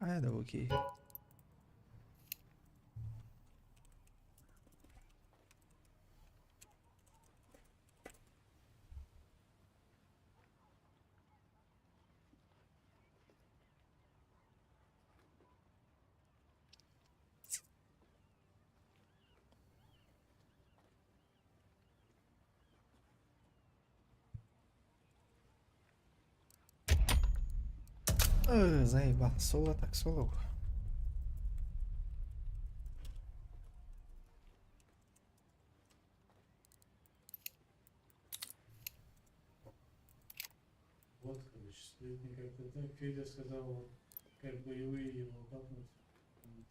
Хайа да окей. Заебал. Соло так соло. Вот, короче, сплетни как-то так. Федя сказал, вот, как боевые его капнут, вот,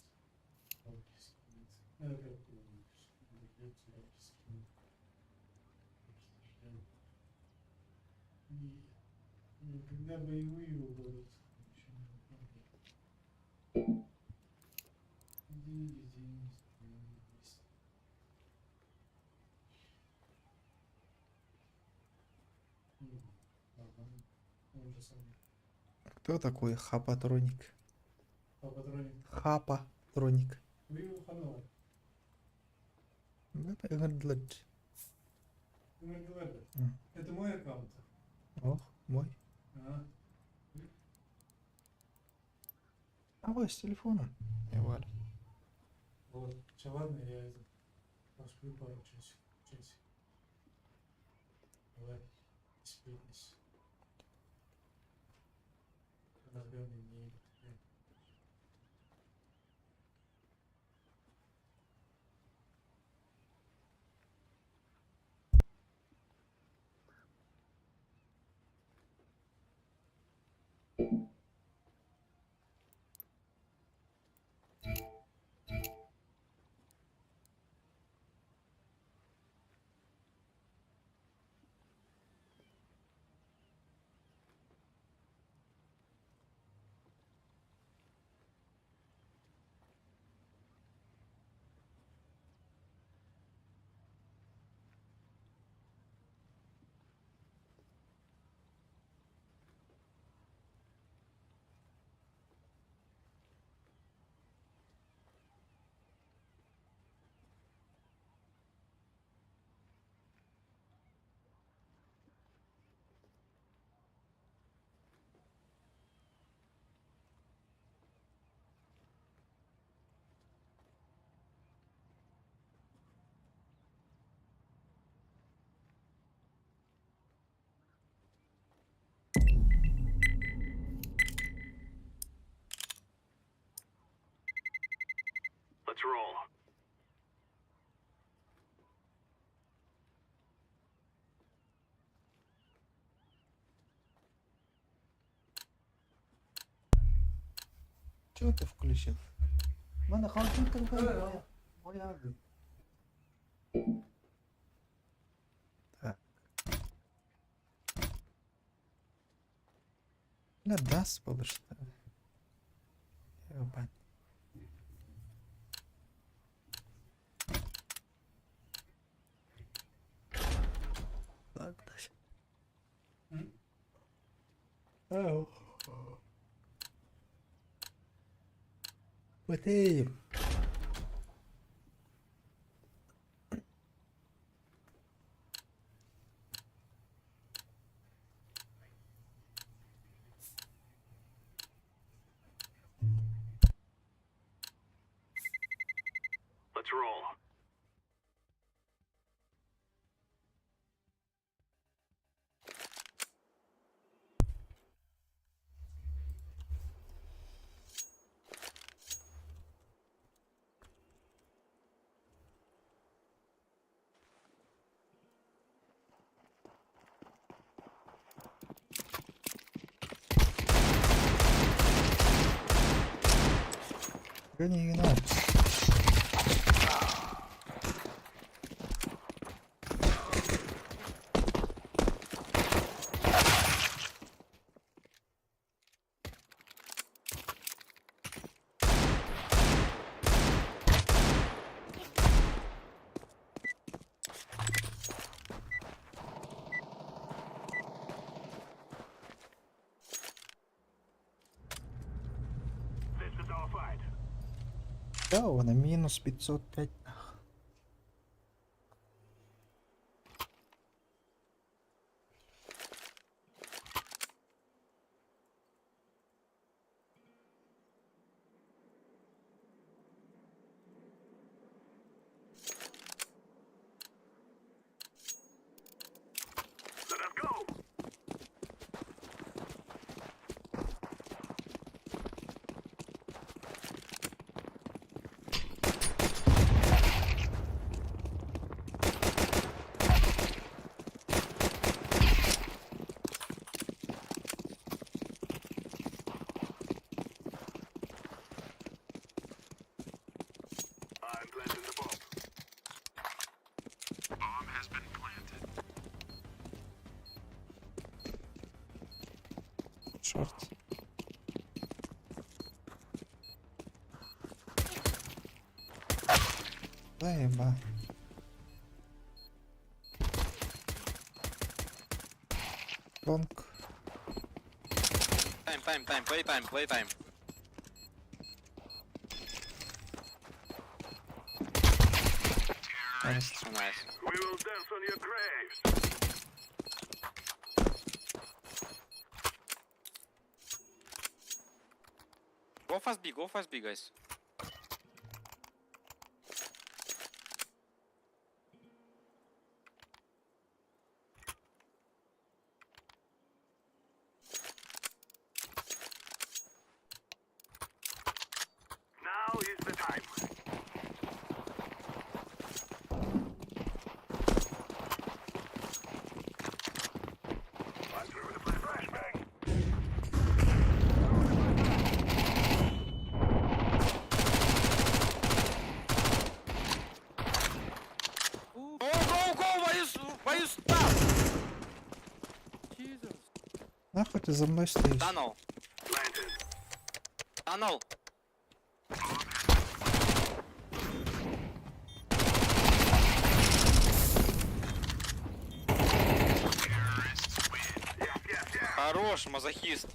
бабки скинет. Ну, как бы, вернется, бабки скинет. Так что ждем. И, ну, когда боевые его будут, еще не помню. Деньги, деньги, деньги есть. Ну, ладно, он же сам. Кто такой Хапатроник? Папатроник. Хапатроник. Вы его ханова. Это мой аккаунт. Ох, мой. А, А вы с телефона. Я Валя. вот. Все, ладно, я это посплю пару часиков. Часик. Давай, сплетнись. Разговаривай, не Let's roll. Чего ты включил? Мене комп'ютер моя. Моя. Так. Бля, даст побеждаю. Ебать. Так, дальше. М? Ау. Потеем. Let's roll. Гони, гнать. Да, уонна минус 505 нах. Let us go. I'm planting the bomb. Bomb has been planted. Шорт. Заеба. Лонг. Time, time, time, play time, play time. Хорош. So nice. We will dance on your graves. Go fast B, go fast B, guys. Now is the time. I'm throwing a flashbang. Go, go, go! Why you stop? Jesus. Нахуй ты за мной стоишь? Tunnel, Planted. tunnel. Хорош, мазохист.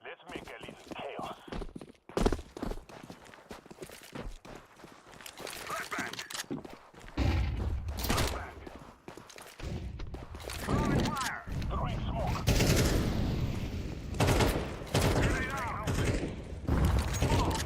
Let's make a little chaos. Flashbang! Flashbang! Throwing fire! Throwing smoke! Grenade out! Smoke!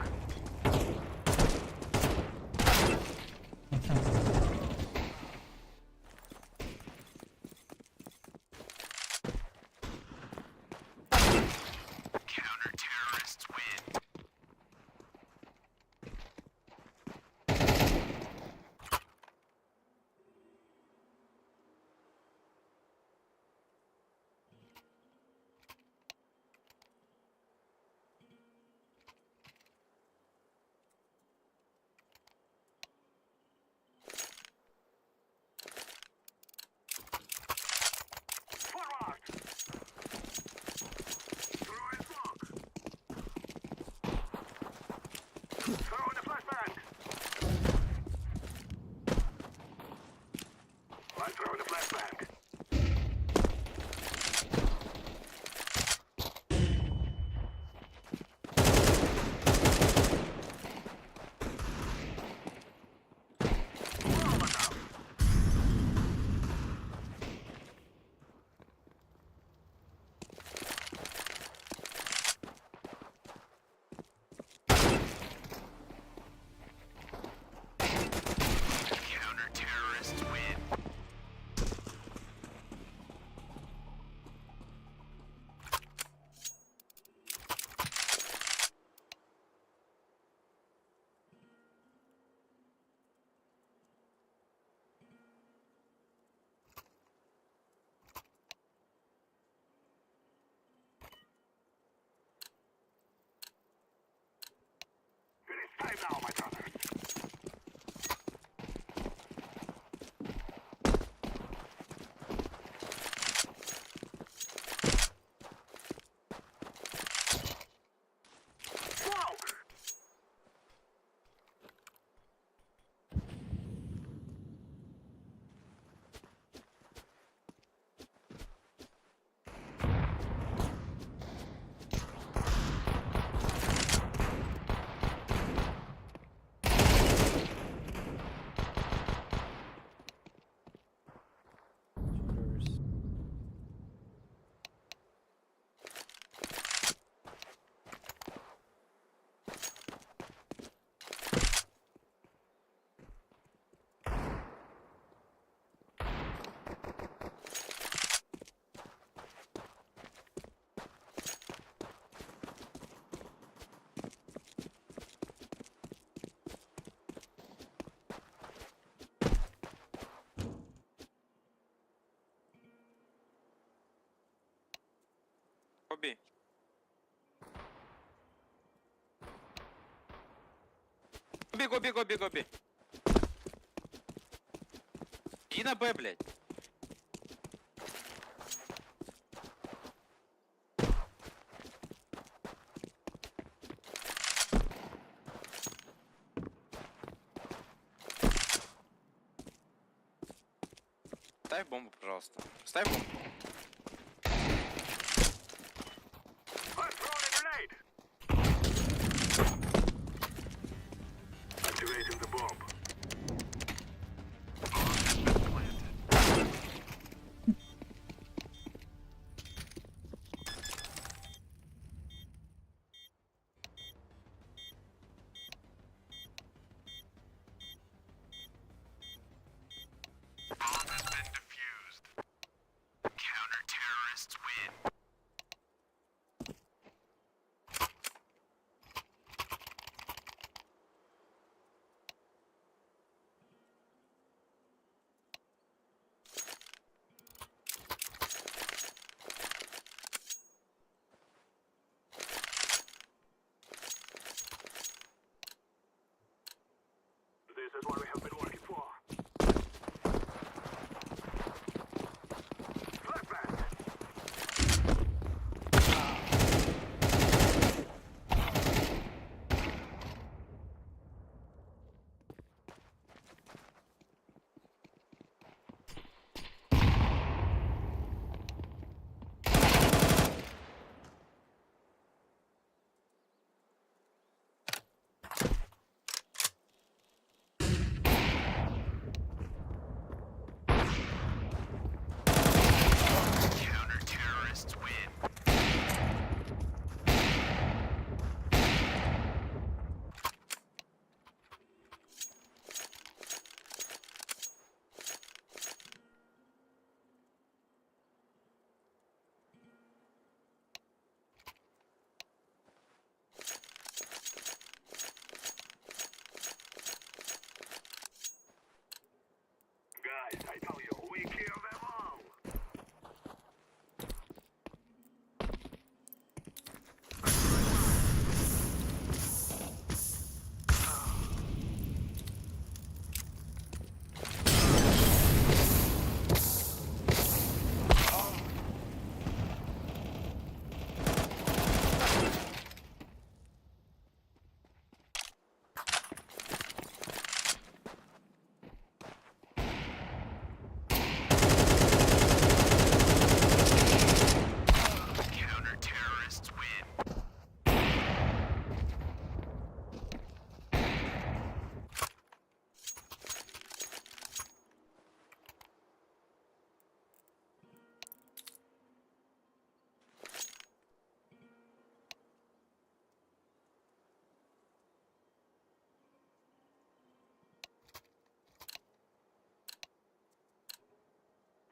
Forward! Throwing smoke! Throwing a flashbang! I'm throwing a flashbang. Molotov! It is time now, my brothers. B. B, go B, go B, go B. Иди на Б, блядь. Ставь бомбу, пожалуйста. Ставь бомбу. I'm throwing a grenade. Activating the bomb. Bomb has been defused. Counter-terrorists win. This is what we have been working for. Flashbang! Counter-terrorists win. Guys, I tell you, we kill them all. Counter-terrorists win.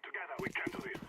Together we can do this.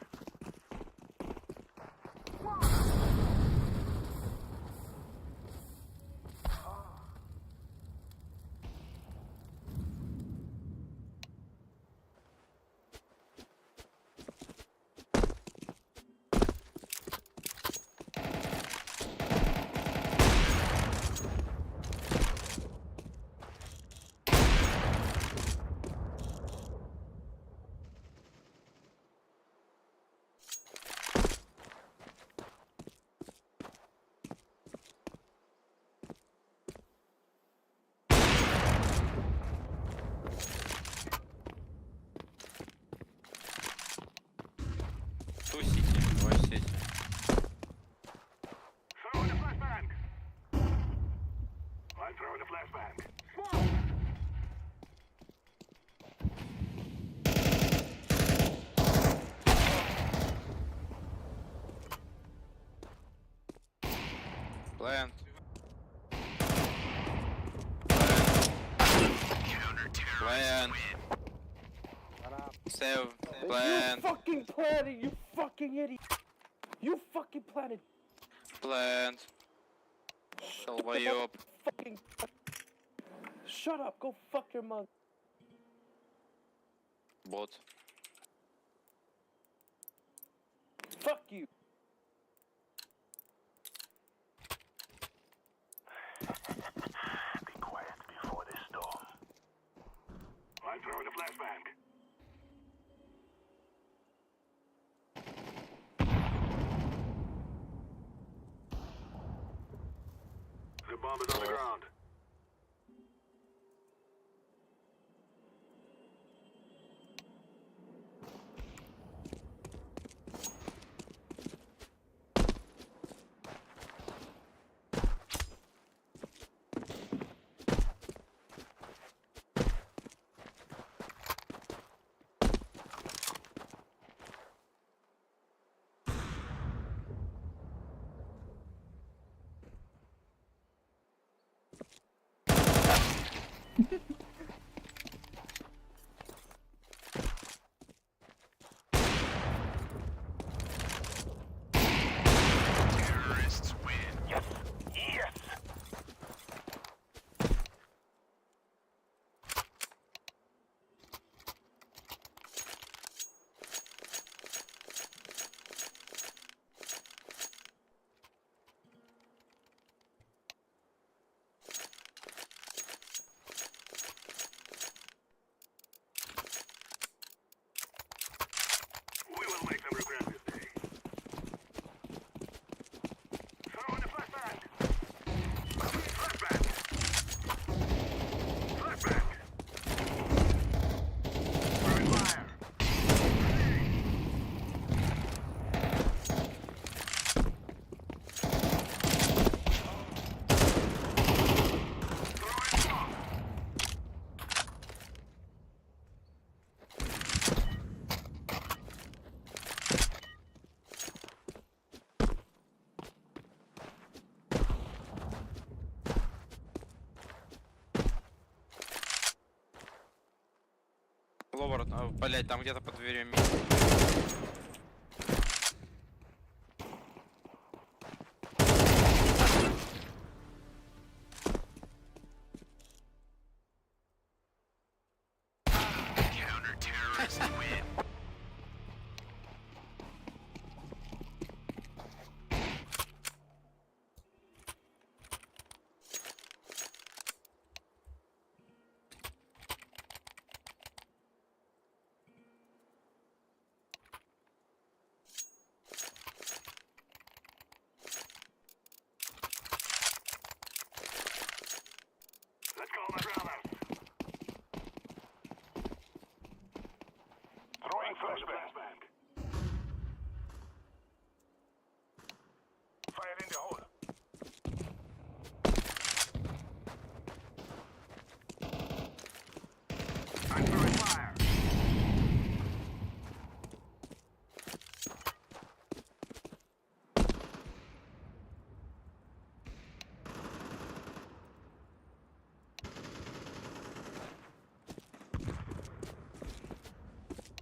Two city, два city. Throwing a flashbang. I'm throwing a flashbang. Smoke! Plant. Plant. Save. Plant. You fucking planted, you fucking idiot. You fucking planted. Plant. Долбоёб. Fucking. Shut up. Go fuck your mother. Бот. Fuck you. Bomb is on the ground. Terrorists win. Yes. Yes. We will make them regret this day. Throw in the flashbang! Flashbang! Flashbang! Throwing fire! Throwing smoke! Ловер, блять, там где-то под дверью ми. Counter-terrorists win. Let's go, my brothers. Throwing flashbang. Fire in the hole. I'm throwing fire.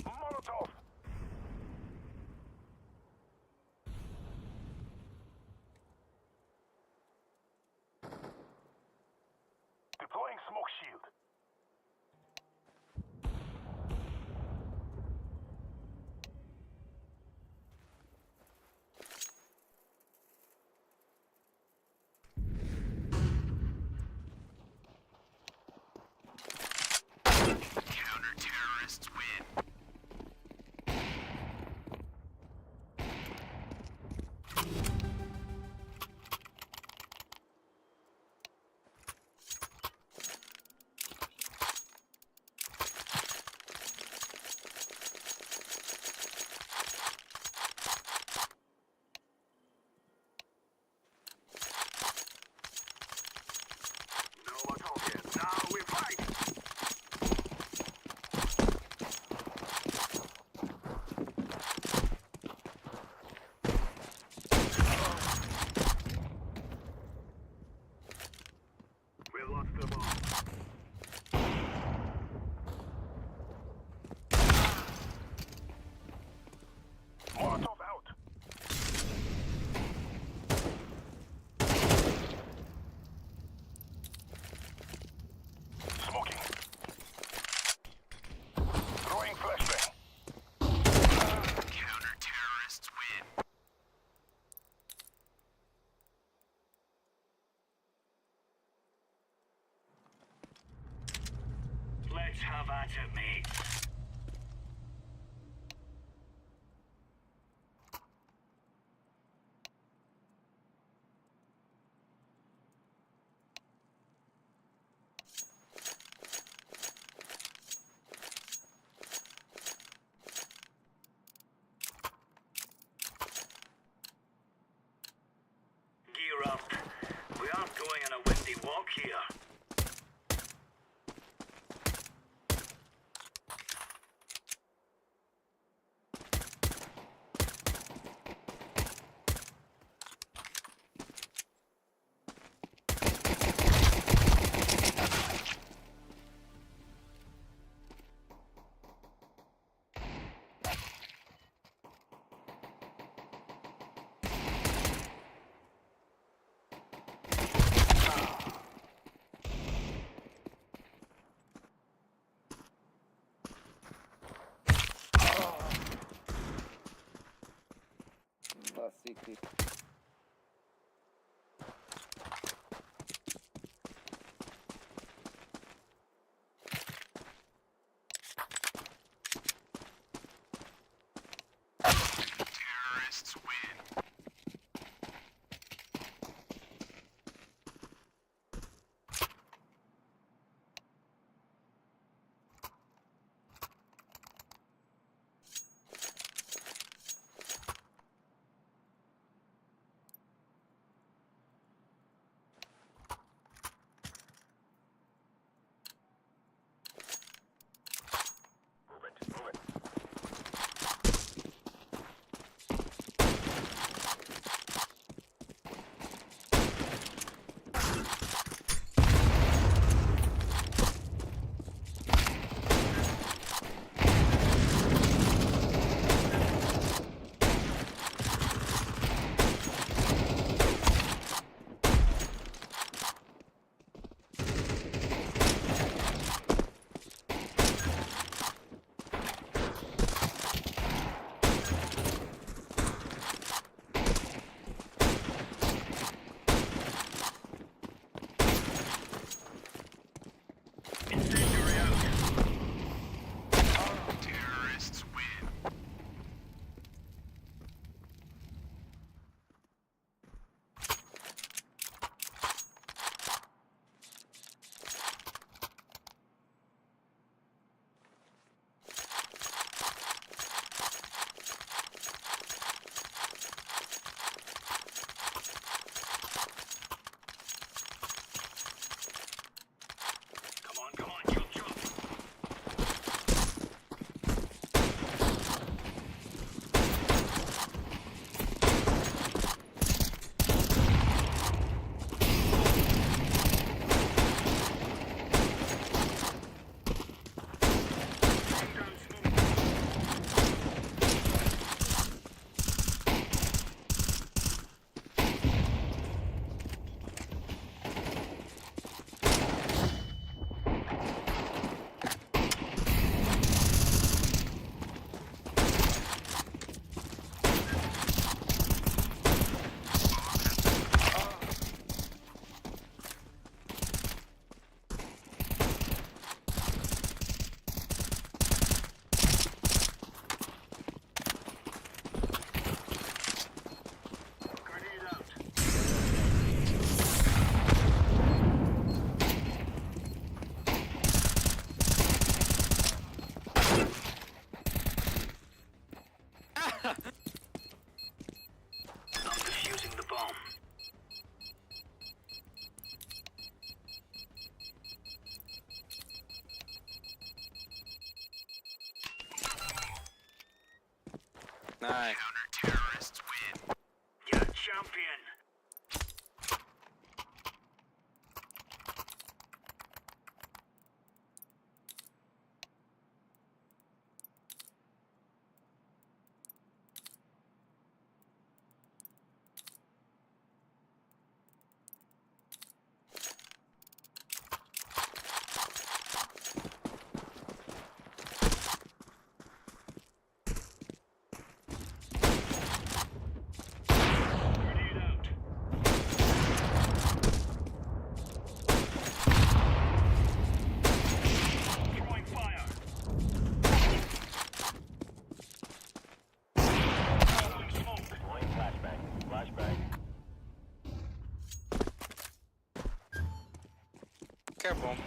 Molotov. Deploying smoke shield. Counter-terrorists win. No more talking. Now we fight! We lost the bomb. Molotov out. Smoking. Throwing flashbang. Counter-terrorists win. Let's have at it, mate. here. Да, CT. Terrorists win. Move it, move it. Incendiary out. Terrorists win. Come on, come on, jump, jump. Laying down smoke. Grenade out. I'm defusing the bomb. Nice. Counter-terrorists win. You're a champion. Grenade out. Throwing fire. Throwing smoke. Deploying flashbang. Flashbang. Care bomb.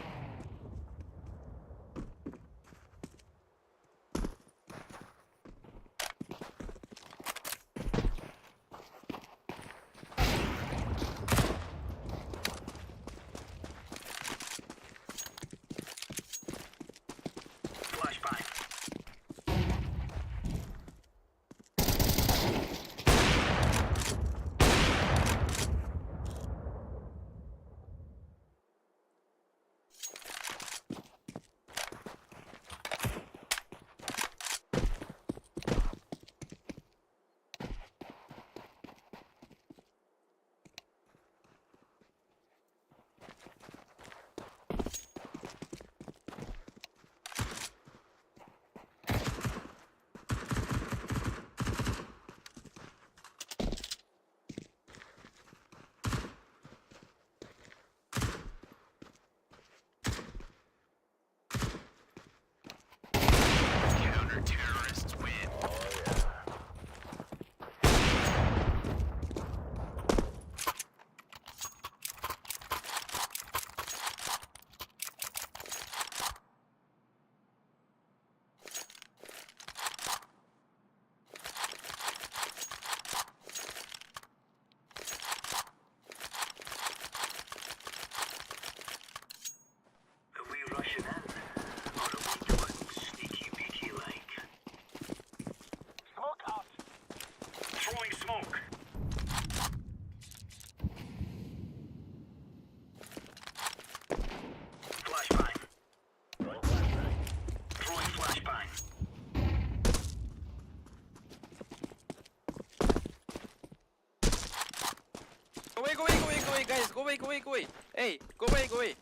Go away, go away, go away, go away, guys. Go away, go away, go away. Hey, go away, go away.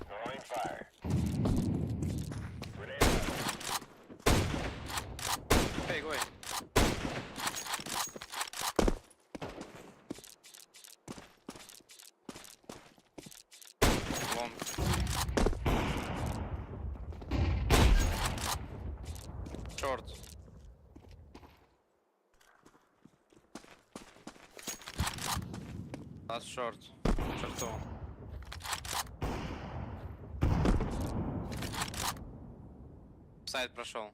Throwing fire. Grenade out. Hey, go away. Long. Short. Last short. Short one. Сайд прошел.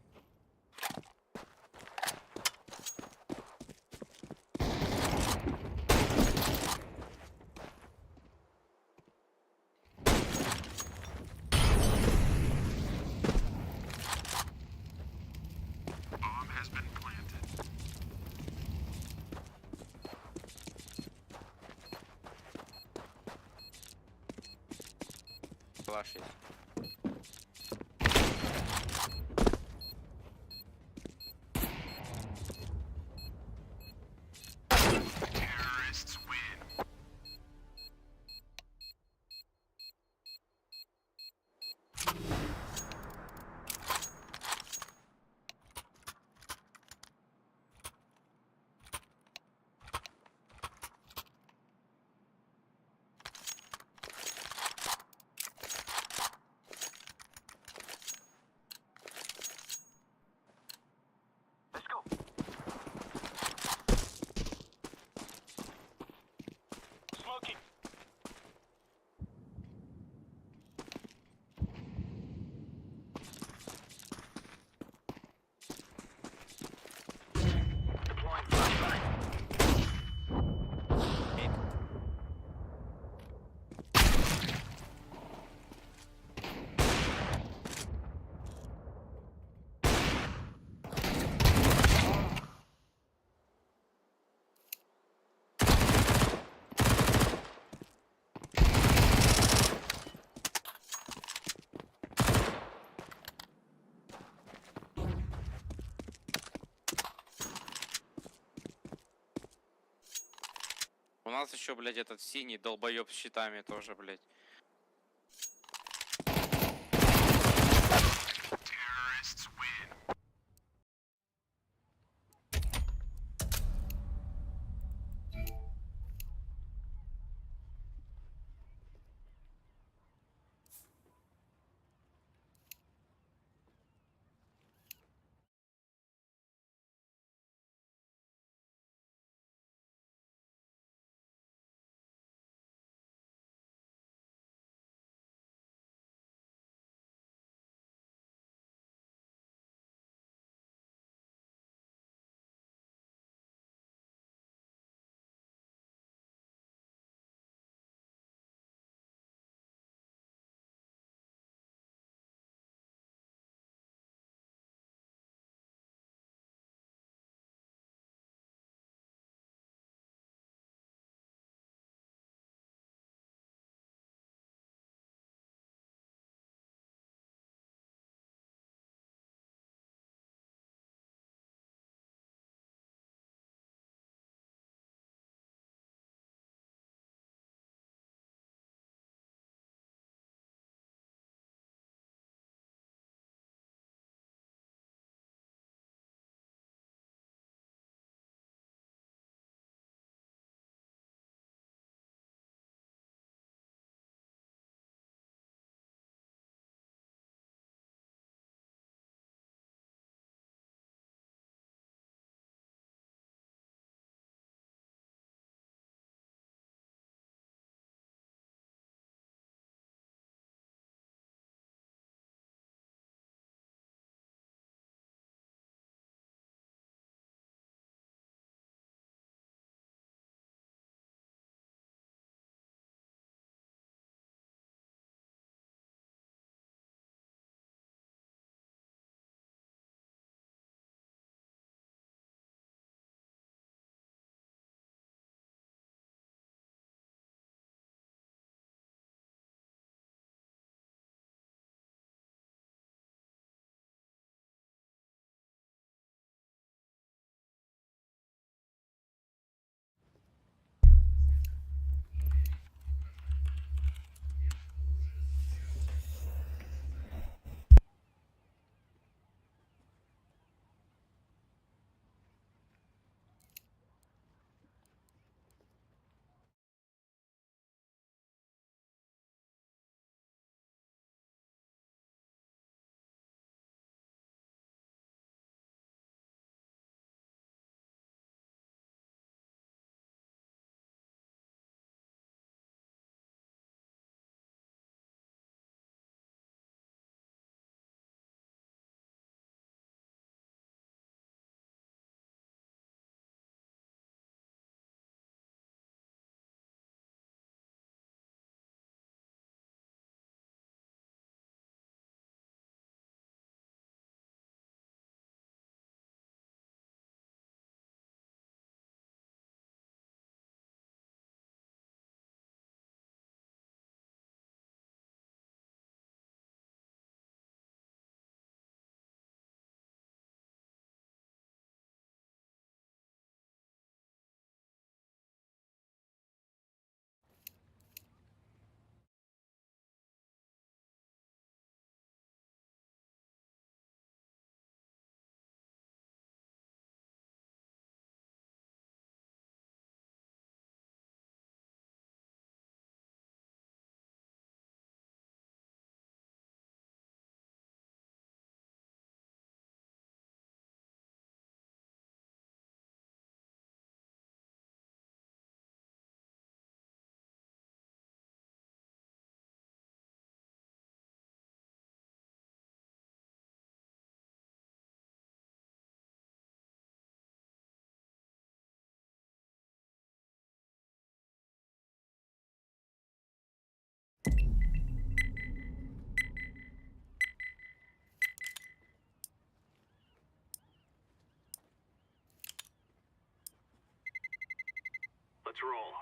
Калаш есть. Let's go. Smoking. Deploying flashbang. Mid. У нас еще, блядь, этот синий долбоеб с щитами тоже, блядь. Let's roll.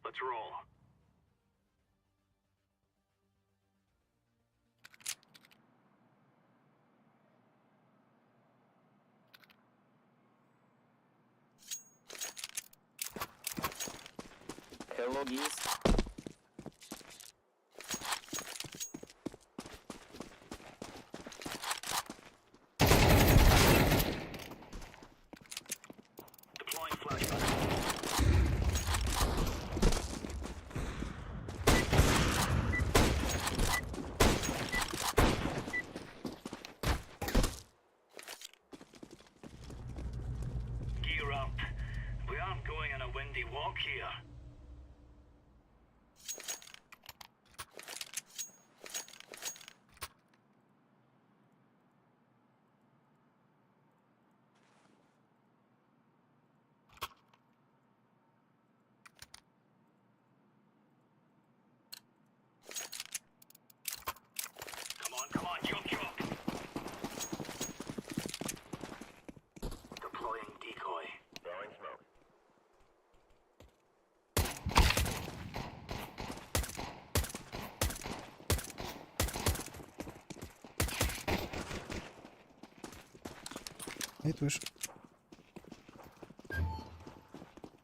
Let's roll. Hello, geese. Deploying flashbang. Gear up. We aren't going on a windy walk here. Come on, come on, chop chop. Deploying decoy. Throwing smoke. Мид вышел.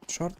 Шорт.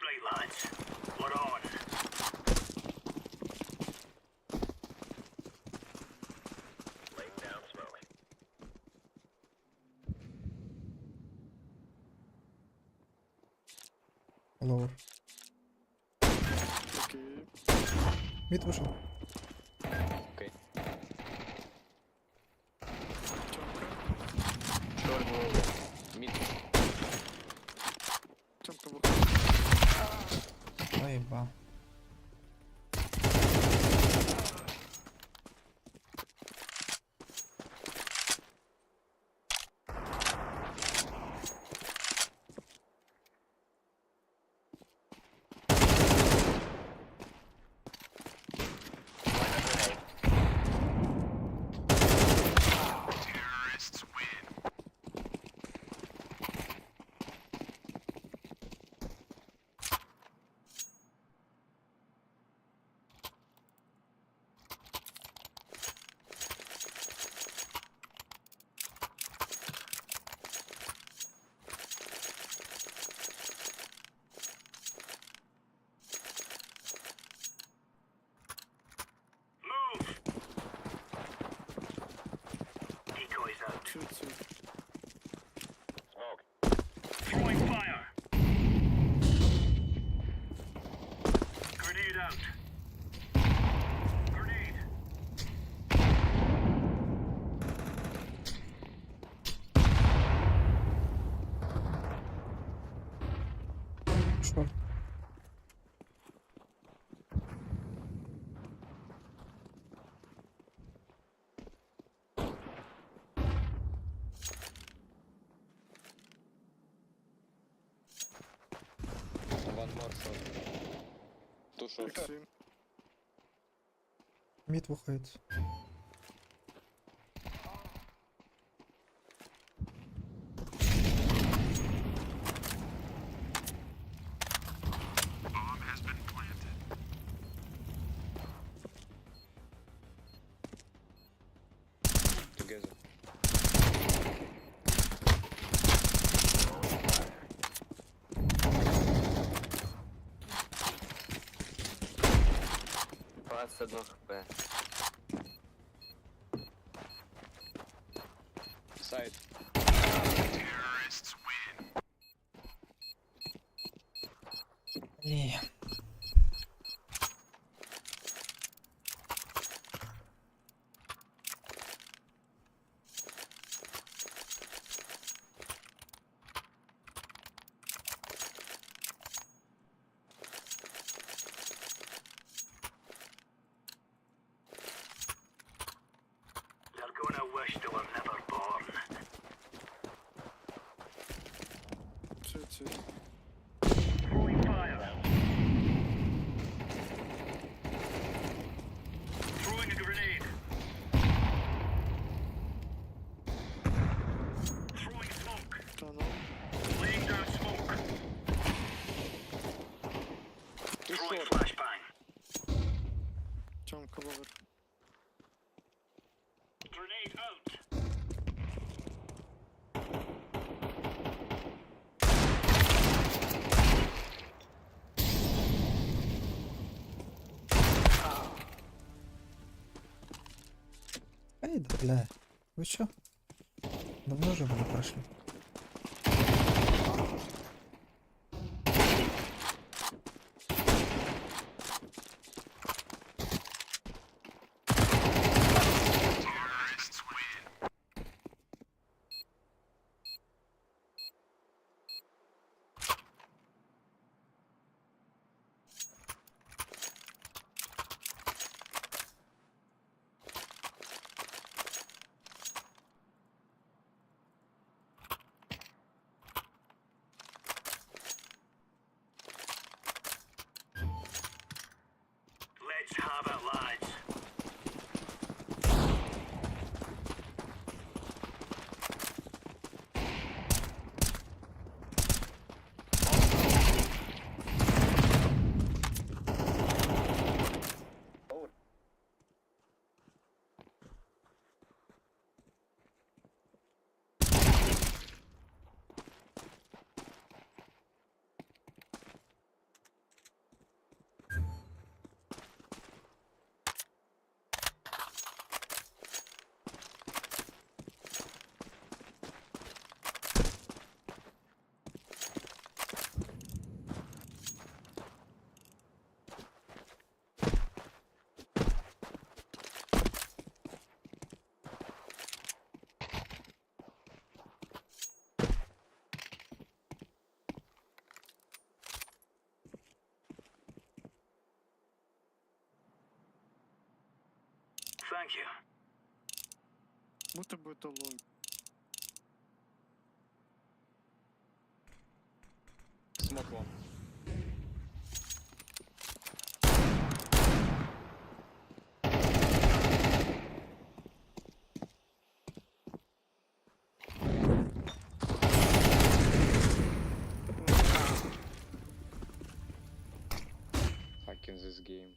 Right, lads. We're on. Laying down smoke. Lower. Мид вышел. Окей. Short Mid. Заебал. Grenade. Two, two. Smoke. Throwing fire. Grenade out. Grenade. Шорт. One more shot. Two short. Мид выходит. Together. Side. Не. They're gonna wish they were never born. Two, two. Throwing fire. Throwing a grenade. Throwing smoke. Tunnel. Laying down smoke. Two Throwing short. flashbang. Jump over. Grenade out. Эй, да бля. Вы чё? Давно же вы прошли. Let's have it, lads. Thank you. Будто бы это long. Smoke one. Fucking this game.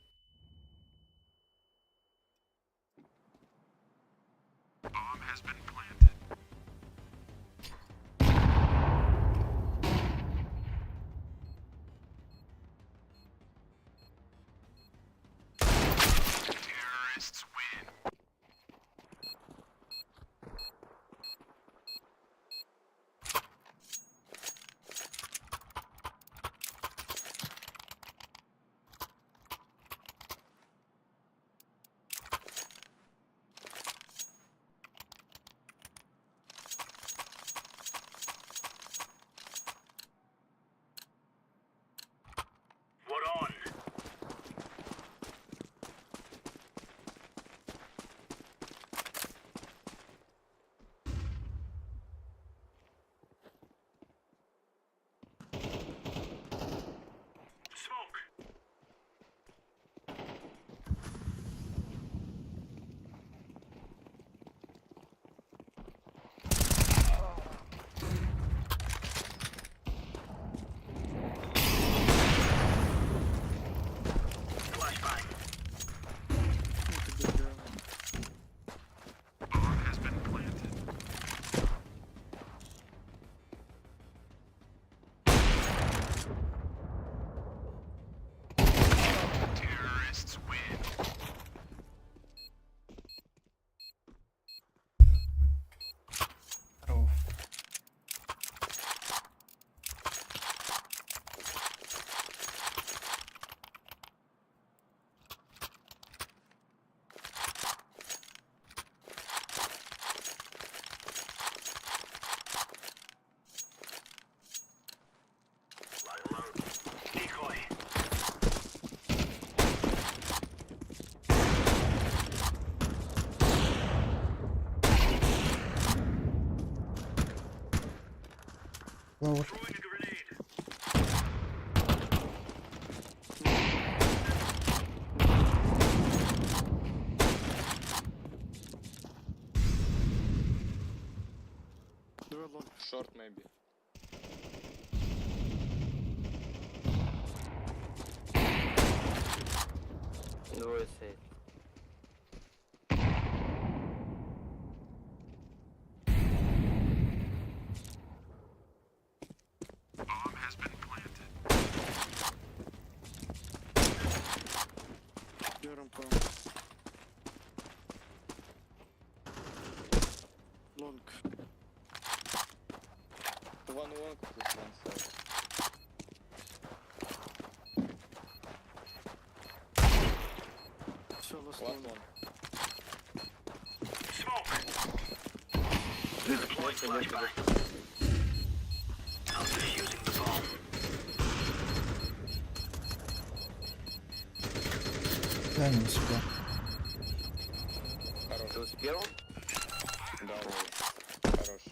Lower. Throwing a grenade. Два long. Short maybe. Двое сейф. Две рампа. Long. One long plus one side. Все, last Last long. one. Smoke. Deploying flashbang. I'm defusing the bomb. Я не успел. Хорош. Ты успел? Да, лол. Хорош.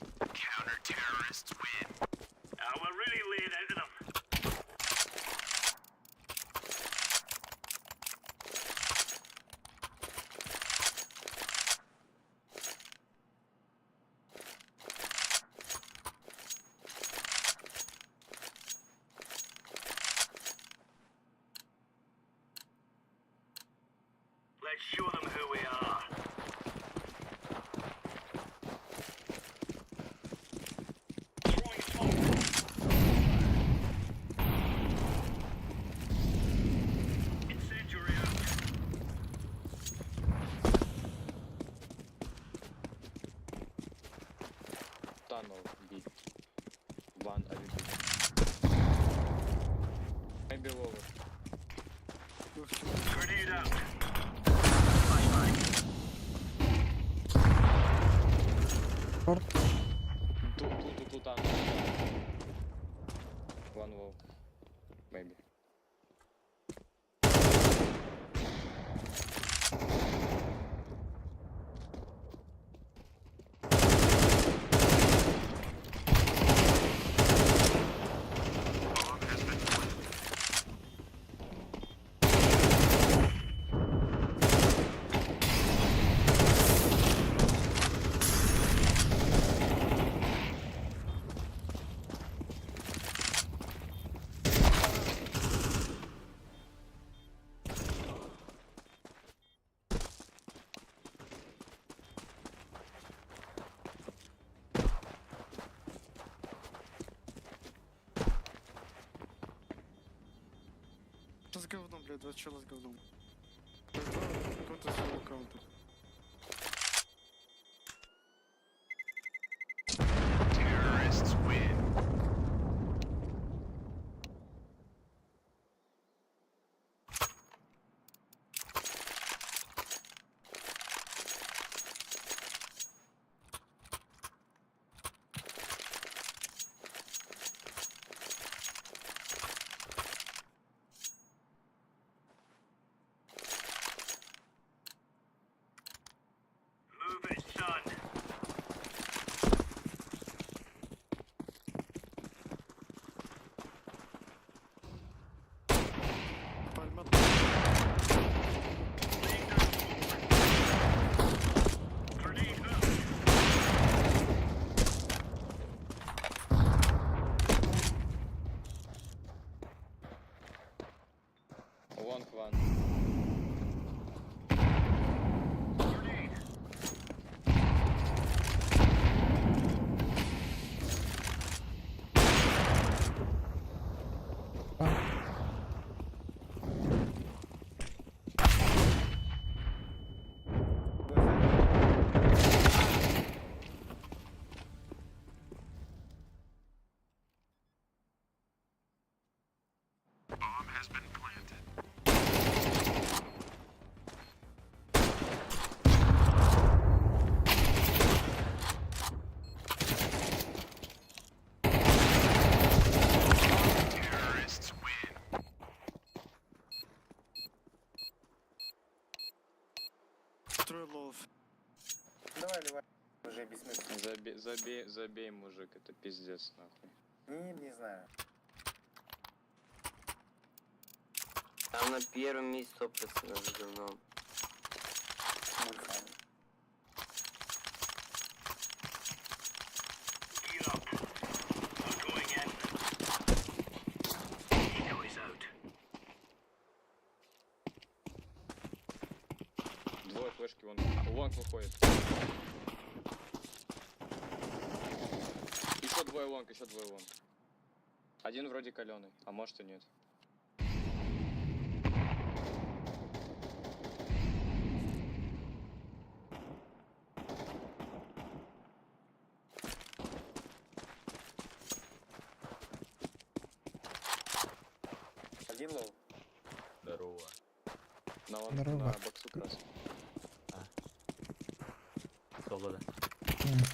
We're really laying into them. Let's show them who we are. Throwing smoke. Incendiary out. Tunnel B. One AWP. Maybe lower. Grenade out. Flashbang. Short. Two, two, two, two tunnel. One low. Maybe. Что с говном, блядь, два чела с говном. Контр своего аккаунта. Move it, son. Пальма. Laying down smoke. Grenade out. Long one. Grenade. А. Трое лов. Давай, давай. Уже бессмысленно. Забей, забей, забей, мужик, это пиздец, нахуй. Не, не знаю. Там на первом месте 100% с говном. Мульфан. Gear up. We're going in. Decoys out. Двое флешки вон. Long выходит. Еще двое long, еще двое long. Один вроде каленый, а может и нет. Один low. Здорово. На, long, Здорово. на боксу красный. Соло, да.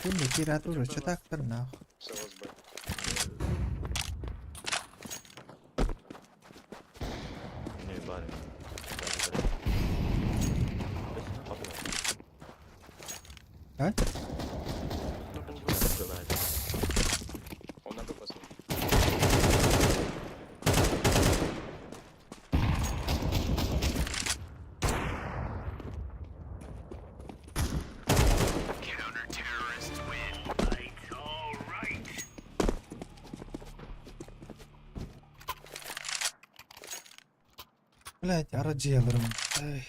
Ким литература, что так нахуй? Все, СБ. Не, баре. А? Он на Б послал. Counter-terrorists win. Right, all right. Блять, араджелером. Эй.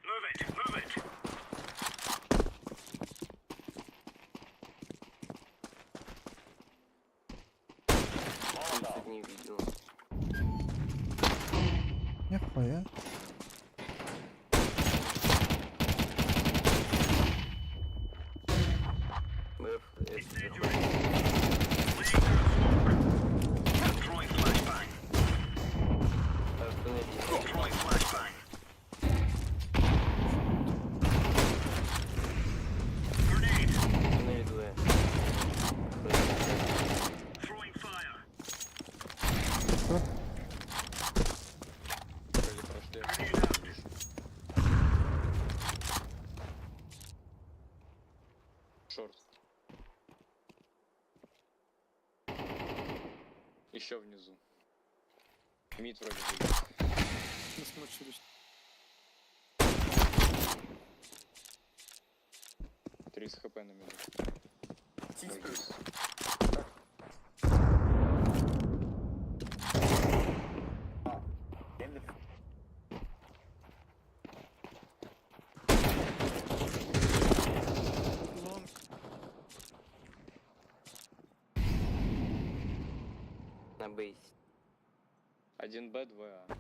Move it, move it. Тут не видел. Нихуя. Б, это Incendiary. Laying down smoke. Throwing flashbang. в туннеле. Throwing flashbang. Grenade. В туннеле двое. Throwing fire. Что? Вроде прошли. Grenade out. Short. Еще внизу. Mid вроде будет. 30 хп на миду. Сиськи. А, Гендальф. На бейсе. 1 Б, 2 А.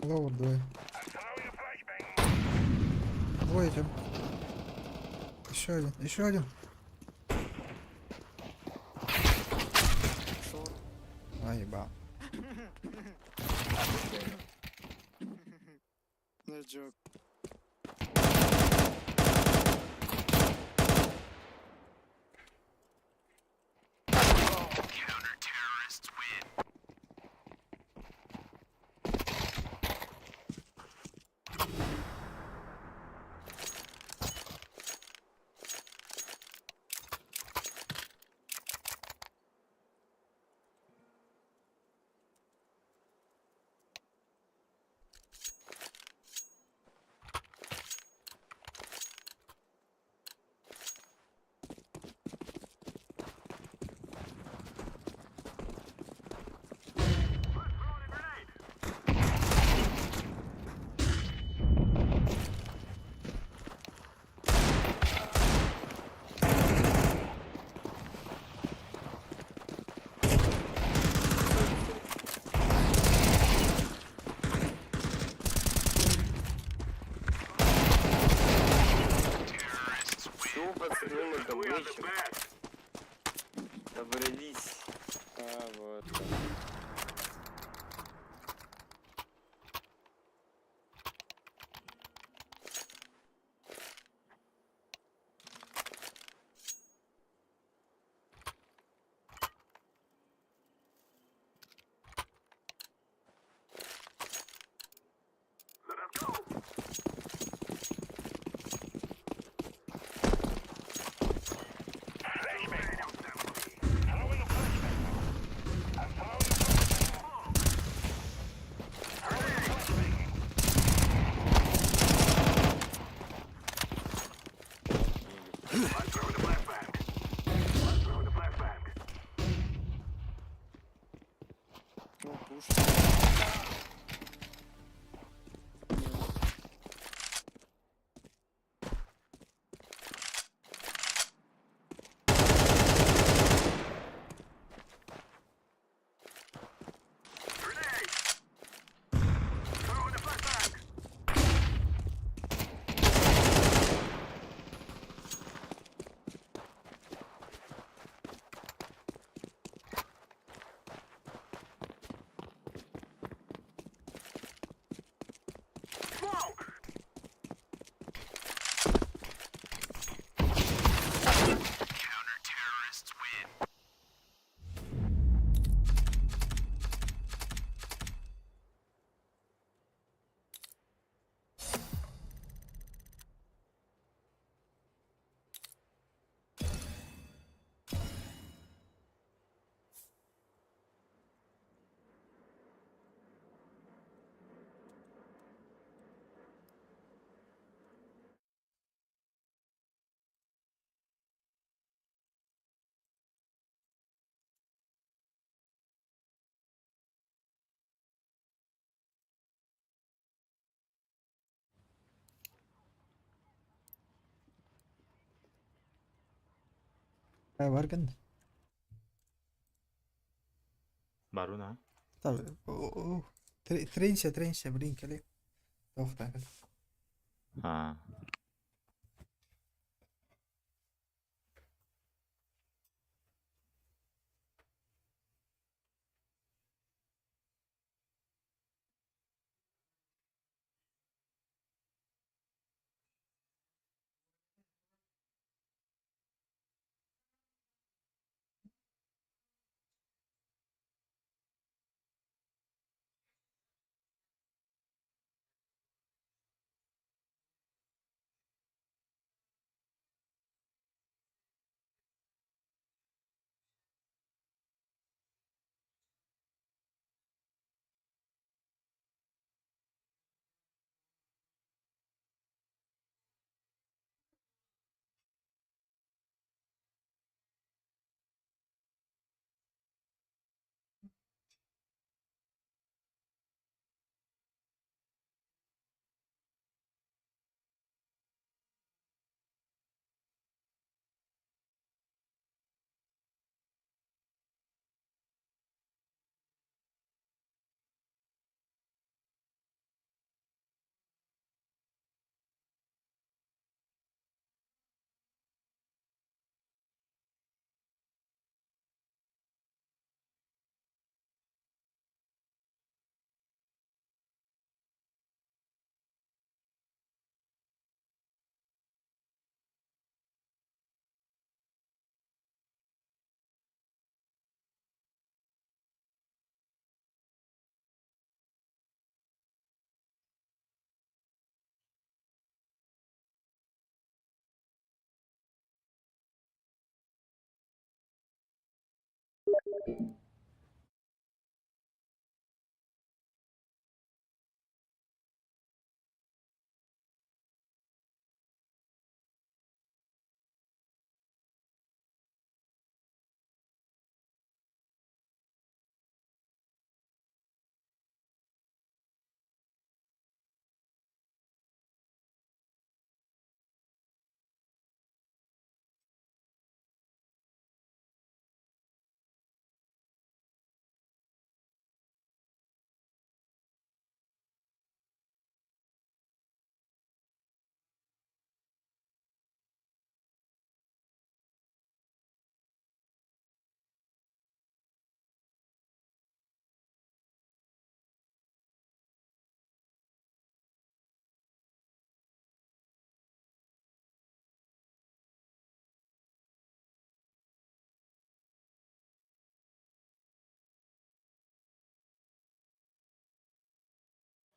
Lower двое. Двое идем. Еще один, еще один. А, еба. Чё, пацаны, мы We are the добыча? best. Добрались. А, вот. так. Let us go. Flashbang. Throwing a flashbang. I'm throwing a flashbang. Throwing a flashbang. I'm throwing a flashbang. I'm throwing a flashbang. Ну, пушка. Grenade! Throwing a flashbang! Smoke! Варген. Баруна. Tabii. O, Тренче, тренче, блин, кали. Ох, так. А.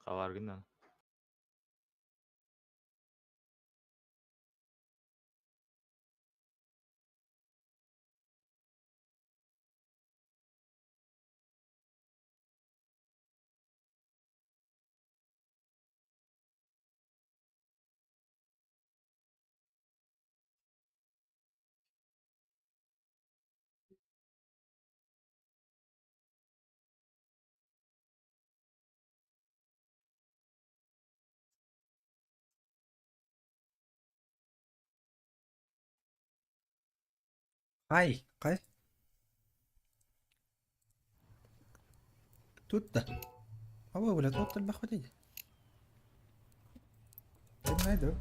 Хабаргын да. Ай, кай? Тут да. Аба, бля, тут элбэх бит Найду.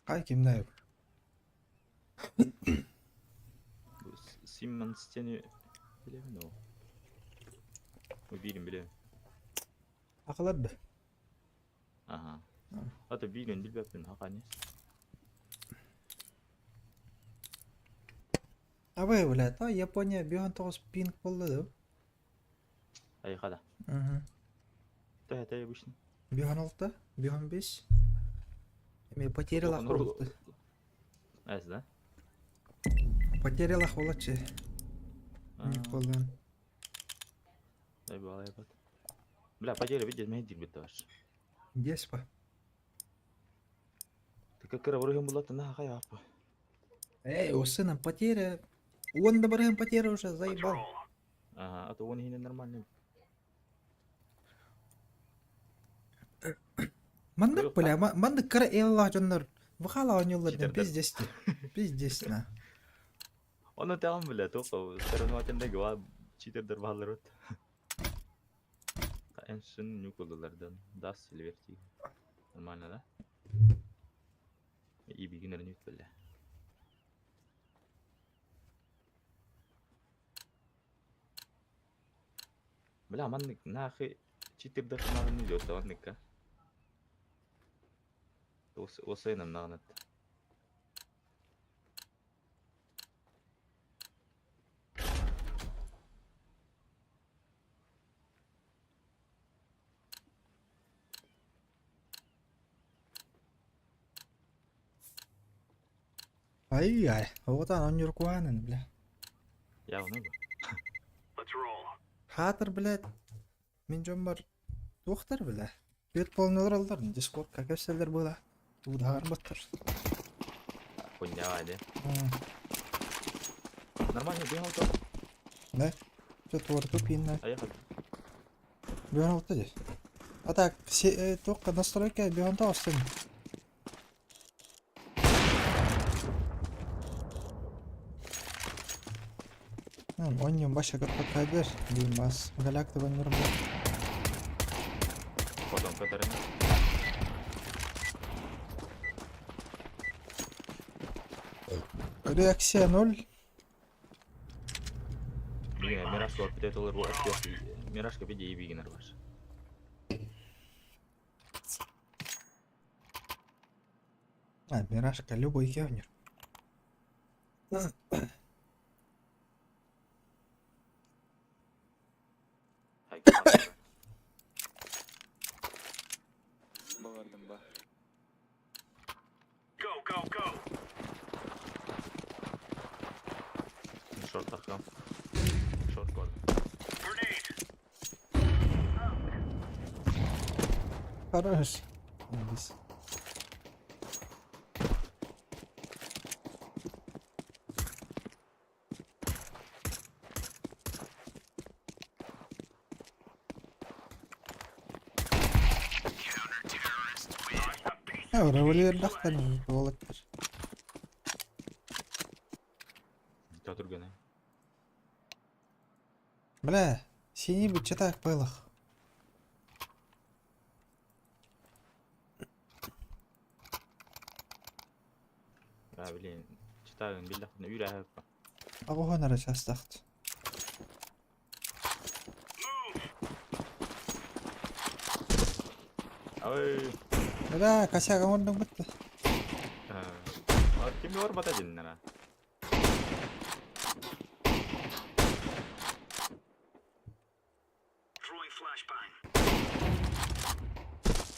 Кай кимнәй? Симмонс тени билэбин ол. Билим билэбин. Акылар бы. Аха. Ата билин билбэппин хакани. Абай, блядь, а Япония 59 пинг болды да? Айхада. Угу. Та это обычно. 56, 55. Эми потерялах болду. Эс, да? Потерялах болачы. Николан. Дай бала ебать. Бля, потеря, видишь, меня дебит тоже. Деспа. Ты как кыра была, ты на хай апа. Эй, у сына потеря. Он добрым потеря уже заебал. Ага, а то он и нормальный. Маннык, бля, маннык кыра элла дьоннор. Вахала ойнууллар ден пиздец. Пиздец на. Оны там, бля, только соревновательный гва читердер баалар өт. Эншин нюкулдылардан дас или верти. Нормально, да? И бигинер нют, бля. Бля, маннык нахы читердер нагын идет, манныкка. Осайнам нагынат. Ай-яй, вот он Нюркуанен, бля. Явно бы. Хатыр, блядь. Мин дьоммор туохтар, бля. Түөрт полнолор аллар, Дискордка кэпсэллэр буола. Туудаһар баттар. Хуйня, не? Нормально, бегал то. Да? Что творку пинна. Поехали. Бегал то здесь. А так, все, только настройка бегал то остын. Онньон баша кайдер, димас. Галакты ваннер Потом который. Реакция 0. Мираж опять олар Мираж копи дейбигинер бар. А, Миражка, любой кевнер. Бавардым ба. Go, go, go. Шорт тахам. Шорт кор. Grenade. Хорош. Молодец. Револьвердахтан болаттар. Татурганы. Бля, синий бы читак пылах. А, блин, читаю, биллах, үрәһәп. Агухан ара частахт. Ой. Бля, косяк оңордуң битте. А, ким бар бата диннара? Throwing flashbang.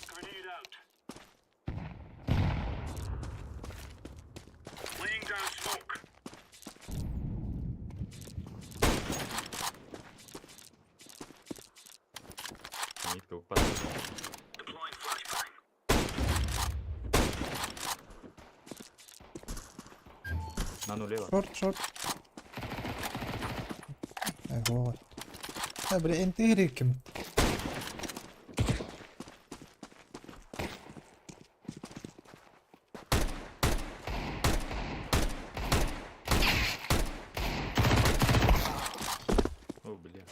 Grenade out. Laying down smoke. Нитка упала. Deploying flashbang. На нуле. Шорт, шорт. Ого. А, бля, интегри ким. О, бля.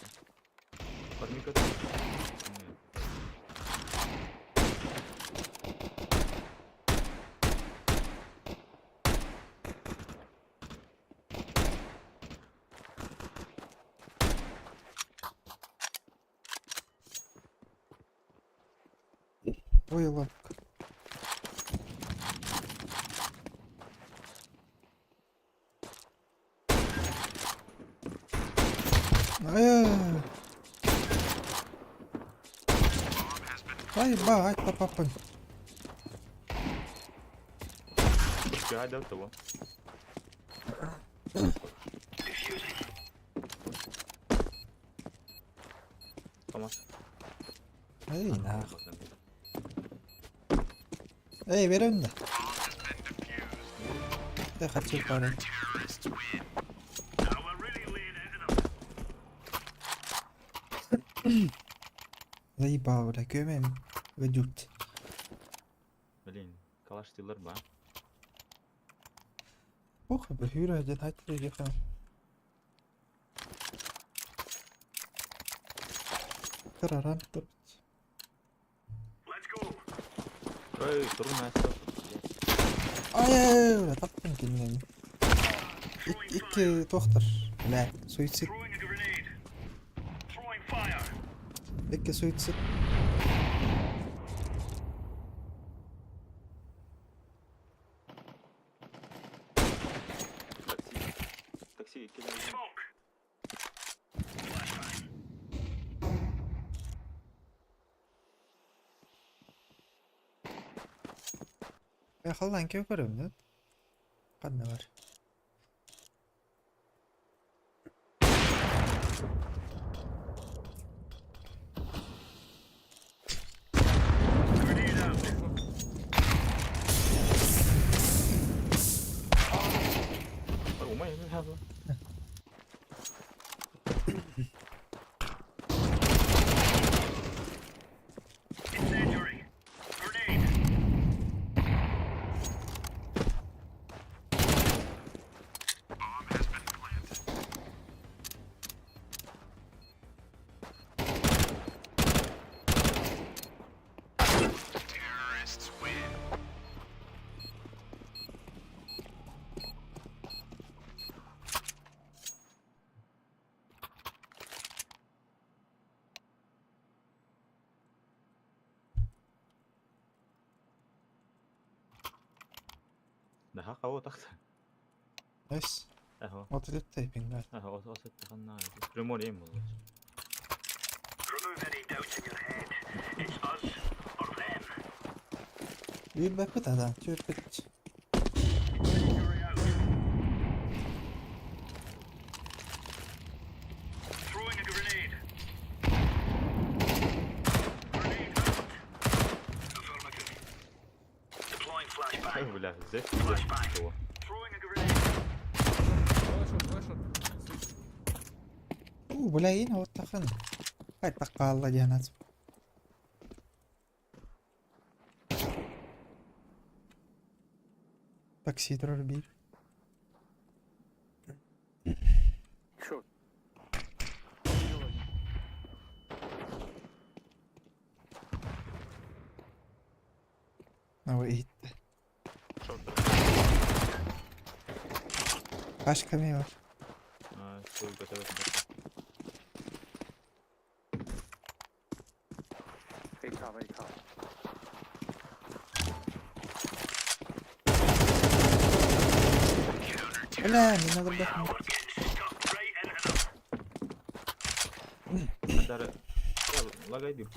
Подмика. Нет. Ой, лапка. Ай, Ай, ба, ай, папа. Гада того. Томас. Эй, нахуй. Эй, берем да. Я хочу парень. Now we're really laying into them. Заебал, бля, көмем. Ведут. Блин, калаш тилер ба. Ох, бля, один хатри гефем. Тараран турт. Let's go. Ой, турна стоп. Ай, бля, таптым кинени. Икки тохтар. Бля, суицид. Throwing a grenade. Throwing fire. Икки суицид. Такси. Такси кидай. Smoke. Я халдан кем көрөм, нет? Кандай бар? Grenade out. Ой, умай, бля. Incendiary. Grenade. ده تحت. نايس. اهو. 36 بينج. اهو 6 خلنا ريمون ايم والله. Remove any doubts in your head. It's us or them. Yürübepit adam, tüyürpit. Incendiary out. Throwing a grenade. Grenade out. Affirmative. Deploying flashbang. ايوه بالله الزفت الزفت هو. Throwing a grenade. Уу, бля, энэ уутахан. Хай таккаалла диэн Такси турар биир. Short. Нава иһиттэ. Short. Пашка эмиэ бар. А, стой, готовить. A top, A top. Бля, мин олордохпун. We're getting stuck right into them. Дары. Лагай бир.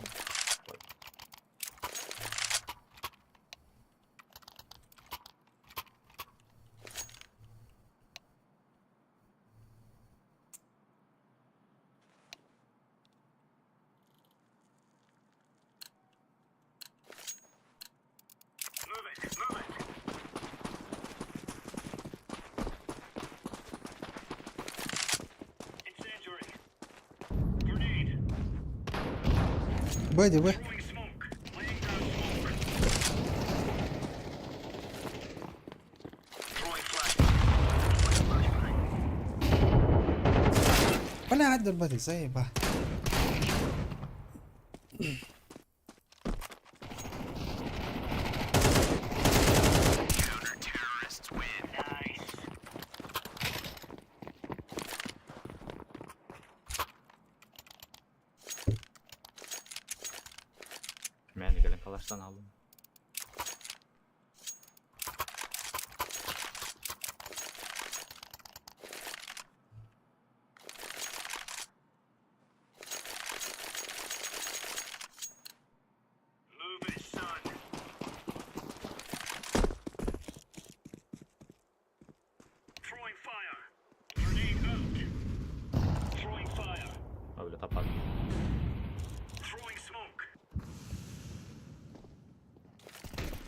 Move it, move it. Incendiary. Grenade. Бэди, бэ. Throwing smoke. Laying down smoke. Throwing flashbang. Deploying flashbang. Бля, عدل бэди, заеба. Nice. Мен келен калаштан алдым. Move it, son. Throwing fire. Grenade out. Throwing fire. А, бля, тапат. Throwing smoke.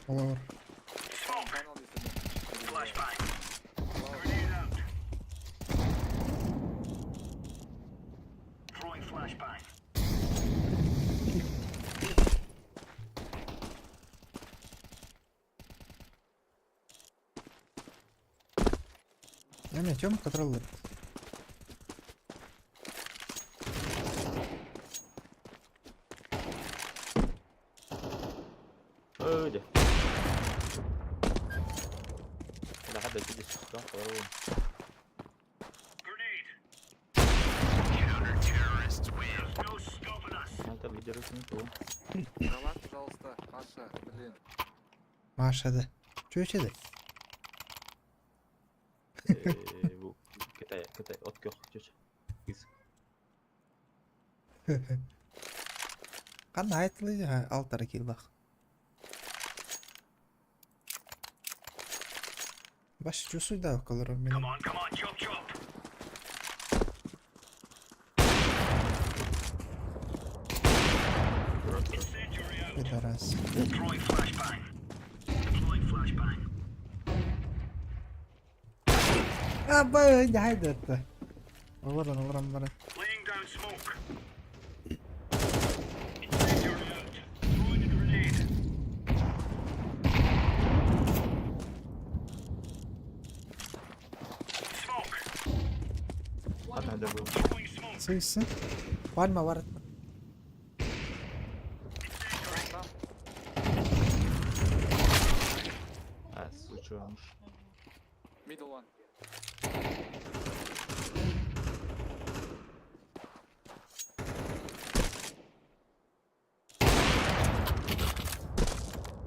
Олор. Smoke. Flashbang. Grenade out. Throwing flashbang. Эме, Тёма контроллер. Öyle. Бля, хада тиги сюда, второго. Grenade. There's no stopping us. Это лидеры не то. Давай, пожалуйста, Маша, блин. Маша да. Чүөчэ да. Бу Китай, Китай, от көх, чүч. Кис. Кан айтылы алтара киллах. Баш чусуйда колор мен. Come on, come on, chop chop. Incendiary out. Пидорас. Throwing flashbang. Deploying flashbang. А, бай, хайда. Олорон, олорон бара. Laying down smoke. Incendiary out. Throwing a grenade. Smoke. Хада да был. Throwing smoke. Сыйсын. Пальма бар. Incendiary. А, сучу. Middle one.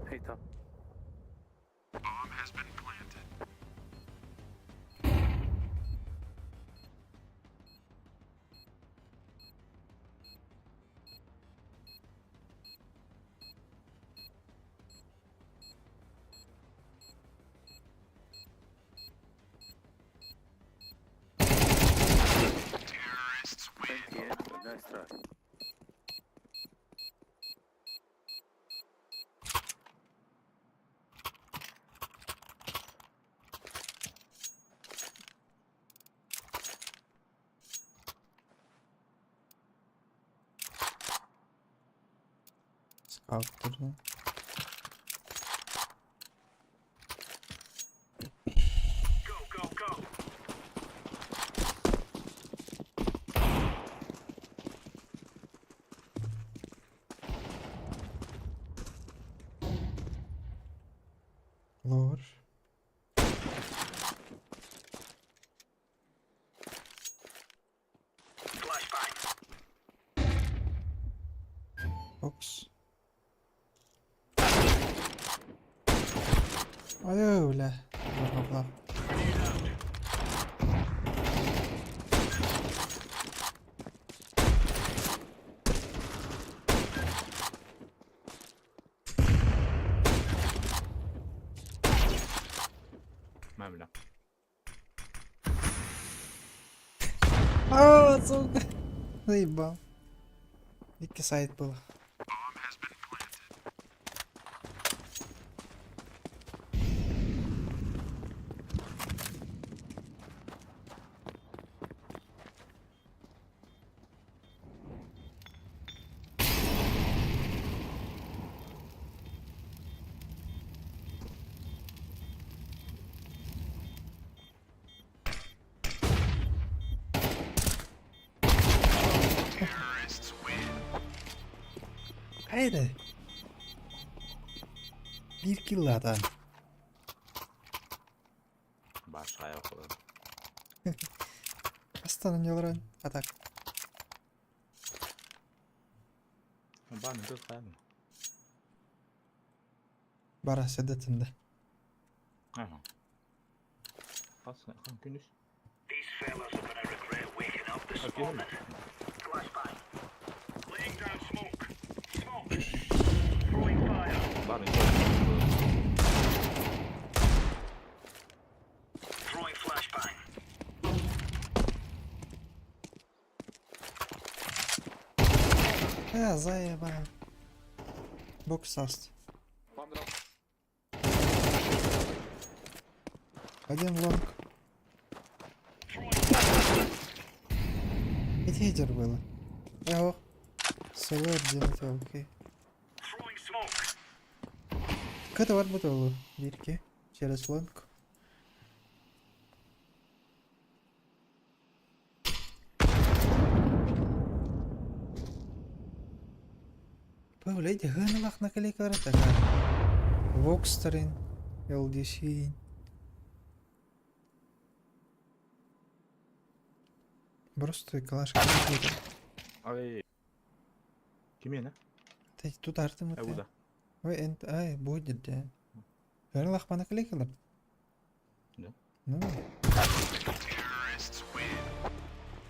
Hey, top. Хаалбыттар да. Go, go, go. Lower. Flashbang. Box. Айыы, бля. Бла-бла-бла. Мэ, бля. А, сука. Заебал. Икки сайт был. Хайда? Биир киллаатаан. Башая холод. Астанан олорон. А так. Бан, тут хайм. Бара седетинде. Ага. Хас, хан күнүс. These fellas are gonna regret waking up this Окей. morning. Flashbang. Laying down smoke. Smoke. Throwing fire. Бан, Throwing flashbang. Э, заебал. Бокс аст. One drop. Один лонг. Эти хитер было. Эго. Солар делать окей. Throwing smoke. Ката бар бутолу. Бирки. Через лонг. Блядь, гыналах наклейкалар такая. Вокстерин, LDC. Просто калаш Ай. Кимена? Ты тут артым Э, буда. Ой, энт, ай, будет, да. Гыналах наклейкалар. Да. Ну.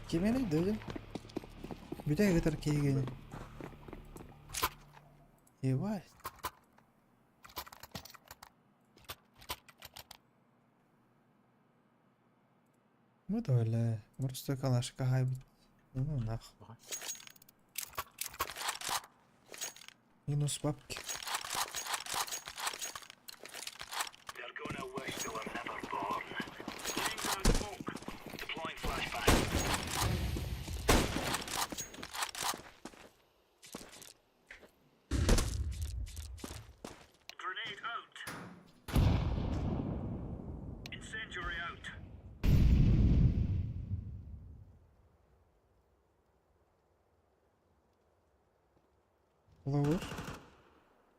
Кимени деді. Бүтә гытыр кейген. Ебать. Ну да, Просто калашка хайбит. Ну нах. Ага. Минус бабки. They're gonna wish they were never born. Laying down smoke. Deploying flashbang. Grenade out. Incendiary out. Lower.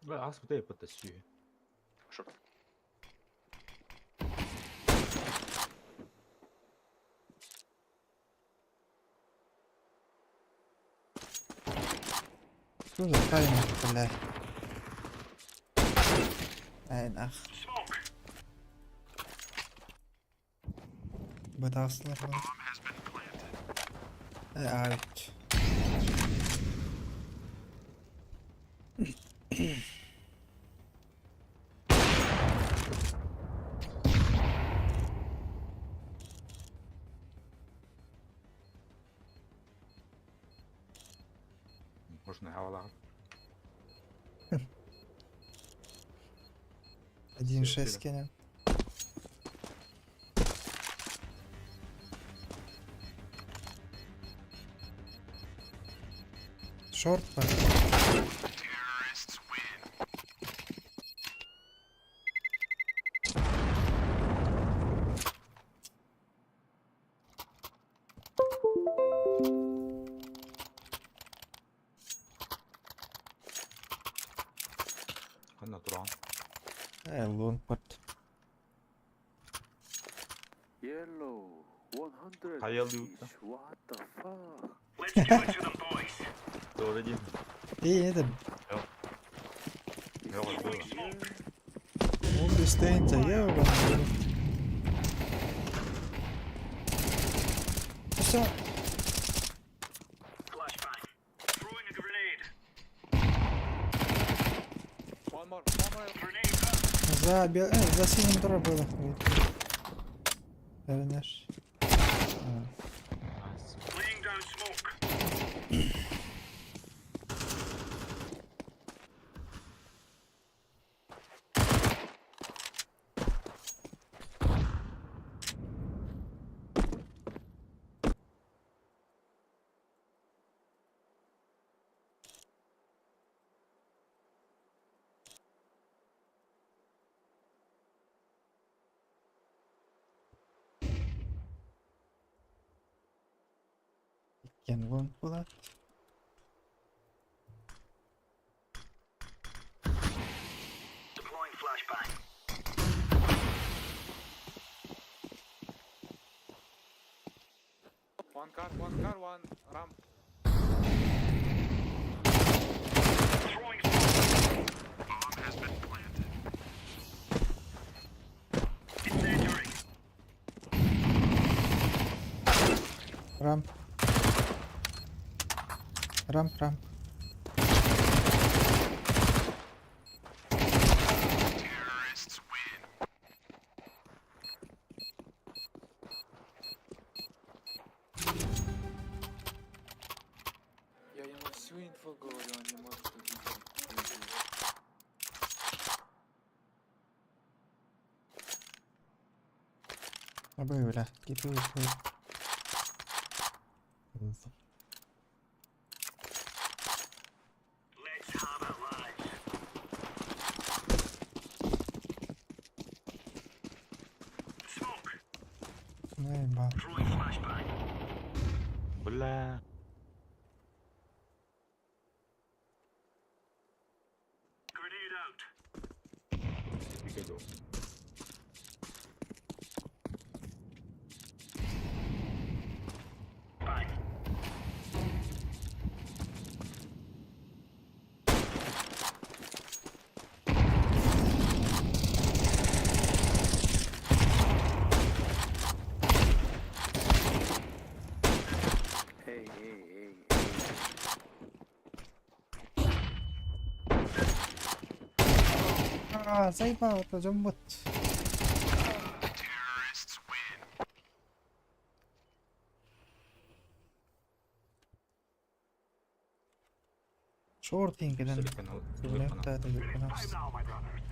Бля, ас бутay потащи. Шорт. Что за таймер, бля? Ай, нах. Smoke. Бытаслар бар. Э, айт. Можно хавала. 1.6 кинем. Шорт бар. Long part. Yellow, 100 Хаялы each. What the fuck? Let's do it to them, boys. Тоже один. И это, Я вот было. он бестейнте, ёбаный. Всё, Flashbang. Throwing a grenade. One more, one more. Grenade out. за, за синим дро было. Вернешь. Laying down smoke. Кен вон куда? Deploying flashbang. One car, one car, one ramp. Throwing smoke. Bomb has been planted. Incendiary. Рамп. Рамп, рамп. Я ему всю инфу говорю, он не может убить. Абы, бля, кипи, кипи. Let's have it, lads. Smoke. Ну ебал. Throwing flashbang. Бля. Grenade out. Пригодил. Bang. Hey, hey, hey, hey. А, заебал, это жомбот. Шортинг, Канал. Да, это Time now, my brothers.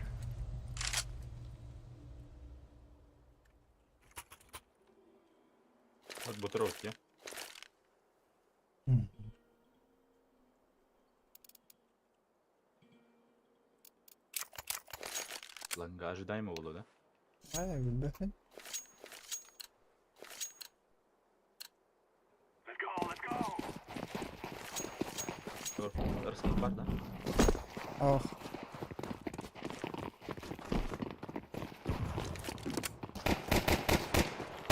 Вот бутеровки. Ланга ожидаемо было, да? А, билбэппин. Let's go, let's go. Раскид бар, да? Ох.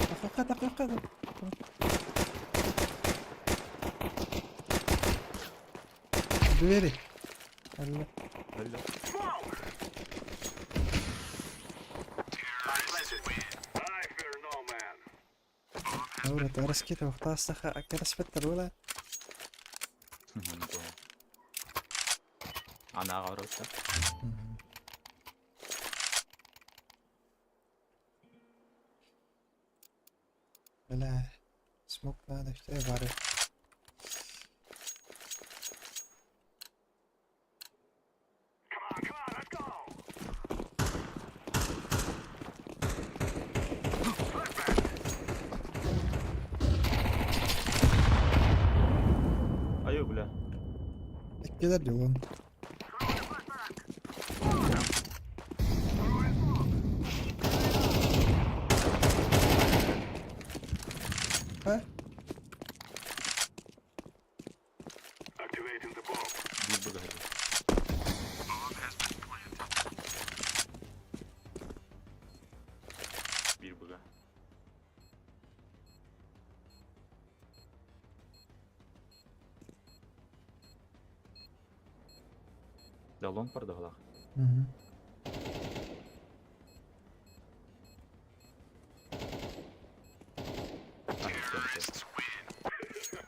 Дакыйка, дакыйка. Двери. Алло. Алло. Smoke. I fear no man. Добре, это раскидывал. Тастаха, а кераспеттер була. Не понял. Она говорит, да? Бля, смог надо, что я варю. Come on, come on, let's go. Аю, бля. Кидар делон. А? Activating the bomb. Бил бы говорил. Да лонг бардыһылаах. Угу.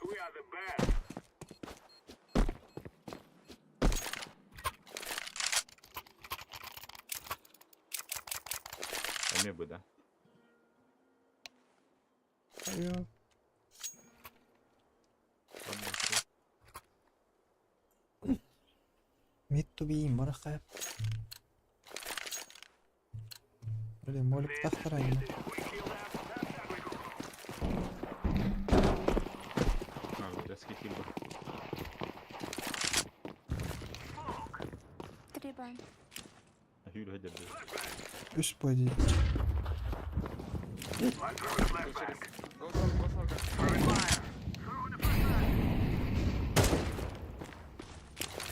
We are the best. Эмиэ бы да. Айо. Мид to be барахай. Блин, молик тахтарайна. А, бля, скихи бы. Три бан. Хүл хөдер. Үс бойди. Go short, go short, guys.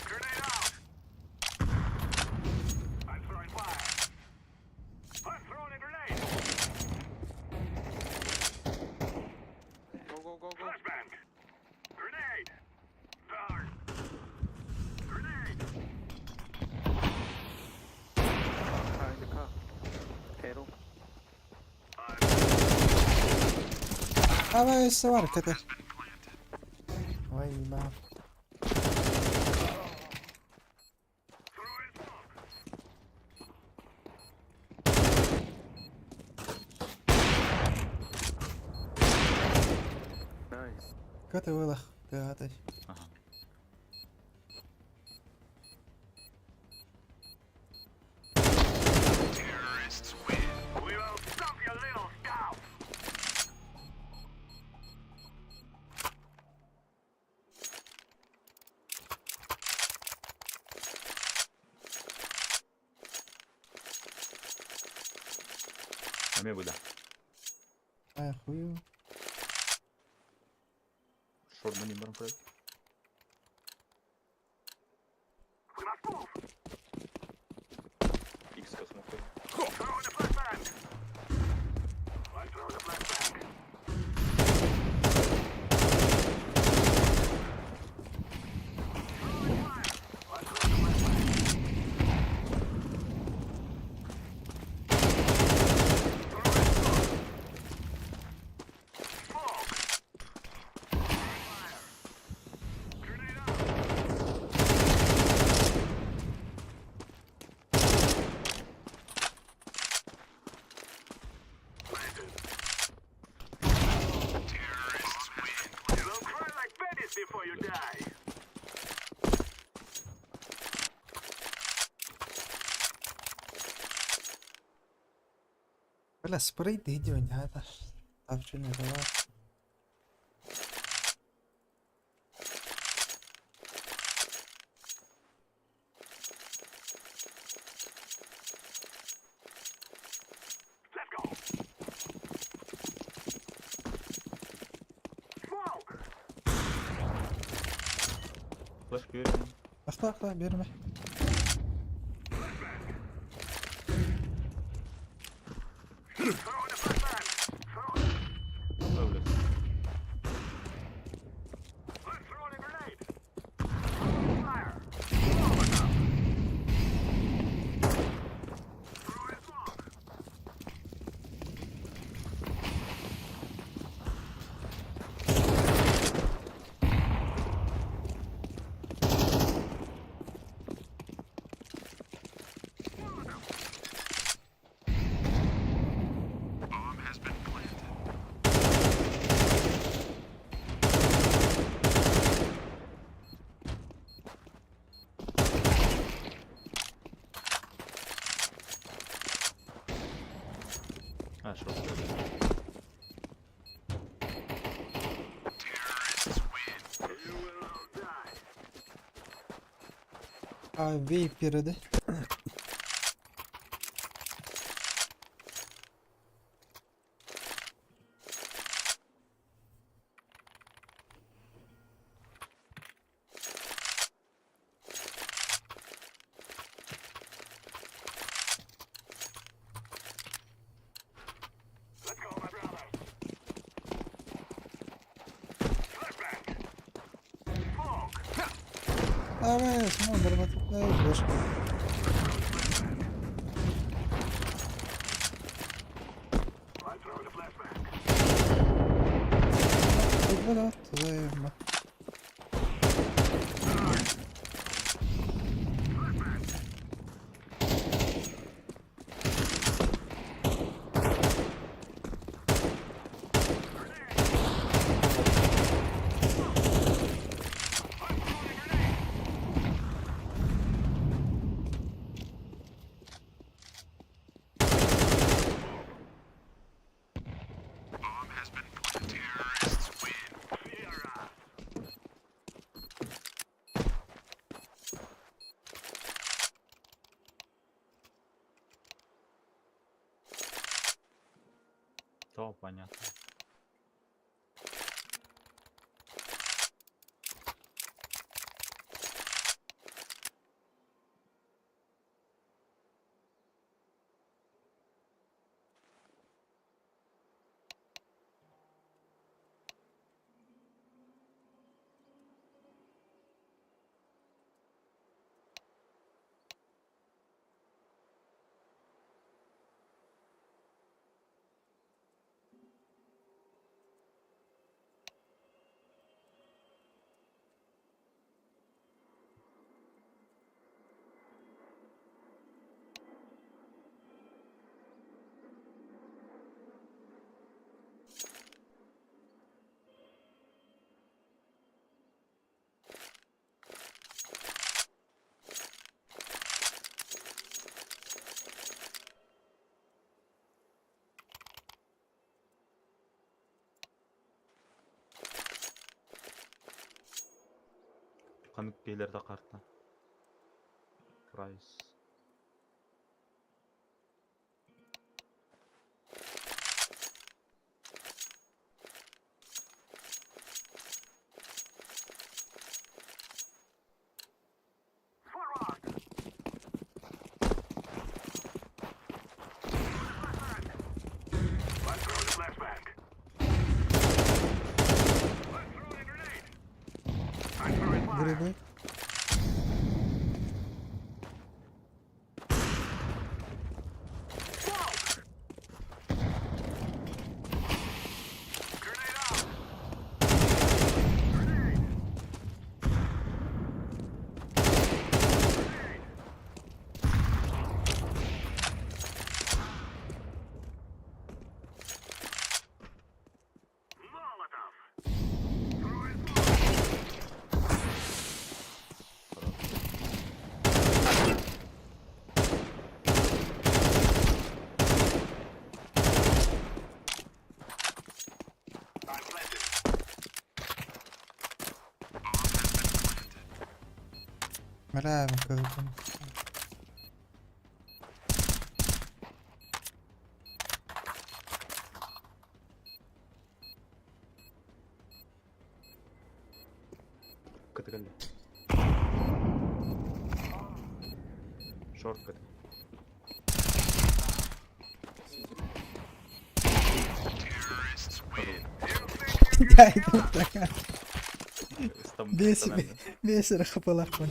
Grenade out. I'm throwing fire. I'm throwing a grenade. Go, go, go, go. Flashbang. Grenade. Darn. Grenade. Car in the car. Arrow. Ава өссө бар кете. Ой, ба. Throwing smoke. Nice. Кете вылах. Ты Ага. We will stop your little scout. Эмиэ бы да. Ай, хую. Шорт мани баран көрөр. We must move. X космок. Throwing a flashbang. I'm throwing a flashbang. Throwing fire. I'm throwing a flashbang. Throwing smoke. Smoke. Throwing fire. Grenade out. Planted. Terrorists win. You will cry like babies before you die. Бля, спрейт иди, это Тавчуня, давай. Let's go. Smoke. Флеш көрөр. Ахта, ахта, берме. Throwing a flashbang. Throwing. Ой, бля. I'm throwing a grenade. Throwing fire. Molotov. Throwing smoke. А, шорт. You will all die. А, вейперы, да? Let's go, my brothers. Flashbang. Smoke. Арай, смотр, вот То понятно. Ханнык киһилэр да карта. Прайс. Грибы. Бля, кыһытым. Кыты кэллэ. Шорт кыты. Бес бес эрэ хапалаахпын.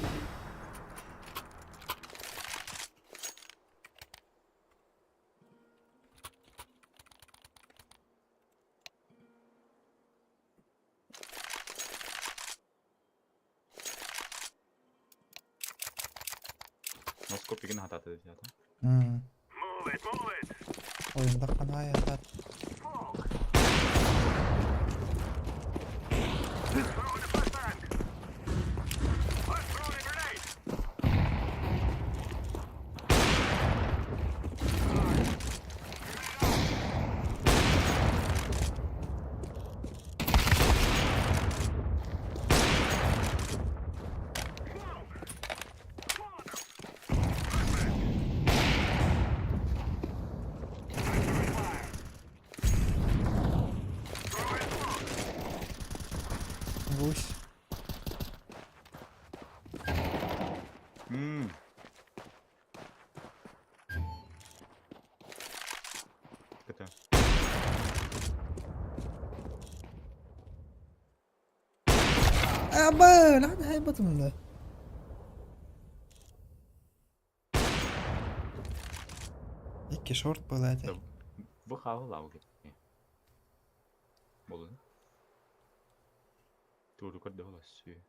Носкопигин хатааты диэтэ. Ойундаххана айатар. Гусь. Кыты. Аба, наһаа хайбатым да. Икки шорт была этэ. Бу хааллаабы кэппи. Болун. Тууру көрдө олассыы.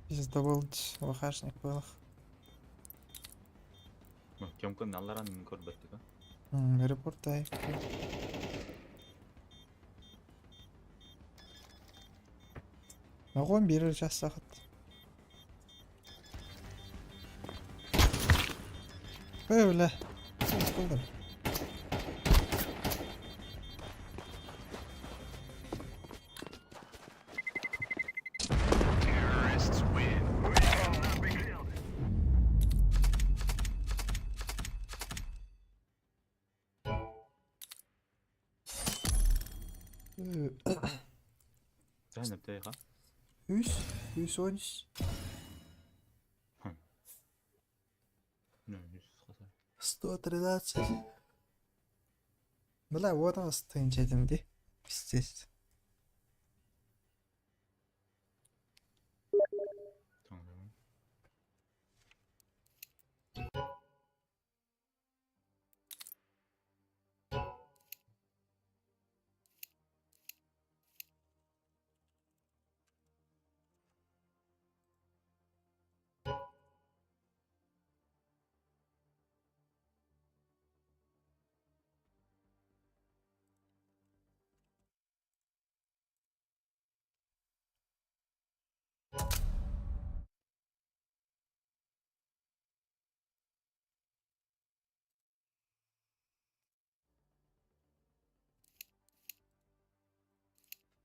Пиздобол ВХшник был. Тёмка налларан көрбөттүк. Репортай. Оҕом биир чассахыт. Бля. Булдum. Тэһэн эптээха. Үс, үс он үс. Ну, үс хаса. 113. Бля, вот он стынчедим ди. Пиздец. Tamam.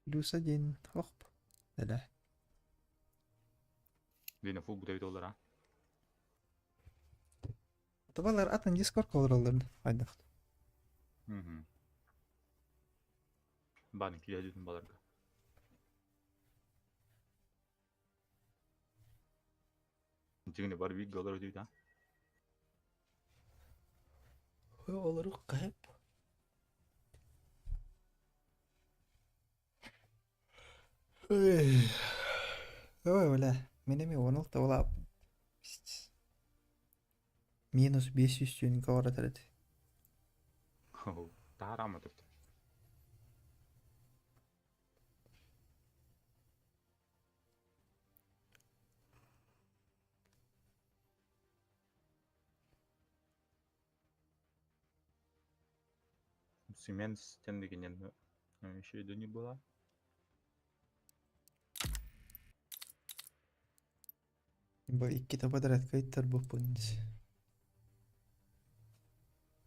Плюс один. Оп. Да-да. Дина фул бутайт олар а. Табалар атын дискорд олороллор. Хайдах. Мгм. Баны киле дүтүн баларга. Жигине бар биг голор өтүйт а. Олору кайып. Ой, бля, мен эми 16 ола. Пиздец. Минус 500 түйін говорят эти. Таарама турт. Цемент стенды еще и не было. Бу иккитэ подряд кыйтар буппун.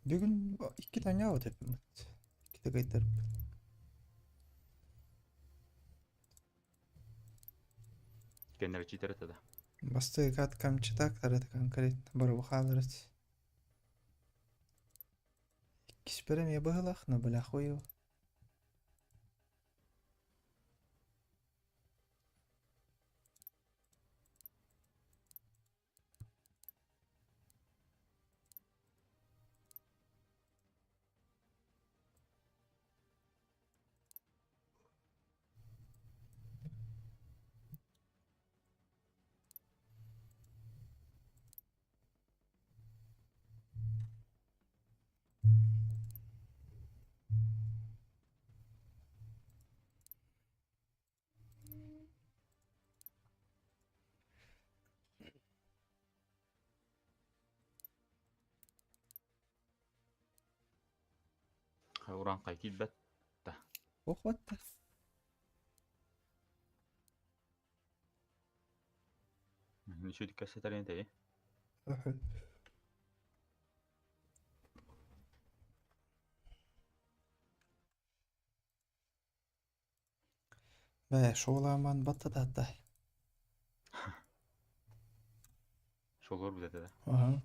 Бүгүн иккитэ аҥаабыт эппит. Иккитэ кыйтарбыт. Кеннер читер тогда. Бастыы каткам читактар это конкретно барбахаларыт. Иккис я быһылах, но бля хуево. Уран кайкил бет. Охотта. Ничего кассетарен те. Бә, шоуламан баттататта. Шолор бизете да. Ага.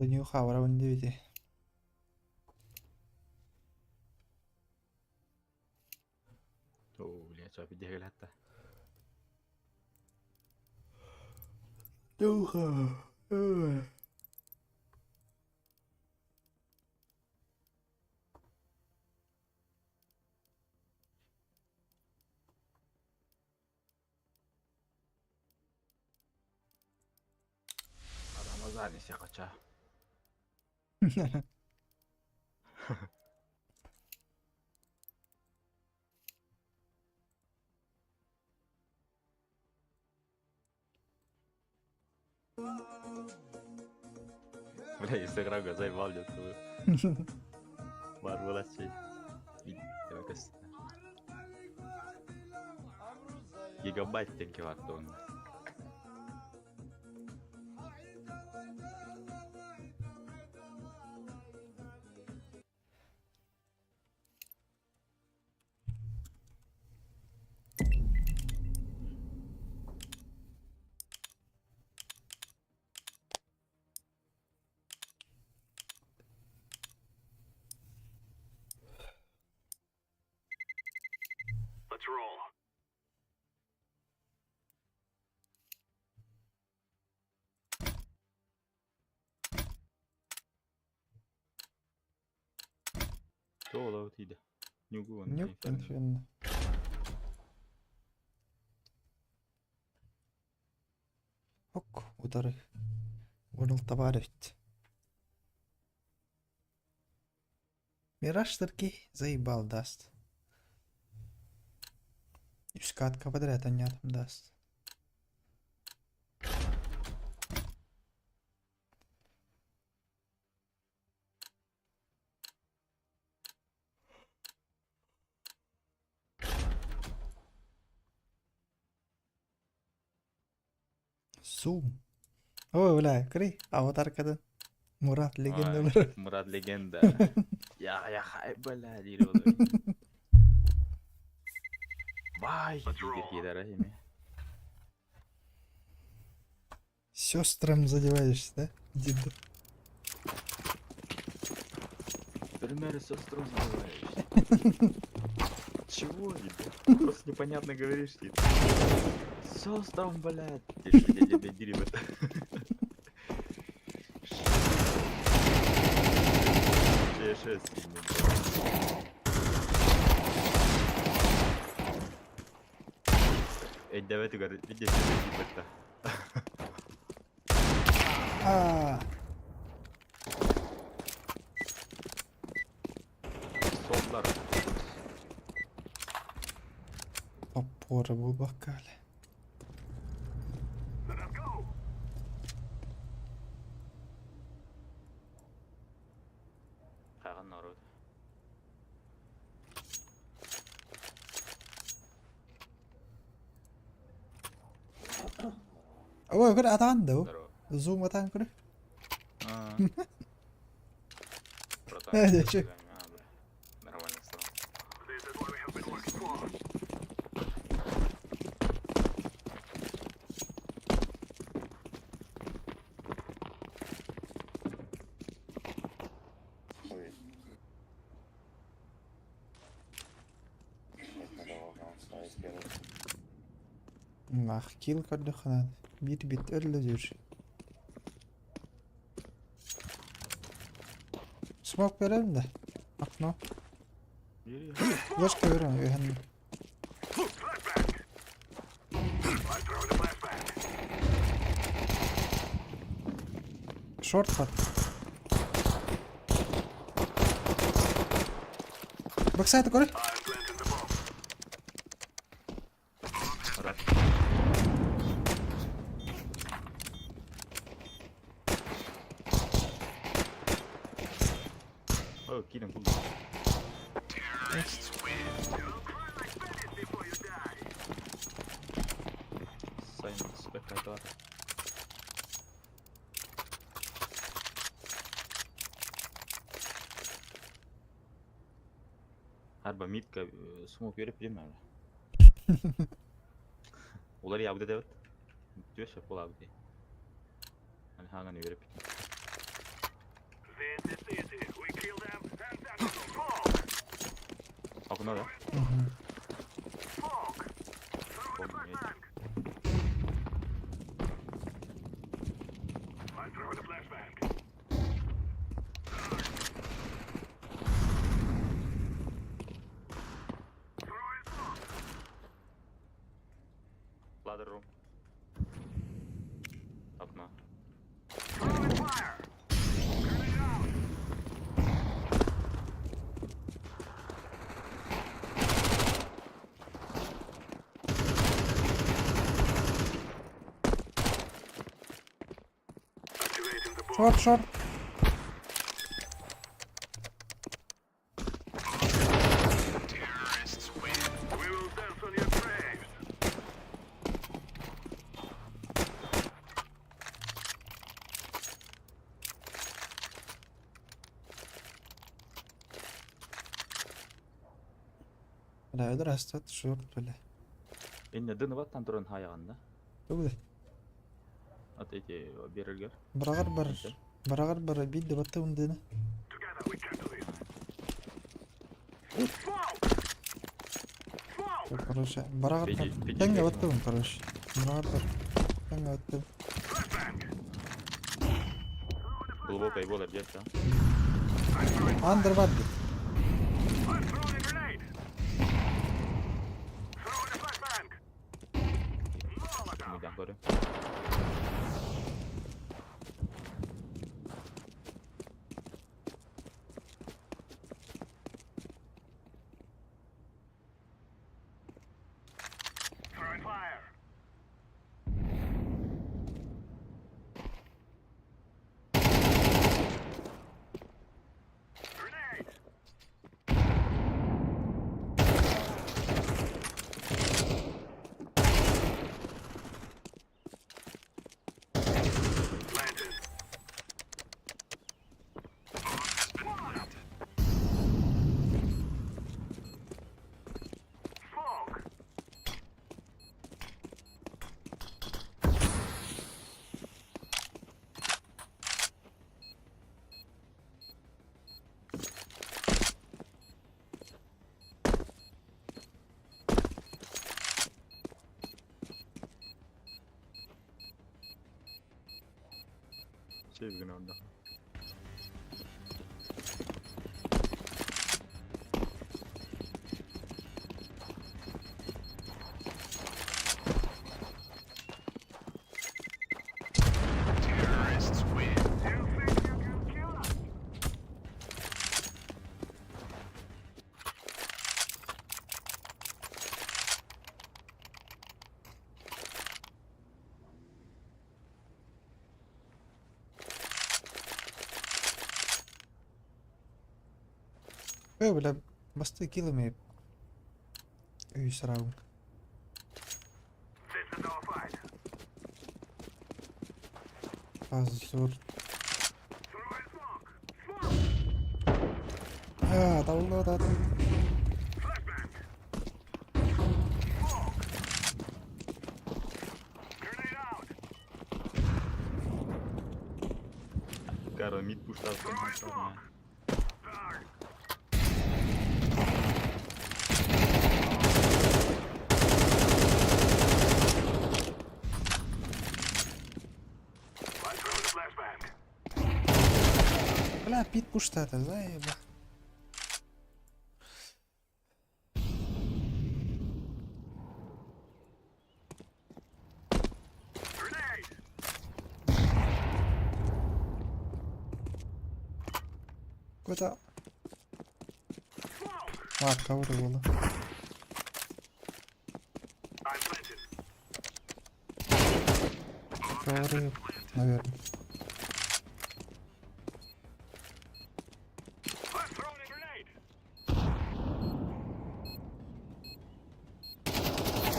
Нюха барабын диэбити. Оо, блядь, чопи диэгэлэтта. Нюха. Рамазан ise кача. Бля, Инстаграмга заебал где Бар буолаччы. Гигабайт тенке бар онно. Let's roll. Туола тиийдэ. Ньугу Нюк инферно. Ок, утары. Уонул табаар эбит. Мираж Сергей заебал даст. Үс катка подряд анньаатым даст. Zoom. Ой, бля, крый, аватаркадан. Мурат легендалары. Мурат легенда. Я, я хай, бля, диир буолар. Бай, диир киирэр эмиэ. Сестрам задеваешься, да? Деду. Примеры сестру называешь. Чего, ебать? Просто непонятно говоришь, типа. Сестрам, блядь. Ребят. Шесть, Өйдөбөтүгэр видео киирбэттэ. Аа. Соллар. Топпуора буолбакка бля. Let us go. Хаҕан норуот. Ой, көр атаан да Здорово. Zoom атаан көр. А. Братан, Э, что чё? ты там? А, бля. Нормально стало. This is what we have been working for. Ой. Блять, надо раунд ставить первый. Мах килл көрдөххүнэ биир бит өллөдүүр. Смок берем да. Окно. Ложка берем үһэн. Flashbang. I'm throwing a flashbang. Шорт хат. Бэксайт көр. I'm planting the bomb. Рад. О, киирэн кул. You'll cry like bandits before you die. Сайн спектатор. Арба митка смок беріп білемін әлі. Олар ябды деп. Төшіп болады. Аны хаңаны беріп. Окно, да? Угу. Помню, нет. Ladder room. Окно. Шорт, шорт. Бля, өдөр астат шорт, бля. Инне дыны баттан туран хаяганда. Тугу От эти берелгер. Барагар бар. Барагар бар бидде батта ундыны. Короче, барагар бар. Пиди- пиди Теңге бек. батта ун, короче. Барагар бар. Теңге батта. Глубокая бола где-то. Андер бар бит. Мидан көрө. Sevgin onda. Ой, бля, басты килами. Үй сарагым. Позор. А, да, да, да. Каро мид пуштал. Бля, пит пуштата, заеба. Куда? А, кого было? Ковры, наверное.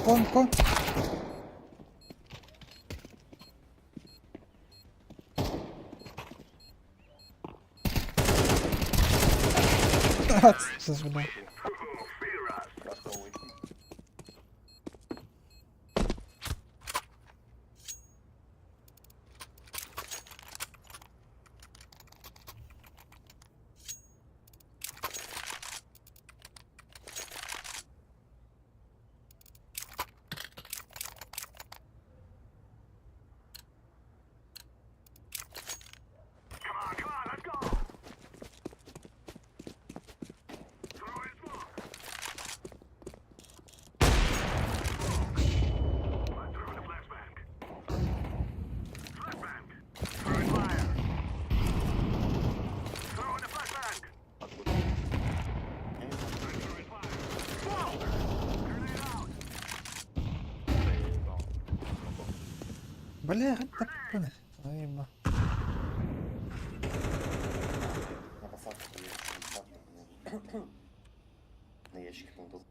Кон, кон. А, сейчас, бля. Бля, таппын. Айма. На посадку я На ящике там был.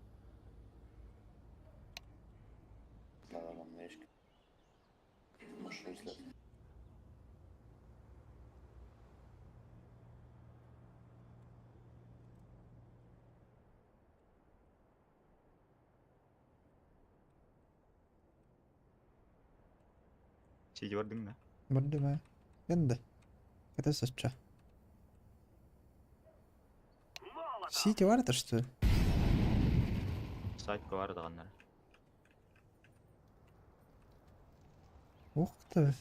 Да, да, там на ящике. Машину след. Сити бардың да? Бардым ээ. Гэнде. Это соча. Сити бар это что ли? Сайтка бар даҕаннара. Ух ты.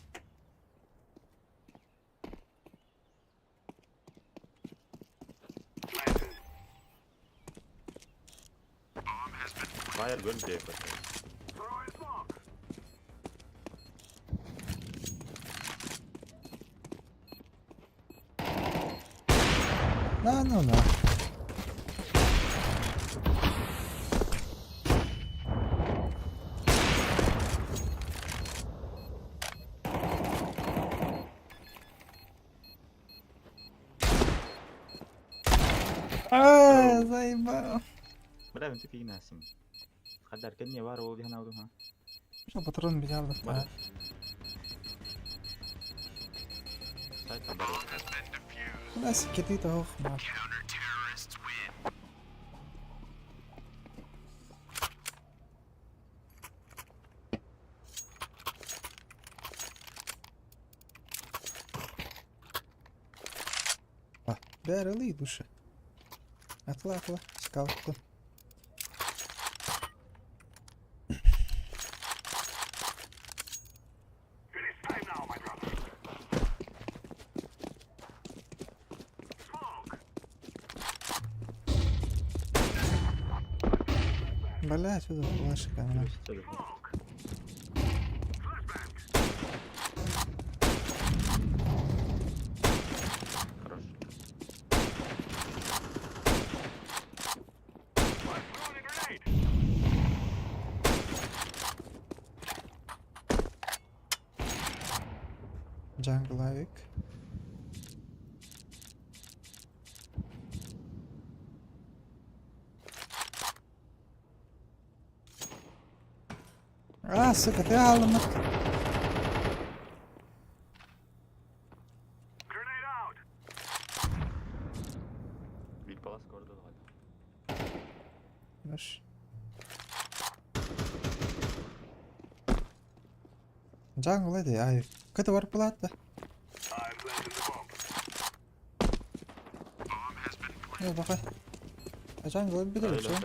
Fire gun диэбэт. На, ну на. А, заебал. Бля, мен тупик насим. Хадар кэнниэ баар ол диһан аудум ха. Патрон взял. Бар. Сайтка бар. Нас киты того хмар. Бәрі душа. Атла, атла, скалку. Бля, сюда флешка, она. Хорош. Jungle авик. А, сука, ты алма. Биир палас көрдө даҕаны. Маш. Jungle эти, ай. Кыты барып булат да. Yo бака. Jungle бит эле.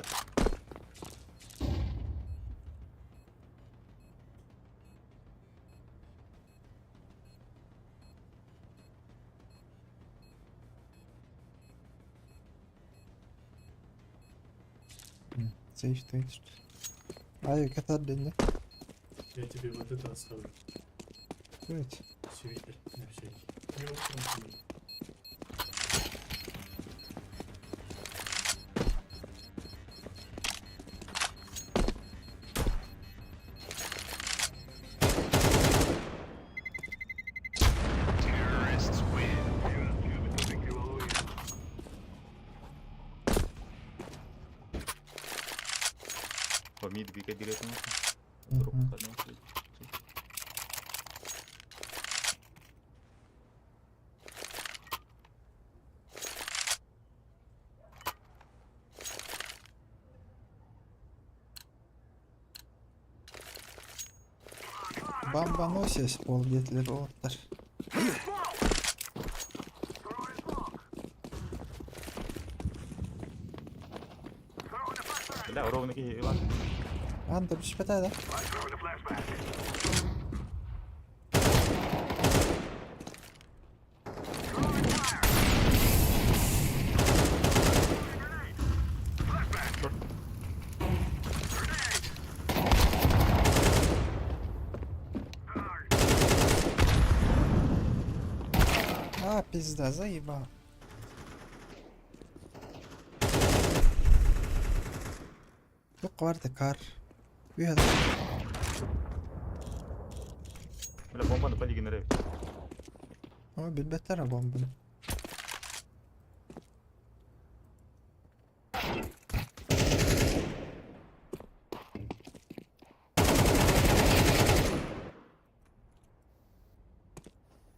Сейф стоит. Ай, катар дэнэ. Я тебе вот это оставлю. Стоит. Свитер на всякий. Я вот там тебе. По мид бика директно. Мгм. Бомбоносец пол диэтилэр уолаттар. Бля, ровно киһи Иван. Анда түспэтэ да. А, пизда, заебал. Туох баар кар. Үһэ. Бля, бомбаны полигин эбит. О, билбэттэр бомбаны.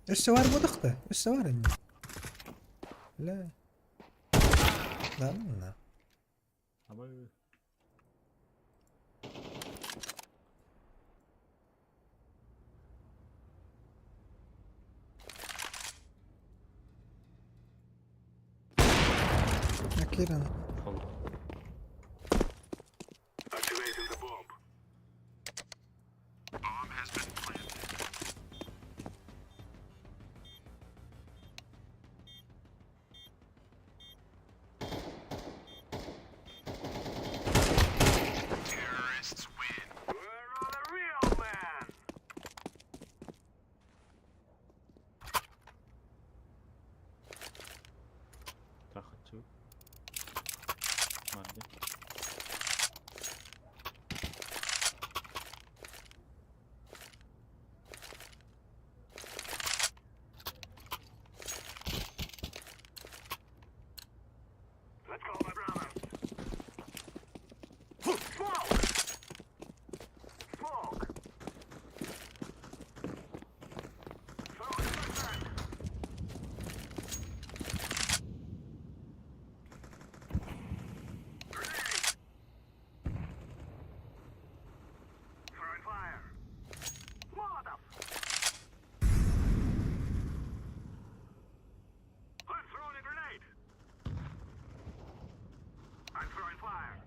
Өссө бар буолуохта. Өссө бар инни. Бля. Да ладно. Абай. Киран. Activating the bomb. Bomb has been planted. Terrorists win. Where are the real men? Трахать. Манди. Let's go, my brothers. Smoke! Smoke! Throw it back. Grenade! Throwing fire. Molotov! I'm throwing a grenade! I'm throwing fire.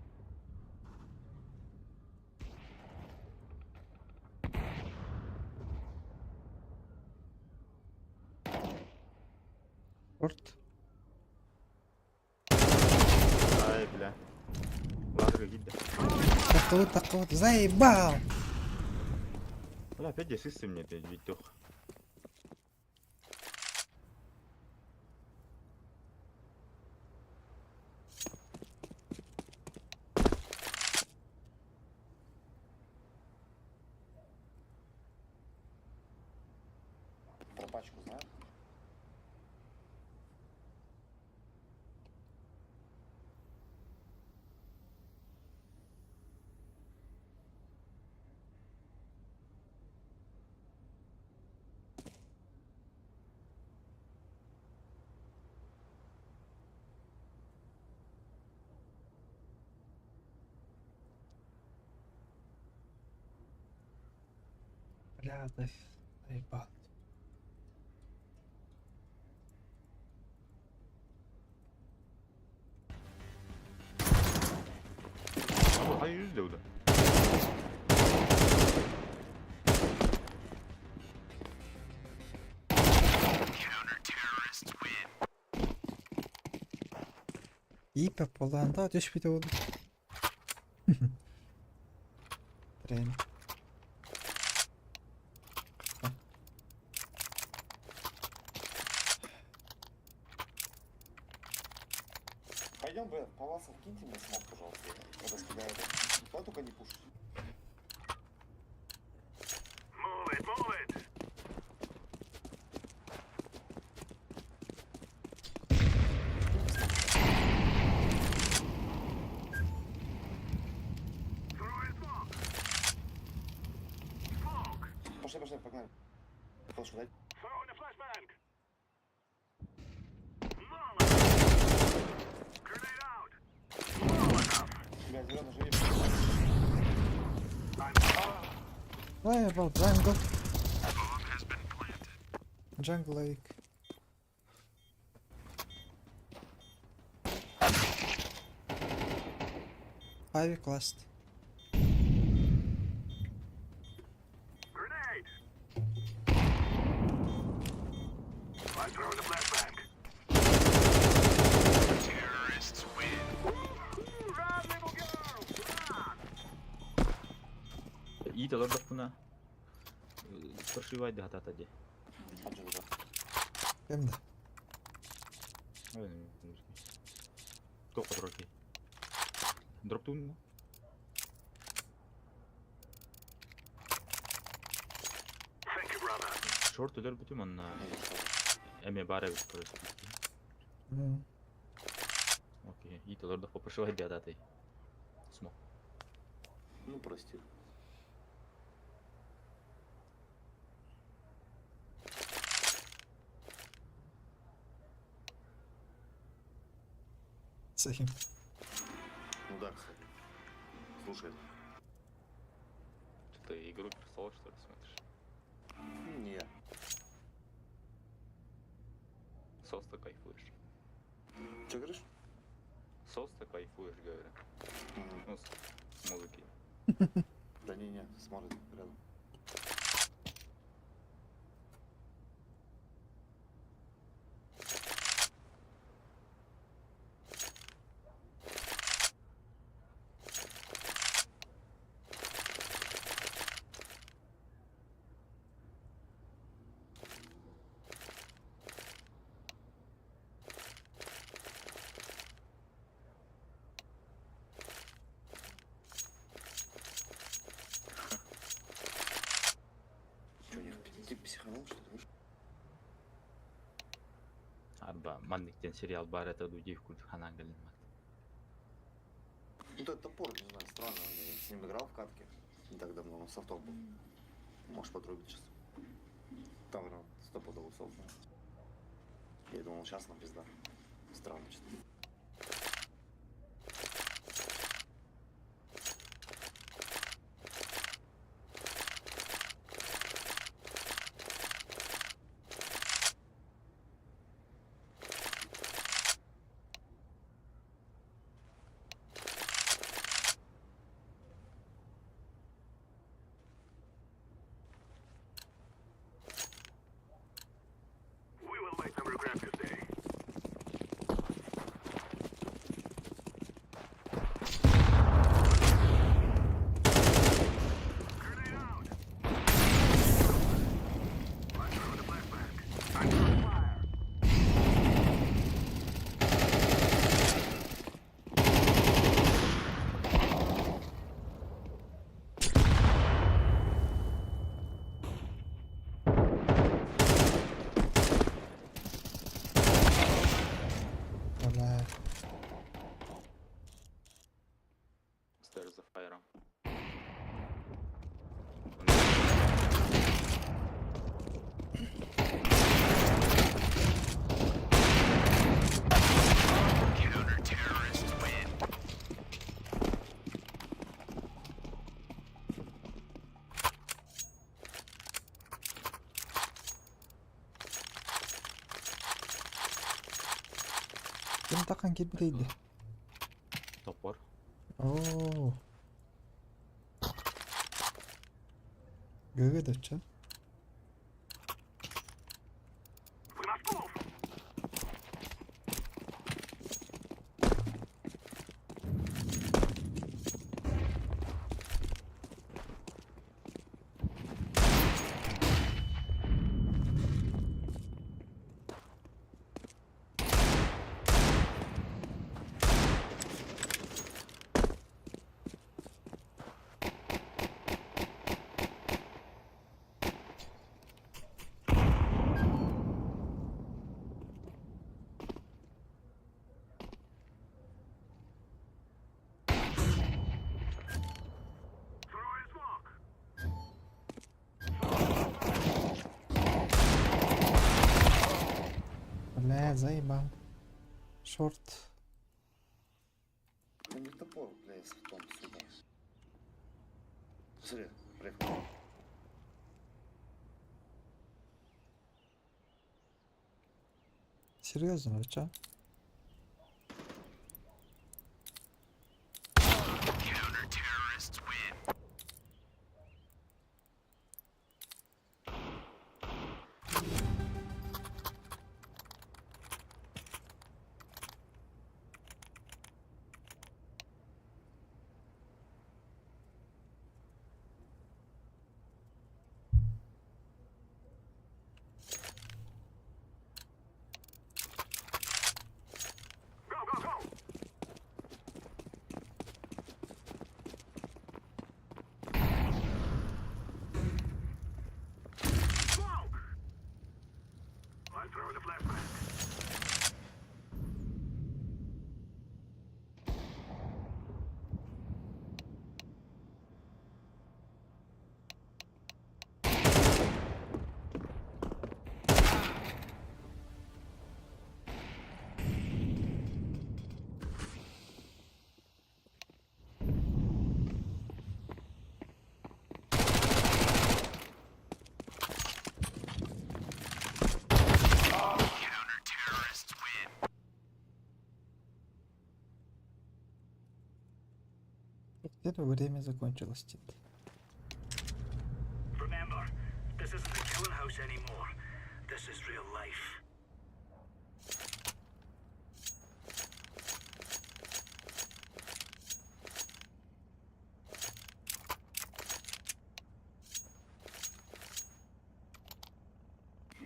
Порт. Ай, бля. Ладно, гидда. Такого, такого. Заебал! Бля, опять ассисты мне, опять, Витёх. Про пачку знаешь? Бля, да заебал. А yüz de o da. Иипе болан да түспүтэ буолуо. Трен. Пойдем, Б, паласов киньте мне смог, пожалуйста. Я когда скидаю это. Давай только не пушить. Move it, move it! Throwing smoke! Smoke! Пошли, пошли, погнали. Флешку дай. Throwing a flashbang! Molotov! Grenade out! Molotov! Бля, зеленый живи. Заебал, jungle. Jungle like. Авик last. Grenade! I'm throwing a flashbang. Terrorists win. Run, little girl! Run! İyi de bak buna. Прошивай да хата де. Хаджи, да. Кем да? Тоқ дроки. Дроп тун. Thank you, brother. Шорт өлөрбүтүм онно эмиэ баар эбит короче. Окей, иит олордох попрошу диататай. Смог. Ну, прости. Сахим. Ну да, кстати. Слушай. Что ты игру престолов, что ли, смотришь? Не я. Соста кайфуешь. Че говоришь? Соста кайфуешь, говорю. Мгм. Ну, с музыки. Да не-не, смотрит рядом. Че, у них ты психанул, что ли? Арба, маннык сериал бар это дудив культ ханан галин Ну, этот топор, не знаю, странно. Я с ним играл в катке не так давно, он софтов был. Можешь подрубить сейчас. Там прям стопудовый софт. был. Я думал, сейчас нам пизда. Странно что-то. We will make them regret this day. Grenade out. I'm throwing the flashbang. I'm throwing fire. Бля. Stairs of Fire. Ким такан кирбитейди? Топор. Оо. Гөге дөччө. We must move. Throwing smoke. Бля, заебал. Шорт. У них топор, бля, с софтом, сука. Смотри, приехал. Серьезно, вы чё? Диэн время закончилось диэт. Remember, this isn't the killing house anymore. This is real life.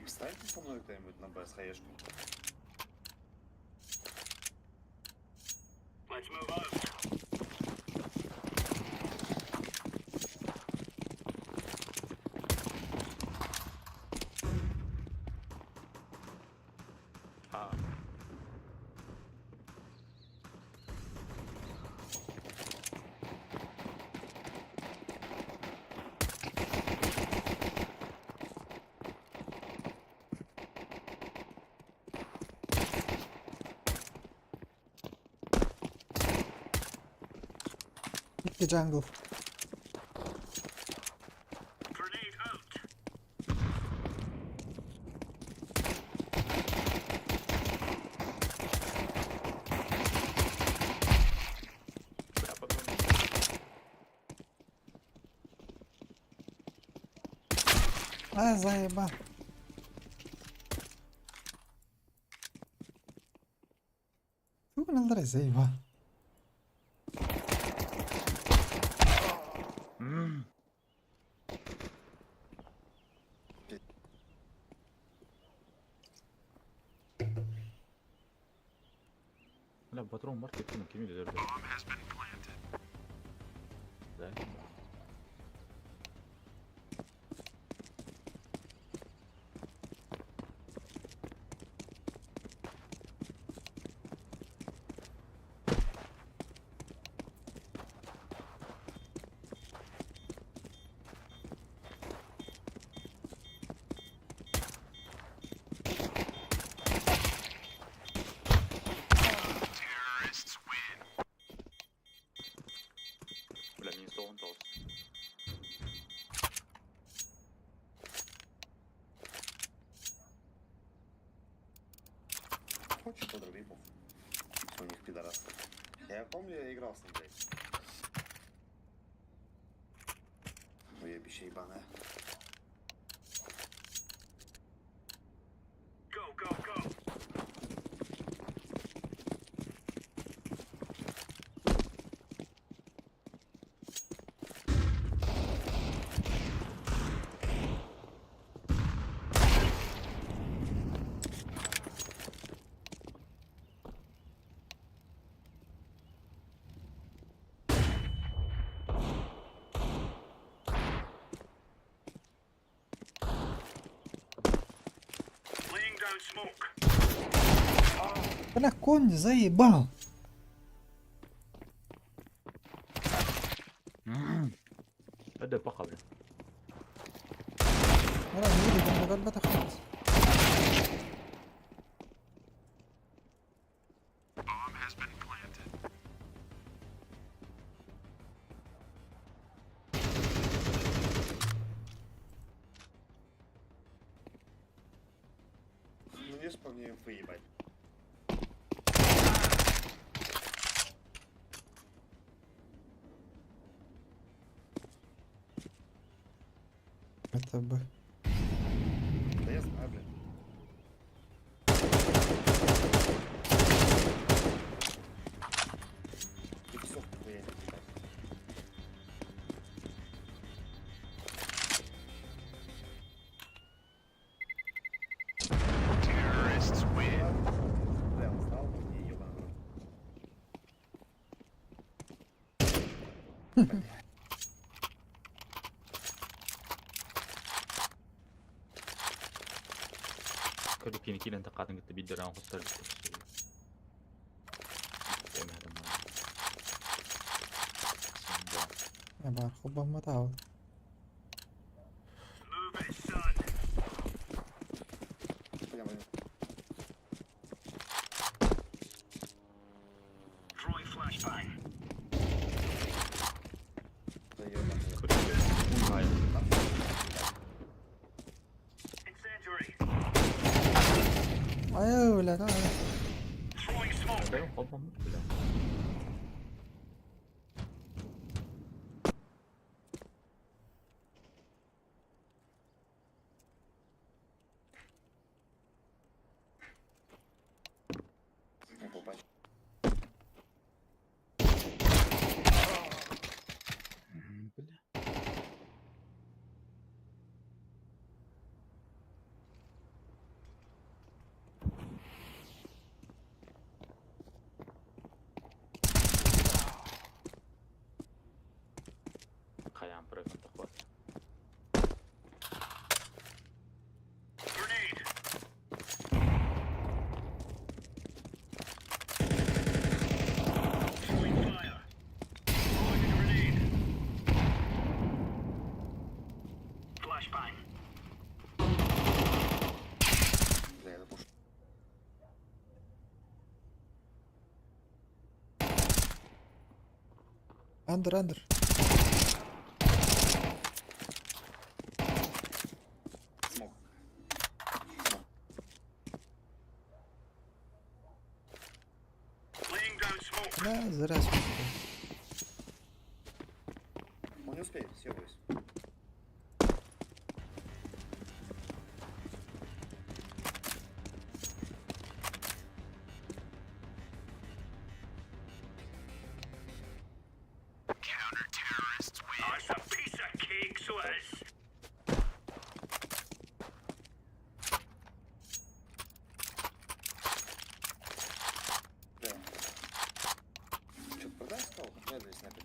Встаньте со мной кто-нибудь на Б с хаешкой. Let's move out. А. Икки jungle. Grenade out. Бля, потом. А, заеба. Тугун заеба. Бля, патрон маркет ну кими дедер. Да. Бля, минус 100 он толст. Хочешь подруби, похуй. У них пидорасы. Я помню, я играл с ним, блядь. Уебище ебаное. Go, go, go. Laying down smoke. Бля, конь заебал. Это пока, бля. Бля, не видит, он бата хас. Ну не ж по мне инфы ебать. Это бы. Да я знаю, блядь. Ты псов нихуя не ебать. Бля, он знал, но мне ебаный в рот. Короче, кини килен тақатын кетті бидер ан құстар. Я бар, хобба матау. Move it, son. Понял, понял. Throwing flashbang. Да ебаный. Incendiary. Ай, бля, да. Throwing smoke. Бля. Under, under. Smoke. Laying down smoke. Да, зря смотрю. Он не успеет, съебывайся. Oh, it's a piece of cake, so it is. Да. Что-то продай стол? Я здесь снайпер.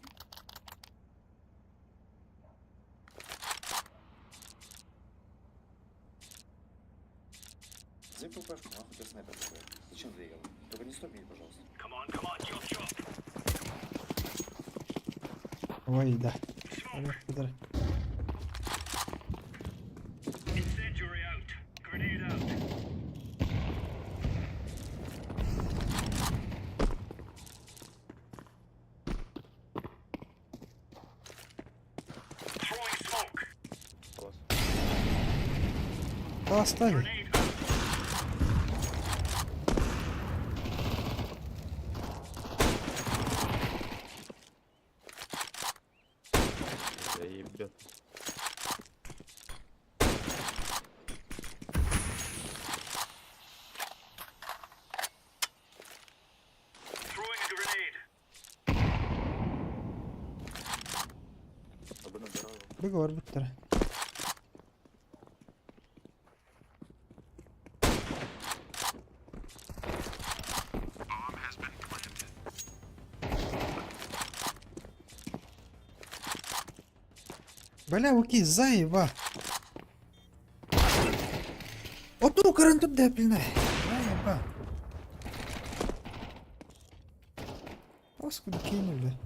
Займи ППшку, нахуй тебе снайпер такой. Зачем двигал? Только не стоп меня, пожалуйста. Come on, come on, chop chop. Ой, да. Smoke. Подожди. Incendiary out. Grenade out. Throwing smoke. Палас. Да, остави. Grenade out. Заебет. Throwing a grenade. Абы набирал. Быгор буттара. Бля, окей, заеба. Оту каран тут да, блин. Заеба. Паску кинули.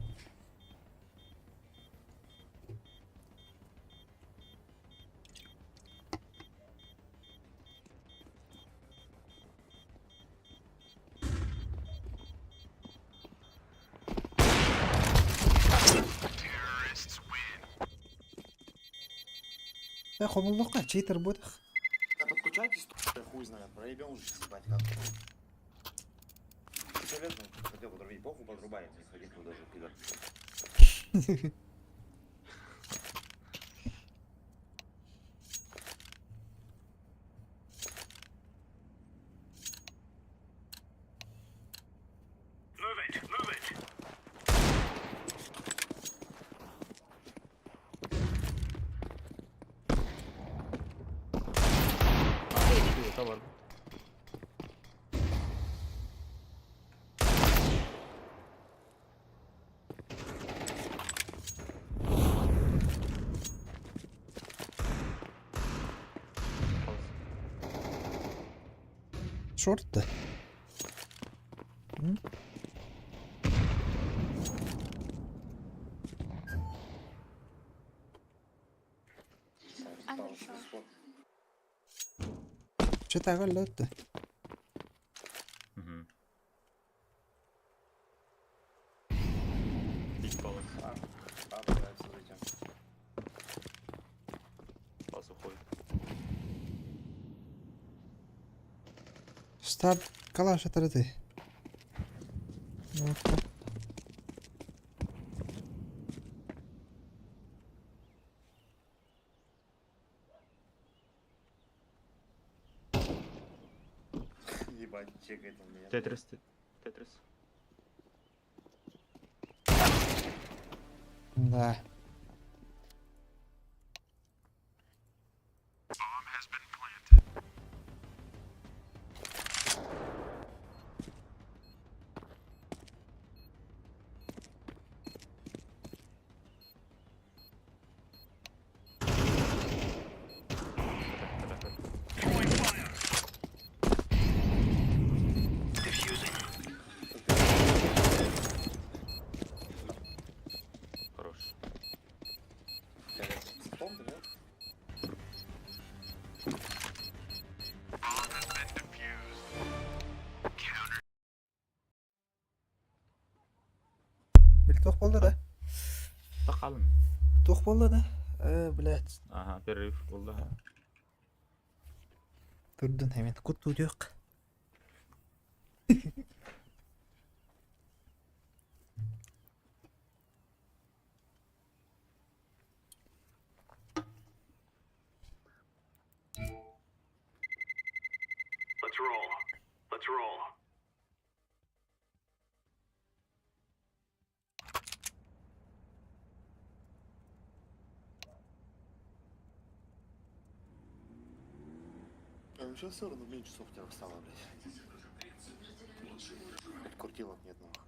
Я хомуллукка читер будах. Да подключайтесь, т***, хуй знает, проебем уже сейчас ебать как. Советую, хотел подрубить, похуй подрубай, не ходи туда даже, пидор. Move it, move it. Товар. Палас. Шорт да. М? Стал, спорт. Че тагал лөттө. Угу. Бить палас. А, а, пытается зайти. Палас уходит. Стаб калаш атарады. Ну, Ебать, чекает он меня. Тетрис. Тетрис. Да. Throwing fire. Diffusing. Хорош. Хаалын. Туох буолла да? Э, блядь. Аха, перерыв буолла. Турдун hemen куттуутуох. Let's roll. Let's roll. А ну сейчас все равно меньше софтера стало, блядь. Хоть крутилок нет, нахуй.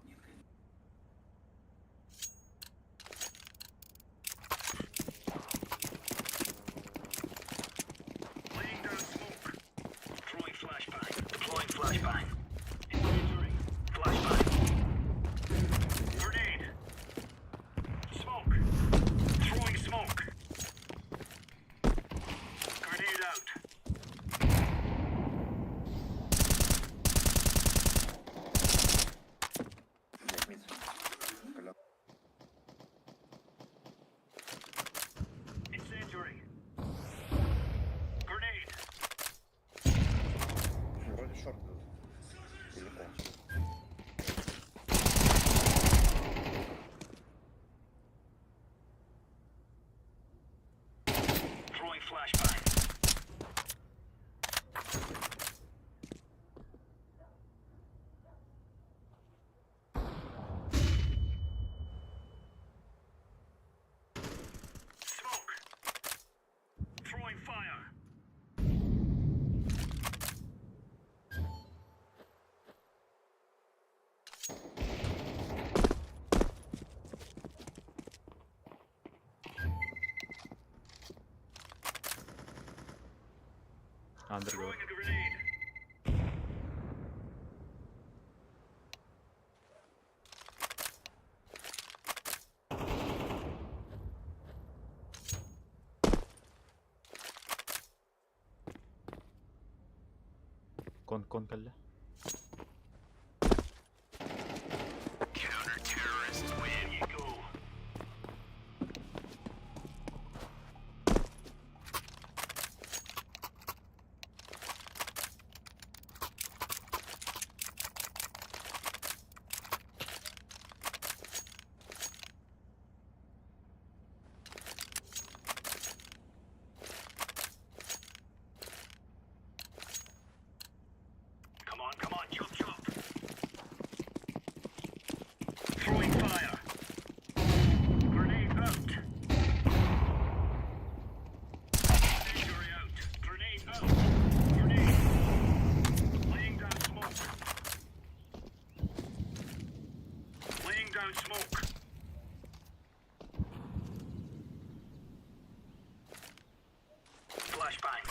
Laying down smoke. Throwing flashbang. Deploying flashbang. Incendiary. Flashbang. Grenade. Smoke. Throwing smoke. Grenade out. Блядь, мид. Бля. Incendiary. Grenade. Вроде шорт идут. Или кон. Throwing flashbang. Smoke. Throwing fire. Андергор. Throwing a grenade. Кон, кон кэллэ. Counter-terrorists win. You go. Come on, come on, chop chop. Throwing fire. Grenade out. Incendiary out. Grenade out. Grenade. Laying down smoke. Laying down smoke. Flashbang.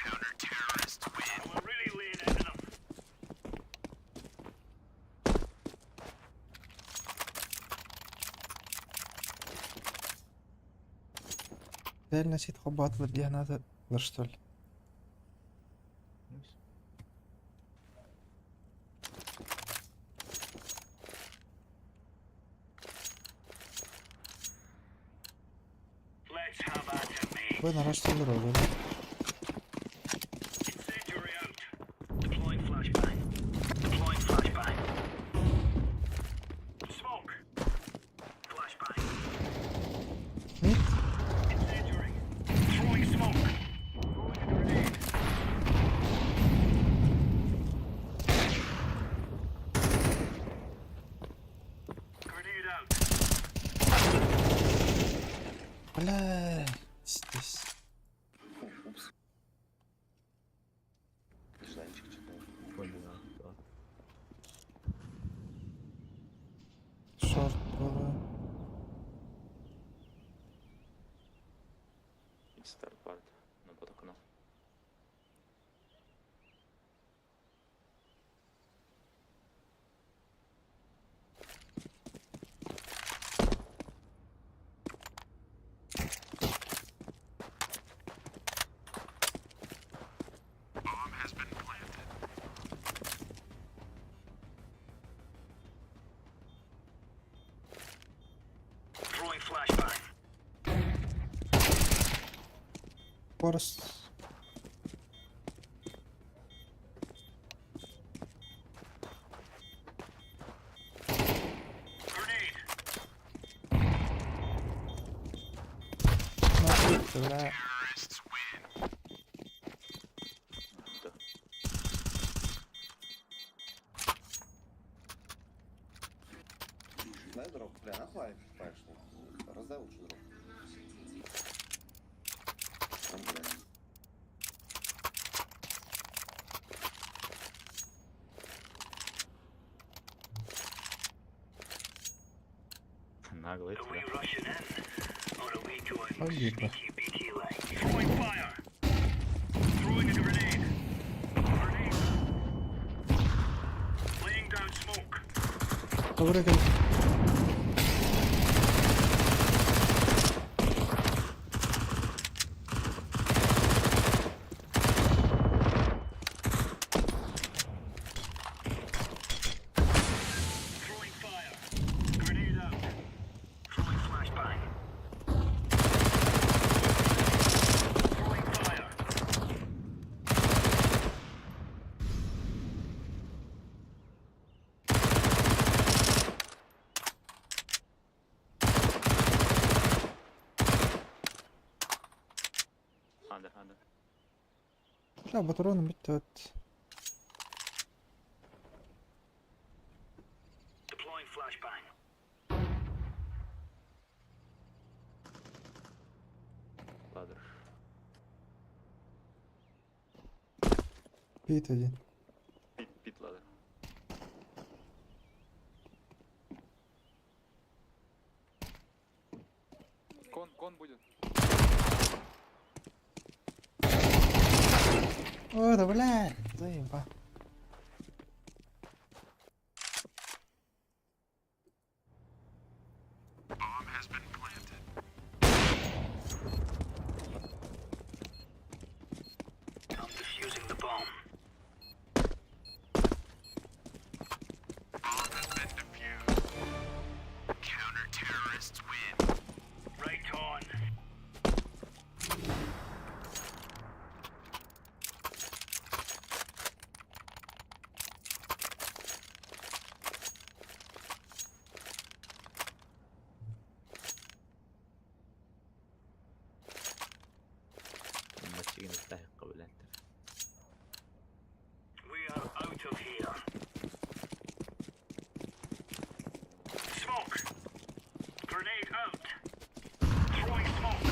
Counter-terrorists win. We're really laying into them. Реально сит хобатылар диэн что ли? Let's have at it, mate. Вы наращивали роль. Incendiary out. Deploying flashbang. Deploying flashbang. Smoke. Flashbang. Нет? Incendiary. Throwing smoke. Throwing a grenade. Grenade out. Бля, здесь. Фу, упс. Жданчик. Буолуо. Старпарт. На под окно. Throwing flashbang. Forest. Grenade. Нахуй, бля. Да. Дай дроп, бля, нахуй покупаешь? Раздай лучше дроп. Там, бля. Наглый Are we тебя. rushing in, or are we going Обидно. sneaky beaky like? Throwing fire. Throwing a grenade. Grenade. Laying down smoke. Добрый день. Throwing fire. Grenade out. Throwing flashbang. Throwing fire. Андер, андер. Бля, патроны бүттү. Deploying flashbang. Ladder. Pit один. Pit, pit ladder. Con, con будет. О, да бля, заеба. I'm defusing the bomb. Right on. لما تيجي نستحق قبل أن تفهم. We are out of here. Smoke. Grenade out. Throwing smoke.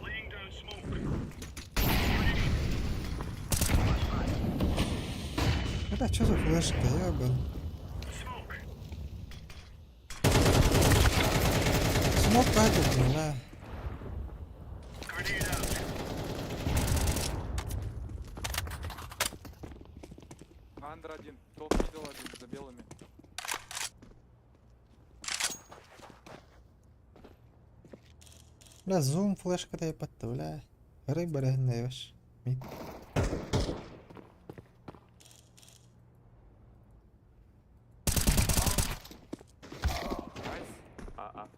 Laying down smoke. Grenade. Бля, что за флешка, ебан. Smoke. Смок катит, бля. Grenade out. Under один. Top middle один, за белыми. Бля, зум флешка да ебать, бля. Рыба рыгнаешь. Mid. Nice. А, а.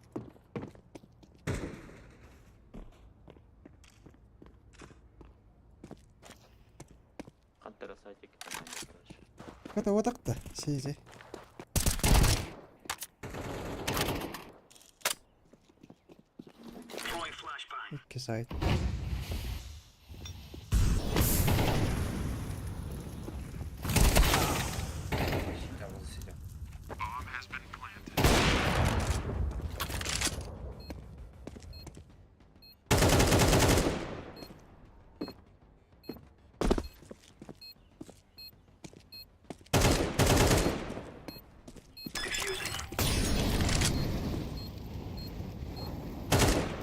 Хантера сайтик, там надо, короче. Это вот так-то, сиди. Throwing flashbang. Икки сайт. Сидя, вот сидя.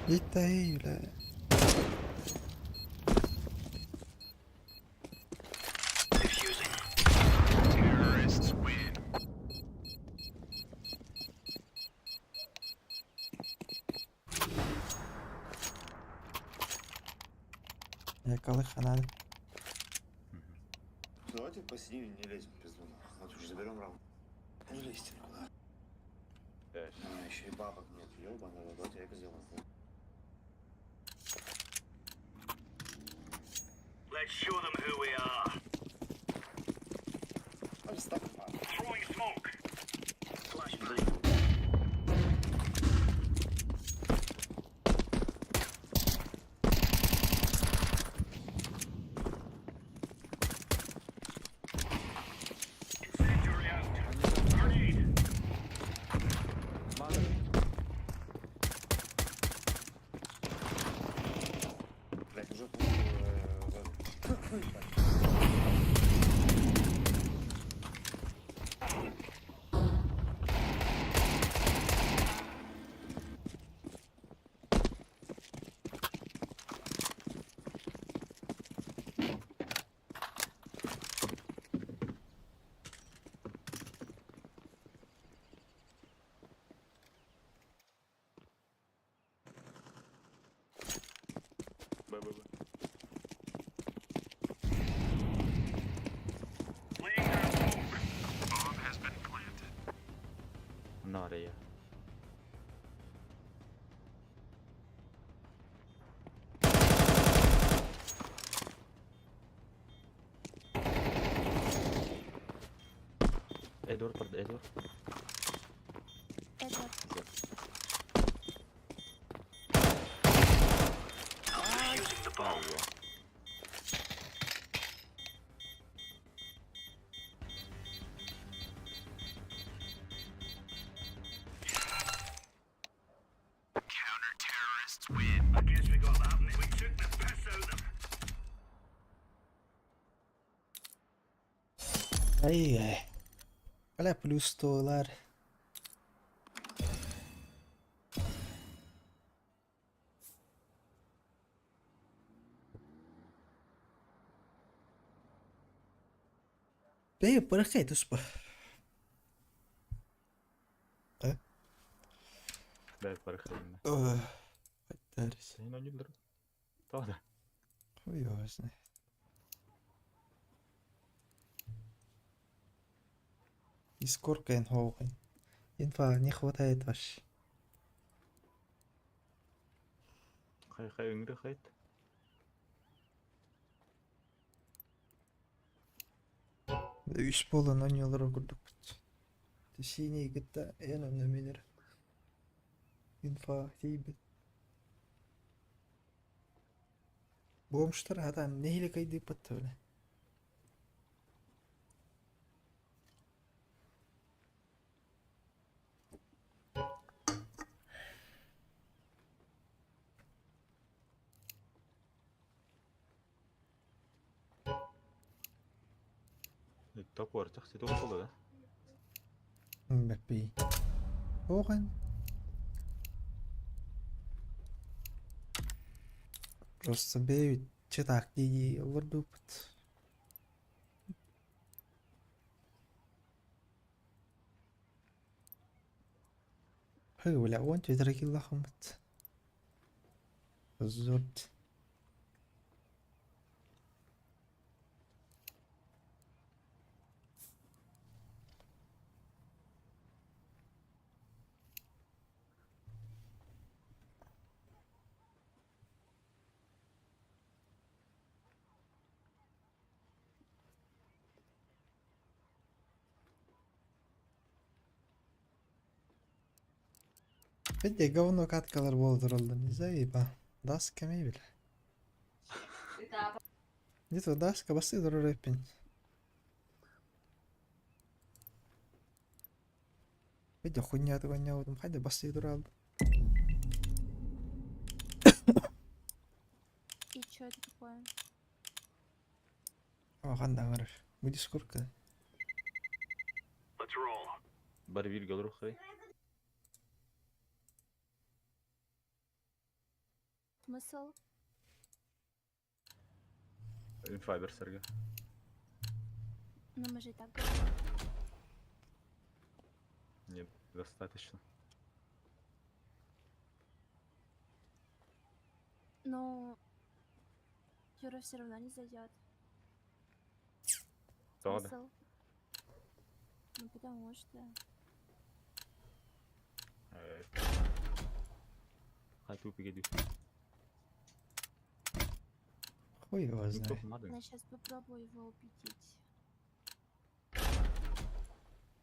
Итэй, бля. Defusing. Якалых ханан. Давайте посидим и не лезем в пизду. нахуй. Вот уже заберем раунд. Не лезьте никуда. У меня еще и бабок нет, ебаный, рот, давайте я сделаю. Let's show them who we are. Throwing smoke. Flashbang. Incendiary out. Grenade. Блять, уже в- Б, Б, Б. Laying down smoke. Нария. Эдвард, правда, Эдвард. Эдвард. Defusing the bomb. Counter-terrorists win. I guess we got that. We took the piss out of them. Ай-яй. Бля, плюс 100 лар. Бэй, бырахай туспа. Бэр барахайна. Дарис. Сен ойнуулар. Таа. Хуй его знает. И сколько инфа? Инфа не хватает вообще. Хай хай өңрө хайт. Үс буолан оонньуулар курдукпут. Синий кытта эн онно минер. Инфа тиийбит. Бомжтар хатаан нэһиилэ кыйдыыппат бile. Топ барчах си топ болду да. Бэппи. Оҕон. Просто бэйбит чытаак дии олордууппут. Хы, бля, он тетра киллахыммыт. Зурт. Види, говно каткалар буолтураллар, не заеба. Даска мебель. Где-то даска басы рэппин. Види, хуйня хуйня, там хайда басы дурал. И чё это такое? О, ханда аңарар. Бу дискурка. Let's roll. Бар бир голру хай. Смысл? Инфа берсерге. Ну мы же и так говорим. Недостаточно. Ну, Юра все равно не зайдет. Тода. Смысл? Ну потому что. Хай тупик иди. Хуй его знает. Я сейчас попробую его убедить.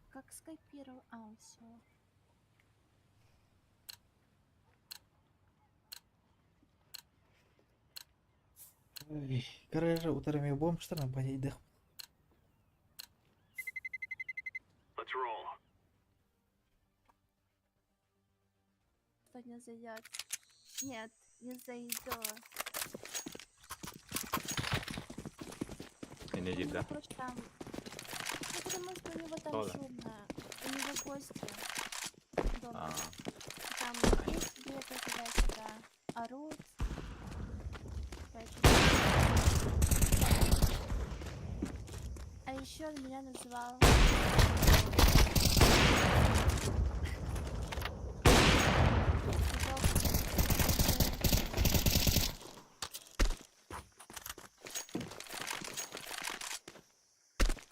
Как скопировал? А, все. Гаража утарами бомжтарна поедах. Let's roll. Кто не зайдет? Нет, не зайду. Не У иди, него да. просто там. Ну потому что у него там Что да? шумно. У него гости дома. А, Там дети бегают туда-сюда, орут. Короче. А еще он меня называл. Сказал, что-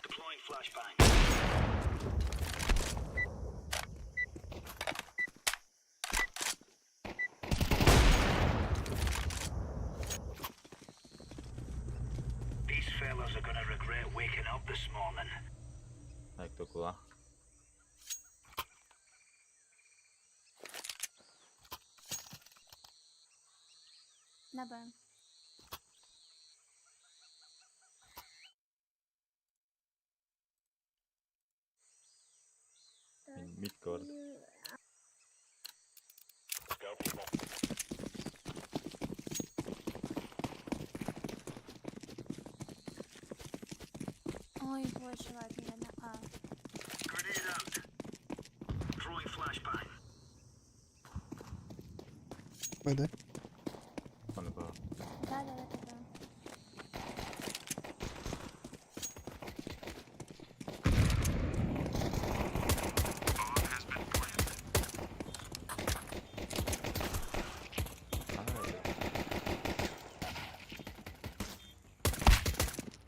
Deploying flashbang. These fellas are gonna regret waking up this morning. так, кто куда? На Б. Мидкорд. Ой, боже, ладно, я на А. Grenade out. Throwing flashbang. БД. Он был. Да, да, да, да, да.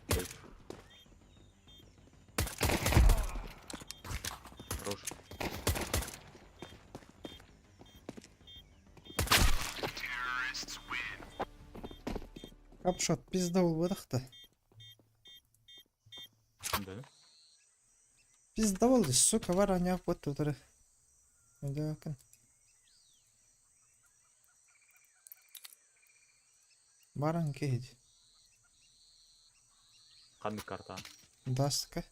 Сейф. Хорош. Капшот пиздовал выдохта. Да? Пиздовал, сука, вараня вот тут. Да, Баран кейд. Қандай карта? Даска.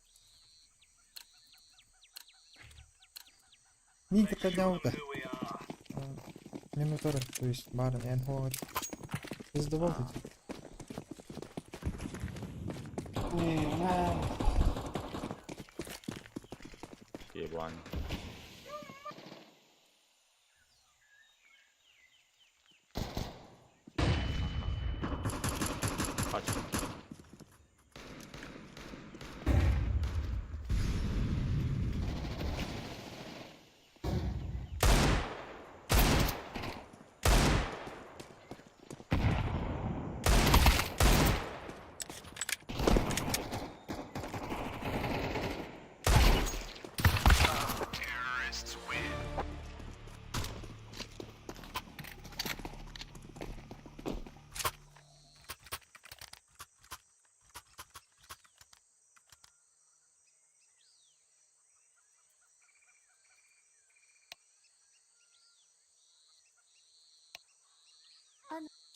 Минка поднял-то. Who we are. Минутора, то есть баран, я не Пиздовал тут. Ебан. Пачка.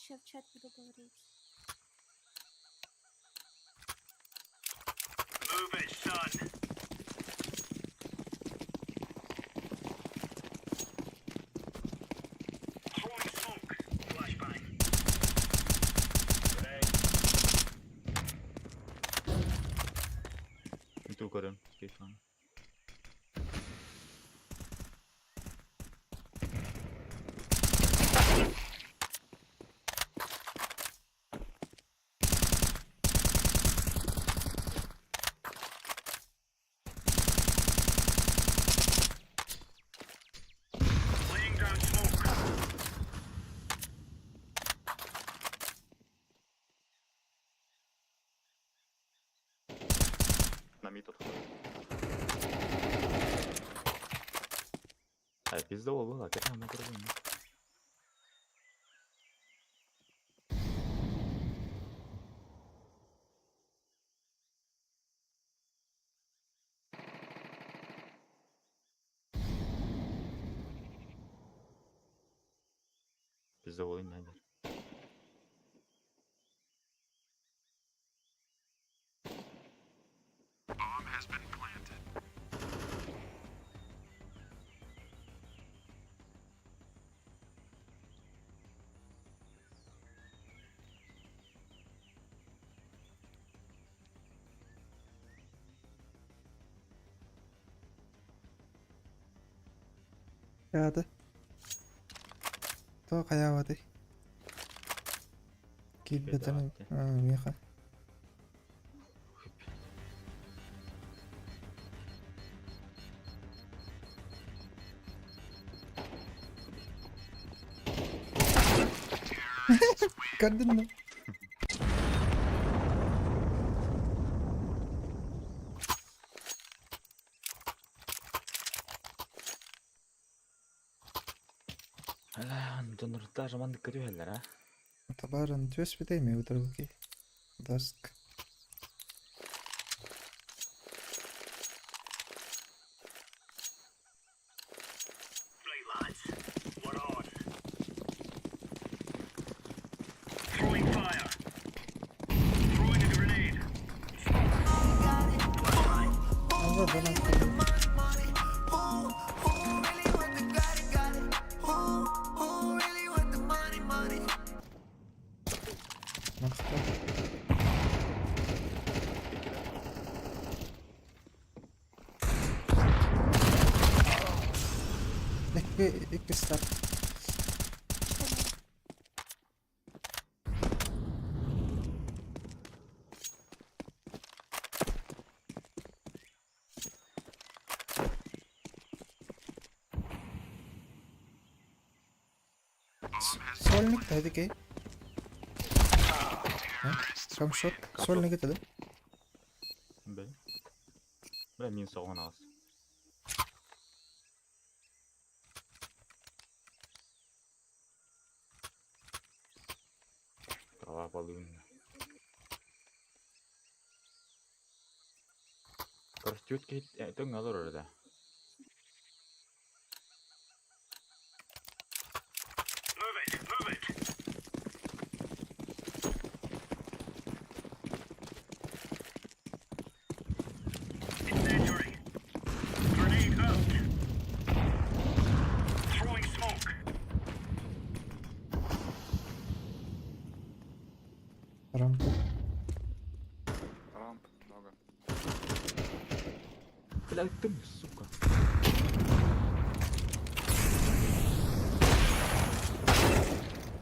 Еще в чат буду говорить. Move it, son. Throwing smoke. Flashbang. Grenade. Ту көрем. Кейфан. Отходит. Ай, пизда буолла, кэтээн көрөбүн. Пизда буолуй нээр. Yaada. Тоҕо хайаабатый? Киирбэтэн миэхэ. Көрдүн да? Ала, донордар маннык көрүһэллэр а? Табаарын түөспүтэй ме утарбыки. Даск. Right, lads. We're on. Throwing fire. Throwing a grenade. Ага, да, Махтал. Икки икки стар. Сольник тэдикей. Камшот. Сольник это да? Бля. Бля, минус оҕон аҕыс. Трава балыын. Короче, киһи төҥ олорор да. Move it, move it. Incendiary. Grenade out. Throwing smoke. Рампа. Рамп много. Бля, ты мне, сука.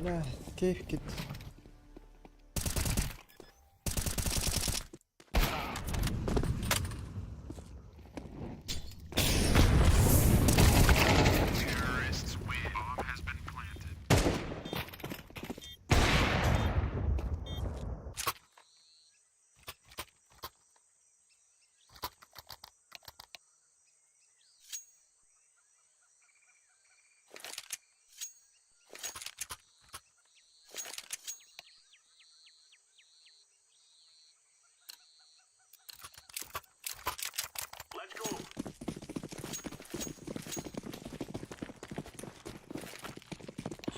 Бля, кейф кит. Let's go.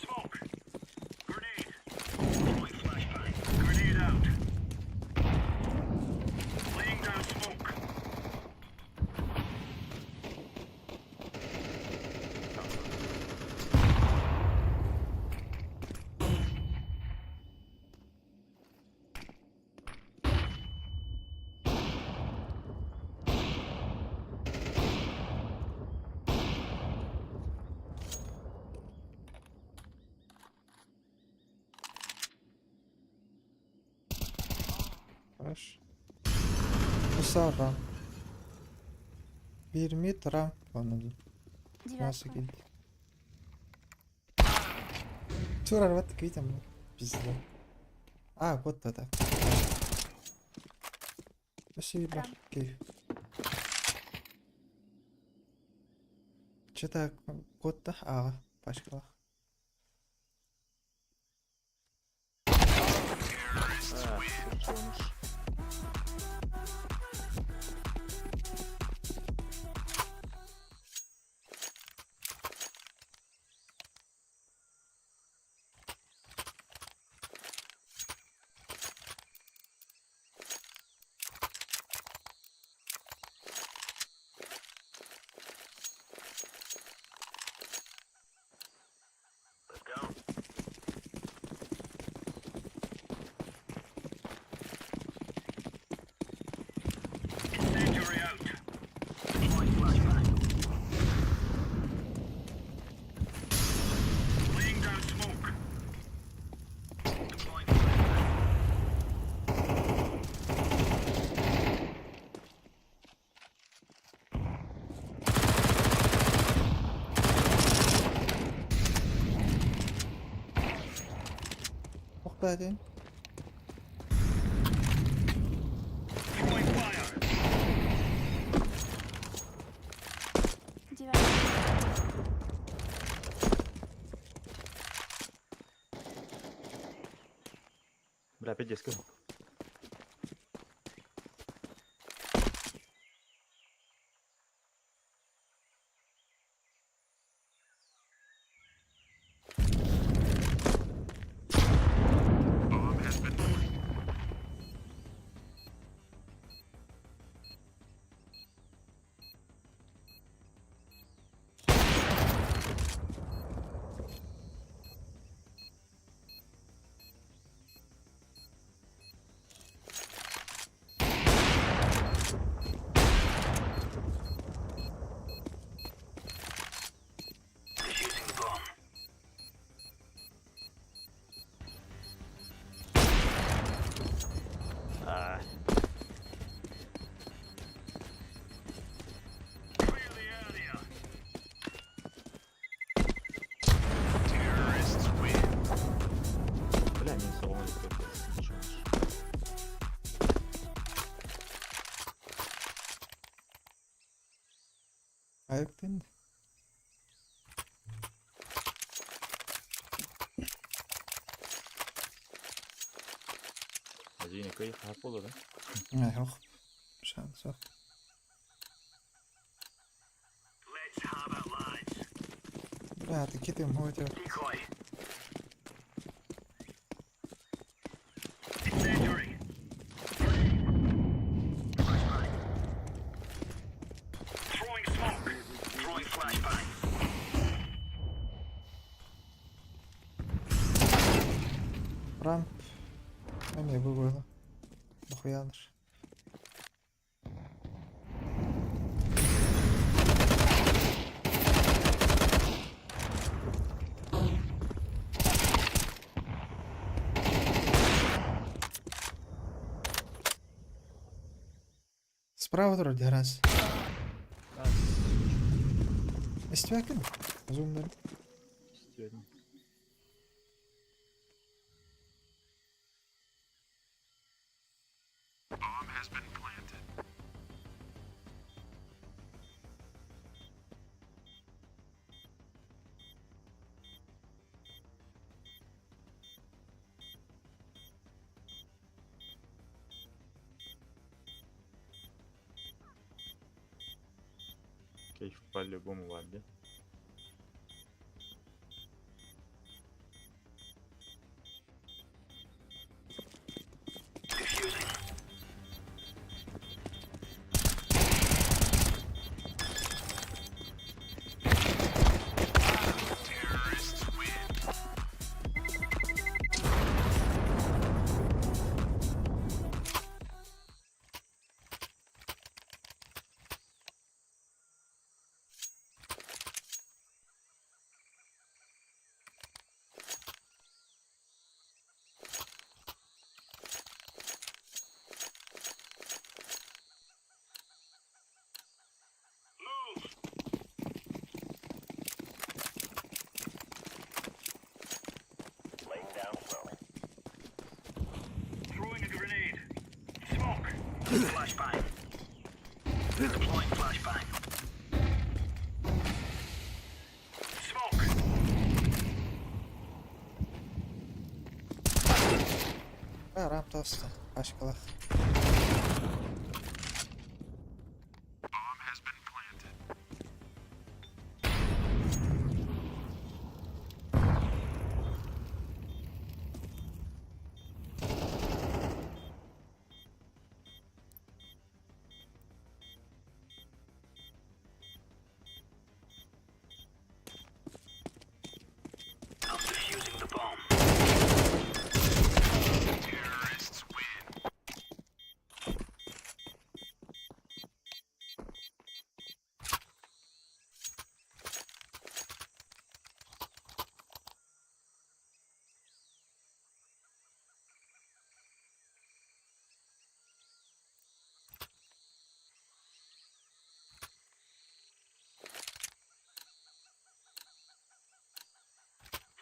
Smoke. Grenade. Throwing flashbang. Grenade out. Laying down smoke. Хорош. Усара. Биир мид рамп онно. Маса Девятка. килди. Тур арбат квитем. Пизда. А, вот это. Спасибо. Рамп. Кейф. Чэ куотта ааҕа пачкалаах. Охтаатын. Бля, опять детская. А. Бля, минус оҕону Айыктын. Один кый хап болду да? Не, ох. Шанс ох. Бля, ты китым хотел. Рамп. Эмиэ бу буолла. Дохуялар. Справа турар дьараас. Истибэккин? Зумнар. Истибэтим. Кейф по-любому в да? Арам тоста. Пачкалах. I'm defusing the bomb.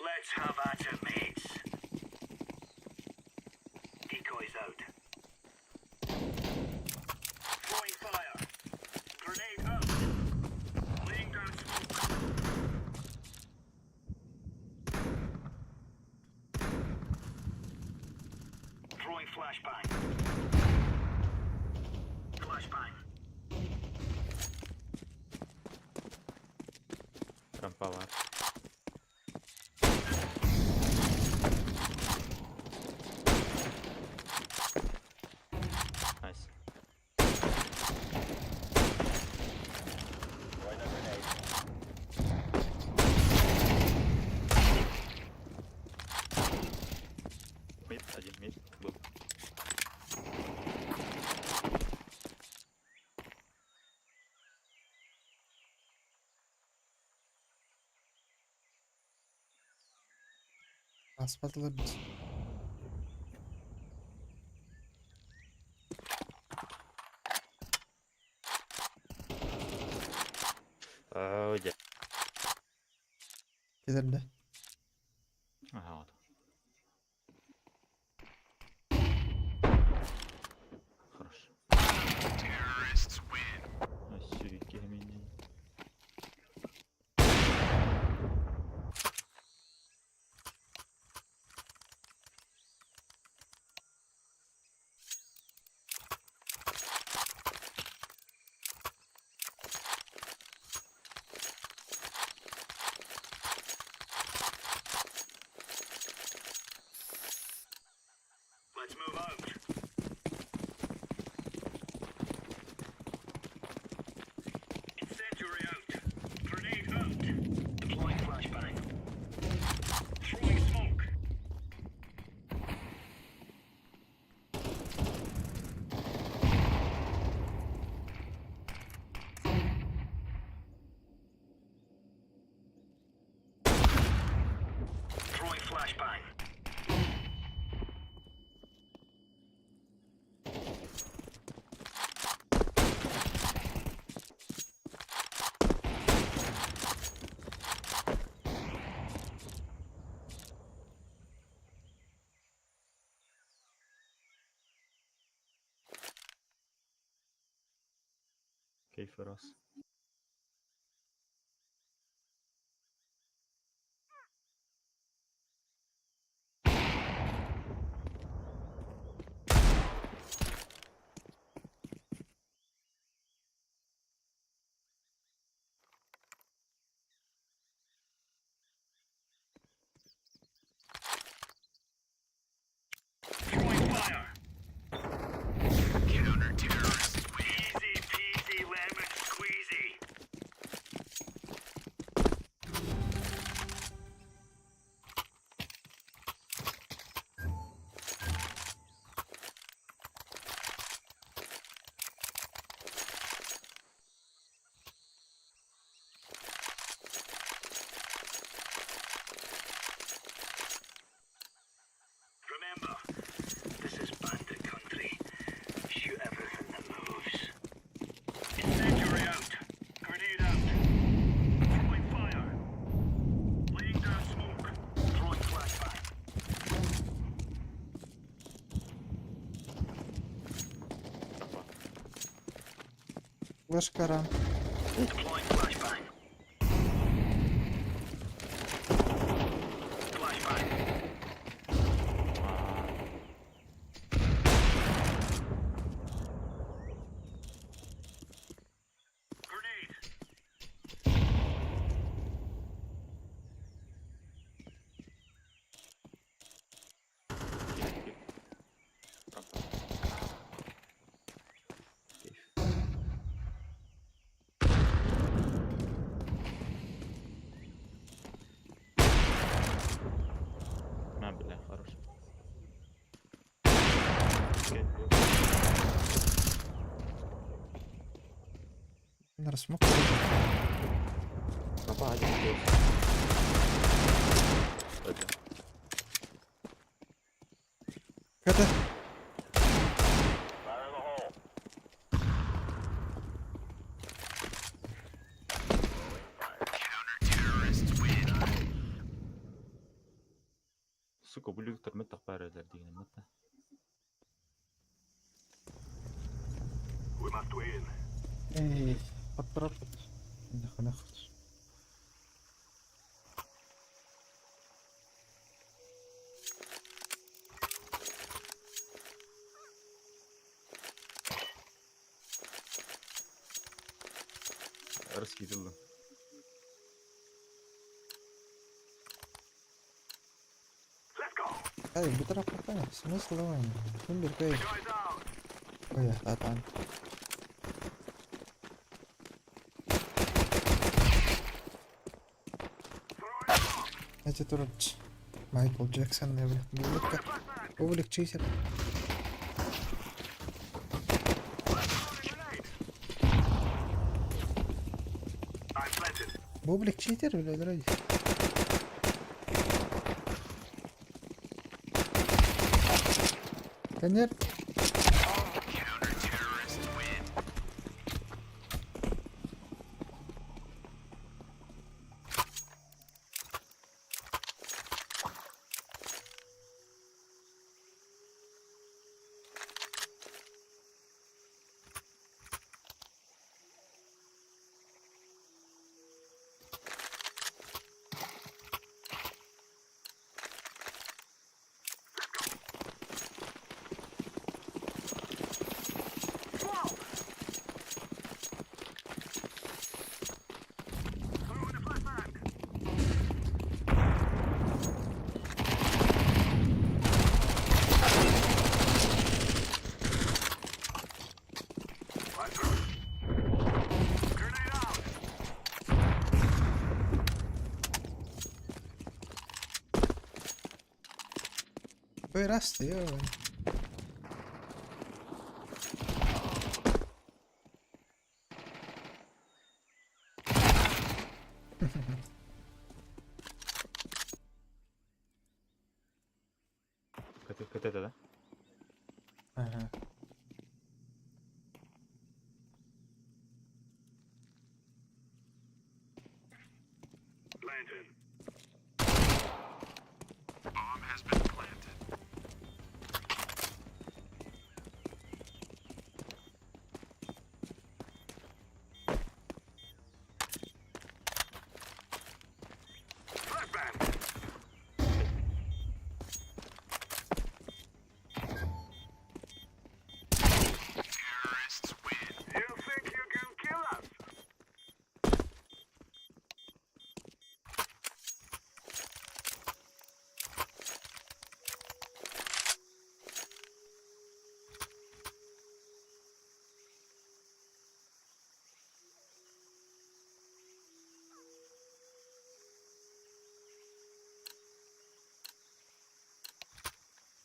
Let's have at it, mates. Decoys out. Throwing fire. Grenade out. Laying down smoke. Throwing flashbang. Flashbang. Rampa var. Nice. Mid, один mid был. Аспатылар бит. Ой, дьэ. Кэлэрдэ. Ага, вот. Хорош. Сюрики меня. Let's move out. Incendiary out. Grenade out. Deploying flashbang. Throwing smoke. Throwing flashbang. Кейф раз. Throwing fire. Counter terrorists. Easy peasy lemon squeezy. Remember, this is bandit country. Shoot everything that moves. Incendiary out. Grenade out. Throwing fire. Laying down smoke. Throwing flashbang. Rampa. Флешка рам. Deploying flashbang. Flashbang. А, Наверное, смог. Папа один плюс. Один. КТ. Сука, бу люктор мөттөх баар этэр диигин мөттө. We must win. Эй, подпорот. Нахуй, нахуй. Раскидывал. Let's go. Эй, бутара попала. Смысл давай. Сумбер кэй. Guys out. Ой, атан. Эти тоже Майкл Джексон, я, блядь, улыбка. Облик читер. I'm planted. Бублик читер, блядь, ради. Конер. Throwing a flashbang. I'm throwing. Grenade out. Ой, раз ты, ё. КТ, КТ, да? Ага. Planted. Flashbang. Terrorists win. You think you can kill us?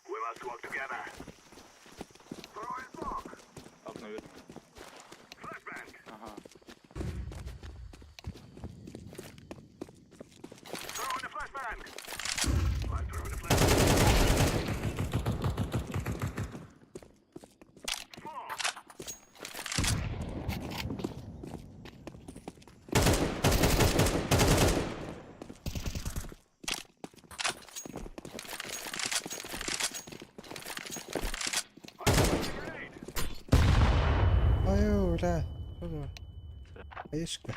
We must work together. Throw in smoke. Окно вверх. Flashbang. Ага. Throw in the flashbang. I'm throwing the flashbang. Smoke. I'm throwing a grenade. Ой, бля. Что за? Хаешка.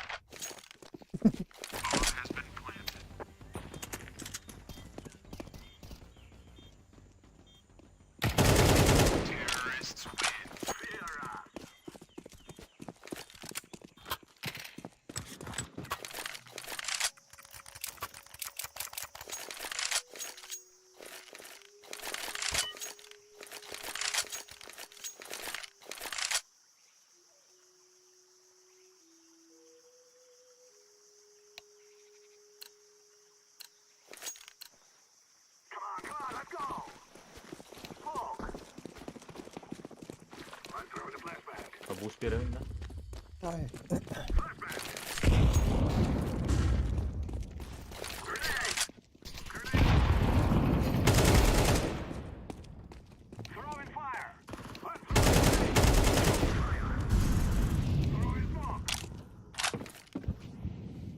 Come on, come on, let's go! Smoke! I'm throwing a flashbang. Побуж первым, да? Ай.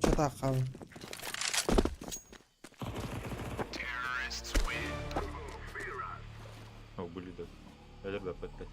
Чатаах хаалын. О, были да. Өлөр баппаттар.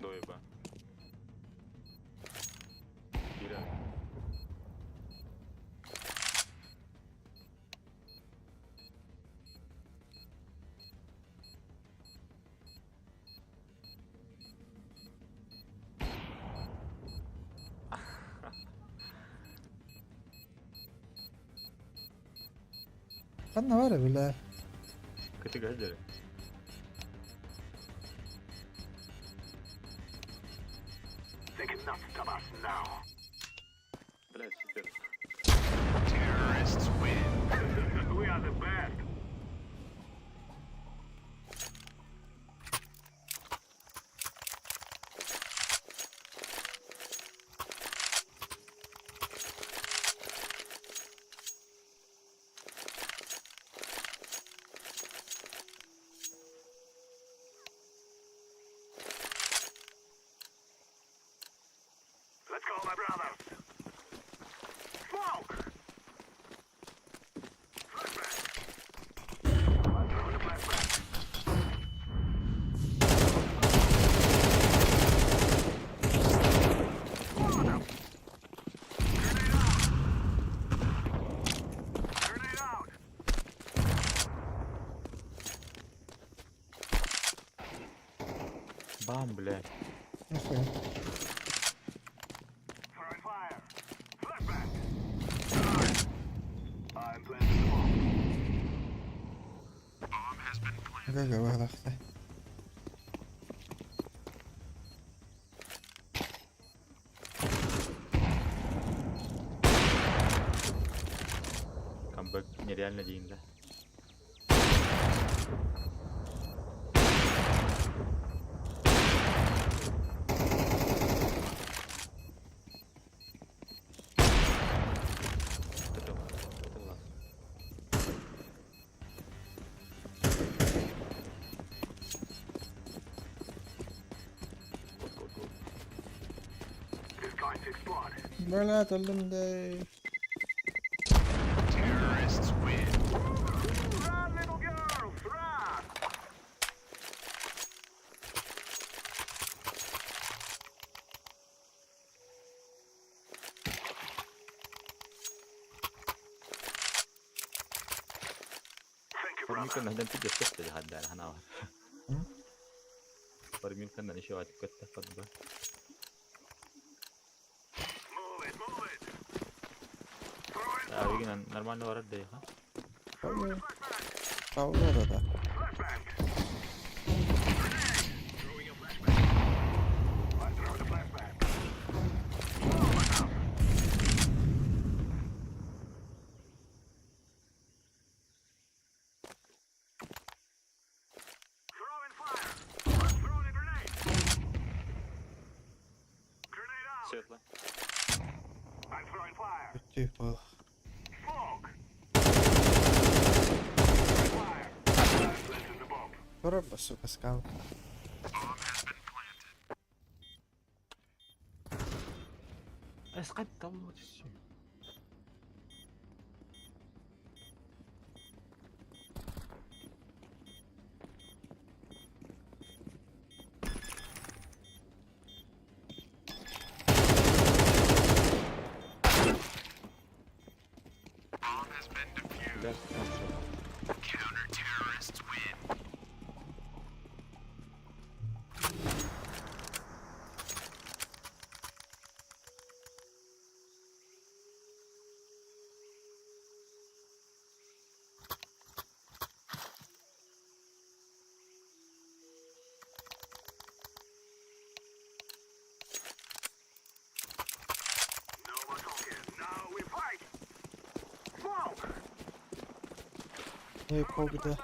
Дойба. Бира. Ханна баар эбилэ. Кытыга дьэрэ. Блядь, супер. Бам, блядь. Нихуя. Гага баҕалаахта. Камбэк нереально дейін да. Это это лас. Год, год, год. Блядь, өллүм дэй. Пармикан нахдан пиздец көттө дьаһаддаан ханаабар. М? Пармикан на еще атып көттө фатба. А, нормально барар да ха. Павло. Павло да да. Светло. Бүттүү буолла. Коробка, сука, скал. Эскат вот. Бля, там всё. No more talking. Now we fight. Smoke. Не когда.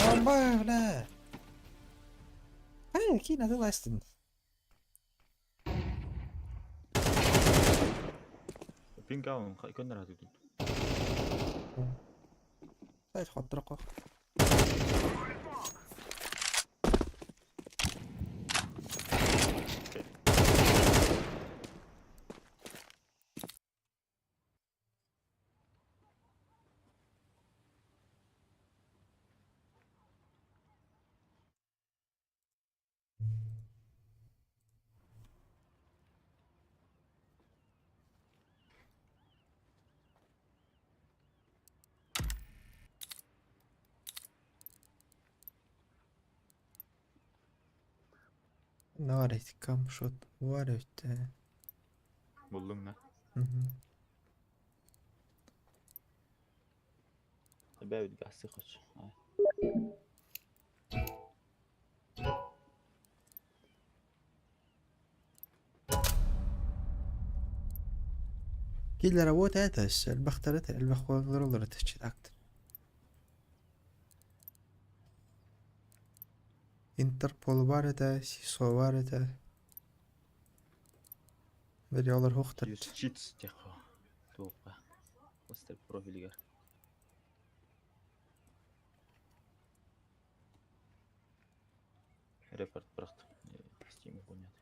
Бомба, бля! Ай, кина ты ластин. Пингаун, көннөр хатып. Сайт хотторко. Нарить камшот варюте. Булдуң на. Угу. Бәбит гасы хоч. Киллер вот это, элбэхтэрэ элбэх буоллар течи акт. Интерпол бар этэ, СИСО бар этэ. Били олор хуохтар. Юстиц техо. Туопа. Остер профилигер. Репорт просто. Steam понят.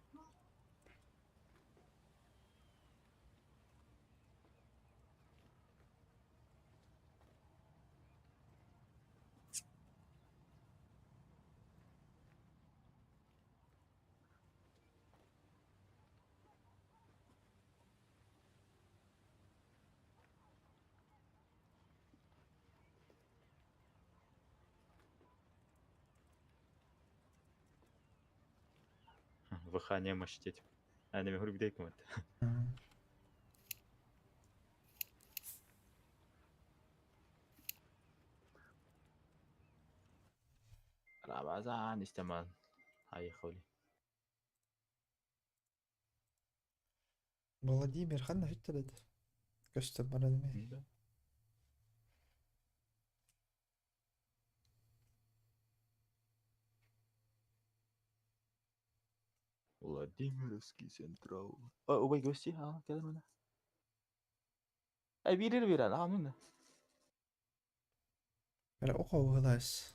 ВХ не мощить. А, не могу где кому-то. Рамазан истеман. Ай, холи. Владимир ханна хүттэрэт. Көстөр баран эми. Да. Владимировский Централ. А, убай гости, а, кэлэр мына. Ай, бирер бирер, а, мына. Бара око уһулаас.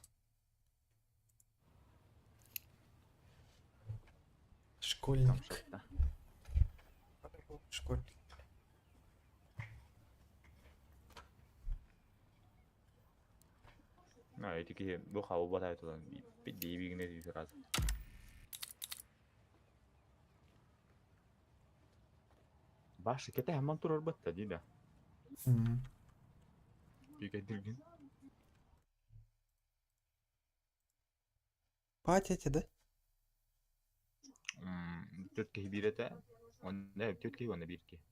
Школьник. Да. Школьник. А, эти киһи бу хабы батай тулан бигне дии сразу. Башы кете хаман турар батта ди да. Бигәдирген. Пати эти, да? Төрт киһи бирете. Онда төрт киһи онда бир киһи.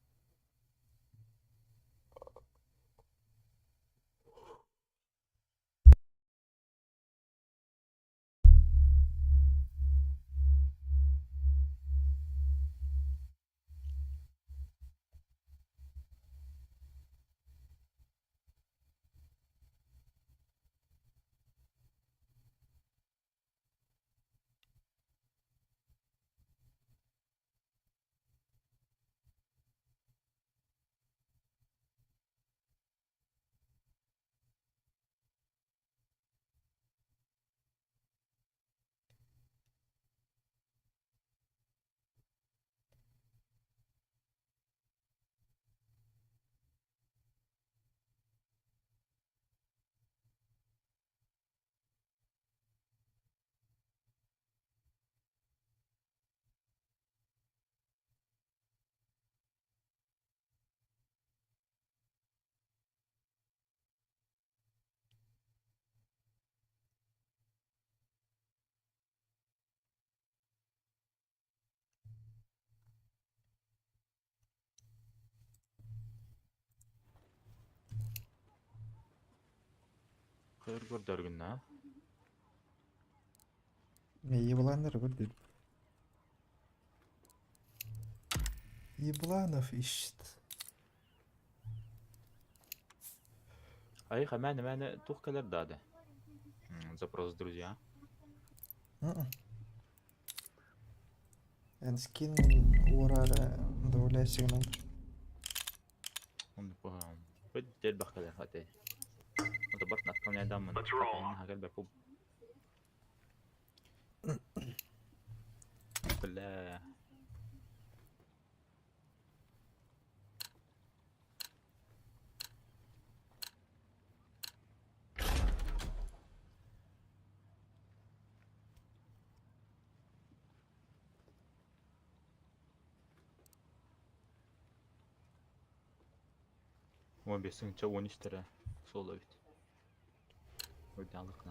Өр көрдөргүн аа? Ебландар көрдүр. Ебланов ищет. Айха мээнэ мээнэ туох кэлэр даады? Запрос друзья. Эн скин уорар добавляй сигнал. Оннук куһаҕан. Быт элбэх кэлэр хатей. Ото барт отклоняйдаммын. Let's roll. Кэлбэппин. Бля. 15 тыһыынча 13 эрэ суол эбит. Үрдээх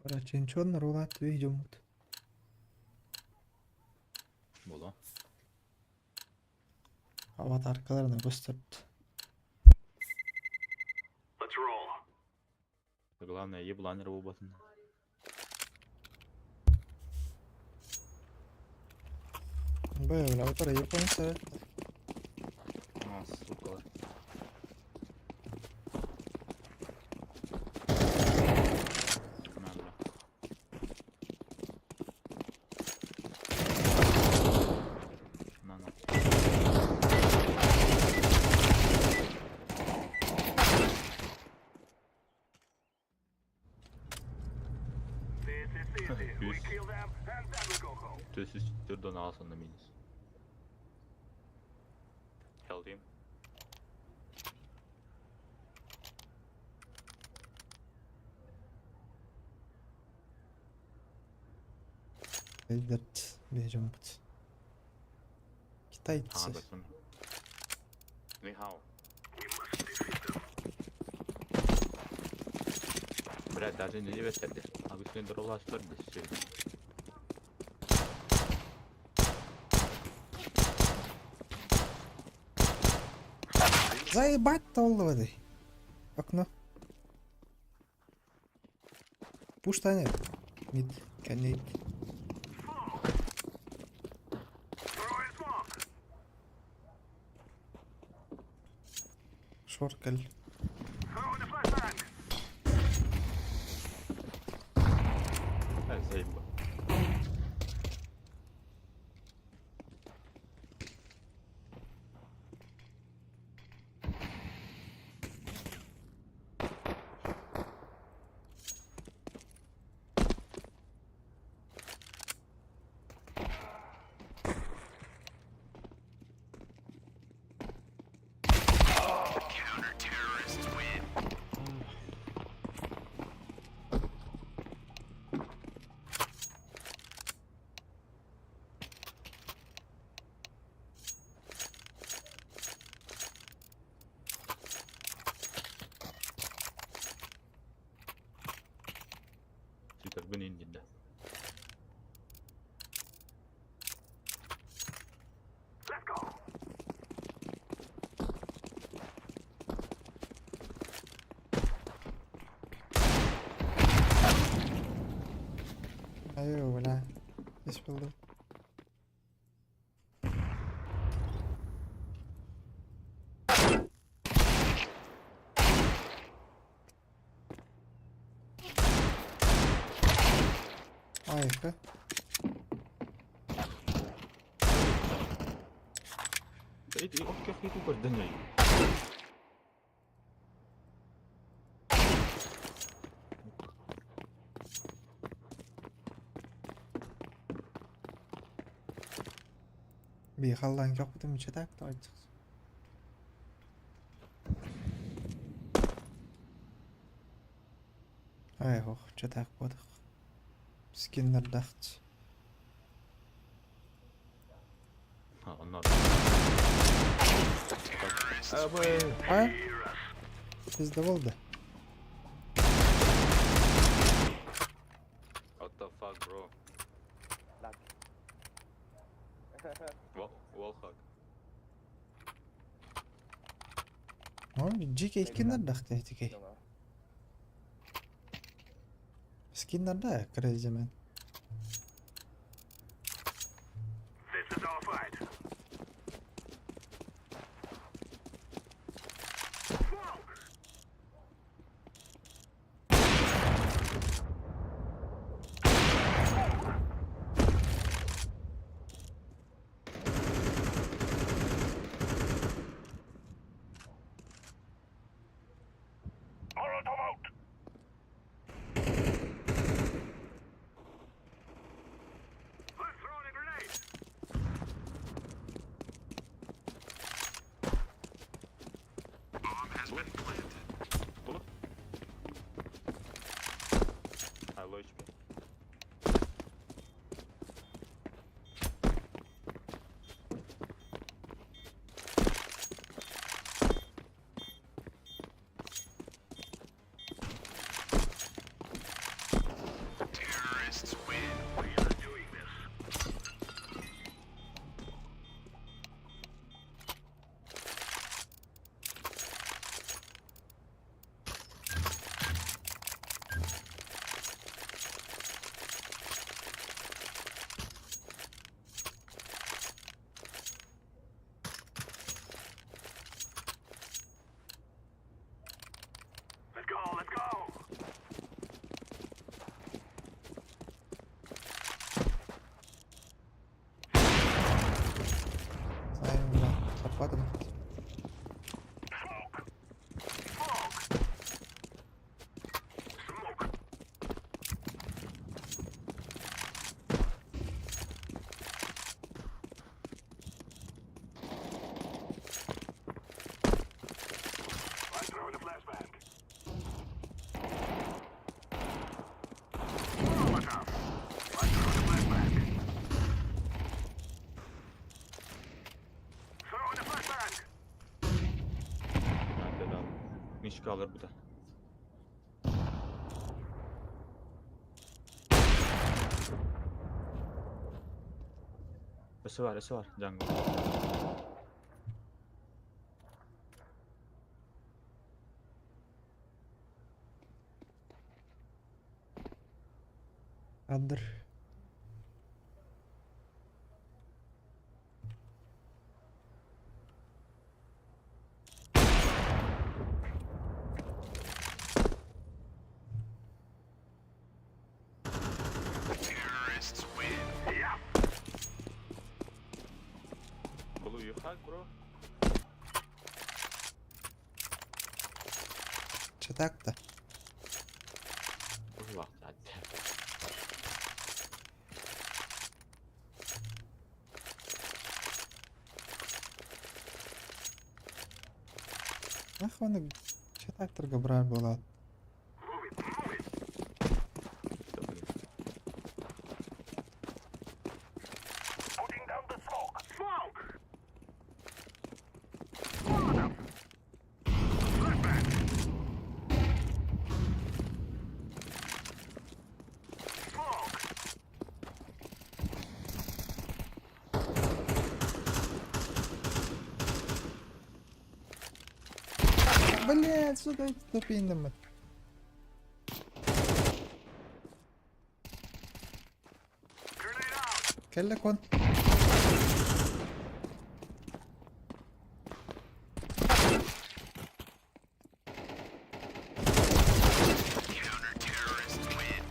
Короче, рулат видеомут. Буолуо. Аватаркаларына көстөрдө. Let's roll. Главное, ебланер буолбатын. Бля, аватар японцы. А, сука. На, бля. На, на. This is easy. We Плюс. kill them and then we go home. То есть донался на минус. Held him. Бэрт видеомут. Китайцы. А, бэтмен. Ни хао. We must defeat them. Блядь, даже не левестерди. А вы с доролаштырды. Заебать толловый. Окно. Пуштанер. Мид. Коней. Throwing smoke. Шоркаль. Throwing a flashbang. Ай, заеба. Сүтэрбин иннинэ. Let's go. Айо, бля. Здесь был. Айка. Ити оккехи көрдөнөй. Би халлаан көхпүтүм чытаак тоҕойдук. Ай хох чытаак буодах. Скиннердахт. А, онно. Абы. А? Пиздобол да. What the fuck, bro? Wallhack. Oğlum GK skinler de GK. Skinler de crazy man. This is our fight. Smoke! Molotov out! I'm throwing a grenade! I low HP. Terrorists win. We are doing this. Let's go, let's go! Sayın bile. Kapadım. Smoke! Smoke! Smoke! I'm throwing a flashbang. Molotov! I'm throwing a flashbang. Throwing a flashbang! Ben de abi. Mişka alır bu da. Ösü var, ösü var. Jungle. Under. Terrorists win. Yeah. Blue, you hack, bro? Çatak da. Allah zaten. Ах, оны чатактырга брар болады. Move it, move it. Да, блин. Putting down the smoke. Smoke! Molotov! Flashbang! Smoke! Блять, сюда тупиндым. Grenade out! Кэллэ кон. Counter-terrorists win.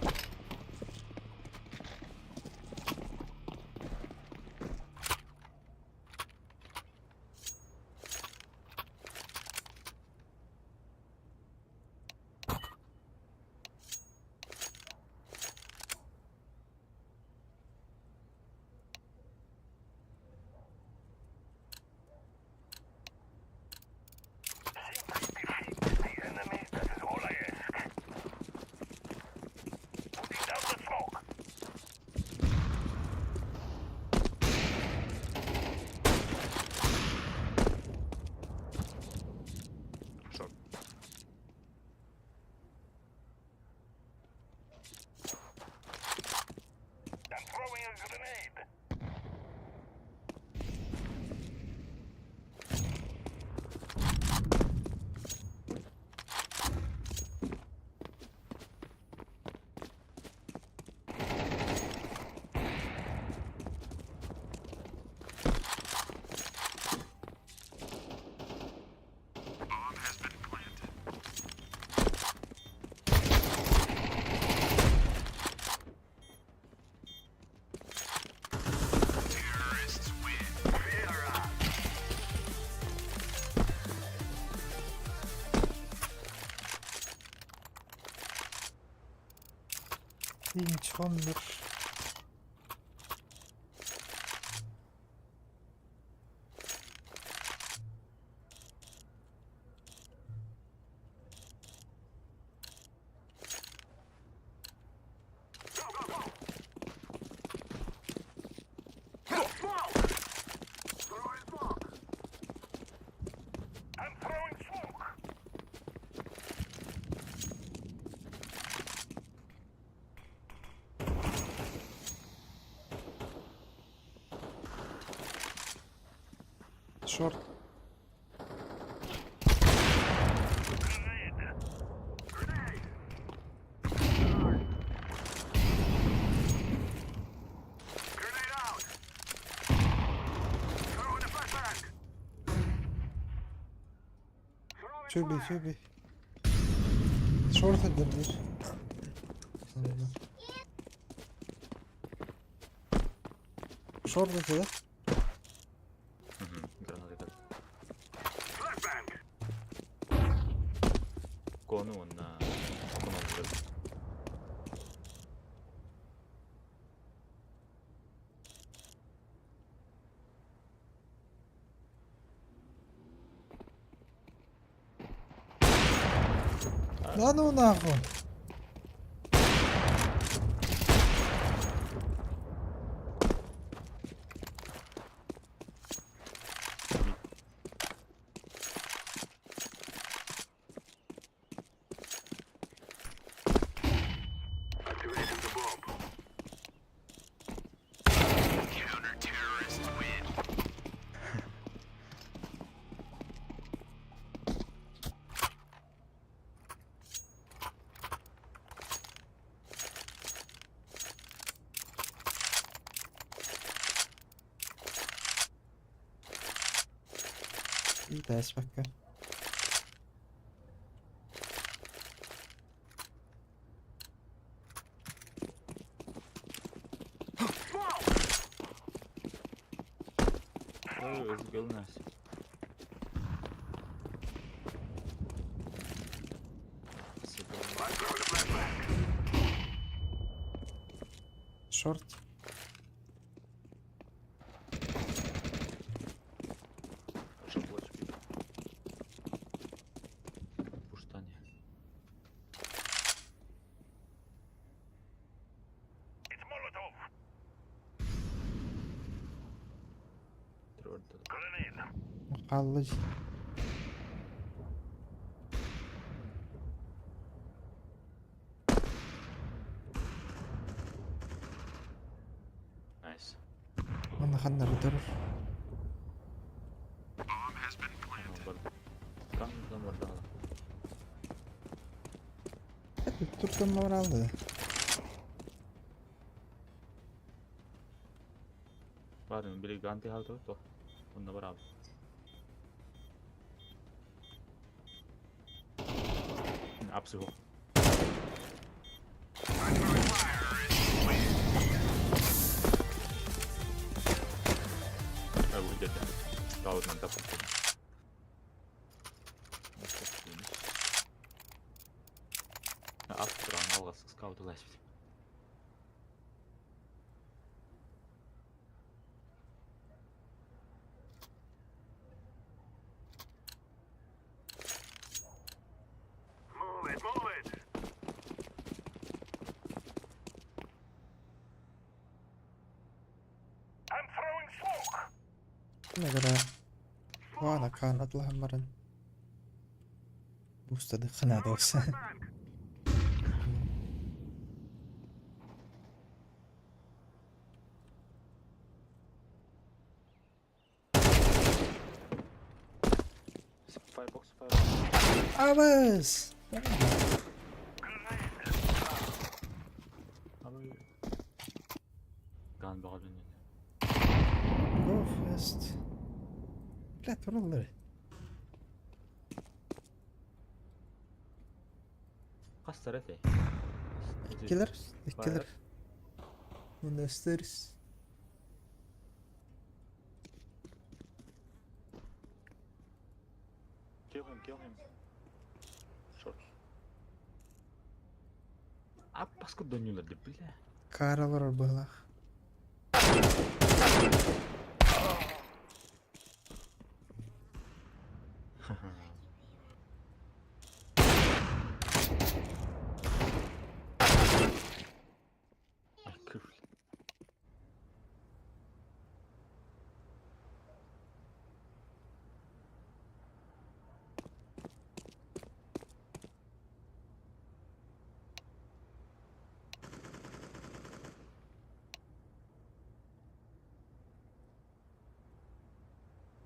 Инчоннор. Шорт. Чуби, чуби. Шорт эдэрдир. Шорт этэ да? Граната Кону уонна Кону. Да ну нахуй. Иитээспэккэ. Шорт. Хаалла Nice. Манна ханна эрэ турар. Туртан баралды. Барын били ганты халты то. Онна барабы. Апсы хо. Таутнан таппын. Ап туран алгас скаут уласпит. Move it, move it. I'm throwing smoke. Нагара Вана каан атлаһан баран бустады ханадос. Firebox, firebox. Абыс! Ган багалын. Go fast. Бля, тураллар. Хастар этэй. Иккилэр, иккилэр. Монастырс. Kill him, kill him. Short. Аппас курдонньуулар деп бля. Кара олорор быһыылаах.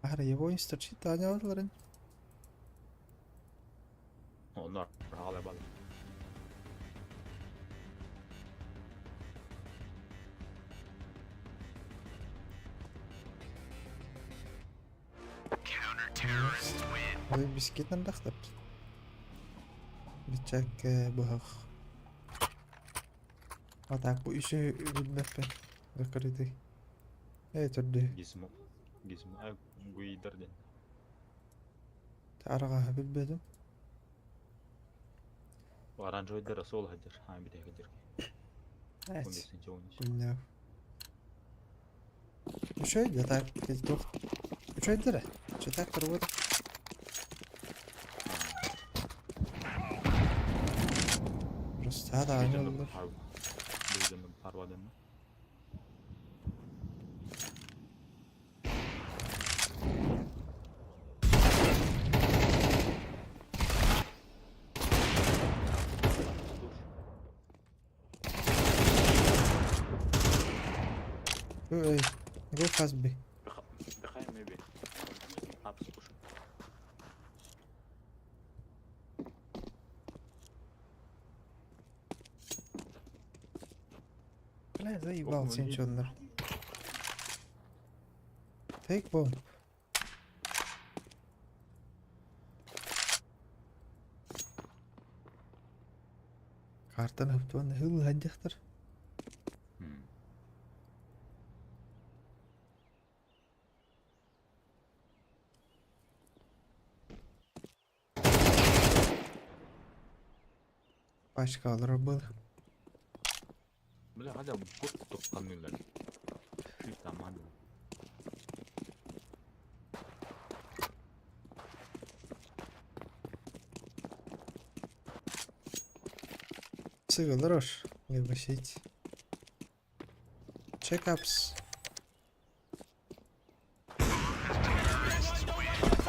Аһара его сторчит аанньаабатыларын. Онно хаалар бал. Ой, бискит нардахтар. Бичэк быһах. А так бу үсү билбэппин. Закрытый. Э төрдү. Гизмо. Гизмо. Гуидар ден. Араҕаһы билбэтим. Оранжевыйдар сол сылдьар. Аа бүтэһик сылдьар. Эт. 15 13. Күннээх. Үчүгэй да так туох үчүгэйдэр ээ. Читак турбут. Просто да аанньаллар. Парвадым. Эй, go fast B. Behind maybe. Apps push. Бля, заебал Ох, сен ну, чённар. Take bomb. Картаны хыптуан хыл хаддяхтар. Пачка олорор был. Бля, хадя бут тухханныылар. Шит аман. Сыгылар ош. Либо сеть. Чекапс.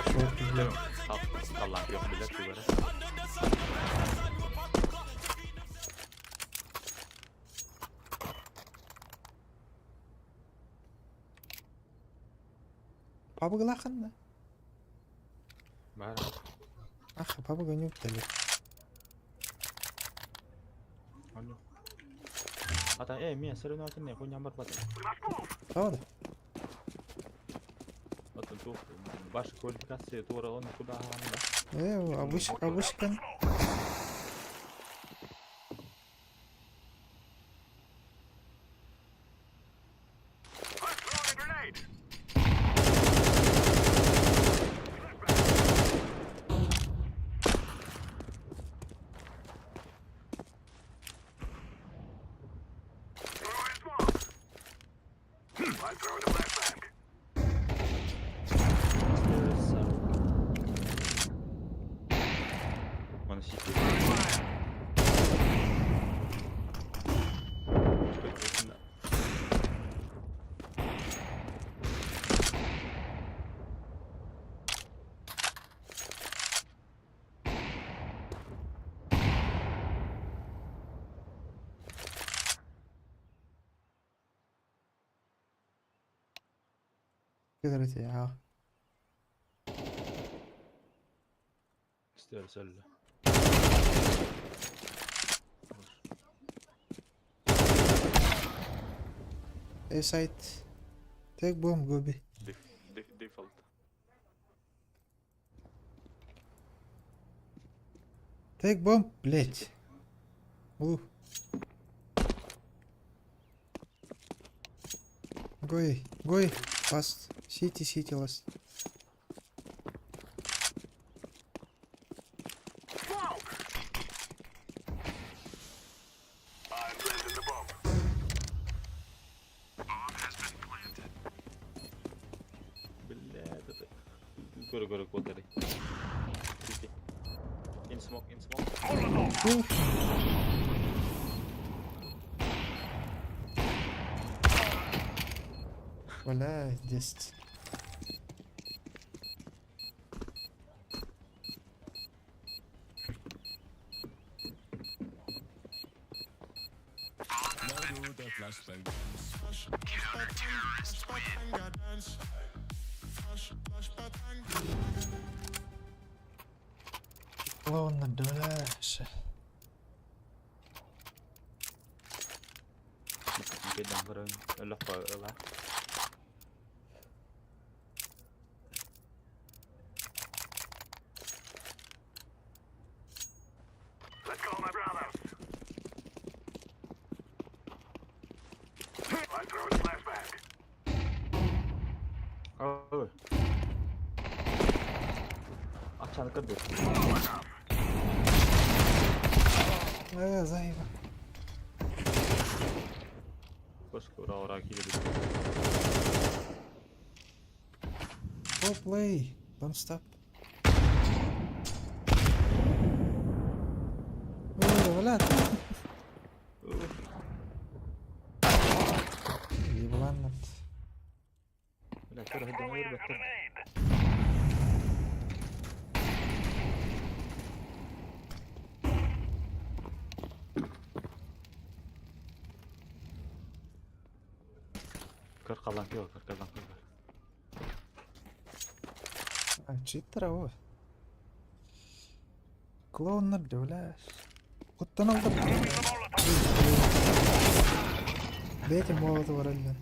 Шорт, бля. Талант yok билет тугара. Пабыгылаханна. Бар. Ах, пабыга не үптелер. Аню. Ата э мен сырын атын не хуйня бар бат. Правда? Атын тух баш квалификация тууралуу куда да. Э, обыч, обычкан. Throwing a grenade. Throwing smoke. I'm throwing a flashbang. Вон сити. Кыдырыти, а. Стер сөллө. A site. Take bomb, go B. Default. Take bomb, блять. Ух. Гой, гой, fast. City, city last. Smoke. Көрө-көрө куотары. City. In smoke, in smoke. Бля, 10. Клоун дальше. Кэдэн көрөн өлөххө ыла. Let's go, my brothers. I'm throwing a flashbang. Ой. Ачаны көрдө. Заеба. Көс ура ура киирбит. Go play. Don't stop. Ой, бля. Еблан. Бля, көрө хаддың өлбөттөр. Көр қалан көр, көр қалан көр. А, читер, ой. Клоун бля. Куттан алдым. Дайте молотов ралли.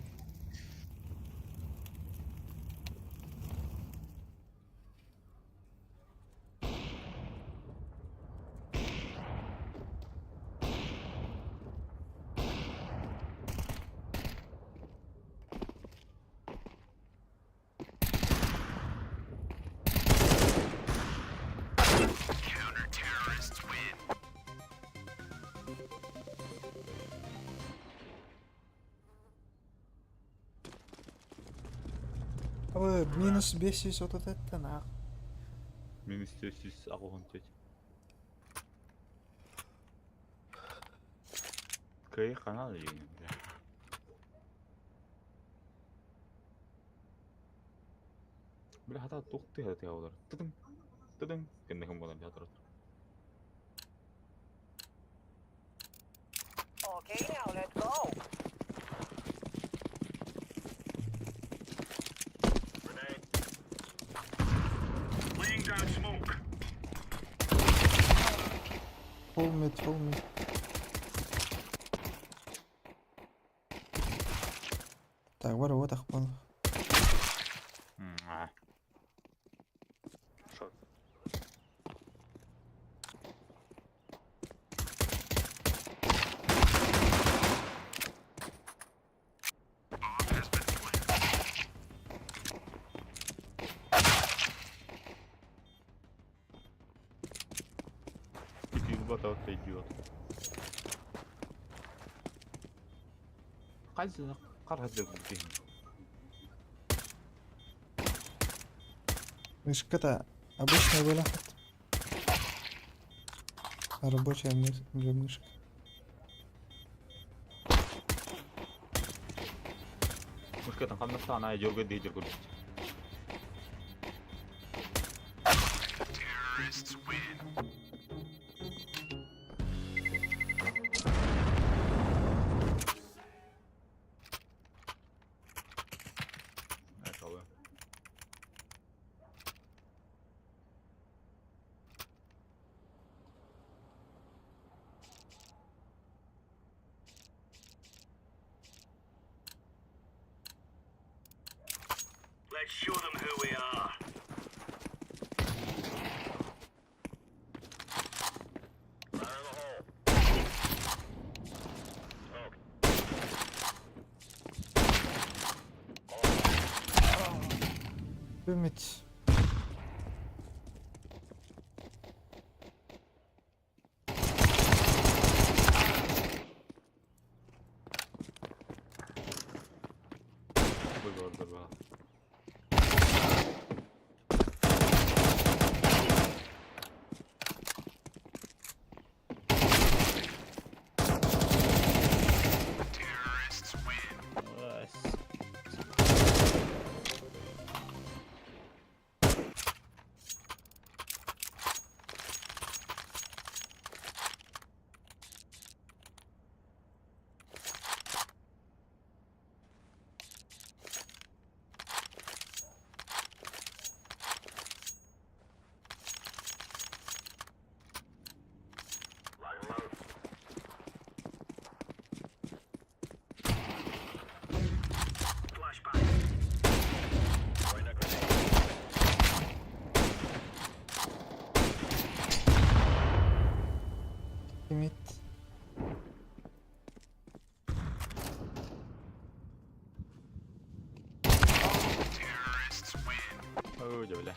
Ой, минус 500 вот это нах. Минус 400 агуһун төт. Кый канал деген. Бля, хата тухты хата олар. Тыдың. Тыдың. Кенде кім болар жатыр. Okay, now let's go. Grenade. Laying down smoke. Full mid, full mid. Так, вара вот ахпал. Шот. Ты идиот. Қайсы қара деп деймін. Мышка-то обычная была. А рабочая уже мышка. Мышкатын қамдықта ана жөргө дей жөргө. Ayakabı. Let's show them who we are. Fire in the hole. Smoke. Ümit. Бұл orada bu. Оо, дьэ бля.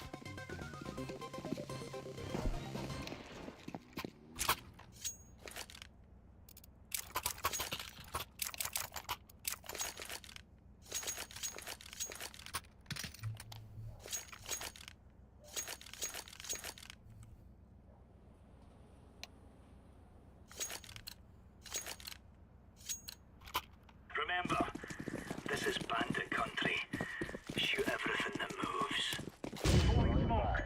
Remember, this is bandit country. Shoot everything that moves. Throwing smoke.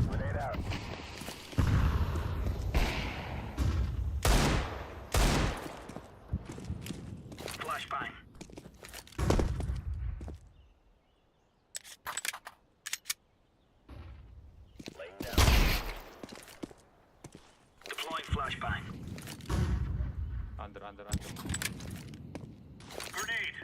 Grenade out. Flashbang. Deploying flashbang. Under, under, under. Grenade.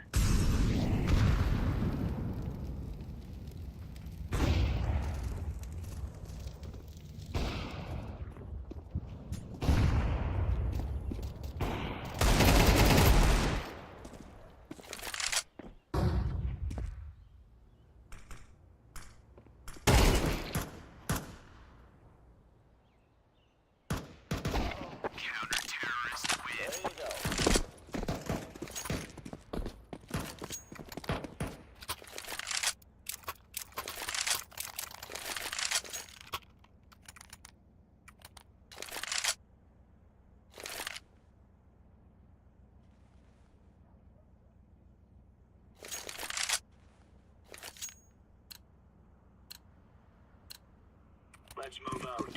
Let's move out.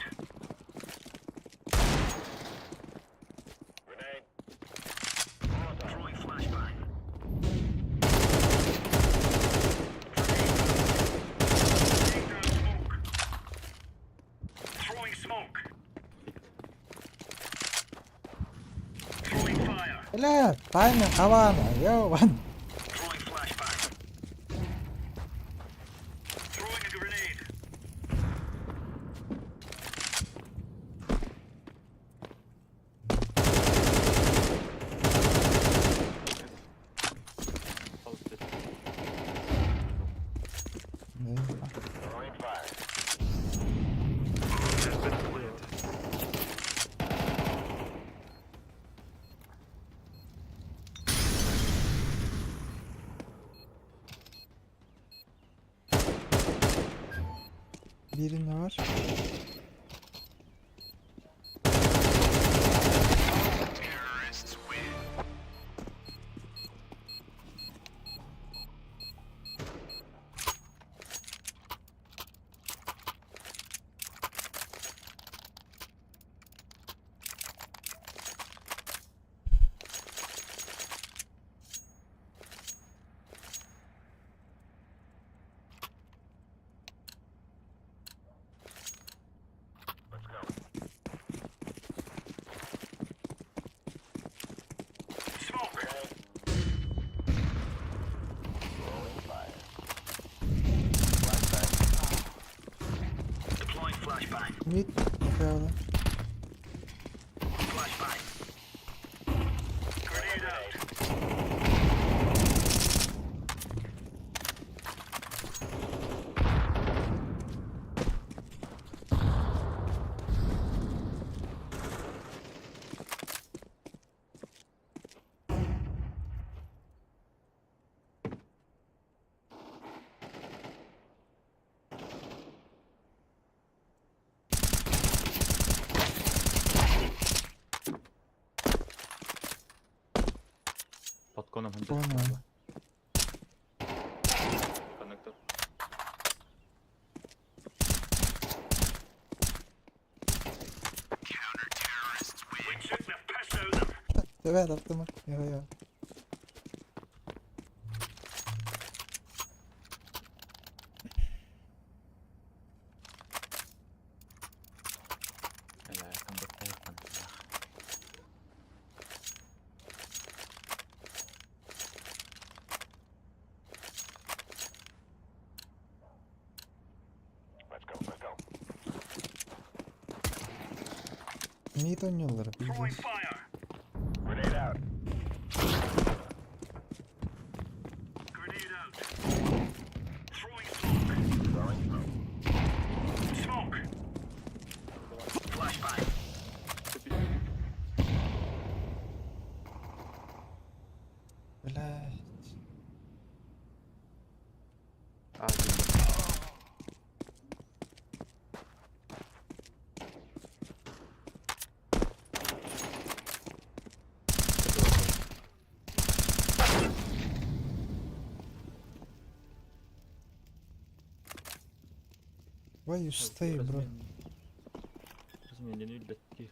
Grenade. Throwing flashbang. Laying down smoke. Throwing smoke. Throwing fire. Бля, тайна хавана, ёбан. Throwing flashbang. Throwing a grenade. Throwing fire. Birini var. Let's go. Smoke. Grenade. Throwing fire. Flashbang. Deploying flashbang. Mid. Правда. Flashbang. Grenade out. Подконом Понял. Коннектор. We took the piss out of them. Давай, таптыма. Йо, йо. Бля, там б***ь, Let's go. Let's go. Mid oynuyorlar. Throwing Bildiğin. fire. Grenade out. Grenade out. Throwing smoke. Why you stay, bro? Разменен өлбөттүү.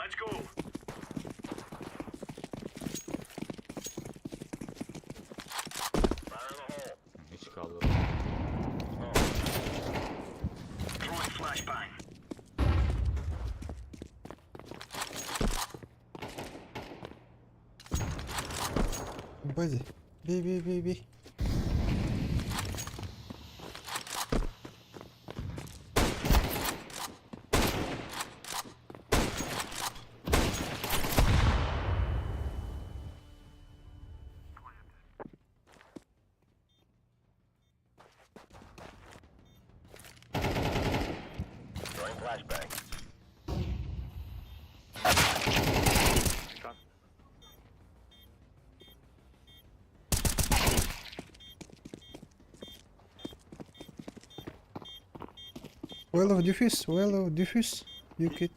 Let's go. Hiç kaldı. Throwing flashbang. Бади. Бей, бей, бей, бей. Well of defuse, well of defuse. You could.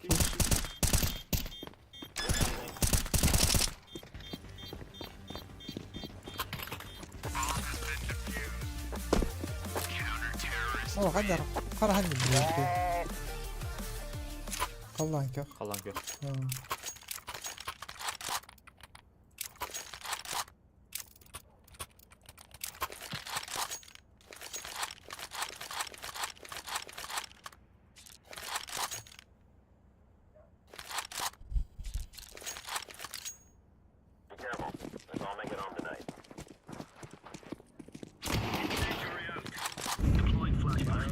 О, қадар, қарахан деп Қаллан көх. Қалан көх. Incendiary out. Deploying flashbang.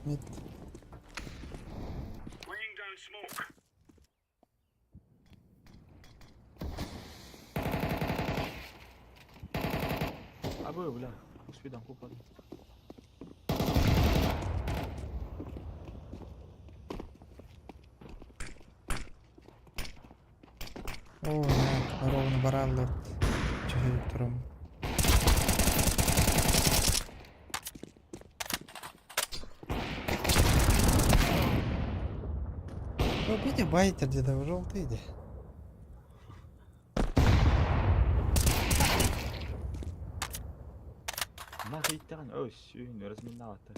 Мид. Laying down smoke. Абы, бля, успедан купадым. О, не, ровно бараллы. Чехи турум. О, види, байтер где-то желтый иди. На хейттеран, ой, сүйін, разминалаты.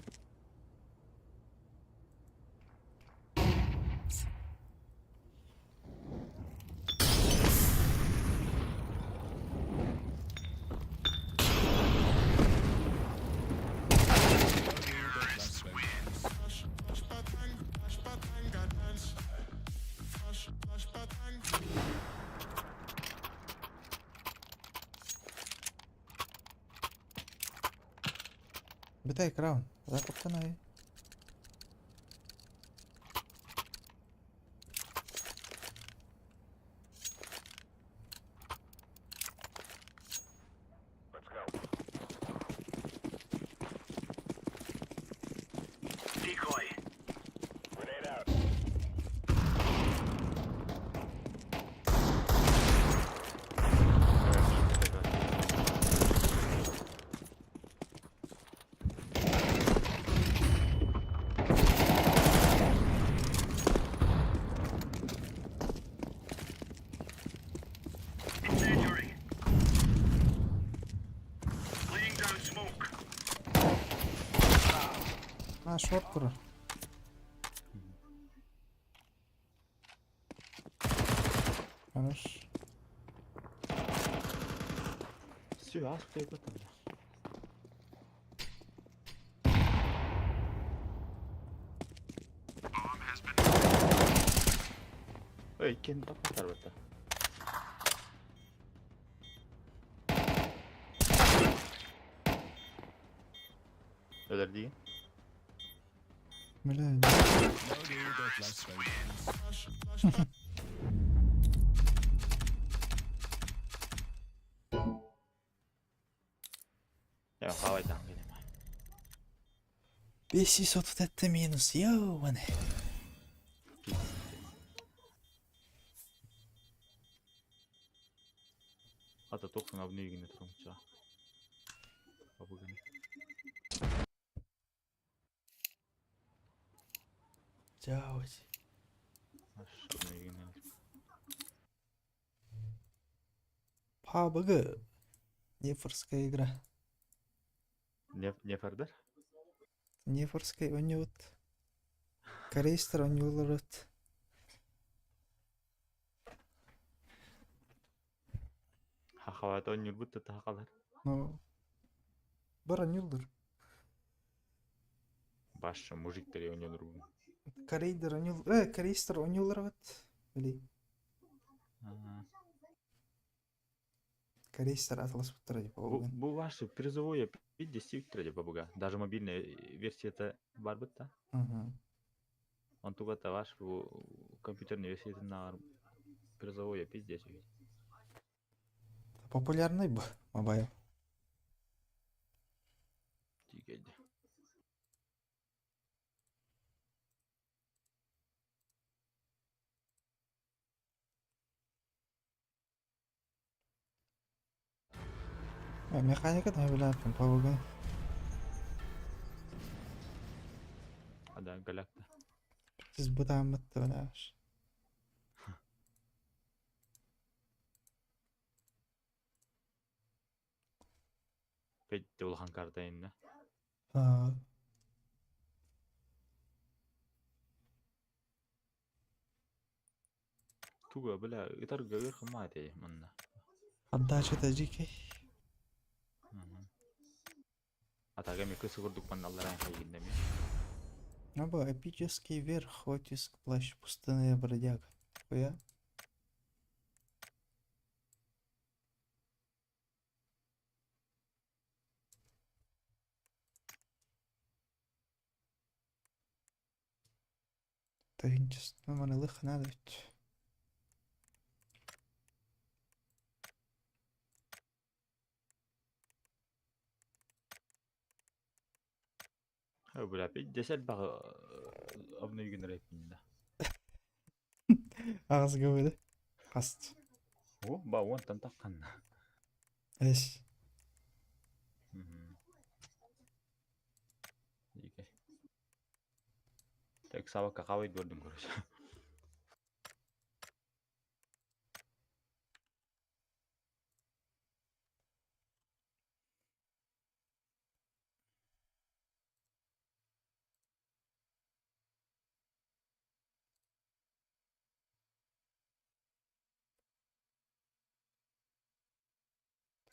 Битай краун. Закуптанай. Decoy. Incendiary. Laying down smoke. А, шорт турар. Хорош. Все, ас кутайбатым, бля. Ой, кен таппаттар бата. Өлөр деген. Бля, Я хавайтан келем. 537 минус, ёбаный. Хата туох саҥа обнуйгины турумча. Бабыгын. Дьаабыч. Обнуйгины. PUBG. Нефорская игра. Не фардар? Нефорскай оонньуубут. Корейстар оонньууллар эбит. Хахалаата оонньуурбут да тахалар. Ну, бар оонньууллар. Баша мужиктар оонньуурбун. Корейдер оонньуул... корейстар оонньууллар эбит. Били, корейстар аталаспыттара типа Бу, PUBG. бу ваши призовое 50 PUBG. Даже мобильная версия-то бар да? Угу. Он туга ваш бу компьютерная версия на призовое пиздец. Популярный бу мобайл. Тигель. Механика там билээппин PUBG. А да, галякта. Сіз бытааммыт билээш. Петте улахан карта инна. Туга бля, ытарга ыр хымаате манна. Отдача жикей. Атага ми кысы курдук манналларан хайгиндеми. Аба, эпический верх, оттиск, плащ, пустынная бродяга. Хуя? Та маны лых надо ведь. Бля, пиздец баг обнуйгин рэппин да. Ағыз говорит. Хаст. О, ба он там таккан. Эс. Ике. Так сабакка кабайт көрдүм короче.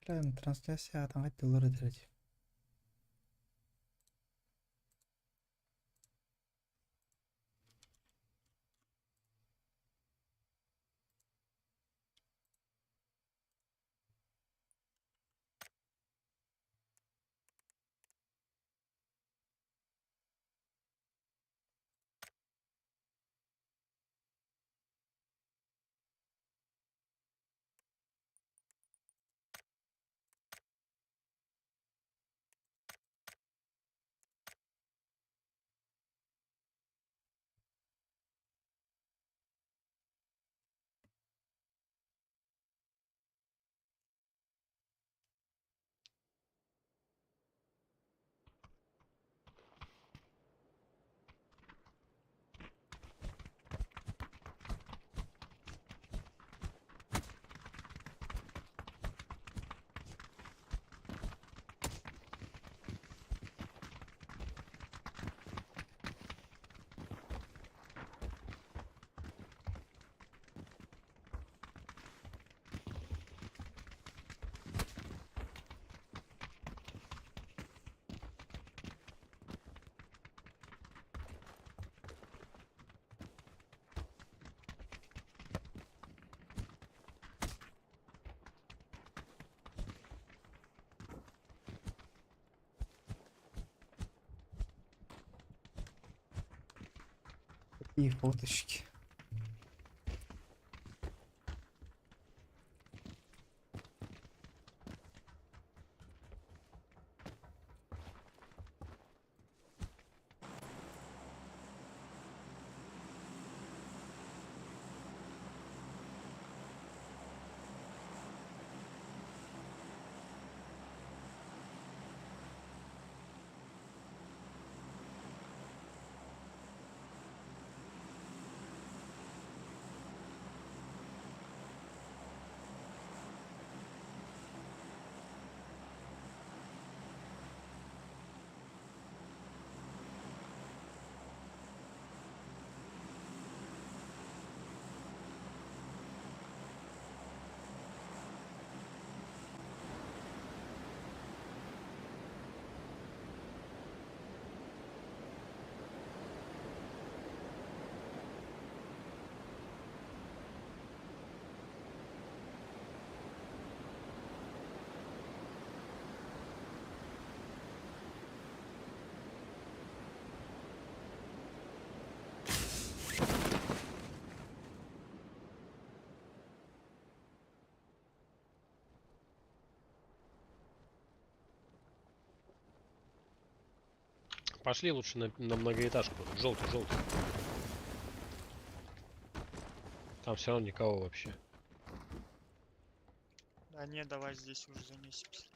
Бля, трансляция атаңа доллар өтөрөт. Какие фоточки. Пошли лучше на многоэтажку. Желтый, желтый. Там все равно никого вообще. Да не, давай здесь уже замесимся.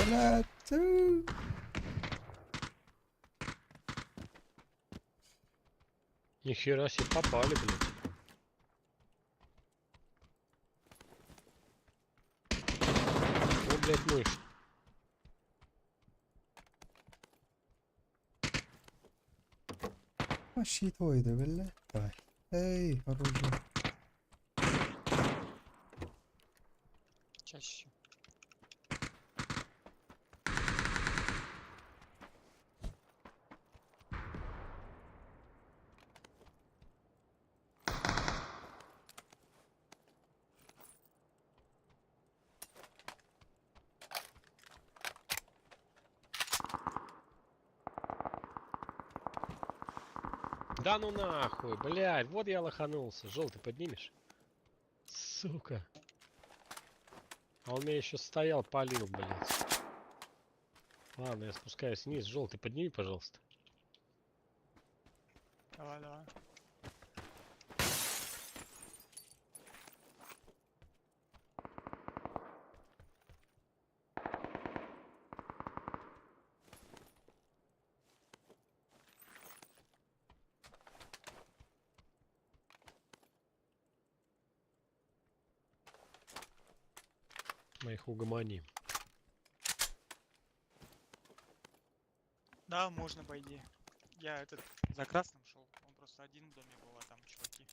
Блядь. Нихера себе попали, блядь. О, блядь, мышь. А щит твой, да, бля. Давай. Эй, оружие. Чаще. Да ну нахуй, блядь, вот я лоханулся. Желтый поднимешь? Сука. А он меня еще стоял, палил, блядь. Ладно, я спускаюсь вниз. Желтый, подними, пожалуйста. Давай, давай. Мы их угомоним. Да, можно по идее. Я этот за красным шел. Он просто один в доме был, а там чуваки.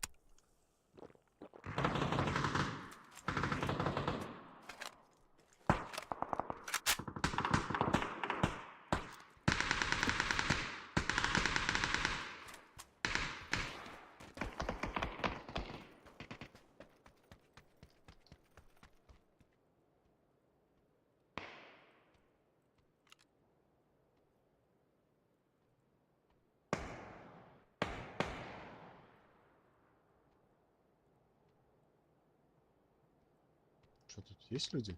Что тут есть люди?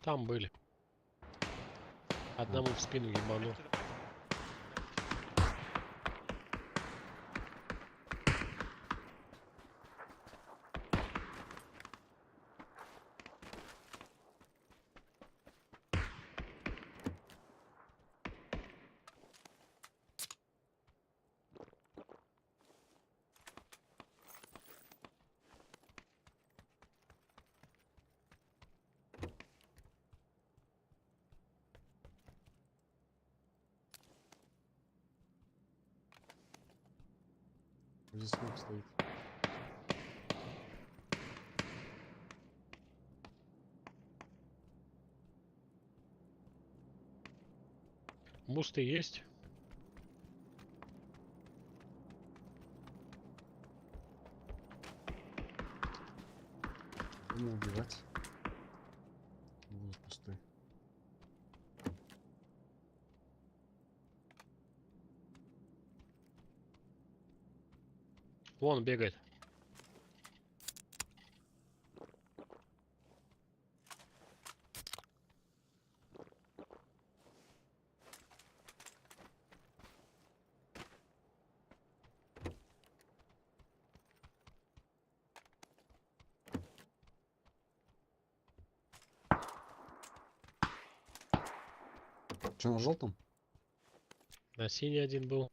Там были. Одному в спину ебану. Здесь смок стоит. Бусты есть? Будем убивать. Будут пусты. Вон бегает. Че, на желтом? На синий один был.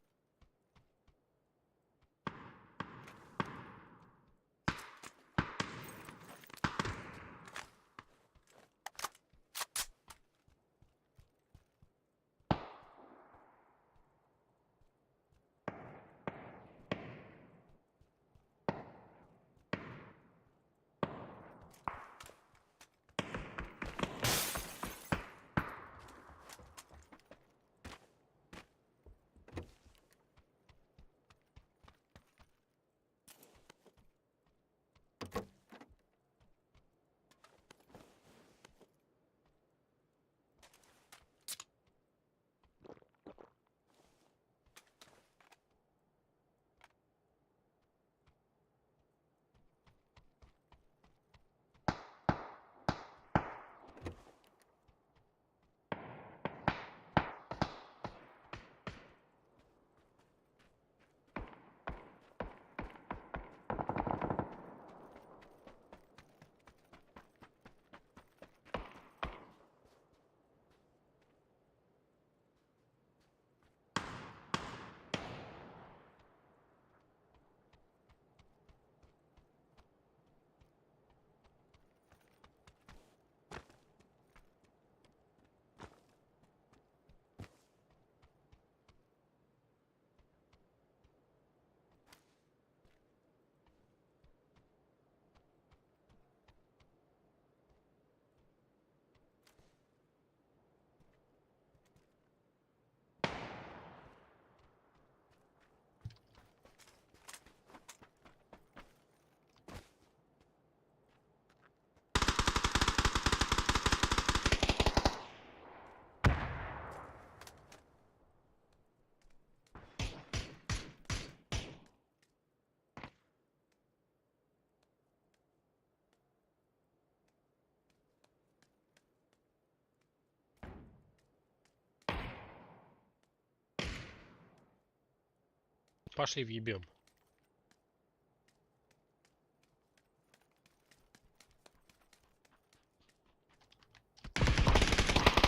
Пошли въебем.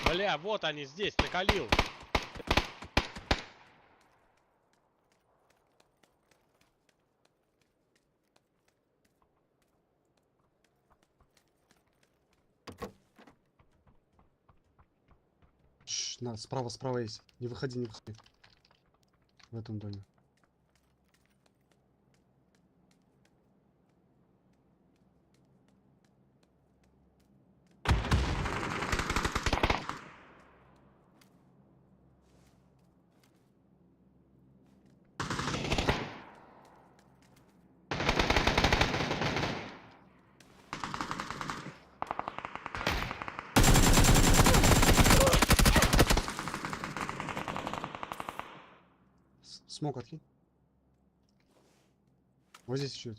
Бля, вот они здесь, накалил. Шш, на, справа, справа есть. Не выходи, не выходи. В этом доме. Смок откинь. Вот здесь еще.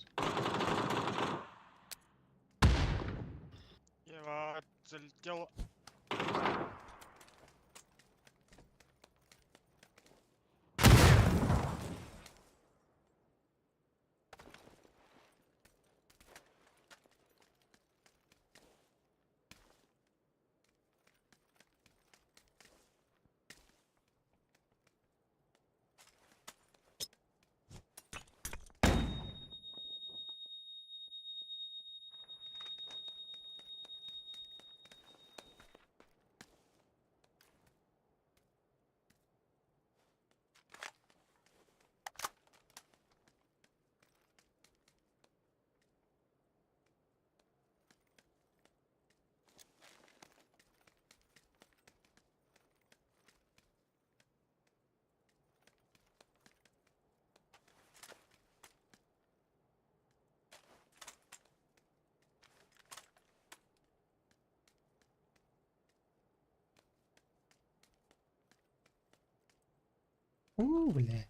Ева залетела. У, бля.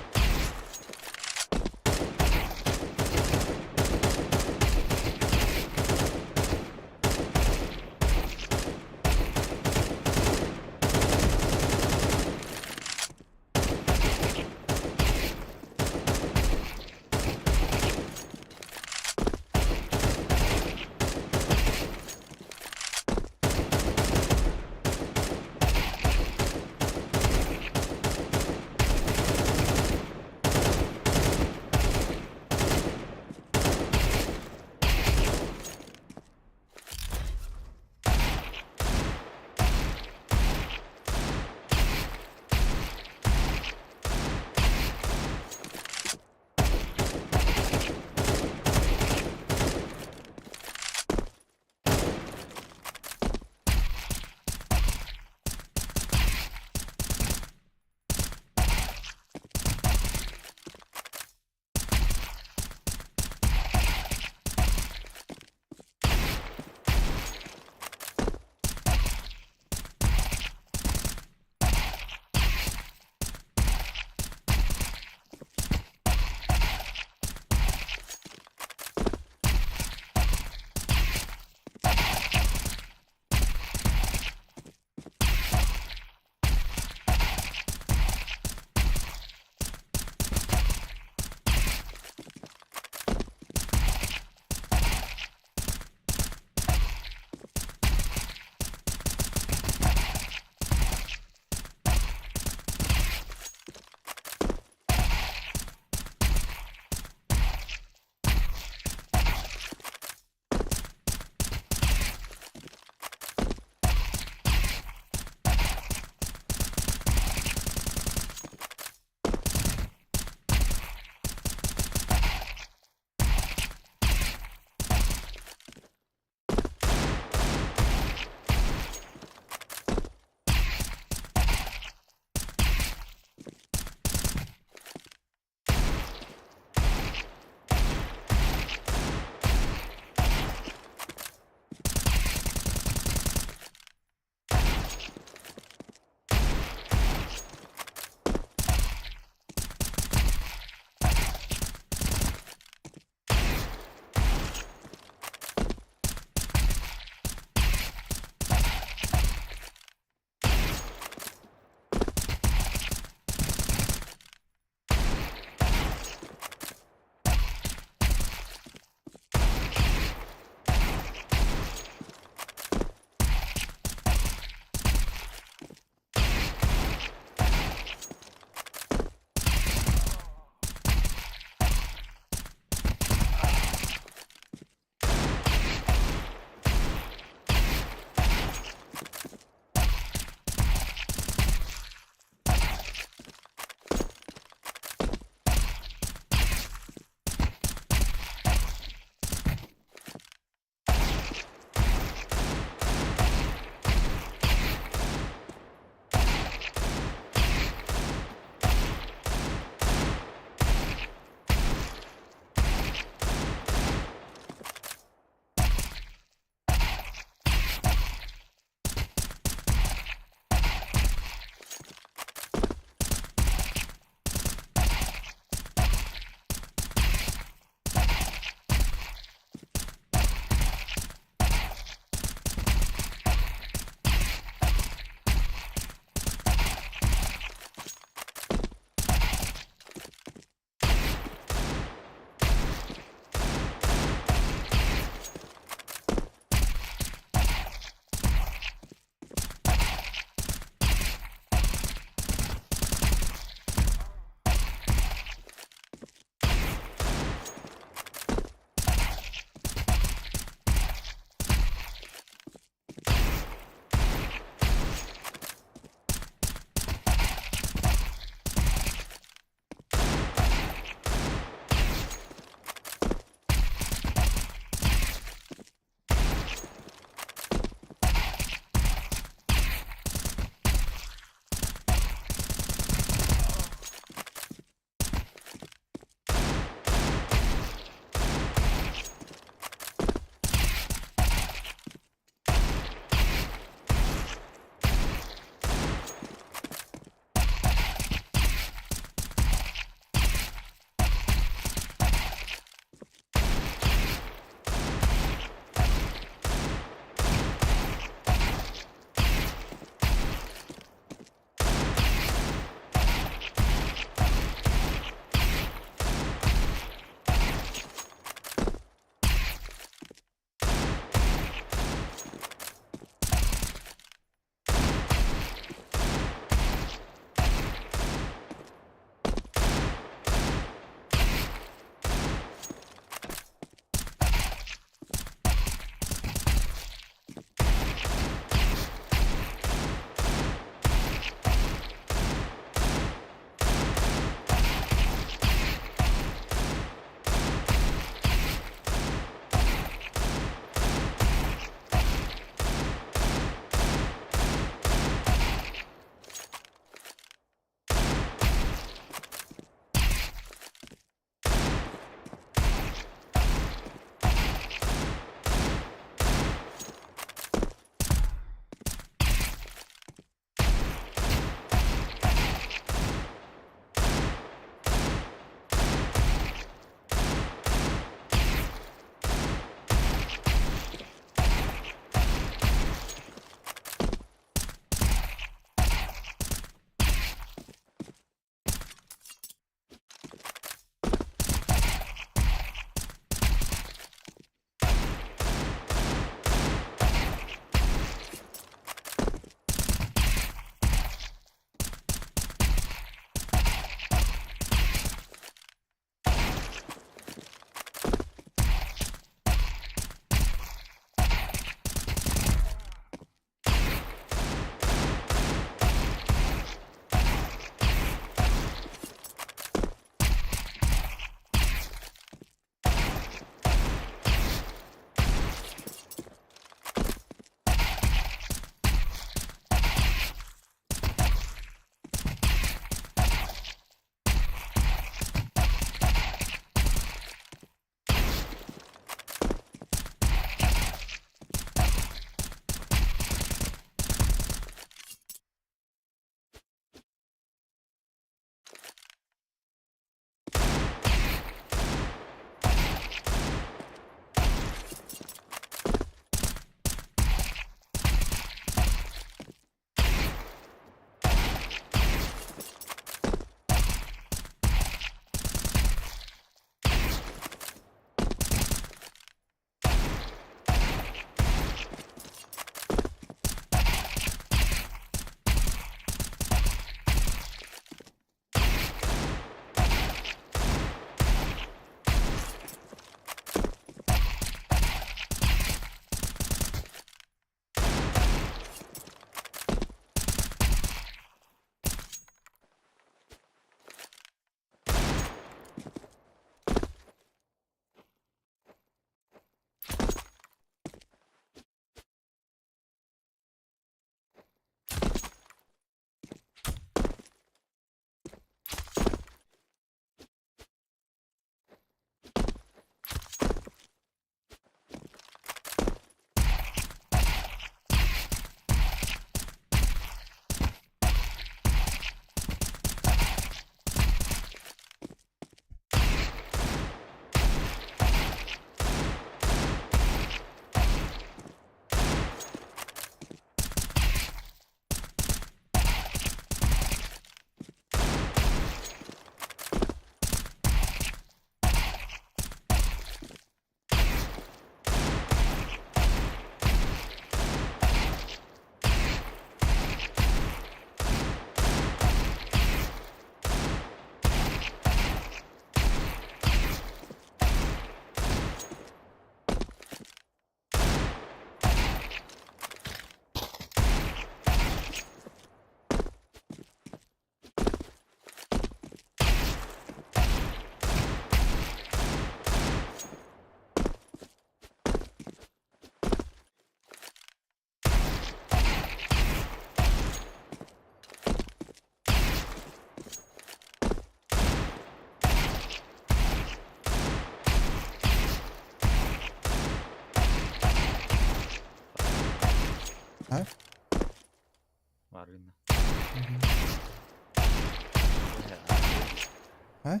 А?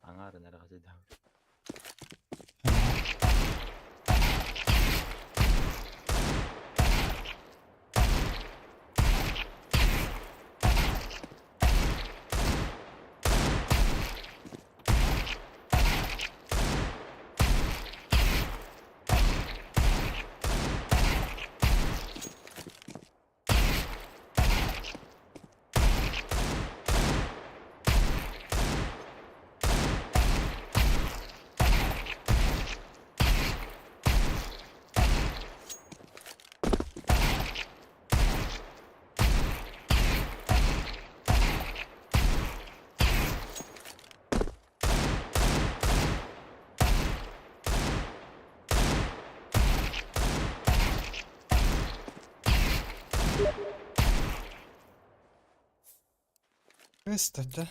Аҥаарын эрэ хасыйдаабыт. Кстати.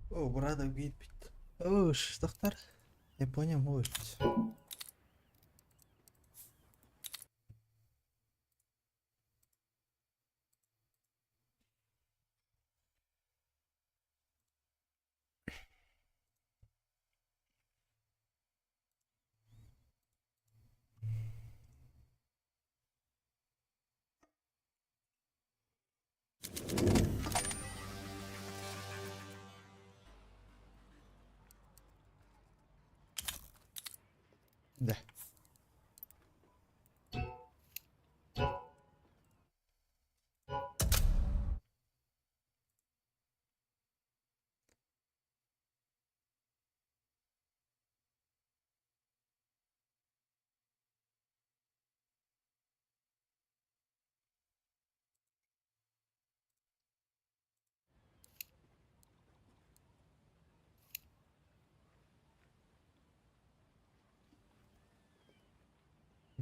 О, брата бит. Ош, доктор. Я понял, вот. Да.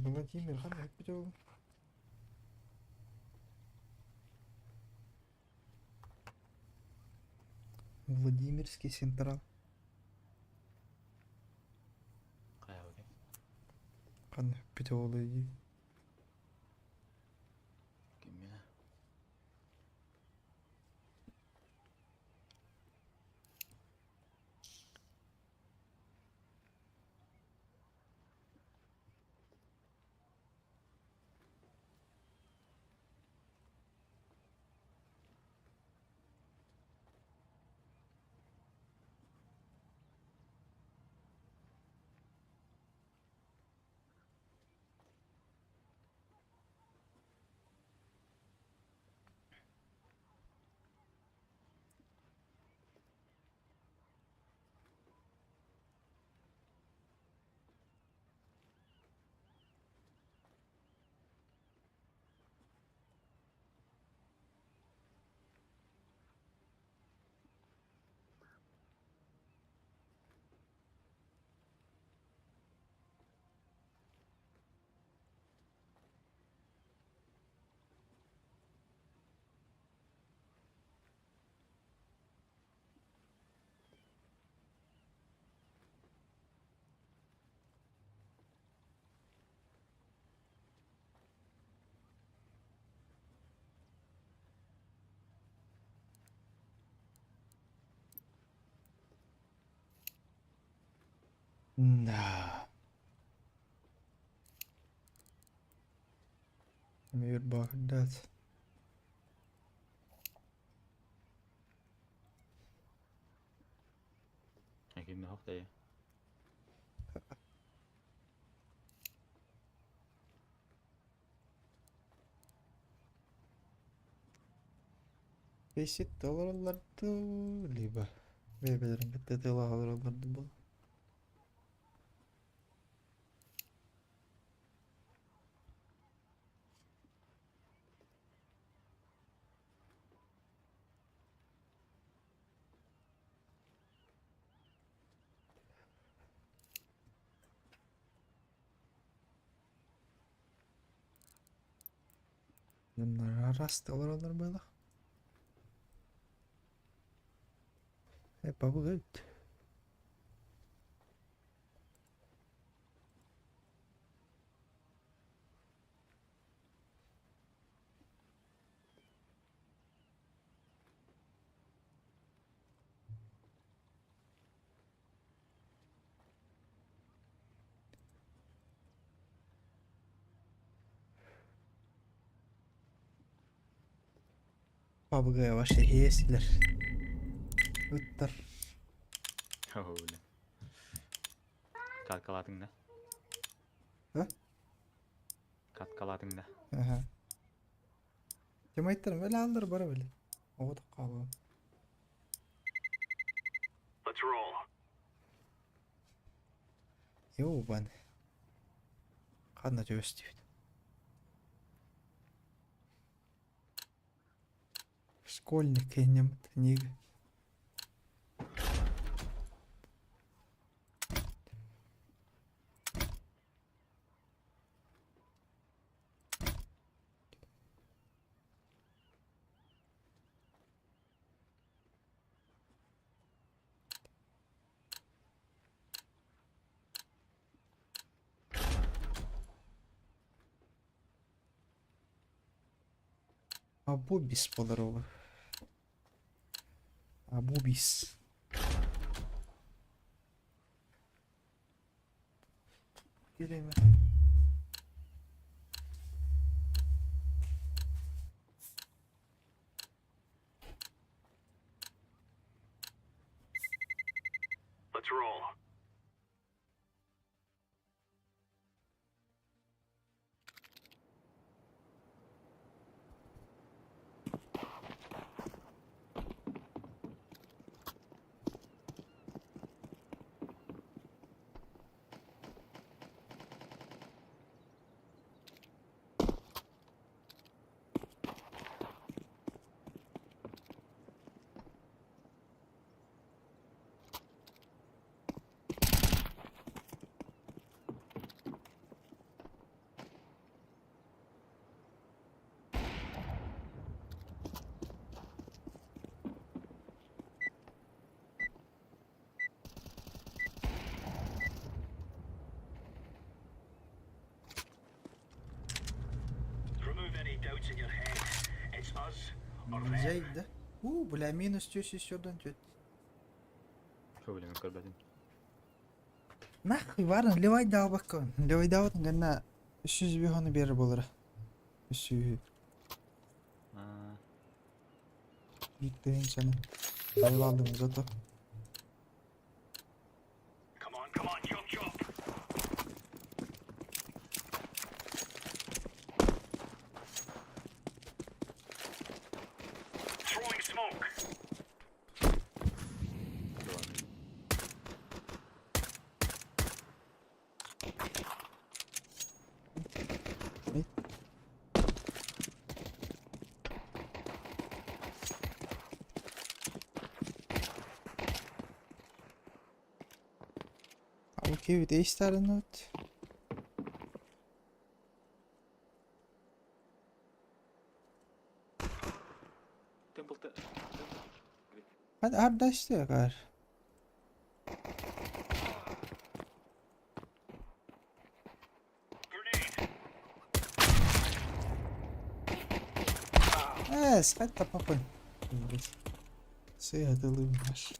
Владимир, ханна бүт Владимирский Централ. Хайа Ханна бүт дии. Кимминэ? Да. Мир Багдад. Киммэ хохтайа. Бесит олороллорду, либо бэйбэлэрин кытта тыла олороллорду бу. Раз олороллор было. Э, побыгайт. PUBG вообще иэсилэр. Ыттар. Оо, бля. Каткалаатыҥ да? А? Каткалаатыҥ да? Аха. Тимайттарым били аллар бара били. Оҕо хаалыам. Let's roll. Ёбан. Ханна түбэстибит. Школьник кэннэммит нига. Абубис буолар Абубис. Кириме. Let's roll. Remove any doubts in your head. It's us or them. Нельзя да? У, бля, минус тёс сюда тёт. Проблема көрбөтүм. Нахуй барын левай даабаккын. Левай даабатын гэннэ 300 хону берер болара. 300 Аа, Биттен саны. Айвалдым зато. Come on, come on, chop chop. Throwing smoke. два. Окей, değiştirin. Темпл те. Hadi arkadaşlar kar. Grenade. Э, спать-то папа. Сыгадылымаш.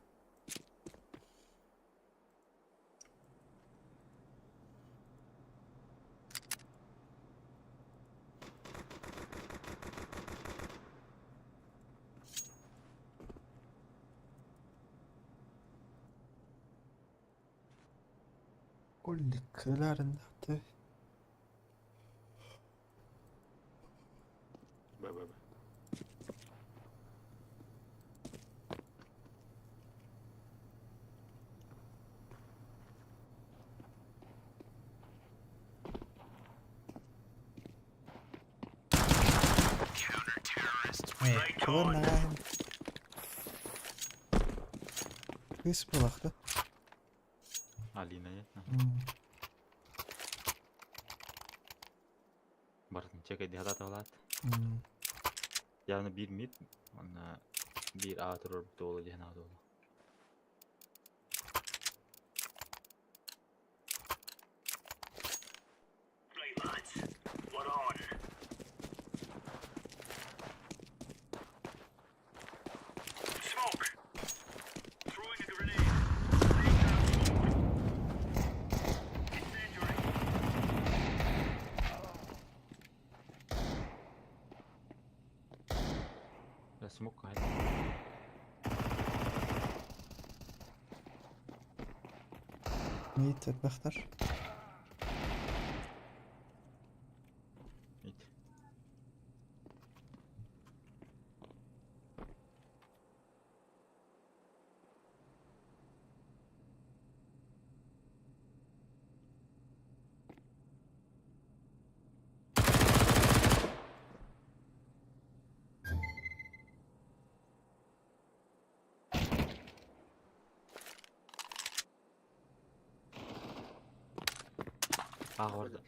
Көлләрендә Б, Б, Б. Кылар Кыз булакты. Алина, я. Бартын чекай дихата талат. Явно бир мид, онна бир А турur долу дихна долу. Right, lads. We're on. Smoke. Throwing a grenade. Laying down smoke. Incendiary. Смок хайда. Мид элбэхтэр. Мид. А, orada.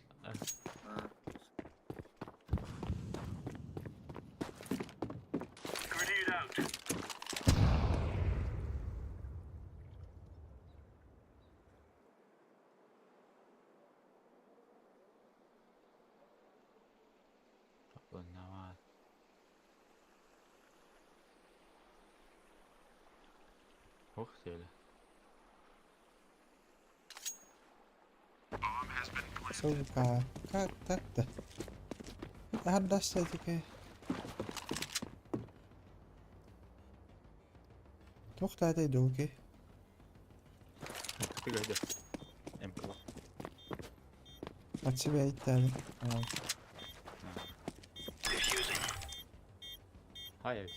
Grenade out. Нават. Ух ты. Сука, как так-то? Это отдастся такая. Туох да этэй долги. Ты где? МК. От себя иттәли. Defusing. Хай,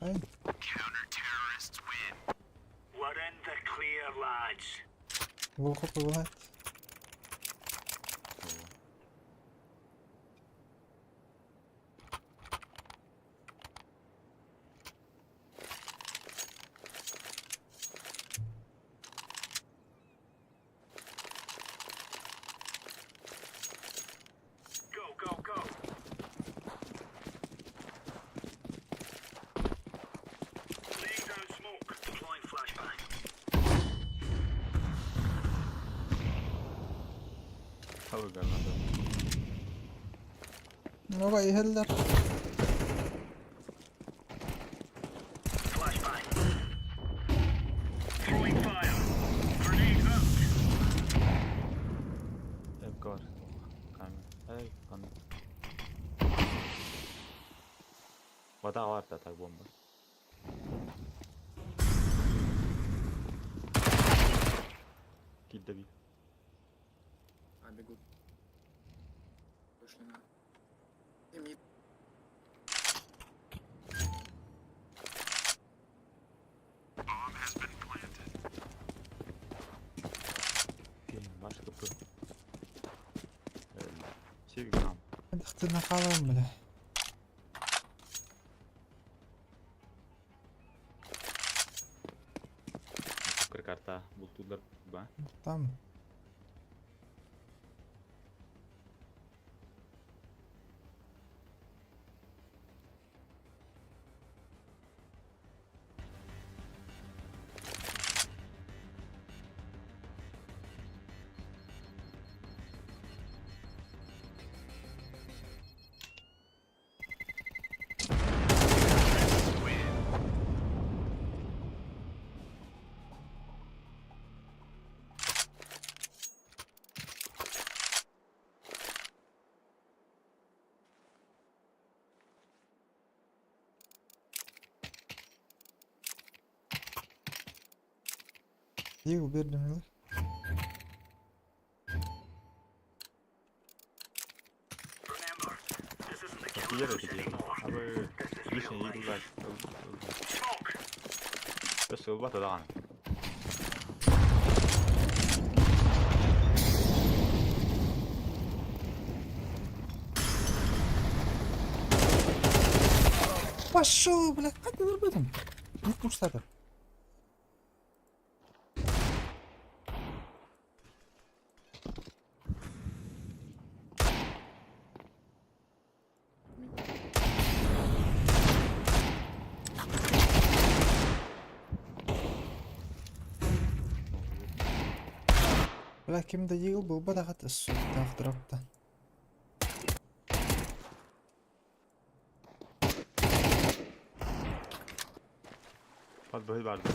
Ай, We're in the clear, lads. глухо бывает. Go, go, go. Laying down smoke. Deploying flashbang. Хавы граната. Ну, иһэллэр. Flashbang. Throwing fire. Grenade out. МК. Камера. Эй, кан. Вода варта так бомба. Кид дави. А, бегут. Вышли на. И мид. Окей, ваш КП. Севик нам. Ты нахалым, бля. Карта бултулар ба. Там. Дигл бердим Remember, this isn't the Такие killer house такие. anymore. А вы This is лишний real life. играть. Smoke. Бес ылбата даҕаны. Пошел, бля, как ты этом? Не курсата. Бля, ким да ел был бы дағат суктах дропта. Хат быһый барды.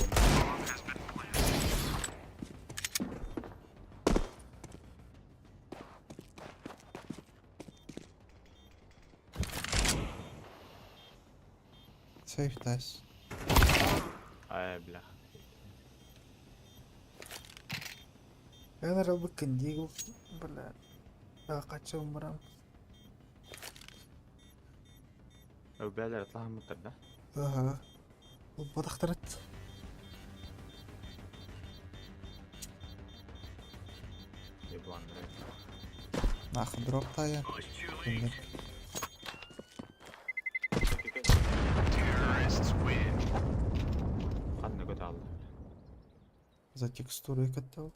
Сейф тайс. Ай, бля. Эн аралбыккын дии бля. Каччым барам. Бээлэр атлаһаммыттар да? Аха. Ылбатахтарыт. Ебландар. Нахуй дроп тая. Ханна көтө алды. За текстуру каттал.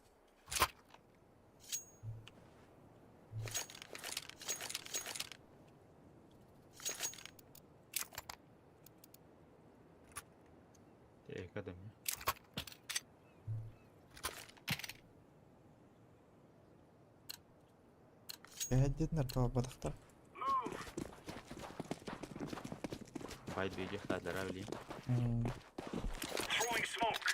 Экадем. Бэһэддиэтинэр туолбатахтар. Бай биэдиэхтаатылара билиим. Throwing smoke.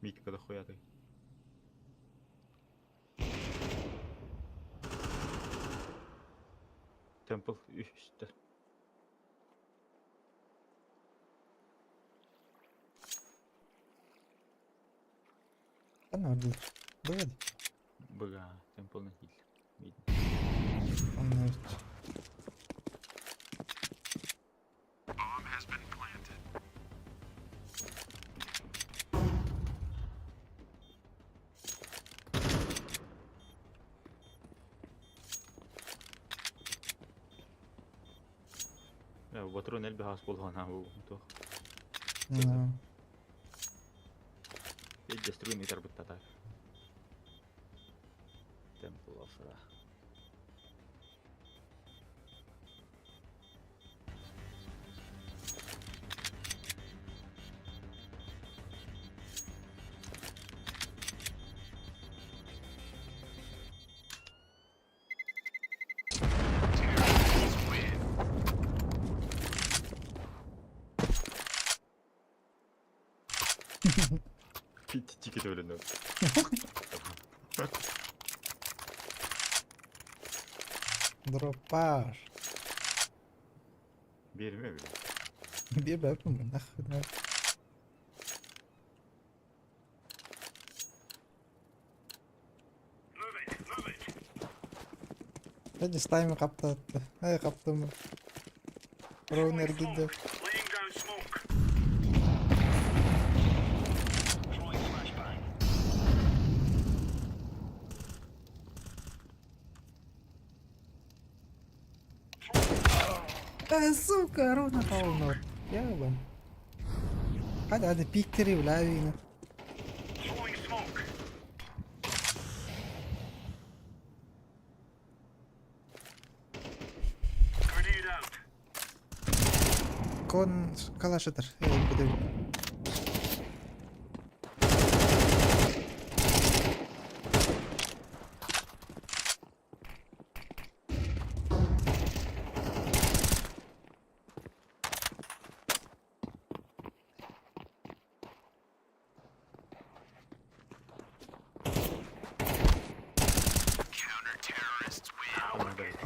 Митька дохуя ты. Темпл үстэ. Ханна бардылар? Быгады. Быга темплны хил. Мид. Онно Батрон элбэ хас болған бу туох. Деструйный тарбытта так. Темпл of Ra. Тики төлөнү. Дропаш. Берме бile. Биир бэппин нахуй. Move it, move it. Эдди стайми хаптаатта. Ай хаптым. Ровно эргидде. Laying down smoke. Throwing flashbang. Э, сука, ровно полно. Ебан. Hadi hadi пиктери бля. Throwing smoke. Grenade out. Кон калашытыр. Эй, буду.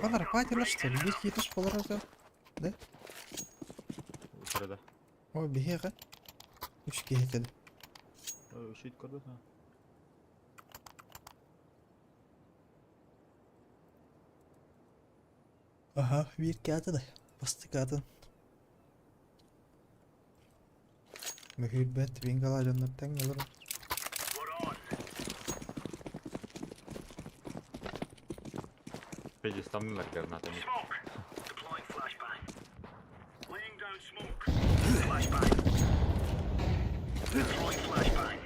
Балар патилар что ли? Бир киитиш болар өзө. Да? Сырада. О, биһиэхэ. Үч киһи Шит көрдө. Аха, биир кааты да. Басты каатын. Мөхүүрбэт вингала дьоннор тэҥ олор. We're on. Педи стамнылар гранатами. Smoke. Deploying flashbang. Laying down smoke. Flashbang. Throwing flashbang.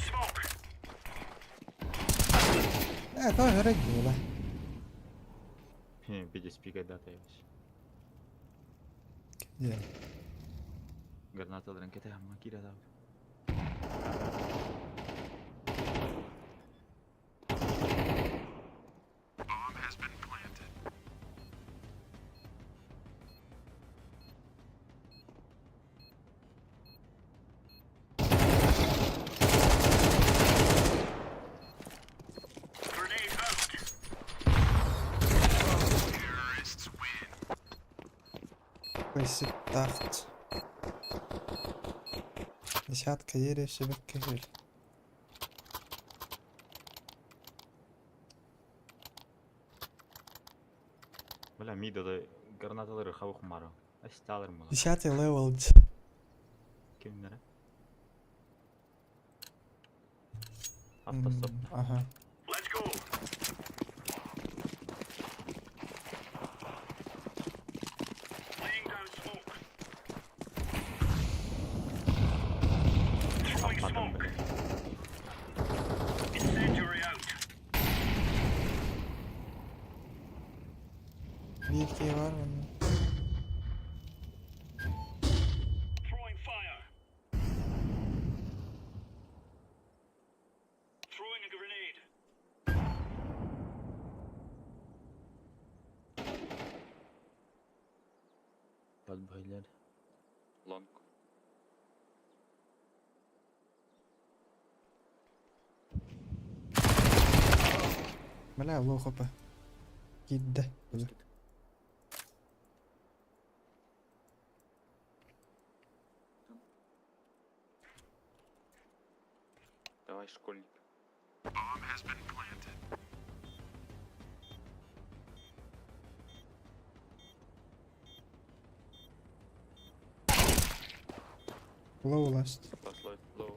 Smoke. Э, то өрөк буола. Педи спикай дата ебись. Дьэ. Гранаталарын кете хамма кире да. Висит тахт. Десятка еле себе кежель. Бля, мидада гранаталары хабых мары. Асталар мула. Десятый левел. Кимнere? Автостоп. Ага. Let's go. Laying down smoke. Throwing Аппатым, smoke. блядь. Incendiary out. Bir key var mı? Throwing fire. Throwing a grenade. Подбайлар. Long. Бля, лох опа. Кидде. Давай, школьник. Low last. Last light, low.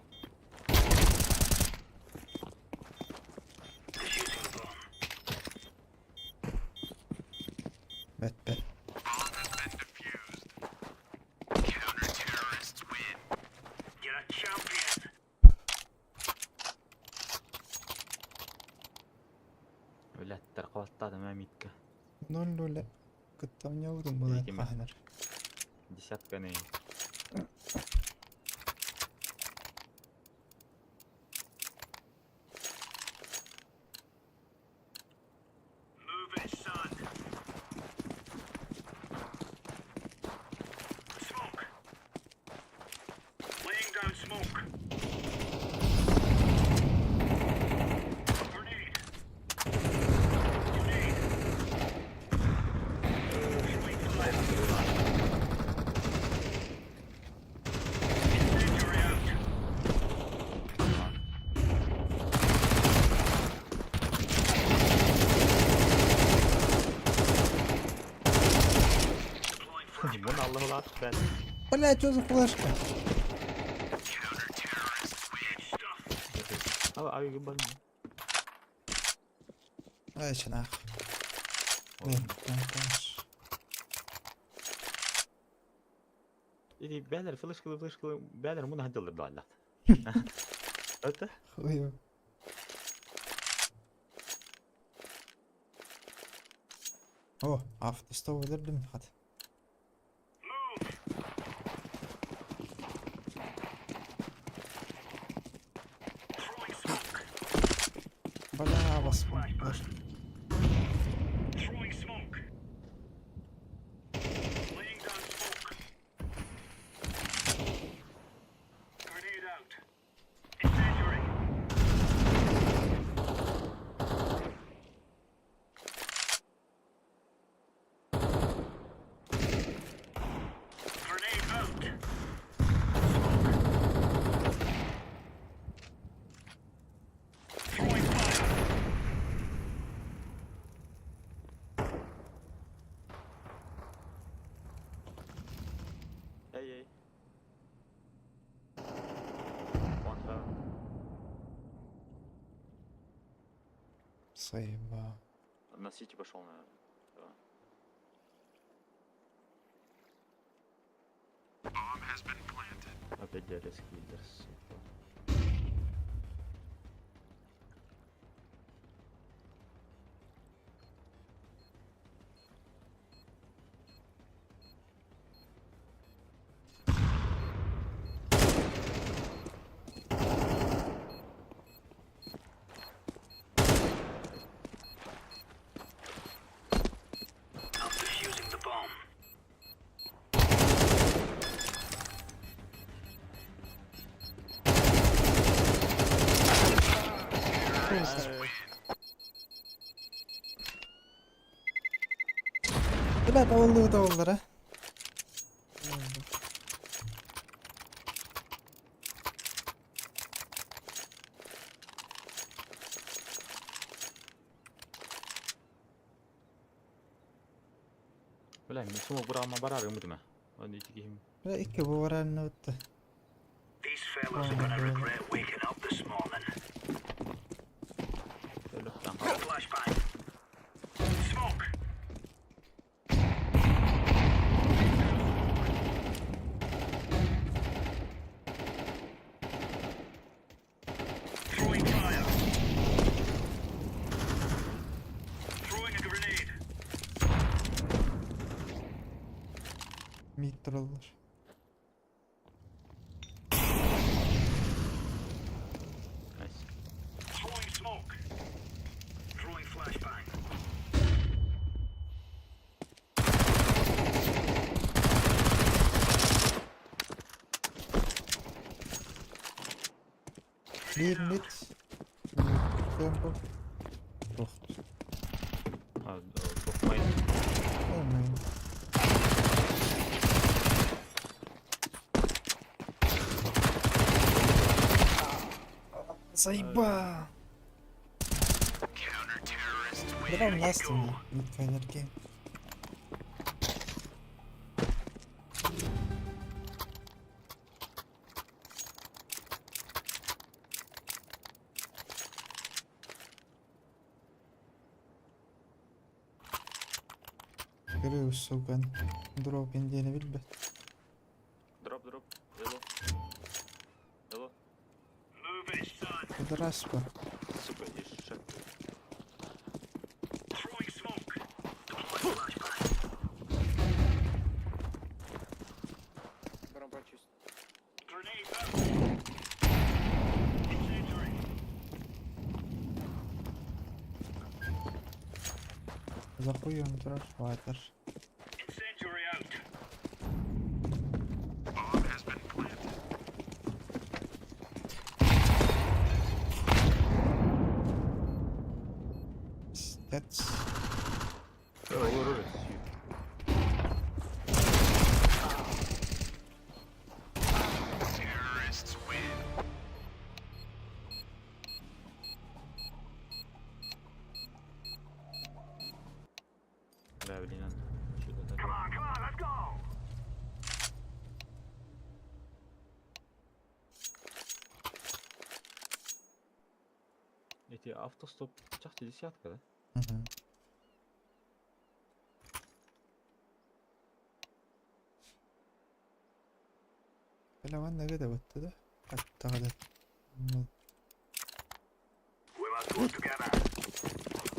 Defusing the bomb. Бэт бэт. You're a champion. Блядь, таркалаттады мә мидка. Ноль ноль. Кыттам не удум была Видимо. хаханар. Десятка не. Move it, son. Smoke. Laying down smoke. Grenade. Grenade. Throwing fire. Incendiary out. Deploying flashbang. Муна Аллах ben. Бля, что за флешка? Good stuff. Aba abi gibi Ай, че нах. Блин, там флеш. Или бәлер флешкалы флешкалы бәлер муна хадылыр да аллах. Это? Хуй. О, автостоп өлөрдүм хат. Move. Throwing smoke. Бля, вас. Флешка. Throwing smoke. Laying down smoke. Grenade out. Incendiary. Grenade out. Smoke. Throwing fire. Эй, эй. One heaven. Заебал. На сити пошел, наверное. Опять дерезкий лидер, сука. I'm defusing the bomb. Бля, давылды давылдыр, а. Бля, мин смок быраҕыма бараар гыммытым ээ. Оны ити киһим. Бля, икки бу бараанныбытта. These fellas are gonna regret waking up this morning. Өлөхтөн хаалла. Flashbang. Smoke. Throwing fire. Throwing a grenade. Mid тураллар. Nice. Throwing smoke. Throwing flashbang. Биир mid. Темпо. Тохт. А, туох main. Ой, Заебал! Дрон Настя мид энергии. Көрү суган дроп индиени билбет. Дроп, дроп. Ело. Ело. Move it, son. Кудрашпа. Сука, ешек. Throwing smoke. Deploying flashbang. Барон прочист. Grenade out. Incendiary. За хуем турар ватер. Incendiary out. Пиздец. Ой, Да, блин, надо. Что-то Come такое. on, come on, let's go. Эти автостоп чахчы десятка, да? Мгм. Бля, манна да бытты да? Аттаға да. We must work together.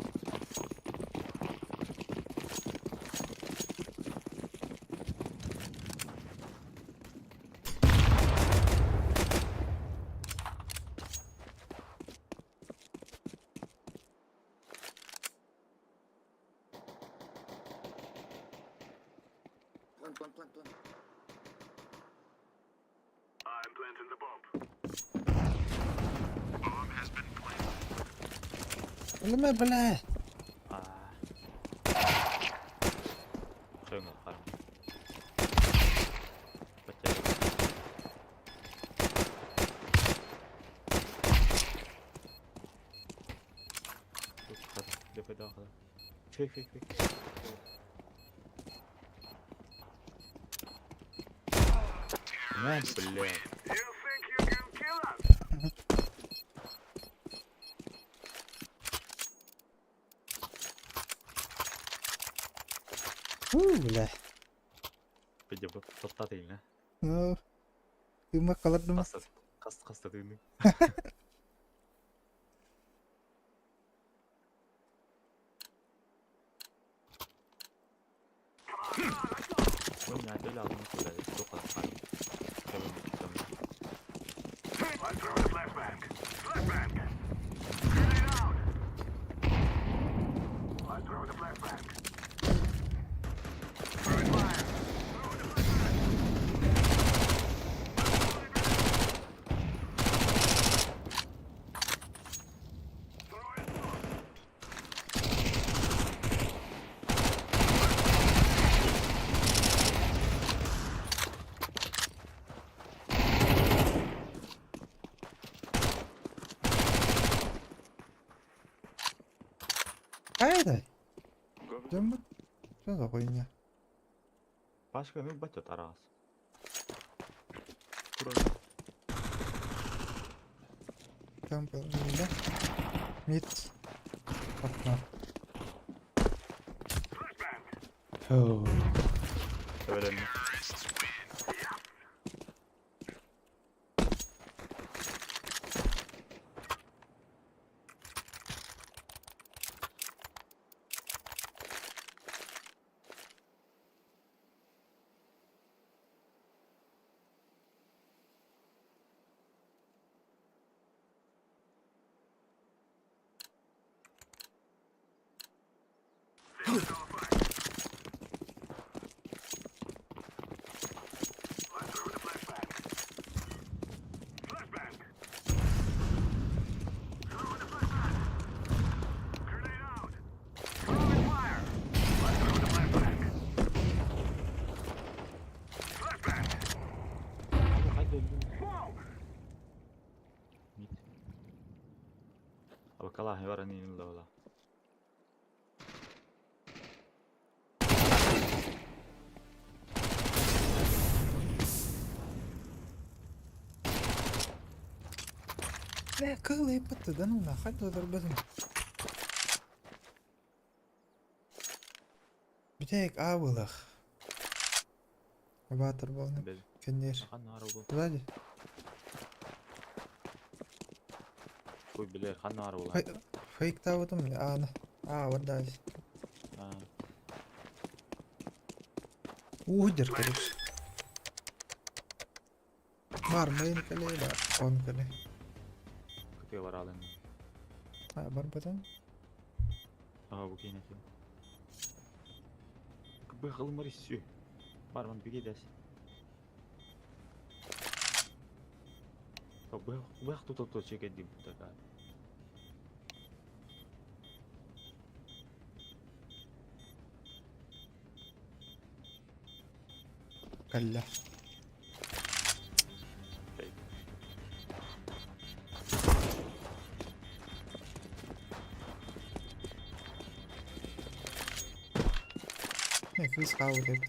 План, план, план, план. I'm planting the bomb. Өлеме, бля! А. Чоңго карам. Потерял. Тут хода, где пойду, хода. Фиг, фиг, фиг. На, блядь. You think you can kill us? Фу, бля. Пойди, топтат или Ну, кыма калардым. Хаста, хаста, хаста тыгны. Ой, не, алдым куда, тоқа, I'm throwing a flashbang. Flashbang. Grenade out. I'm throwing a flashbang. Throwing fire. Throwing a flashbang. Throwing smoke. Қайда? Жамбыт. Что за хуйня? Пашка ну бачат араас. Турар. Темпл да? Мид. Окно. Фу. Öğrendim. Abi hadi öldüm. Mid. Abi kala var hani la la. Бля, кылы пытты, да ну нахуй дарбадым. Битек абылах. Ватер болны. Бел. Конечно. Хан ар бул. Сзади. Кой билер хан ар бул. Фейк табытым. А, на. А, вот да. Удер, короче. Бар, мейн кале, бар, он кале. Кыты бар алын. А, бар потом. Ага бу кейне кем. Бы кылмар иссü. Бар ман биге дәс. Бы бы тут тут чеке дип така. Калля. Фейк. Не, кыз хавы деп.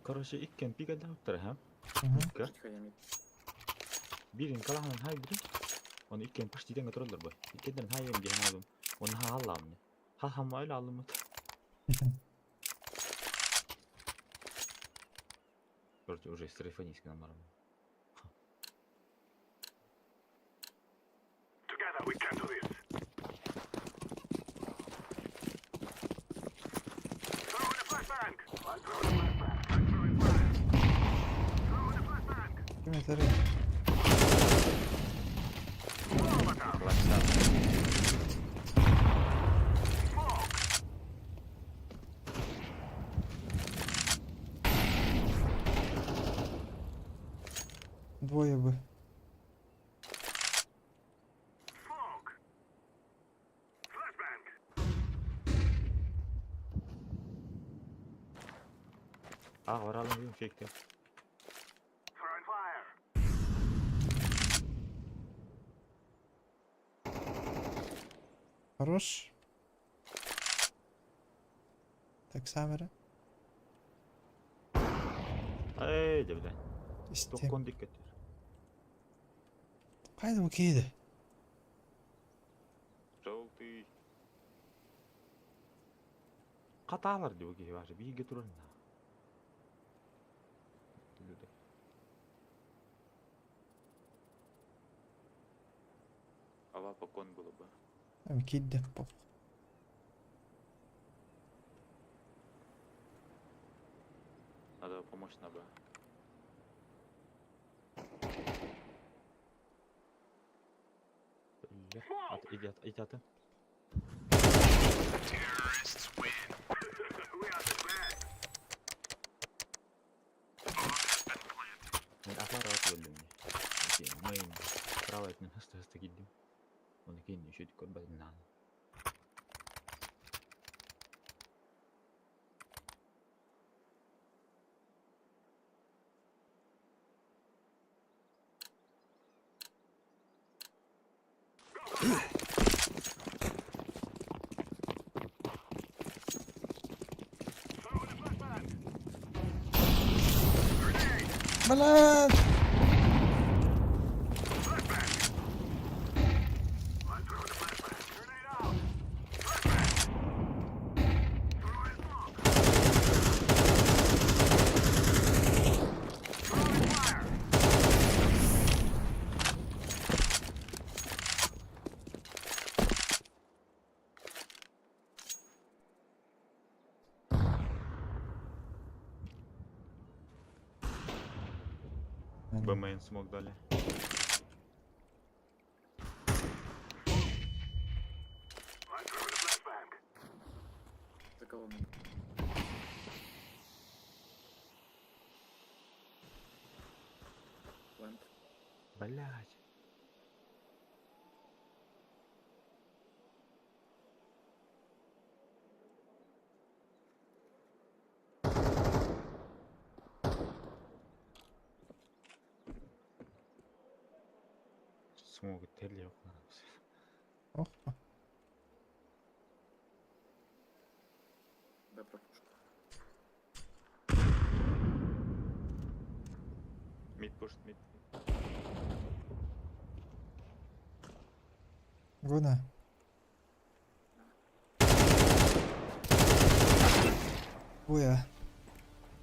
Короче, иккен пиге дәптер һәм. Мгм. Бирин калаһан хай бири. Оны иккен паш диден götürürler bu. Иккенден хай ем diyen aldım. Onu ha Allah'ım ne. Ha hamma öyle aldım. Короче, уже стрейфанийский нам нормально. Together we can do this. Throw in a flashbang. I'm throwing a flashbang. I'm throwing fire. Throw in a flashbang. Ким этер? Двое бы. Smoke. Flashbang. А, оралым юм фейкте. Throwing fire. Хорош. Так, самера. Эй, де бля. Истем. Токкон диккет. Кайда бу кейди? Желтый. Каталар деп ки бар. Биге турар на. Люди. Ава покон было бы. Эм кейди по. Надо помочь на Б. Бля, От, иди, от, иди, атын. We are the best. Мен апар алып өлдүм. Мейн право этнен хаста хаста киддим. Оны кейін еще көрбөдүм нан. Блядь! Б мейн смог дали. За колонной. Плент. Блять. Смог теле Ох. Да, пропушку. Мид пушит, мид. Гуна. Буя.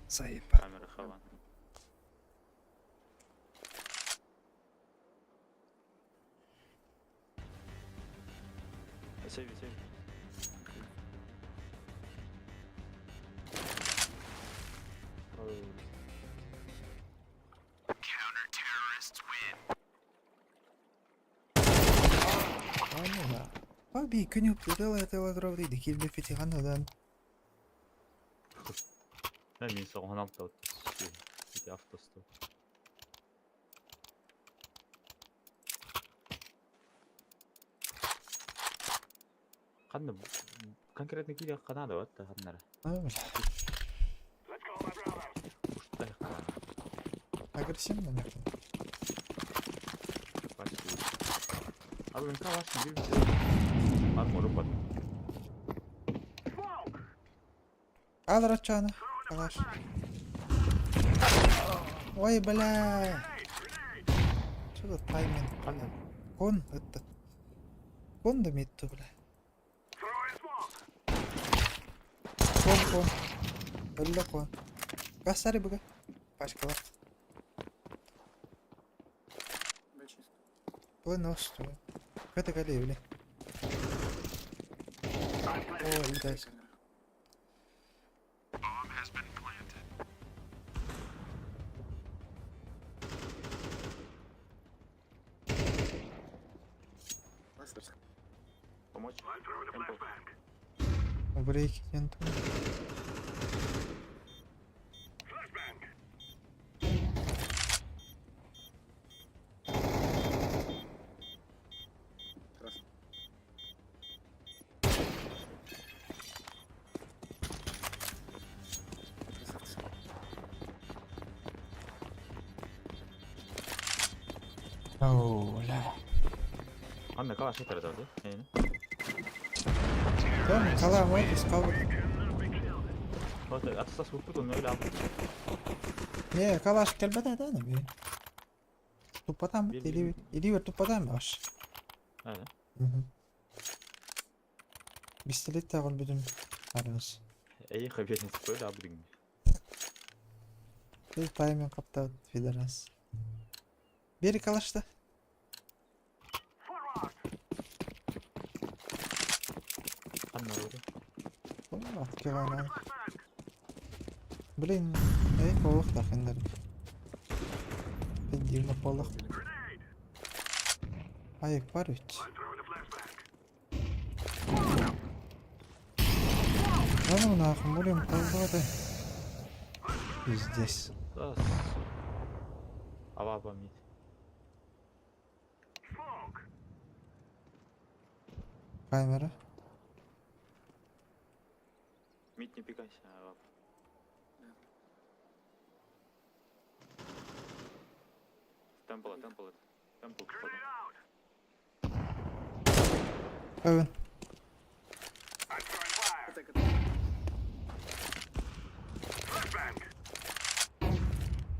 Заеба. Камера хаван. Сейви, сейви. Abi күн өптөдө килбе фитихан одан. Да, мин соғын алты вот. Эти автосто. Қанды конкретно киде қанады вот қандары. Уштай Агрессивно нахуй. Abi ben kalaş gibi bir şey. Armor bat. Алрачана. Калаш. Ой, бля. Что за тайминг? Қанды? Кон этот. Кон да митту, бля. Кон, кон. Өллө кон. Кассари буга. Пачкалар. Б чисто. Бу носту. Ката кале, бля. О, летайся. Помочь? Темпл. Брейки тенту. Красный. Красавцы. Оу, бля. Қанды калаш этер да, Эйні. Там кала мой скал. Вот атыстас болып оны öyle алды. Не, калаш келбете да не би. Тупатам Бил, или бил. или тупатам баш. Öyle. Пистолет тагыл бүтүн арабыз. Эй, хаберин öyle abi деген. Бир тайминг каптап пидорас. Бери калашты. Қанды оры. О, открывай. Блин, эй, полох тахындар. Пендирна полох. Ай, парють. Да ну нахуй, будем колбаты. Пиздец. Да. Ава мид. Камера. Мид не пикайся, ава. Темпл, темпл, темпл, походу. Эвен. Это как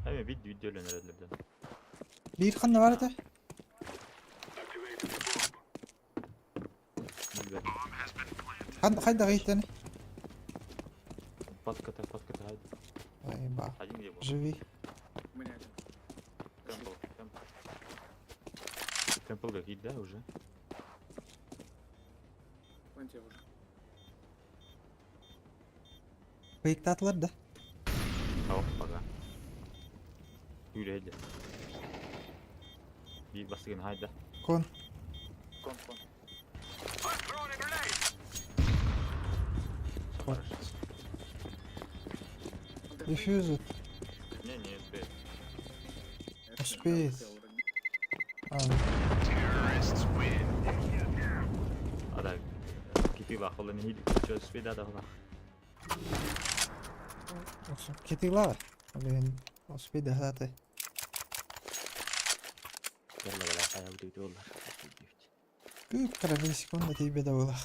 Эй, Видео өлөн эрэллэр дьон. Биир ханна бар этэ? Билбэт. Хайдах иһиттэн? Подката, подката, хайда. Ай, ба. Один где был? Живи. У меня один. Темпл, темпл. Темпл какие, да, уже? Вон тебе уже. Быйыктаатылар да. О, пока. Үрәйді. Bir basıgın hayda. Кон. Кон, кон. Всё хорошо. Дефьюзит. Не, не успеет. Успеет. А, А да, кипила холла не хиди. Чё, успеет, да, да, да. Китилар. Блин, успей догнати. Yalla бала, хайа бутый олар. Кып бір секунда тебе да было.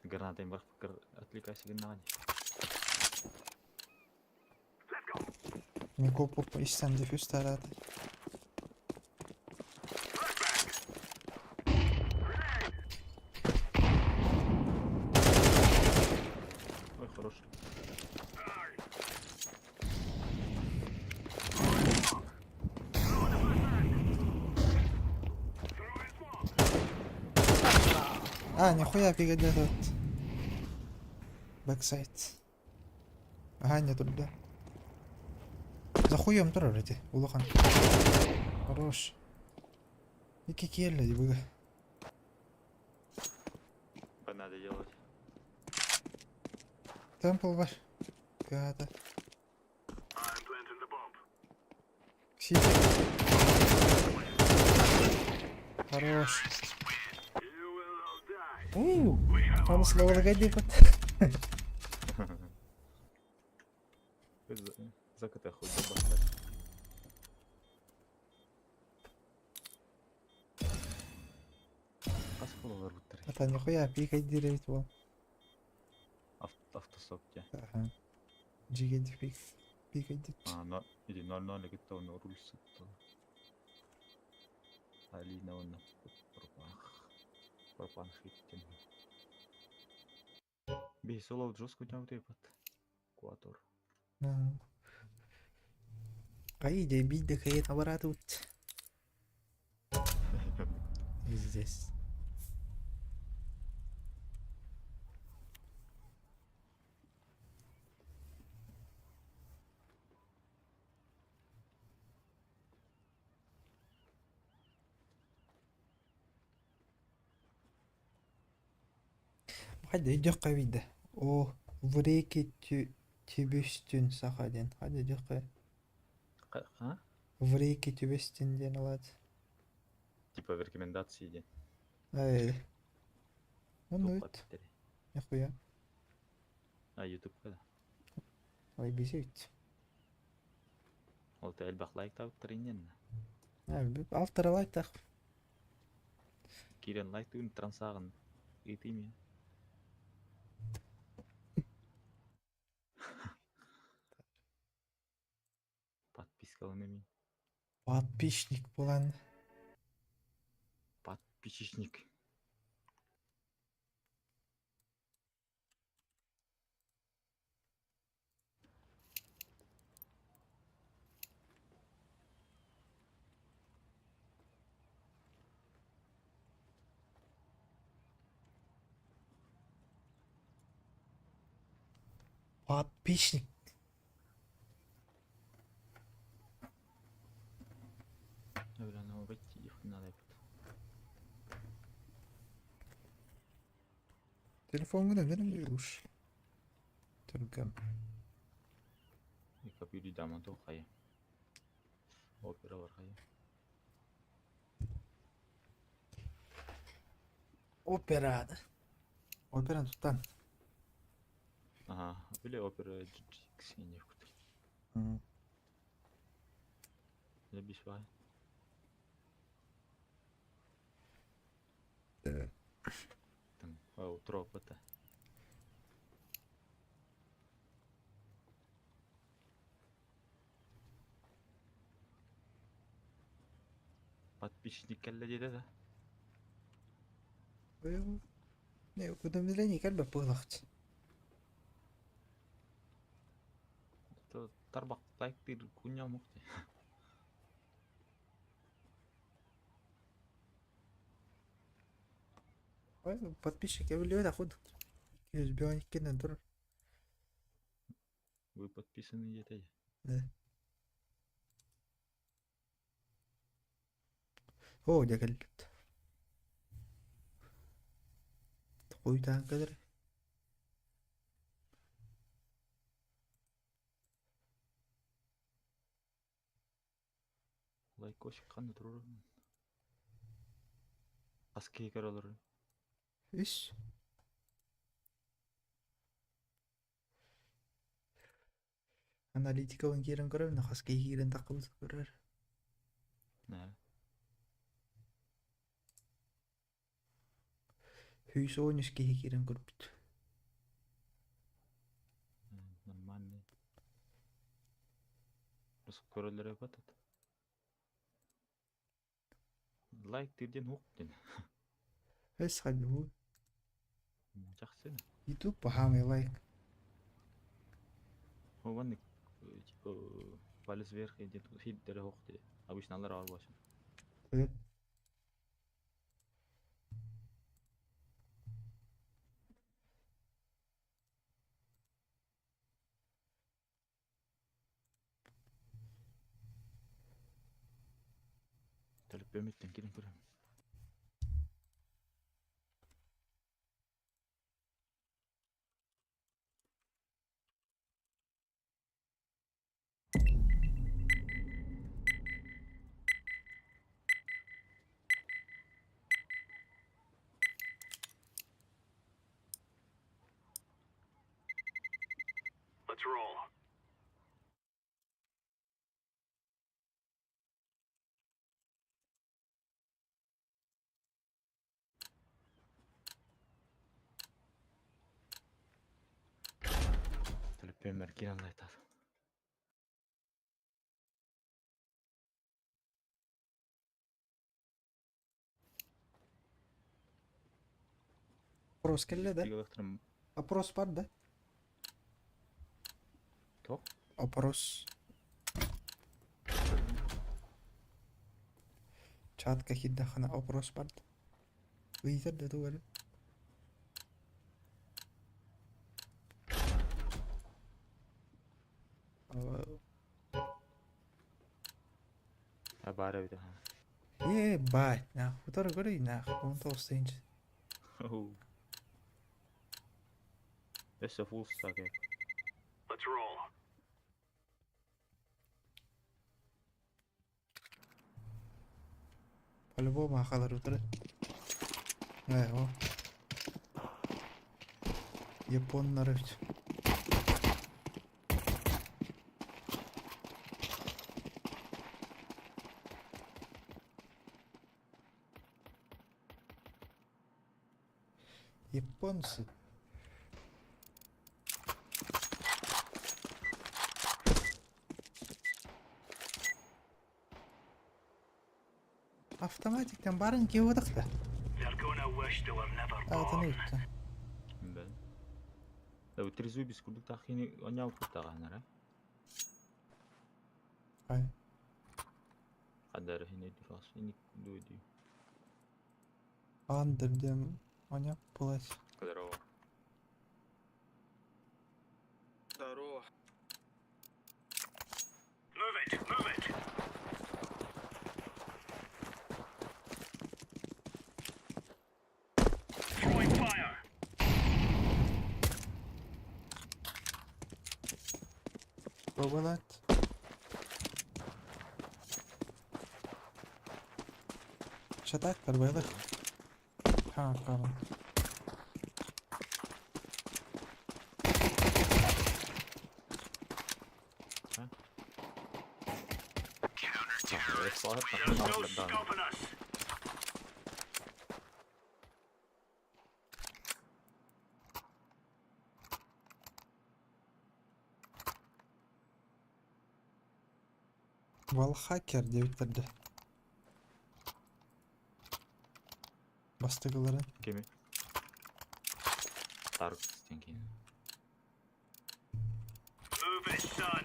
Граната им бар, отвлекайся гнани. Микопу истен дефьюз тараты. Ой, хорош. А, нихуя пигодят этот. Бэксайд. Ага, не тут, да. За хуем тоже эти, улахан. Хорош. И кикелли, быга. Что надо делать? Темпл бар. Гада. Сити. Хорош. У, он слово логоди За КТ хуй добавь. Асколалар буттар. Это нихуя пикать деревить вон. Автостоп те. Ага. Джиги пик. Пикать. А, но, или 0-0 кытта оны руль сытты. Алина оны пропах. Пропан хиттен. Бей, соло жестко у тебя под. Куатор. Ну. Пойди, бить да хает наворот. Здесь. Хайда идёк вида. О, в реке түбүстүн саха ден. Хайда идёк. А? В реке түбүстүн ден алат. Типа в рекомендации ден. Ай. Он үт. Нихуя. А, YouTube когда? Ой, бизит. Ол та элбэх лайк табыттар иннен. А, алтара лайк так. Кирен лайк туын трансағын. Итиме. Подпискаланами. Подписчик болан. Подписчик. Подписчик. Бля, ну выйти их надо. Телефон гына берем уж. Түргем. И капюри дама то хая. Опера бар хая. Опера. Опера туттан. Ага, били опера GX не кут. Я бишвай. Там, о, троп это. Подписчик кэллэ диэтэ да. Не, уведомление кэлбэт быһыылаах. Тарбах лайктыыр кунньа омук дии. Ой, подписчик эбиллибэтэх курдук. 252 турар. Вы подписаны диэтэ. Да. Оо, дьэ кэлбит. Хуйдаан кэлэр. Лайкосик ханна турар? Хас киһи көрөлөр? Үс. Аналитикабын киирэн көрөбүн, хас киһи киирэн таххыбыт көрөр. Нэ. 113 киһи киирэн көрбүт. Нормальный. Просто көрөлөр эбит. Лайк диэн хук диэн. Өс ханнуу. Жаксы. YouTube баһаамай лайк. Вон типа палец вверх идет хит хук ди. Обычно алар алар башын. Төлөппөмүттен кирин көрөм. Let's roll. Төлөппөмөр кирин лайтат. Опрос кэллэ да? Опрос бар да? Тоқ? Опрос. Чатка хиддахана опрос бар да. Ыйтар да тугары. А баар эбит. Ебать, нахуй. Утары көрүй, нахуй. Он толстый. Оу. Өссө full stack. Let's roll. По-любому ахалар утары. О. Японнар ведь. Японцы. Автоматиктен барын киодах да. They're gonna wish they were never Атын born. ыйтта. Бен. Да трезубец курдук тахини онял куттаганара. Ай. Кадары хини дурас ини дуди. Андер дем оня пулась. Здорово. Здорово. Move it, move it. Throwing fire. Бабалат. Шатак барбайлар. Ха, пардон. There's no stopping us. Валхакер диэбиттэр. Бастакыларын. Кими? Тарк стенкин. Move it, son.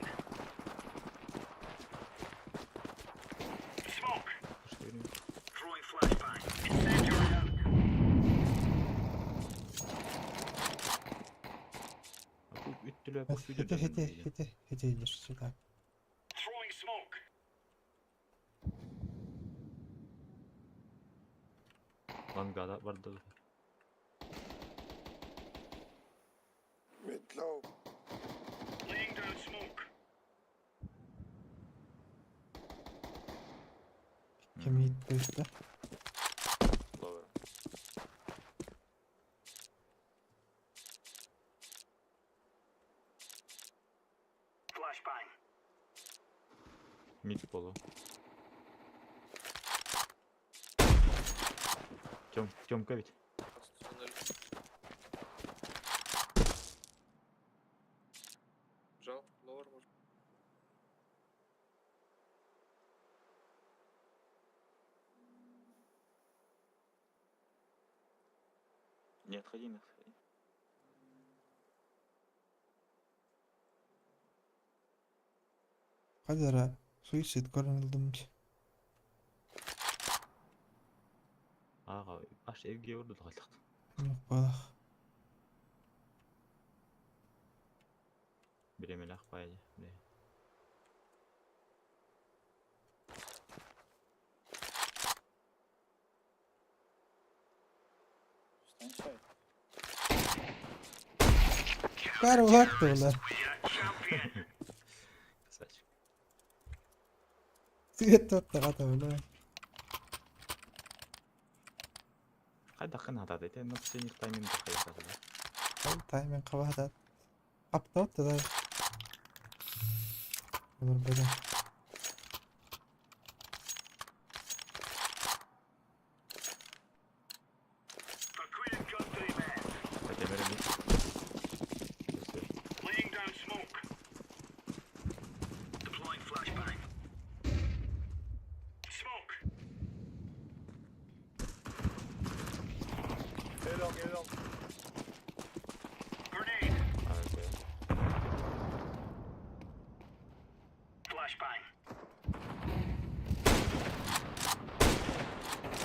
Smoke. Что ли? Throwing flashbang. Incendiary out. Хити хити хити хити идешь сюда. Throwing smoke. Лангада барды. Mid low. Laying down smoke. Ким иитпэттэ? Lower. Flashbang. Mid полу. Тём, Тёмка ведь. Жал, lower может. Не отходи, не отходи. Хадара суицид көрөн ылдым. Ага, аш эвге урду халык. Балах. Биремелах баяы. Бля. Встань, стой. Кар улатты була. Champion. Красавчик. Свет тоттаҕата була. Кайда кынатады, это на синих тайминг хайсады. Ол тайминг хабатат. Аптаут да. Олор бөдө. For Queen and country, men. Хотя мере Laying down smoke. Deploying flashbang. Smoke. A long, A long. Grenade. Окей. Flashbang.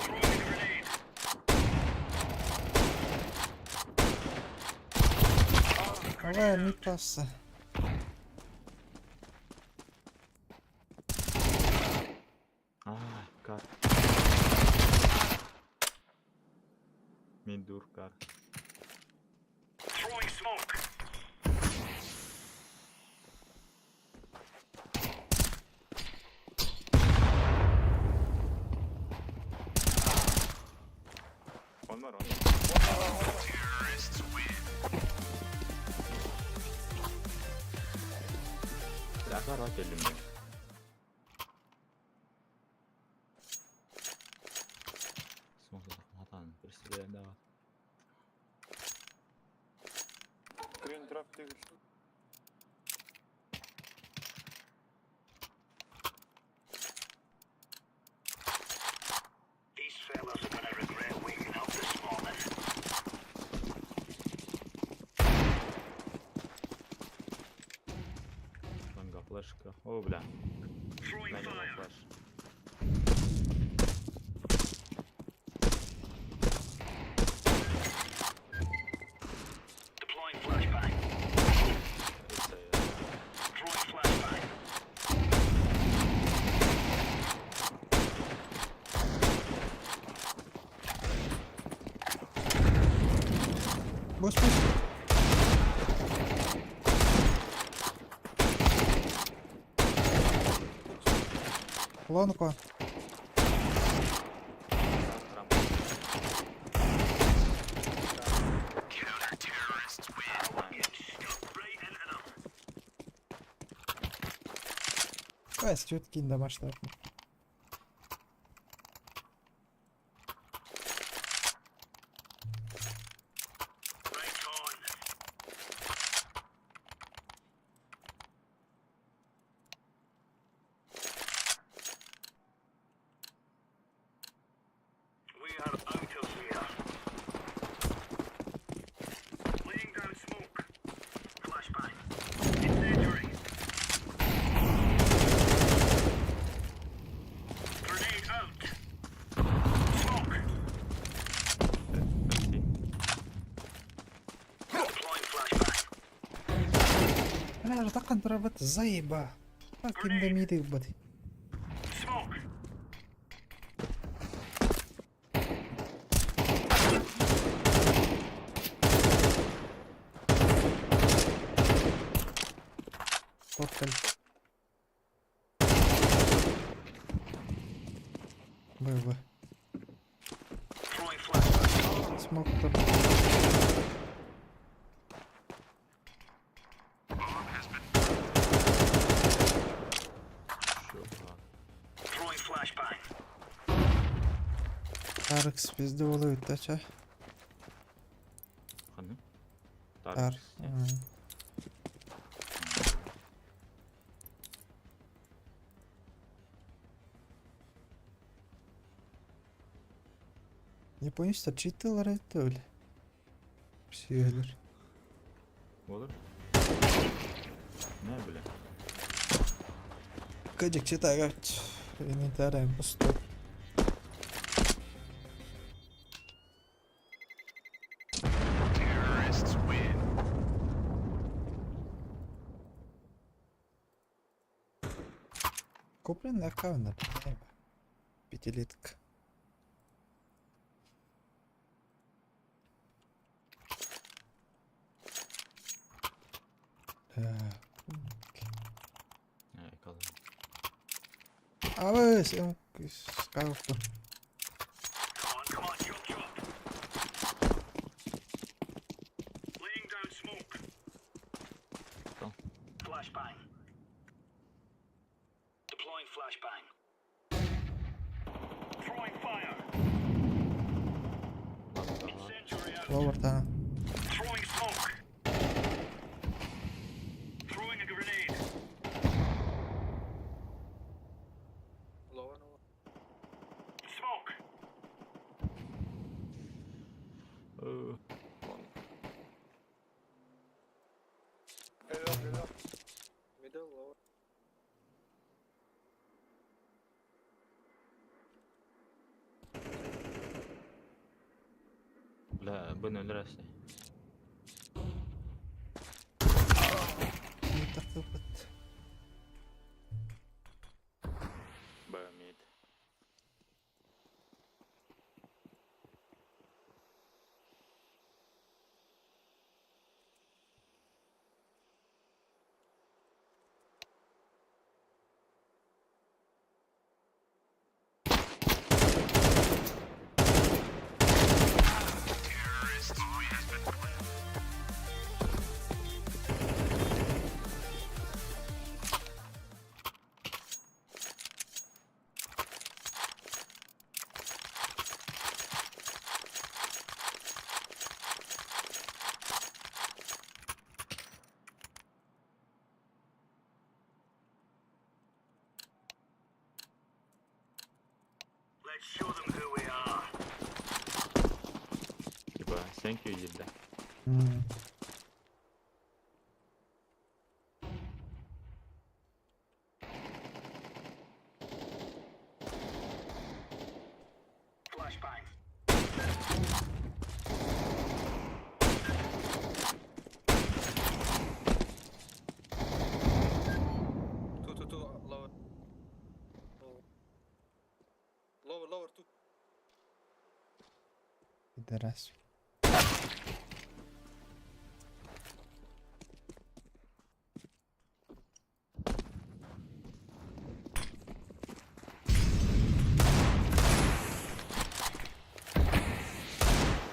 Throwing a grenade. Ага, не пасса. А, кар. Мидур кар. Throwing smoke. One more, one more. Terrorists win. Бля, кар келдим мен. Смогу представляю, да. Green drop deagle. These fellas are gonna regret waking up this morning. Ланга флешка. О, бля. Throwing На него fire. флеш. Deploying flashbang. Это Throwing flashbang. Бос бос. Лонко. Трамп. Counter-terrorists win. Get stuck right into them. Бэс чуткин домашний. Right on. We are out of here. Таххан турарбыт заеба. Ким да миити ылбат. Smoke. Тортель. БВ. Throwing flashbang. Смок там. Чё, а? Throwing flashbang. Тарыкс пизде болу үттача. Ханны? Тар. Таркс. Японецтер читалар это өлі. Сүйелер. Olur. Не, бля. Кыдик читагат. Инвентарь пустой. Куплен на аккаунт. Пятилетка. Так. Э, kalın. Абы, сен скалку. Come on, come on, chop chop. Laying down smoke. Go. Flashbang. Deploying flashbang. Throwing fire. Incendiary out. Ловертана. Throwing smoke. Throwing a grenade. Lower, lower. Smoke. Э, Hey, low, low. Middle, lower. Бля, б 0 раз. Тахтыпыт. Б мид. Let's show them who we are. Типа, thank you, да. Flashbang. Two, two, two, lower. Lower. Lower, lower, two. Пидорас.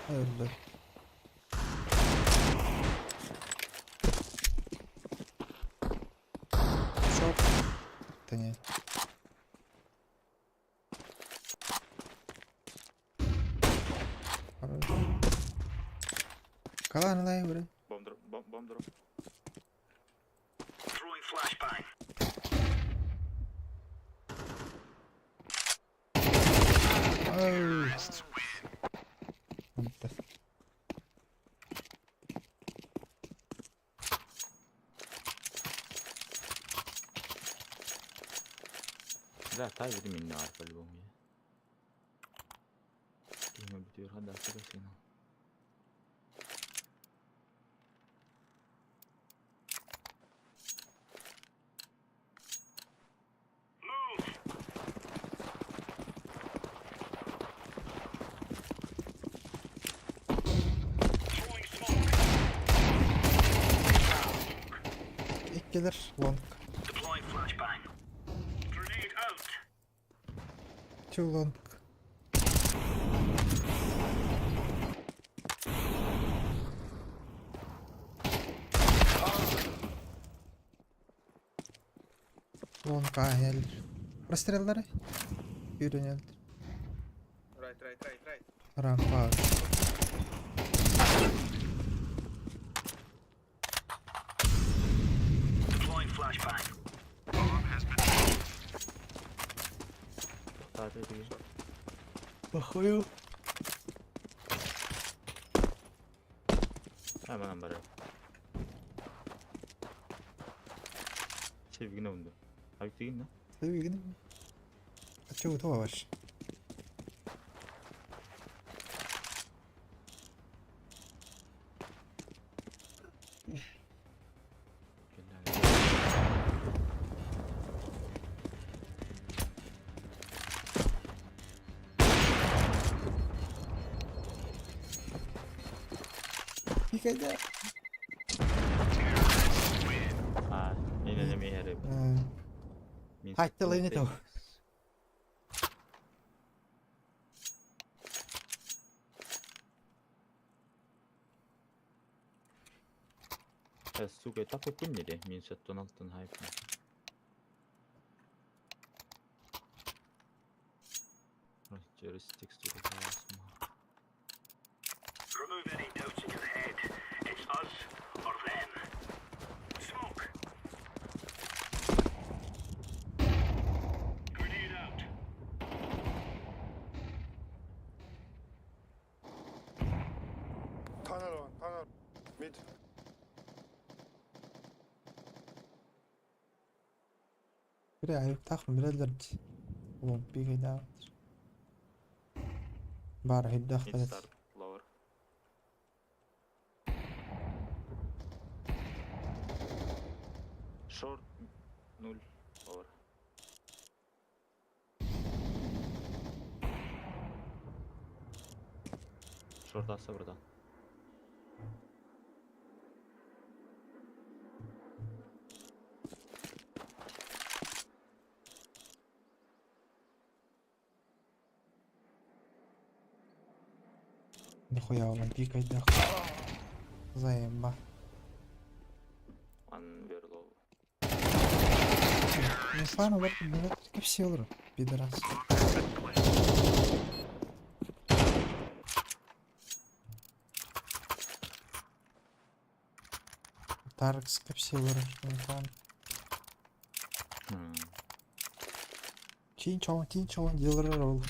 Öldü. Шоп. Да нет. Хорош. Калан лай, бро. Бомб дроп, бомб, бомб дроп. Throwing flashbang. Оу. Вот так. Бля, та времени не по-любому я. Киме бутюр хада сына. Кэлэр long. Deploying flashbang. Grenade out. Two long. Long ааһыаллар. Простреллары Үүрүнэллэр. Right, right, right, right. Рампа. Deploying flashbang. Тоқтады деген. Похую. А, манан барар. Sevgine undu. Abi деген да? Sevgine. А чё вы вообще? Никогда. А, мен эме хәрі. Хайтты не то. Сука, так вот неде? Минус 16 хайп. Через текстуру. Remove any doubts in your head. It's us or them. Smoke. Grenade out. Tunnel one, tunnel. Mid. Бля, аюктаах билэллэр дии. Ломпига даҕатыр. Баар Mid иһирдээхтэр start lower. Short 0 lower. Short аса братан. Нихуя лампика идах. Заемба. One very low. Не слана бар кепси олор, пидорас. Таркс кепси олор, не Чин-чон, чин-чон, делар ролл.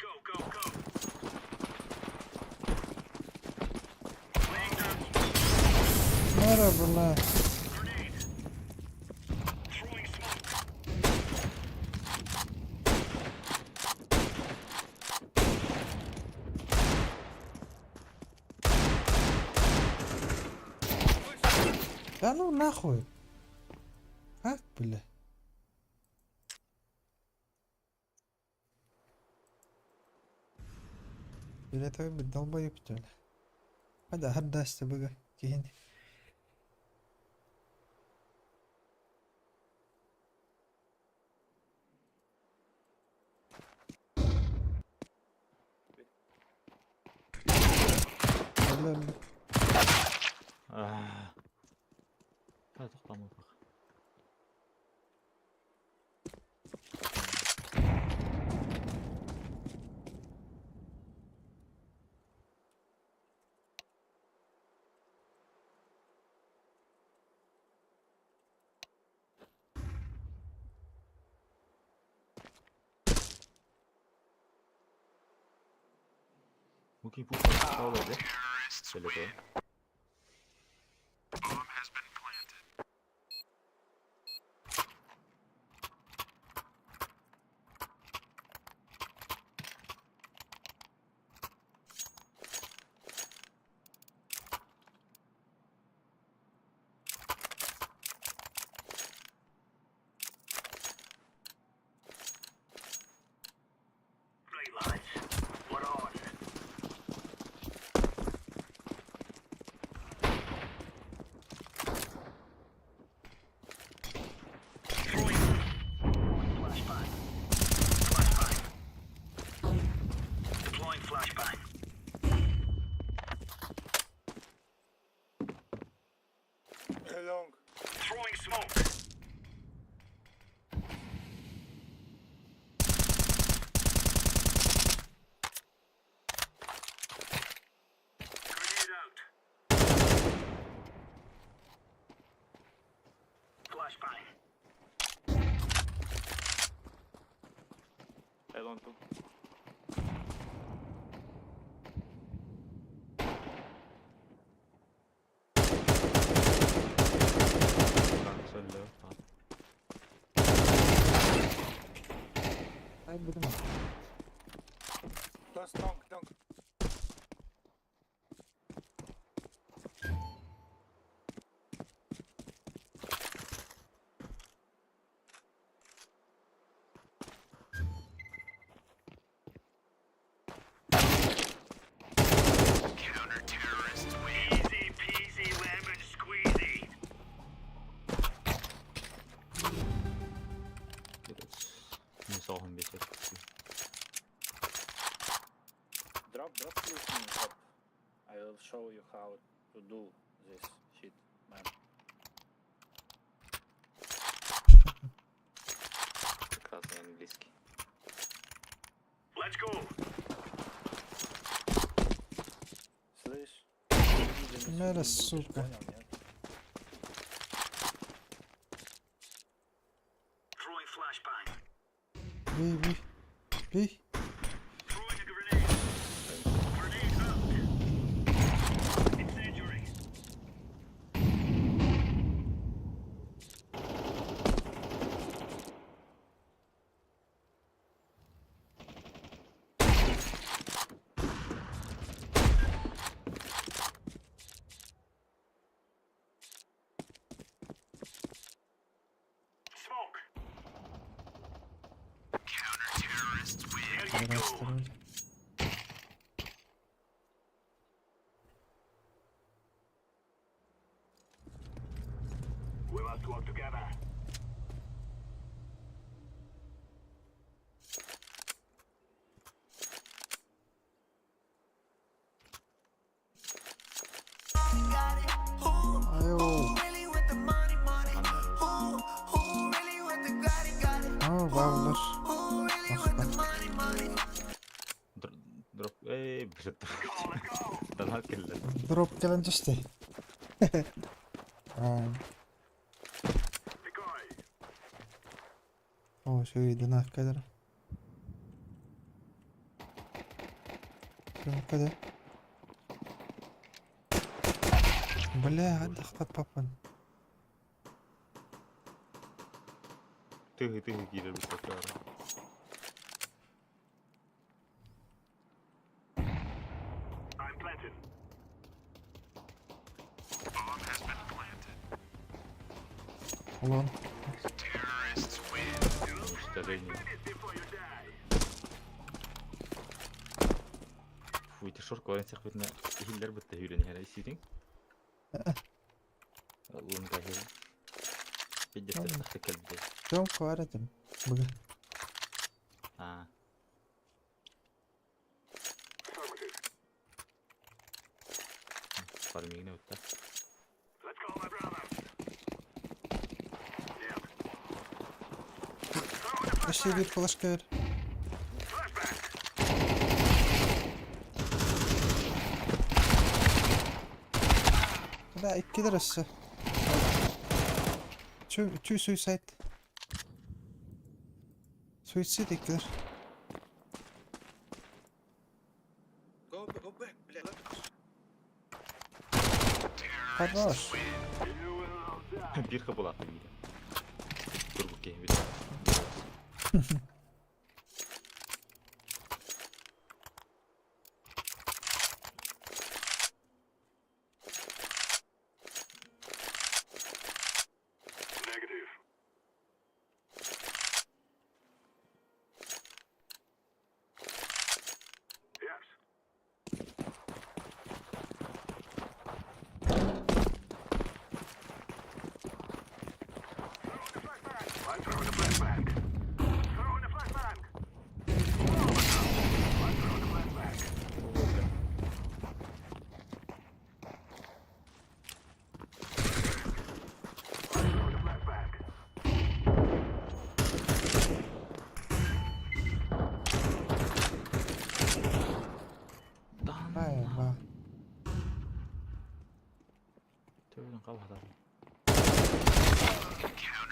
Go, go, go. Laying down Мара, бля. grenade. Throwing smoke. Да ну нахуй. Как, бля? Или это быть долбоеб, что ли? А да, отдаст быга. Кихин. Бля, бля. А. Тоқтамай бақ. Муки пушка да? Фиолетовый. Right, lads. We're on. long. Throwing smoke. Grenade out. Flashbang. I long two. Söyle. Ай, будем. Last long, long. Counter-terrorists win. Easy peasy lemon squeezy. Min бесит. Drop, drop please me up. I will show you how to do this shit, man. Прекрасный английский. Let's go. Слышь? Ты Мера, будешь, сука. Понял, нет? Throwing flashbang. Бей, бей. Бей. Throwing a grenade. Grenade out. Incendiary. Smoke. Counter-terrorists win. There you go. Расстроили. We must work together. Айоу. А, баллар. Махтал. Дроп. Эй, блядь. Донат келді. Дроп кэлэн түсті. А. О, все, донат кадр. Када. Бля, отдохнуть папан. Тыгы, тыгы киирэр бу. I'm planted. Bomb has been planted. Лон. Terrorists win. Уничтожение. Finish before you die. Фу, ити шорка баран сехбитне хиллер битте хүрен хәрә исирин. Лунга хил. Пиздец, тахты келди. Дом кваратым. Бага. А, фармигне үтте. Let's go, my brother. Yep. Вообще бир флешка бер. Да, икки дөрөссө. Чү чү суицид. Суицид иккилер. Go, go back, блядь. Хорош. Бир хабула фамилия. Турбуке бит. Negative. Yes. Throwing a flashbang. I'm throwing a flashbang. Чё хабахтар.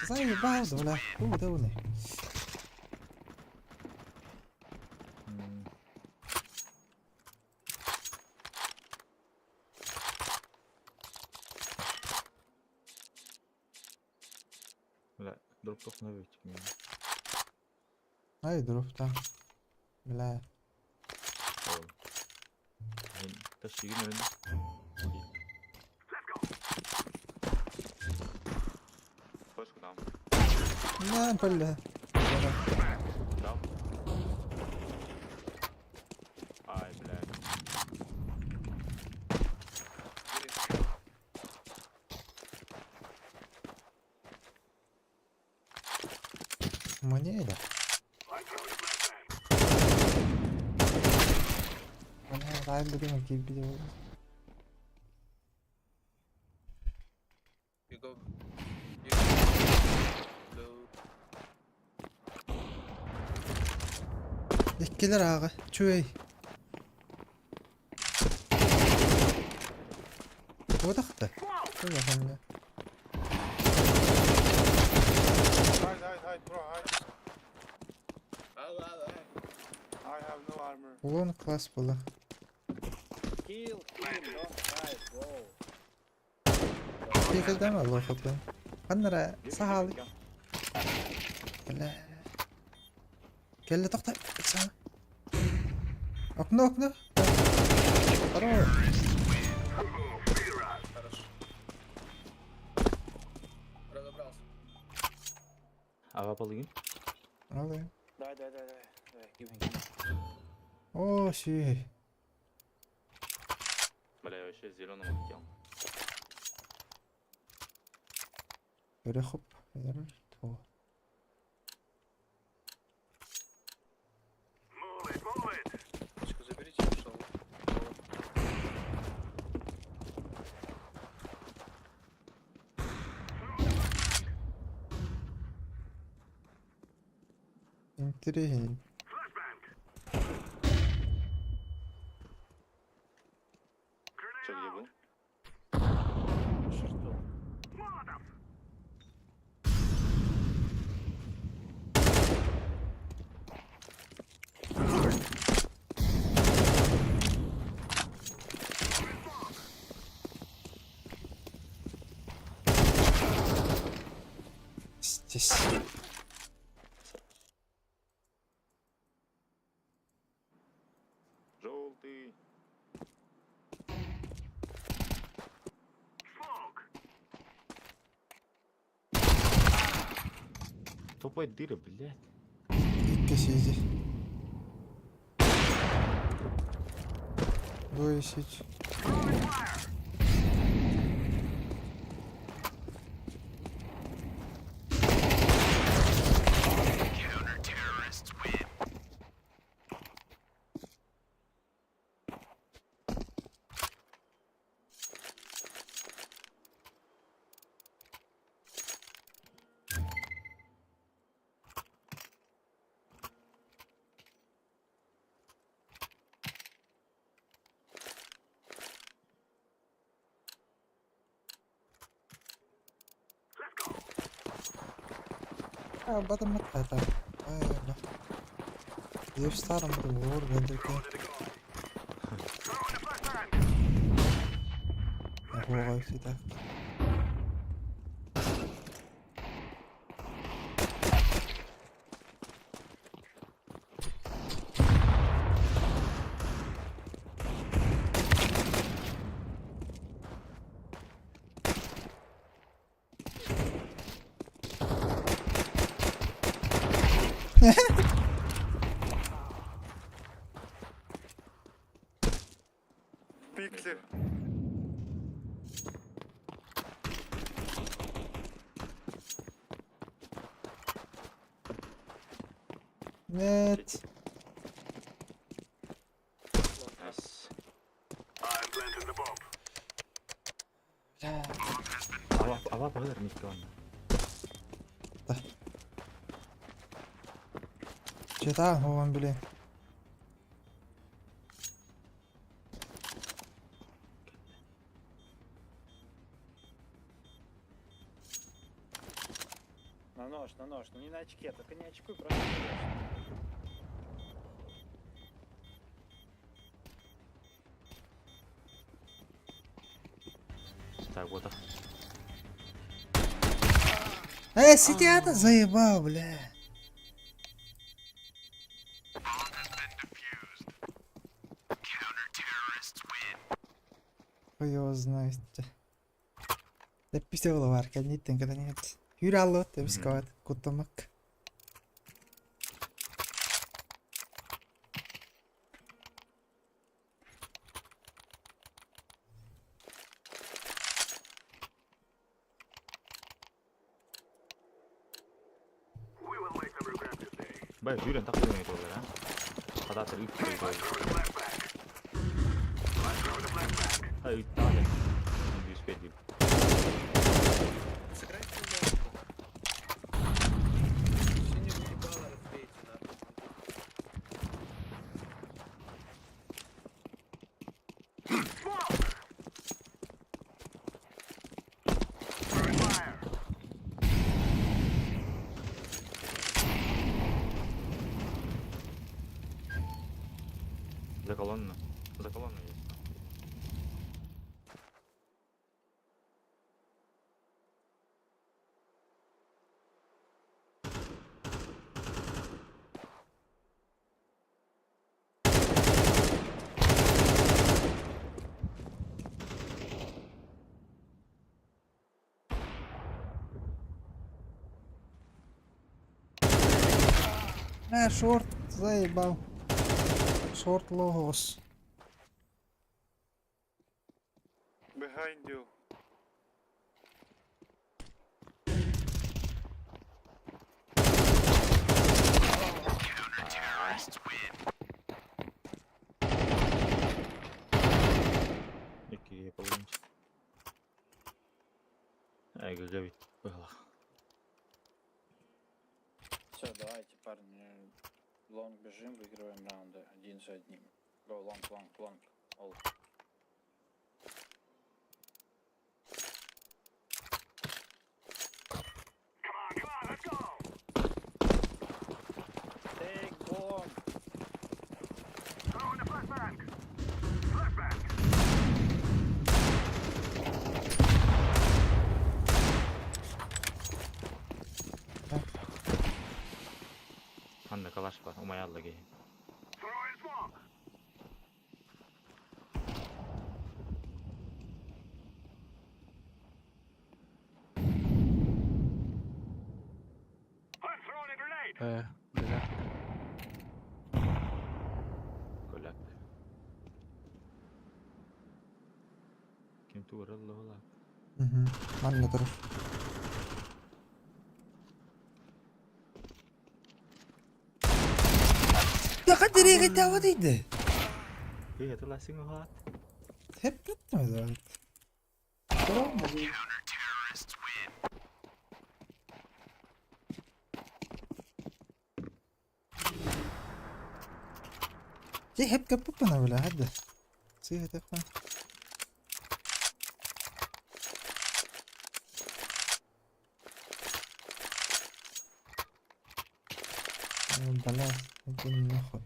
Заебал, бля. Куда он? Бля, дроп тохнобит. Ай, дроп там. Бля. Ташигин өн. Флешку дам. На, бля. Дал. Ай, блядь. Мне да. Бля, дай будем кибить. You go. You go. Blue. Иккилер ааҕа, чүэй. Туотахта. Туоханна. Hide, hide, hide, bro, hide. I have no armor. Улон класс была. Kill him, don't hide, bro. Пикалдам Аллах отла. Ханнара сахалы. Бля. Кэллэ тохтой. Ыксаама. Окно, окно. Здорово. Хорошо. Разобрался. Ава полыгин. Алло. Давай, давай, давай, давай. Давай, give me, give me. О, си. Бля, я вообще зеленого хотел. Өрө хоп. Өрө. То. Move it, move it. Флешку заберите, пошел. Интересней. Flashbang. Че, где был? Шорту. Molotov. Здесь. Желтый. Smoke. Тупой дыры, блядь. Икки сиди. Двое сить. А, батам это. Ай, бля. Я в старом этом городе, Throwing a flashbang. Ого, всегда. Пиксель. Нет. Найс. I'm planting the bomb. Бля. Ава, ава полыгар микрофон. Чита, вон, блин. На нож, на нож. Ну не на очке, только не очкуй, просто на нож. Так, вот. Сидят, заебал, бля. Хуй его знает. Да пиздец было варка, не тенька, да нет. Юра алло, ты бискават, кутамак. Бай, Юрий, так ты не а? Хадатыр үт қойды. А, үт тағы. Не успеть. Сыграйте лонг. Синий ебало разбейте, нахуй. За колонну. За колонну есть. Шорт заебал. Шорт логос. Behind you. Екіге половинчик. Ай, ГГ было. Все, давайте, парни. Long бежим, выигрываем раунды. Один за одним. Go, long, long, long. All. Take bomb! Анда калаш бар, умаялла ге. Бля. Коляк. Ким тууралла ола. Угу. Манна турар. Да қадіреге тауы дейді. Эй, это ласың оғат. Hep bitmedi evet. Tamam mı? Hep kapı bana böyle hadi. Сыйға тапқан. Блядь, иди нахуй.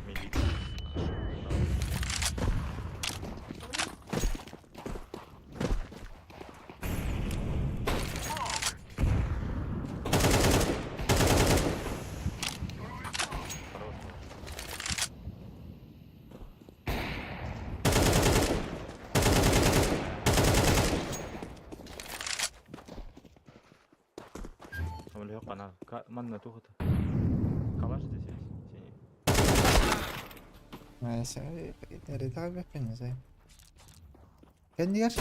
Медик. Хорош. Там лег она. Манна тухата. Калаш здесь есть? Синий. Кэннигэр.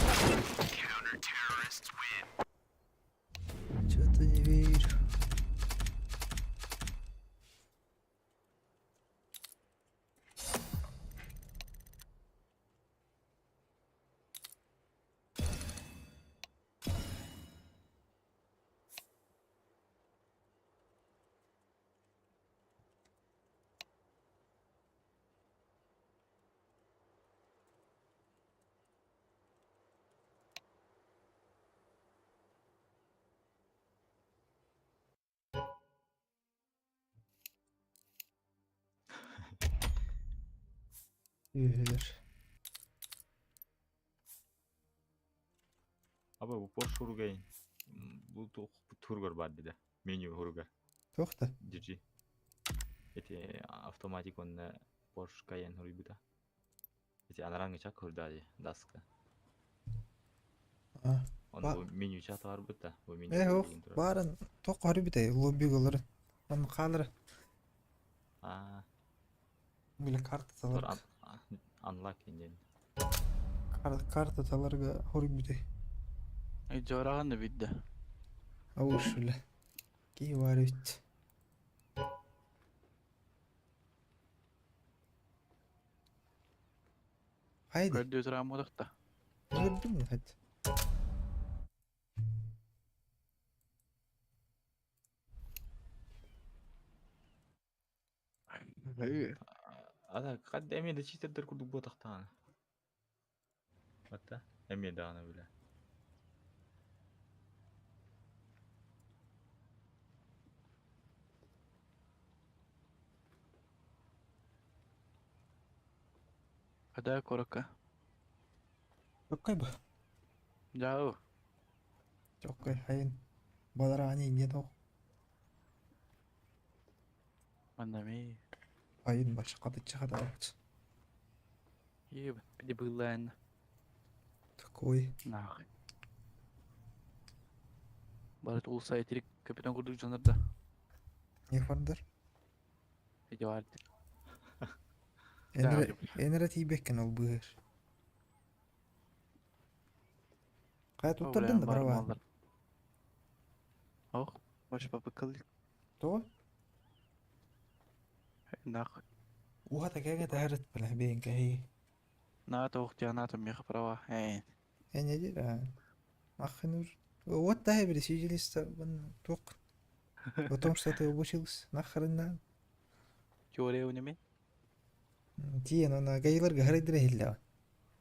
Чё-то не верю. Үһүлэр. Аба бу Porsche уругай бу туох туругар баар дидэ. Меню уругар. Туох да? GG. Эти автоматик уонна Porsche Cayenne хоруйбута. Ити анарааҥҥы чак көрдөөдү даска. А, Оны бу меню чат барбыт да. Бу меню Э, ох, деген турар. баарын туох көрүбүтэй лоббигалары. Оны хаалара. Аа, Бile карта тур таларга. unlock диэн. Карта таларга хоруйбутэй. Жораҕан видда. Ауш бile. Ки бар үт. Haydi. Көрдүү тураамудахта. Көрдүм хат. Ада кадда эме да читердер курдук буотахтаана. Батта эме даана биле. Када корока. Чоккай бу. Жау. Чоккай хайын. Баларани не то. Маннами. Хайын башы катычы хата. Еб, где была Такой. Нахуй. Барыт улса этирик капитан курдук жанарда. Не фардар. Эти бар. Энре энре тибеккен ол быыр. Кая туттардын да права. Ох, больше попыкал. То? Нахуй. Уха такая таарыт била бэйин кэһи. На то ухтя на то меха права. Эй. Эне дир а. Махынур. Вот да били сижилиста вон тук. О том, что ты обучился, нахрен на. Теория у неме? Тиен она гайлар гарыдыр хилля.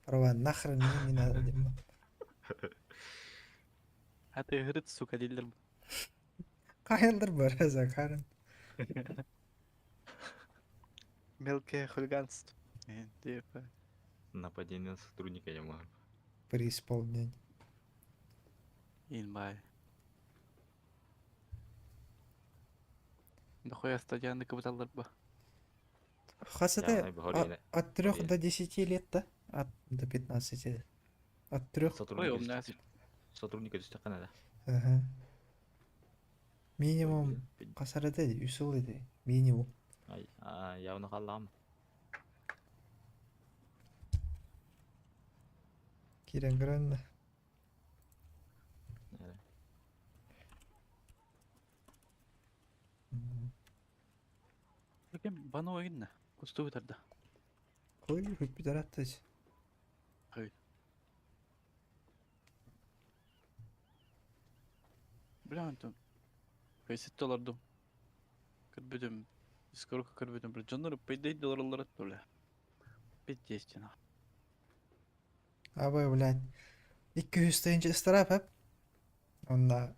Права нахрен не не надо дем. А ты грыц, сука, дилер. Кайлар бар закарын. Мелкое хулиганство. Э, типа. Нападение на сотрудника я могу. При исполнении. Инбай. Дохуя стадионы капиталдар ба. Хасате Я говорю, от 3 до 10 лет, да? От до 15 лет. От 3. Ой, у меня Сотрудника түстэххэ да. Ага. Минимум касарата үс edi. Минимум. Ай, а, явно халлам. Кирен гранна. Кем бано ойынна. Кусту тарда. Кой хөп тараттыч. Хой. Бля, антон. Кайсы доллардым. Кырбүдүм. Скоро кырбүдүм. Бля, жоннор пейдей долларлар бля. 5-10 на. Абай, блядь. 200 тысяч штраф, а? Он на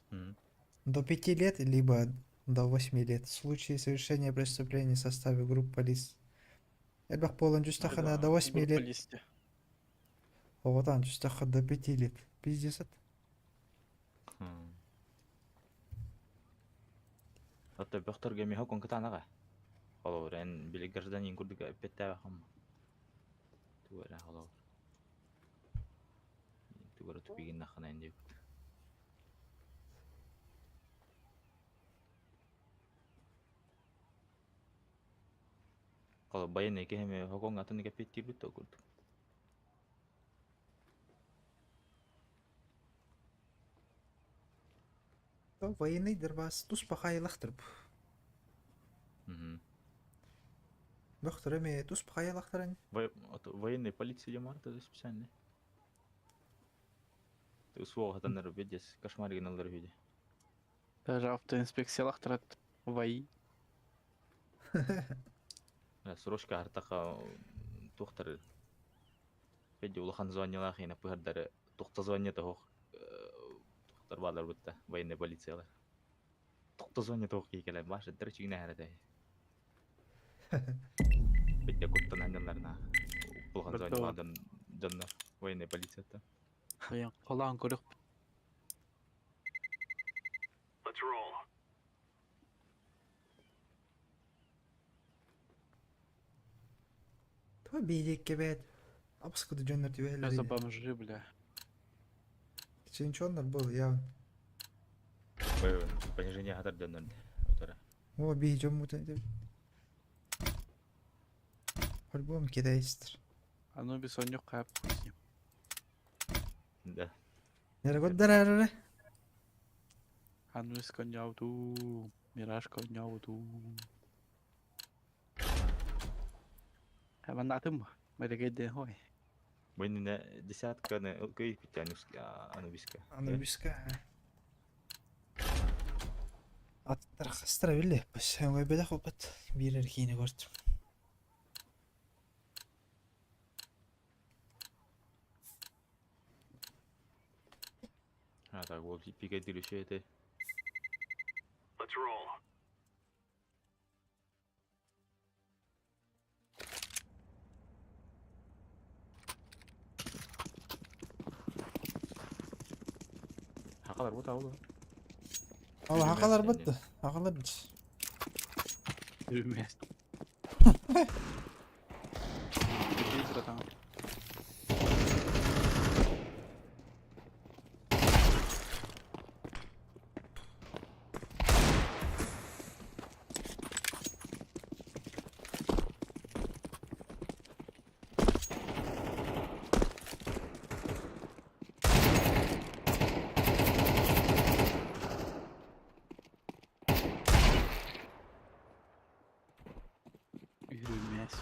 до 5 лет, либо до 8 лет. В случае совершения преступления в составе группы лиц. Элбэх полон жүстахана до 8 лет. Оҕотон жүстаха до 5 лет. Пиздец. Ата бөхтөргө ми хокон кытанага. Холор эн били гражданин курдук эппеттээбэ хам. Тугара холор. Тугара тупигин нахана эн диэбит. Холор баян кеһеме хокон атын кеппеттиирбит то курдук. Военный дырбас тус пахайлахтыр. Бөхтөр эме тус пахайлахтырын. Военной полиция демар это специально. Ты услуга хатаннар бедес кошмар геналдар виде. Даже автоинспекциялахтырат. ВАИ. Срочка артака тухтар. Беди улахан звонила хина пыхардары тухта звонит хох тухтар балар бутта военная полициялар. Тухта звонит хох кикеле баш дыр чигне харада. Беди куттан ханналарна. Улахан званиелаах дьон дьоннор военная полицияттан. Холоон көрүк. Let's roll. Туга бииликке бэт. Апскуды дьоннор түбэһэллэр За ини. бомжи, бля. Ченчоннор был явно. Понижение хатар дьоннор утара. О, биһи дьоммут этэ. По-любому китайцтар. Анубис онньук хаап хуй с ним. Да. Нерегоддар Анубис коньяуту. Мираж коньяуту. Манатым. Мэрэгэдэ хой. Бу иннинэ десятканы кыайбыт Анубиска. Анубиска. Аттар хастара биллэ. Өҥөйбөтөх опыт биир эрэ киинэ көрдүм. А так вот пикадилли еще это. Let's roll. Хакалар бу табылы. Ол хакалар бытты. Хакалар бит. Үрүмэс. Братан. Үрүмэс.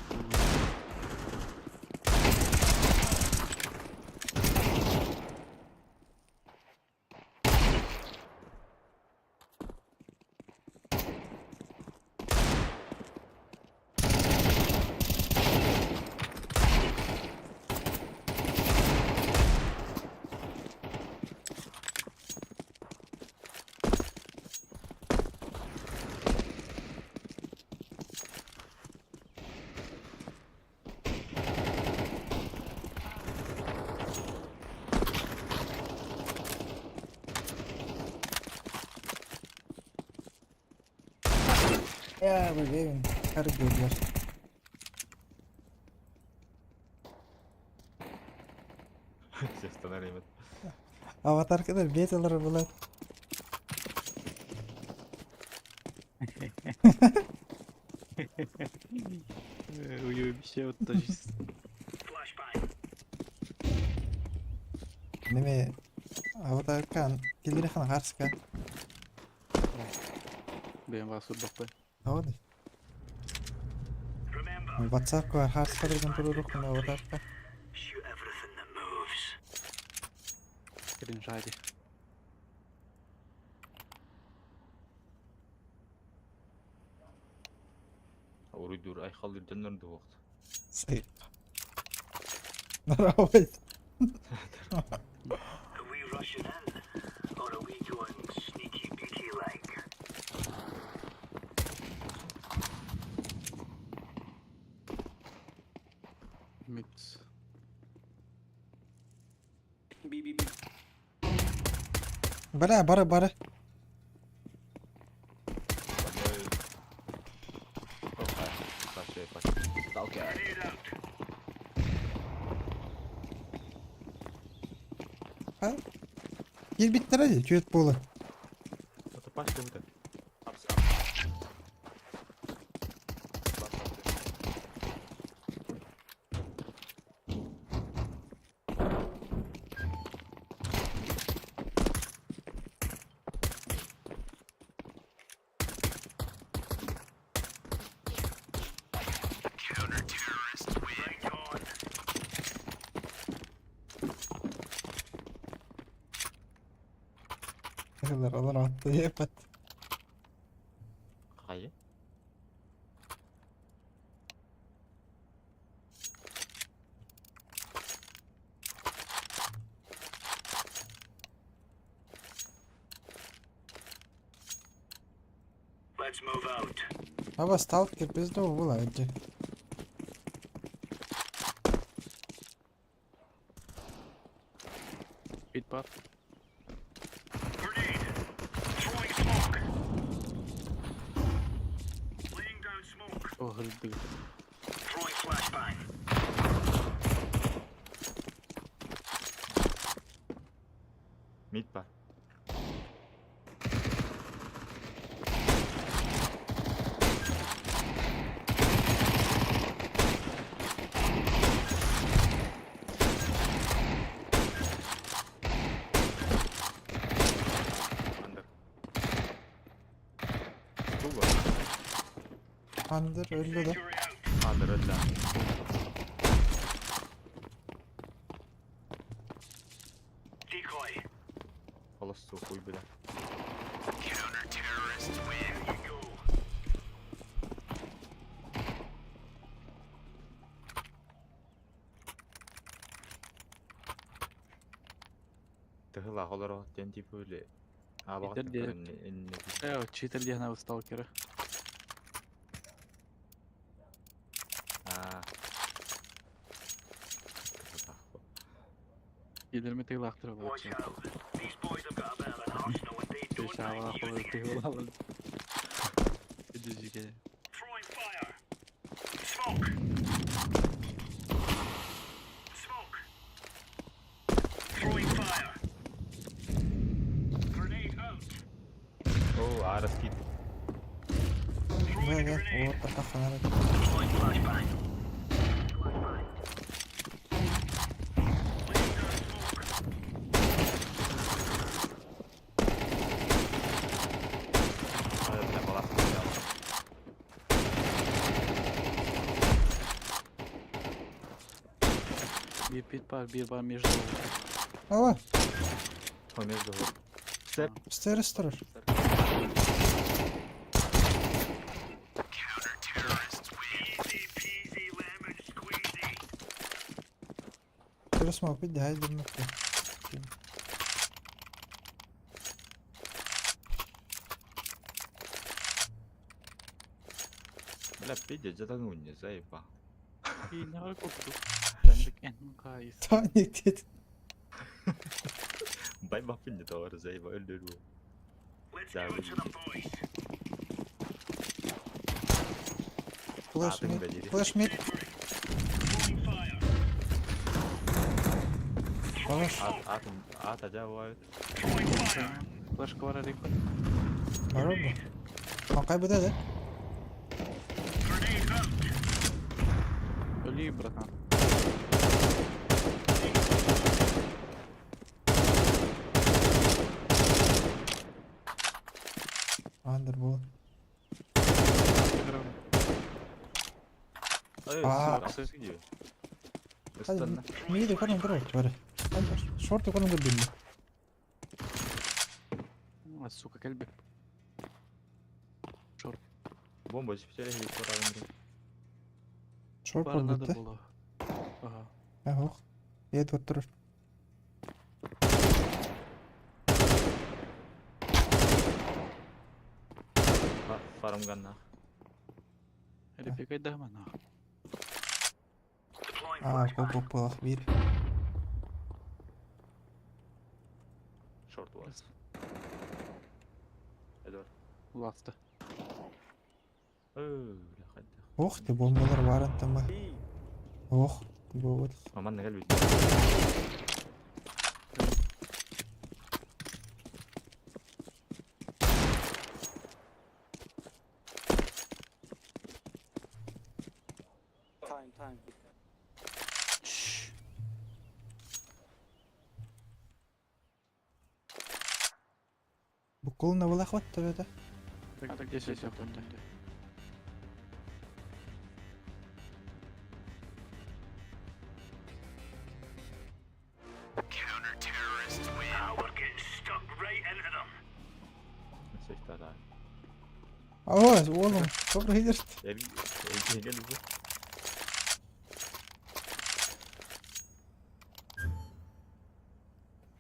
Я блин, каргюллер. Все останавливает. Аватаркалар беталар булат. Уебище вот тоже. Flashbang. Неме аватаркан килирихан харска. Бэм вас урбаппын. Ауды. Remember, WhatsApp ка харска деген турурук аватарка. shoot everything that moves. Кринжади. Уруйдур айхаллыр дьоннор дуоҕут. Сый. Нравится. Are we rushing in, or are we going sneaky beaky like? Микс. Би би би. Бара бара бара. Сталкер. Grenade out. Ha? Кирбиттер adi, чүөт буола. Это пачка вот Апс, апс. Бас, апс. Right on. Алар алар атты епат. Хайы? Let's move out. Аба сталкер без того була эдже. Бар. Grenade. Throwing smoke. Laying down smoke. О, грибы. Throwing flashbang. Mid бар. Андер. Туга. Андер öldü de. Incendiary out. Андер öldü. Decoy. Холостую хуй, бля. Counter-terrorists win. Here you go. Тыгыла холоро тен типа или Читер де. Читер где на сталкера. А. Елерме тыгылақтыр Watch out. These boys have got a bit of an arsenal and they don't mind using it. Throwing fire. Smoke. Smoke. Throwing fire. Grenade out. О, а раскид. Throwing a Gel gel. grenade. O atak Deploying flashbang. Flashbang. Laying down smoke. А, бля, балас взял. Bir pit var, bir var между. Ала, О, между гор. Степ. стерес тұрыр. Easy peasy lemon squeezy. Стерес мог бит, хай дымны. Бля, пиздец, затонул не, заеба. И не купил. Тандык Таник деді. Байба не товар, заеба, өлдөрү. Let's Да, give it to вы- them, boys. Флеш Атын мид. бәдири. Флеш мид. Throwing fire. Хорош. Ат, атым, ат, ажа бывает. Throwing fire. Флешка var Rico. Бар bu. Макай бітеді. Grenade out. Öli, братан. Андер бол. Эй, А. сука, где? Hadi midi koyun dur bari. Short koyun dur bildi. А, сука, кельби. Шорт. Бомба специально пора. Short Бар oldu надо bitti. было. Ага. Ох. Edward durur. Фармган нах. Репикай дама нах. Deploying Aa flashbang. kop kop bir. Шорт у вас. Эдвард. Ласта. Эй, бля, хайда. Ох ты bombalar var antama. Oh. Bu Маман не любит. Time, time. Bu koluna bulak vat tabi da. Так, так, 10 секунд. Counter-terrorists win. Ah, we're getting stuck right into them. Да. Aa oğlum çok iyidir. Gel bu.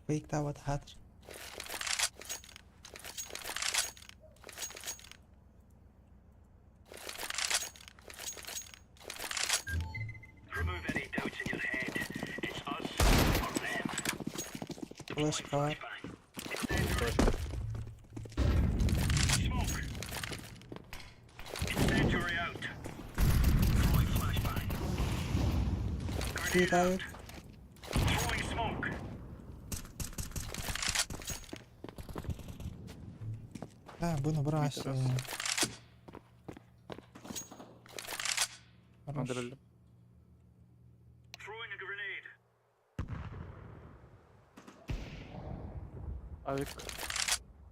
Fake davat hadır. Remove any doubts in your head. It's us or them. Флешка. Кидают. Да, буну брать. Хорош. Авик.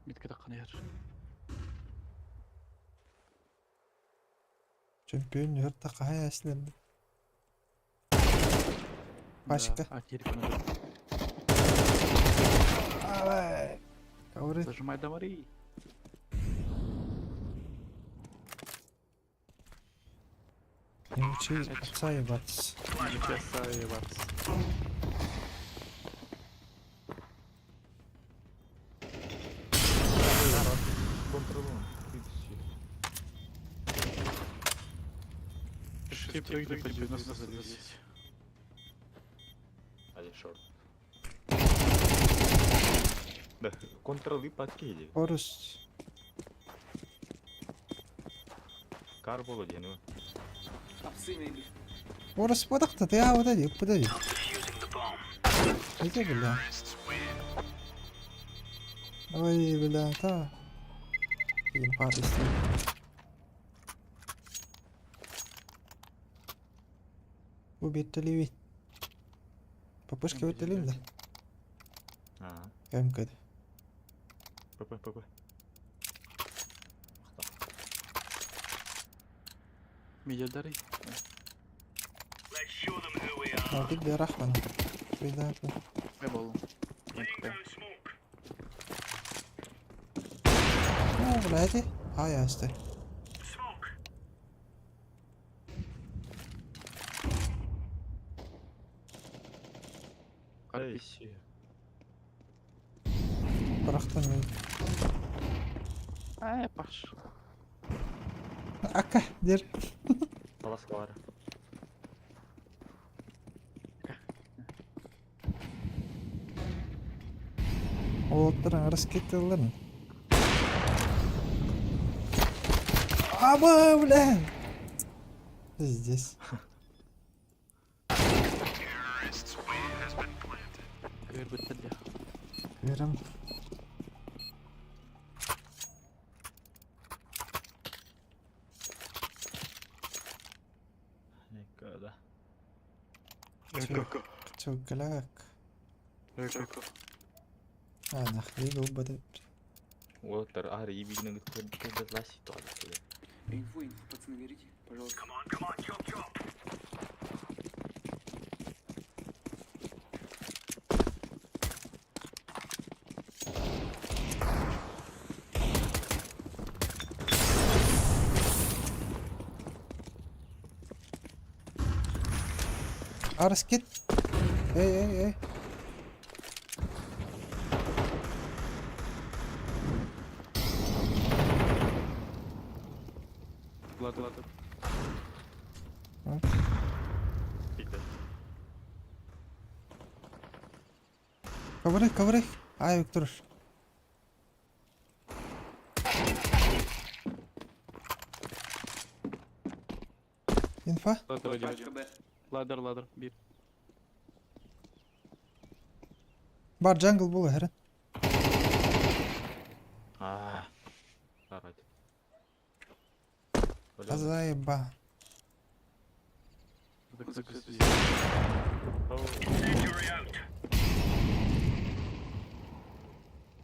Митке таққан ер. Чемпион өрті қай әсілен. Пачка. А, телефон. Давай. Ковры. Зажимай до Марии. Не учи отца ебаться. Не учи отца ебаться. Контролон. Ты прыгни по 90 за 10. Один шорт. Да, контролы подкиди. Орус. Кар было один. Орус подақта, ты а вот эти, подожди. Иди, бля. Ой, бля, та. Инфа Убить Попышки өтелим да? Ага. МК. ПП, ПП. Медиадарый. Мабит бирахман. Ребята. Я был. Ну, блядь. А, я стой. Эй, Бірақтан мен. Ай, паш. Ака, дер. Паласкалар. Олоттарың раскеталарын. Аба, бля! Здесь. Верим. Никогда. Чугляк. А, нахуй был бы. Уоттар, ар, ебигнен көрді ласи туады. Инфу, инфу, пацаны, берите, пожалуйста. Арскет. Эй, эй, эй. Ладно, ладно. Ковры, ковры. Ай, Виктор. Инфа? Ладер один. Ладер, ладер, бит. Бар джангл был, херен. А, Арать. Заеба.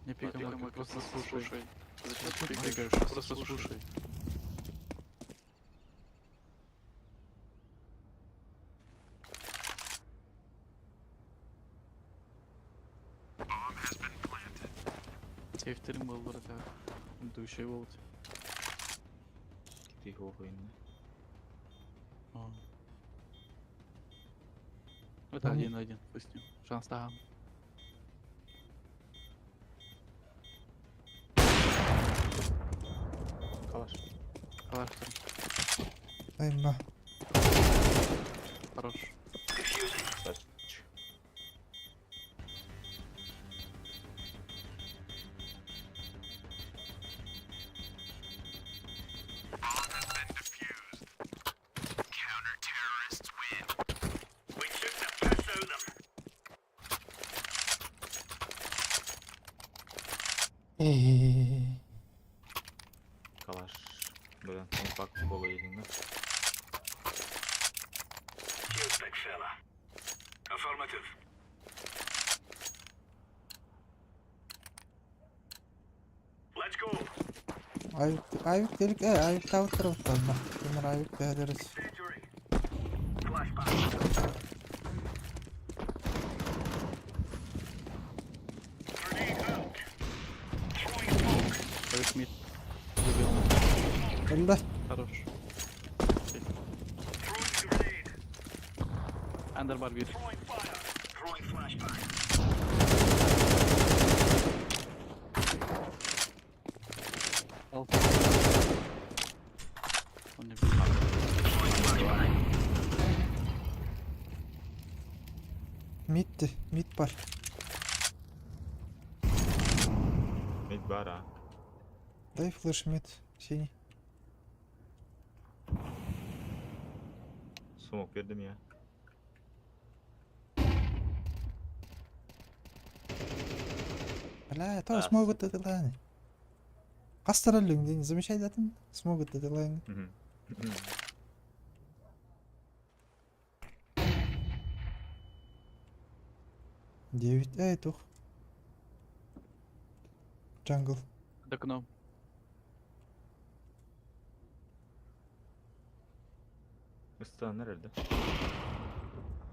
Не пикай, просто слушай. Зачем ты пикаешь? Просто слушай. Сейфтерин был вроде. Душей болт. Ты его Это один на один, пусть ним. Шанс там. Калаш. Калаш там. Заеба. Хорош. Эй. Калаш. Блин, компакт кола единый. Cheers, big fella. Affirmative. Let's go. Авик, авик делик, э, авик тавыттыр оттонно. Темир авик дедерис. Injury. Flashbang. Grenade out. Throwing smoke. Авик mid. Ылла. Хорош. Throwing grenade. Under bar bir. Throwing fire. Throwing flashbang. Al. Он не бил. Мидти, мид бар. Mid бар, а. Дай flash mid, синий. Smoke бердим я. Бля, то Да. смогут это лайны. Кастыралың не замечай датын, смогут это лайны. Мгм. 9, эй, тух. Jungle. Под окном. Ыстан nerede?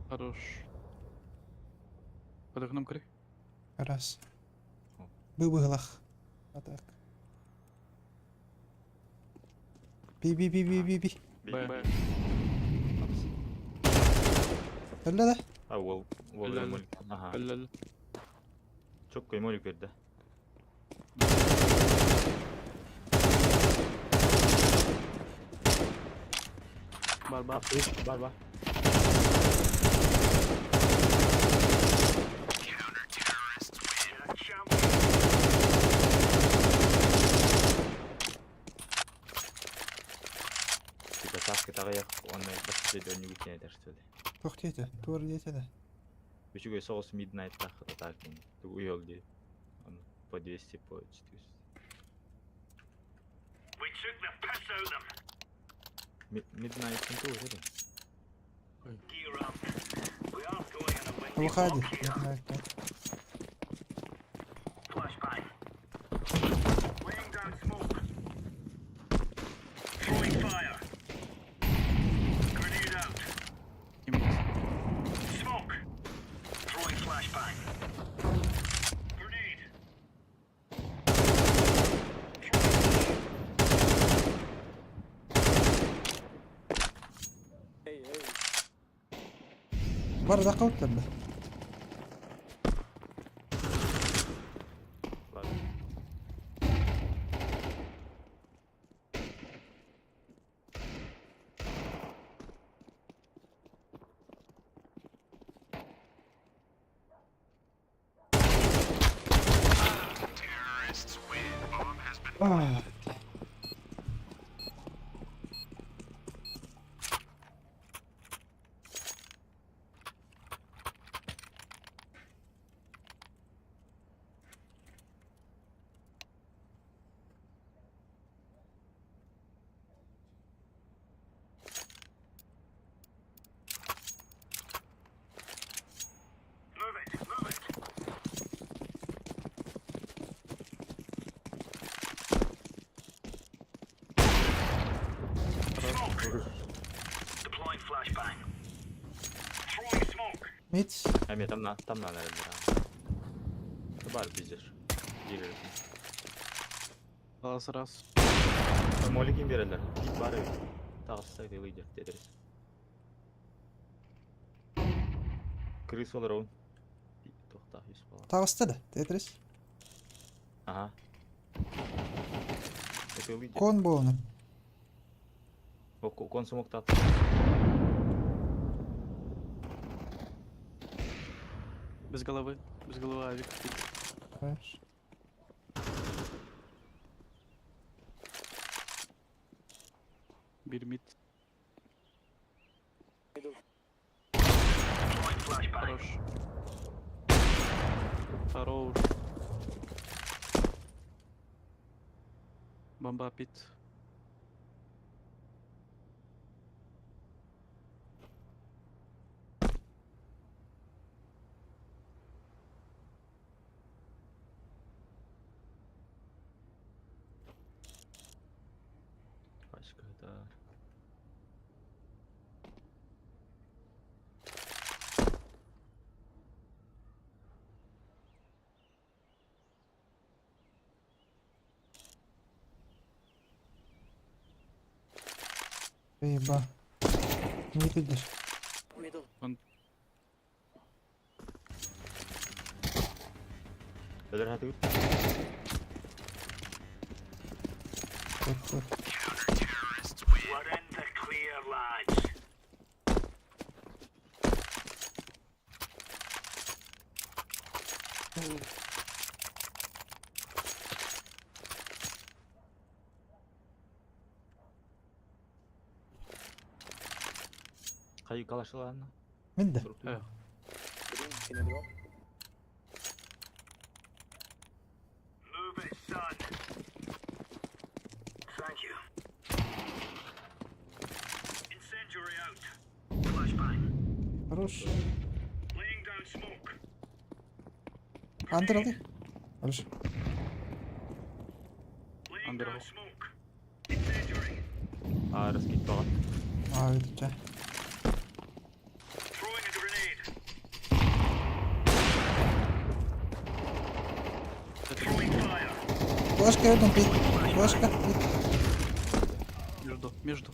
Хорош. Под окном кры. Раз. О. Быбыглах. А так. Би би би би би би. Б. Би. Апс. Өллө да. А, ол, ол Лол. молик. Ага. Лол. Чоккой молик берди. Бар бар. Бар бар. Yeah, champion. Типа таски тагыяк, оны басты дөнүгү кенетер что ли. Тохтете, тур дете да. Үчүгэй соғыс Midnight тахта так. Уйол ди. Аны по 200, по 400. We took the piss out of them. Midnight тоже да? Gear up. We aren't going on a windy Выходи. walk here. Flashbang. Laying down smoke. Throwing fire. Grenade out. И mid. Smoke. Throwing flashbang. Grenade. Бар закауттар да. Ладно. А, Move it. Move it. Smoke. Deploying flashbang. Throwing smoke. Мид. Эми там на nerede? Бар пиздец. Дилер. Раз раз. Молик им берелер. Бар. Тагысы лидер дедерис. Крыс олар он. Тохта, юс бала. Тагысты да. Тетрис. Ага. Это лидер. Кон болны. О, кон смог тап. Без головы. Без головы авик. Хорошо. Bir mid. Deploying flashbang. Хорош. Хорош. Бомба pit. Пачка это. Еба. Не видишь. Он Өлөр хатыгыт. Вот, вот. We're in the clear, lads. Кайы калашыларына. Мен де. Э. Move it, son. Thank you. Incendiary out. Flashbang. Хорош. Laying down smoke. Андер алды. Хорош. Laying Under down hole. smoke. Incendiary. А, раскид багат. А, это ча. Throwing a grenade. Throwing fire. Флешка рядом, пить. Флешка, пить. Между, между.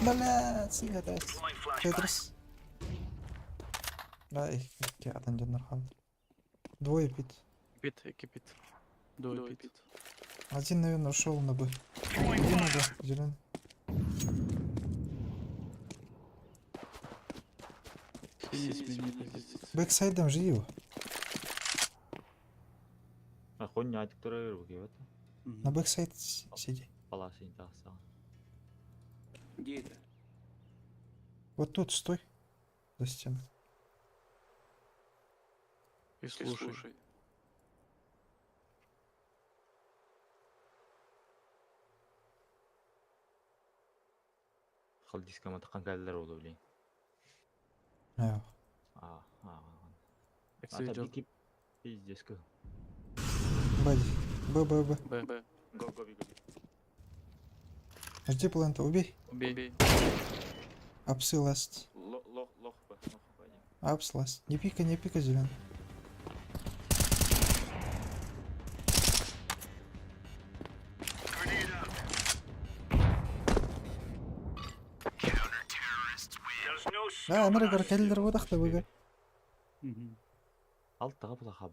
Бля, сигатрес. Throwing flashbang. Тетрис. Да, их атын дьоннор хаалды. Двое пит. Пит, кипит. Двое пит. Один, наверное, ушел на Б. Throwing Один на fire. Б, зеленый. Синий сменили позицию. Бэксайдом же его. А хуйня айтып турар бу кебет. На бэксайд сиди. Паласын тахса. Где это? Вот тут стой. За стеной. И слушай. Хал дискама таккан кәлләр болду билейин. А, А, а. Экс идет. Ата пиздец ку. Б. Б, Б, Б. Б. Б. Го го го. Жди плента, убей. Убей. Апсы ласт. Лох лох лох б. Лох б. Апс ласт. Не пика, не пика, зеленый. Grenade out. There's no Да, stopping анырыгар us. кэллер бодахта быга. Алтыга була хаб.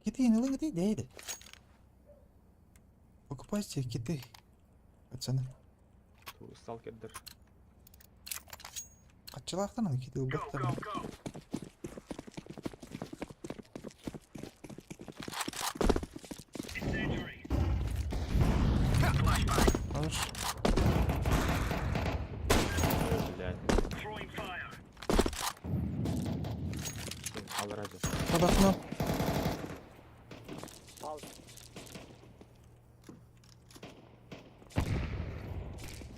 Киты не лыгды дейdi. Покупайте киты. Пацаны. Ту сталкердер. Качылактан аны киты Go, убактар. go, go. Incendiary. Flashbang. Хорош. Блядь. Throwing fire. Ал радио. Под окном.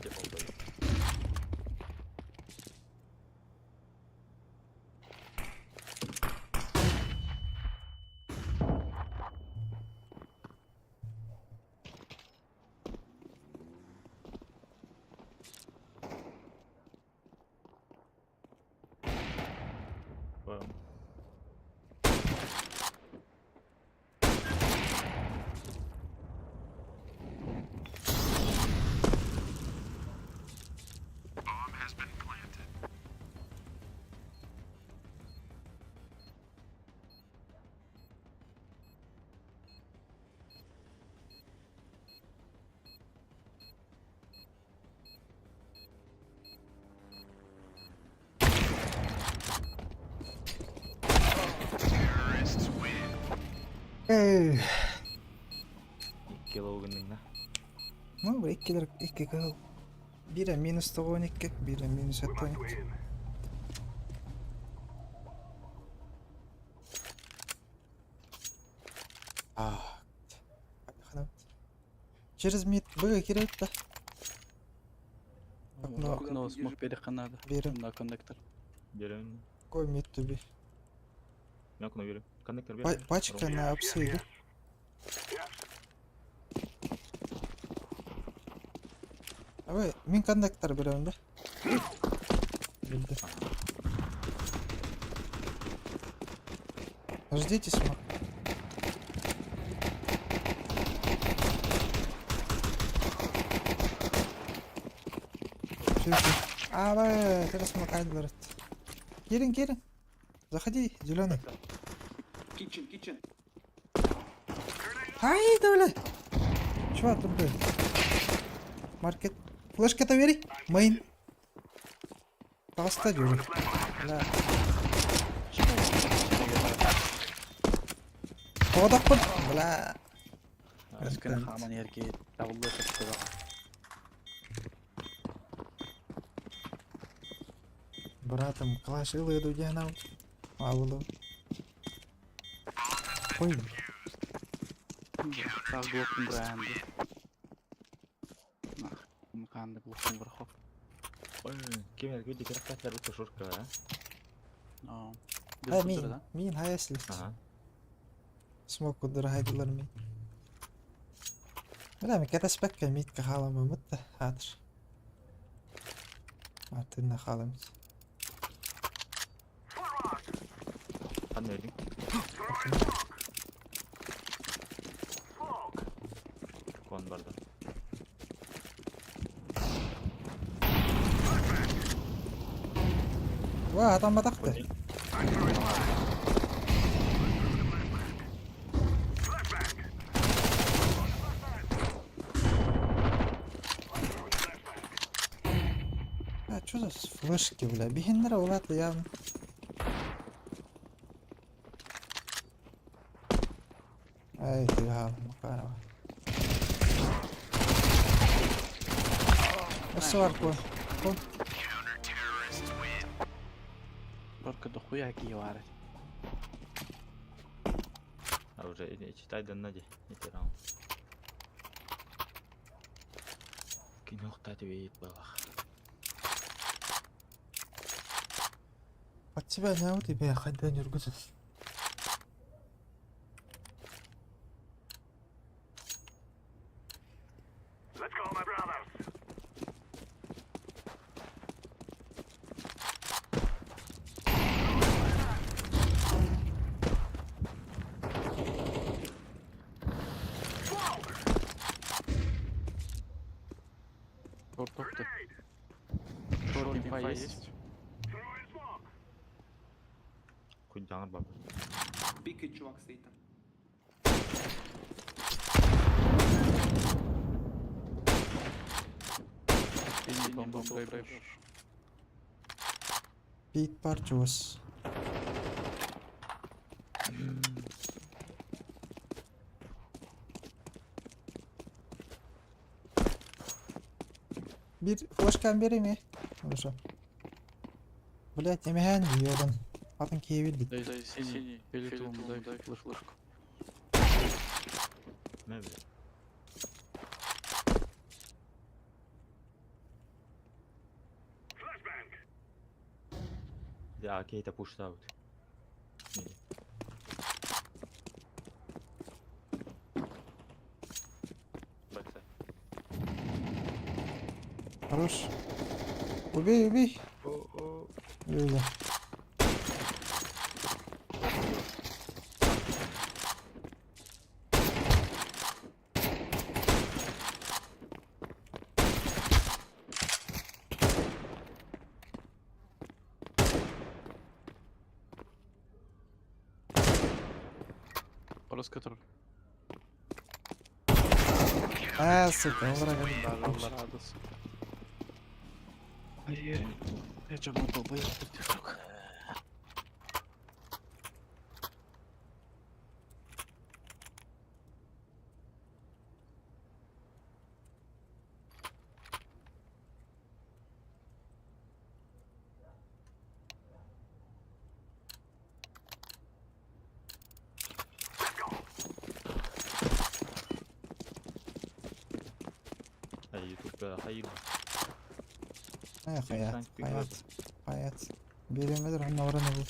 Деп алды. Бам. Эй. Кило гынның на. Ну, бу иккилэр икки кыһыл. Биирэ минус 92, биирэ минус 72. А, Через мид Б кирет да. Окно. Окно смог перехода надо. Берем. На коннектор. Берем. Какой мид туби? Мен окно берем. Коннектор берем. Пачка на апсы, да? Давай, мин коннектор берем, да? Билди. Ждите смог. А, это смог айдлерт. Кирин, Кирин. Заходи, зеленый. Kitchen, kitchen. Ай, да бля. Чувак, тут бля. Маркет. Флешка-то бери. Мейн. Таста дюрик. Бля. Тоғдақпын. Бля. Өскені хаман ерге табылды тұтты. Братом, клаш илы дудянау. Алло. Ой, Так блокын бренді. Нах, қанды блокын вархов. Ой, кем люди керек бу шурка, а? А, а мин, мин хайсли. Ага. Смок кудыр хайдылар мин. Бля, мен кәтәспәккә митка халамы мытты, хатыр. Артынна халамыз. Қандай едің? Кон барда. Ва, адам батақты. А, что за флешки, бля? Бихендер олаты явно. Ай, ты гал, Макарова. Осварку. Только дохуя киевары. А уже и читай да нади, не раунд. Кинохта тебе балах. От тебя на вот тебе хайда не ргутся. Let's go, my brothers. Шорт Шорт инфа есть. Кудян баб. Пикает чувак стоит там. Синий бомбу проебешь. Пит парчус. Bir флешкан берейм Хорошо. Блять, эмэхэн йодан. Атын киевилди. Дай, дай, синий, фиолетовому дай флешку. Мә бля. Да, окей, это pushed out. Backside. Хорош. Убей, убей. Юля. Рос который. А, сука, врага. Да, да, сука. Ай, я чё, ну долбоёб, ты сука. Ютубка хайыр. Э, хаят, хаят, хаят. Бириэмэ онно баран ылыы.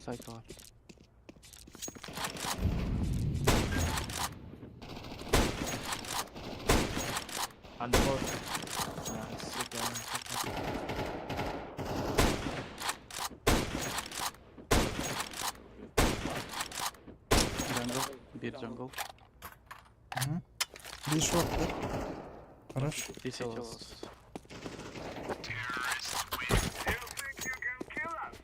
Сайт var. Undercover. Nice. Again. Jungle. Bir jungle. Мгм. Bir short да? Хорош. City last. You think you can kill us?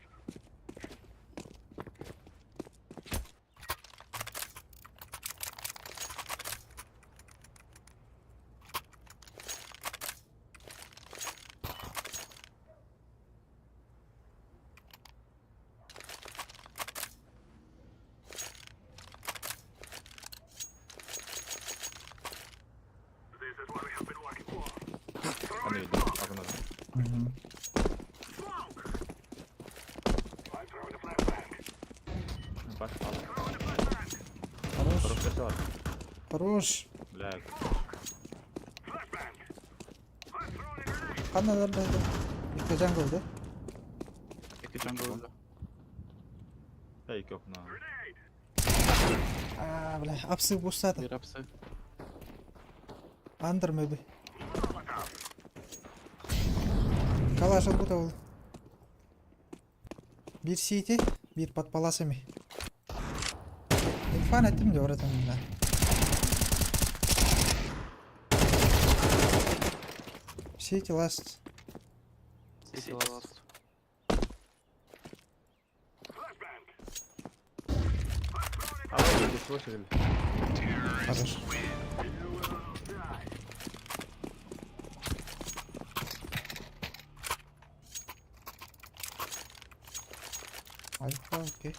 This is what we have been working for. Аны видно. Окно. Мгм. Smoke! I'm throwing a flashbang. Баш. Throwing a flashbang. Хорош. Хорош картер. Хорош. Бля. Flashbang. I'm throwing a grenade. Ханна да да. Икки jungle да? İki jungle öldü. Фейк окно. Grenade. А, бля, апсы бустата. Bir hapsi. Андер maybe. Калаш откуда был? Bir сити, bir под паласами. Инфан этим де вратом да. Сити last. City last. Flashbang. А, вы не слышали? Хорош. You will die. Альфа, окей.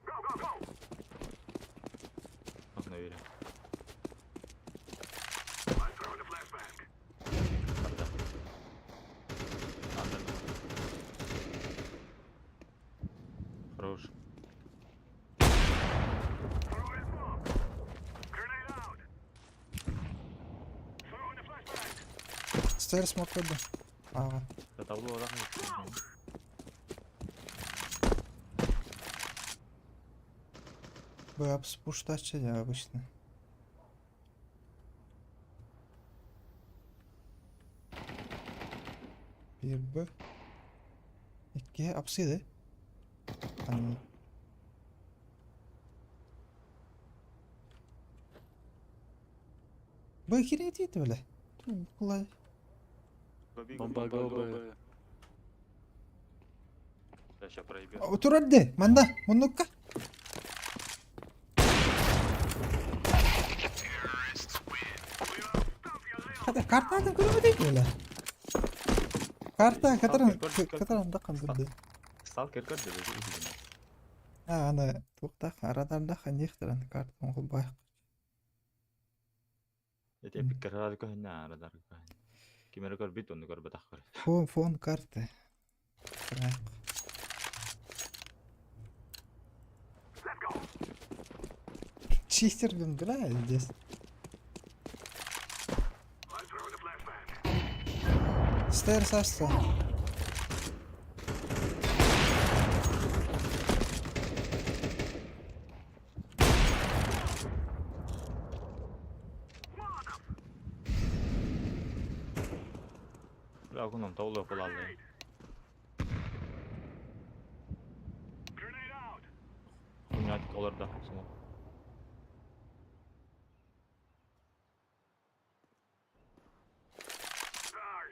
Go, go, go. Окно верю. I'm throwing a flashbang. Арда. Андер. Хорош. Throwing smoke. Grenade out. Throwing a flashbang. Стейр смог да. Ага. Да табло да. Б апс пуштачы я обычно. Bir B. İki apsıydı. Hani Б херня бля. Кулай. Bomba go B. Я сейчас проебет. Otur Manda. Муннукка. Hadi kartlardan көрмөдөй бля. Карта, которым, которым да кандырды. Сталкер көр деп өзү. А, аны туктак, радарда ханихтыран карта оңгул бай. Эти эпик карады көһүнә радар көһүнә. Кимере көр бит, оны көр бетак көр. Фон, фон карты. Так. Читер, блин, бля, здесь. I'm throwing a flashbang. Stairs астı. Бля, окном табло кулалды. Grenade out. Хуйня оларда. Смок. Darn.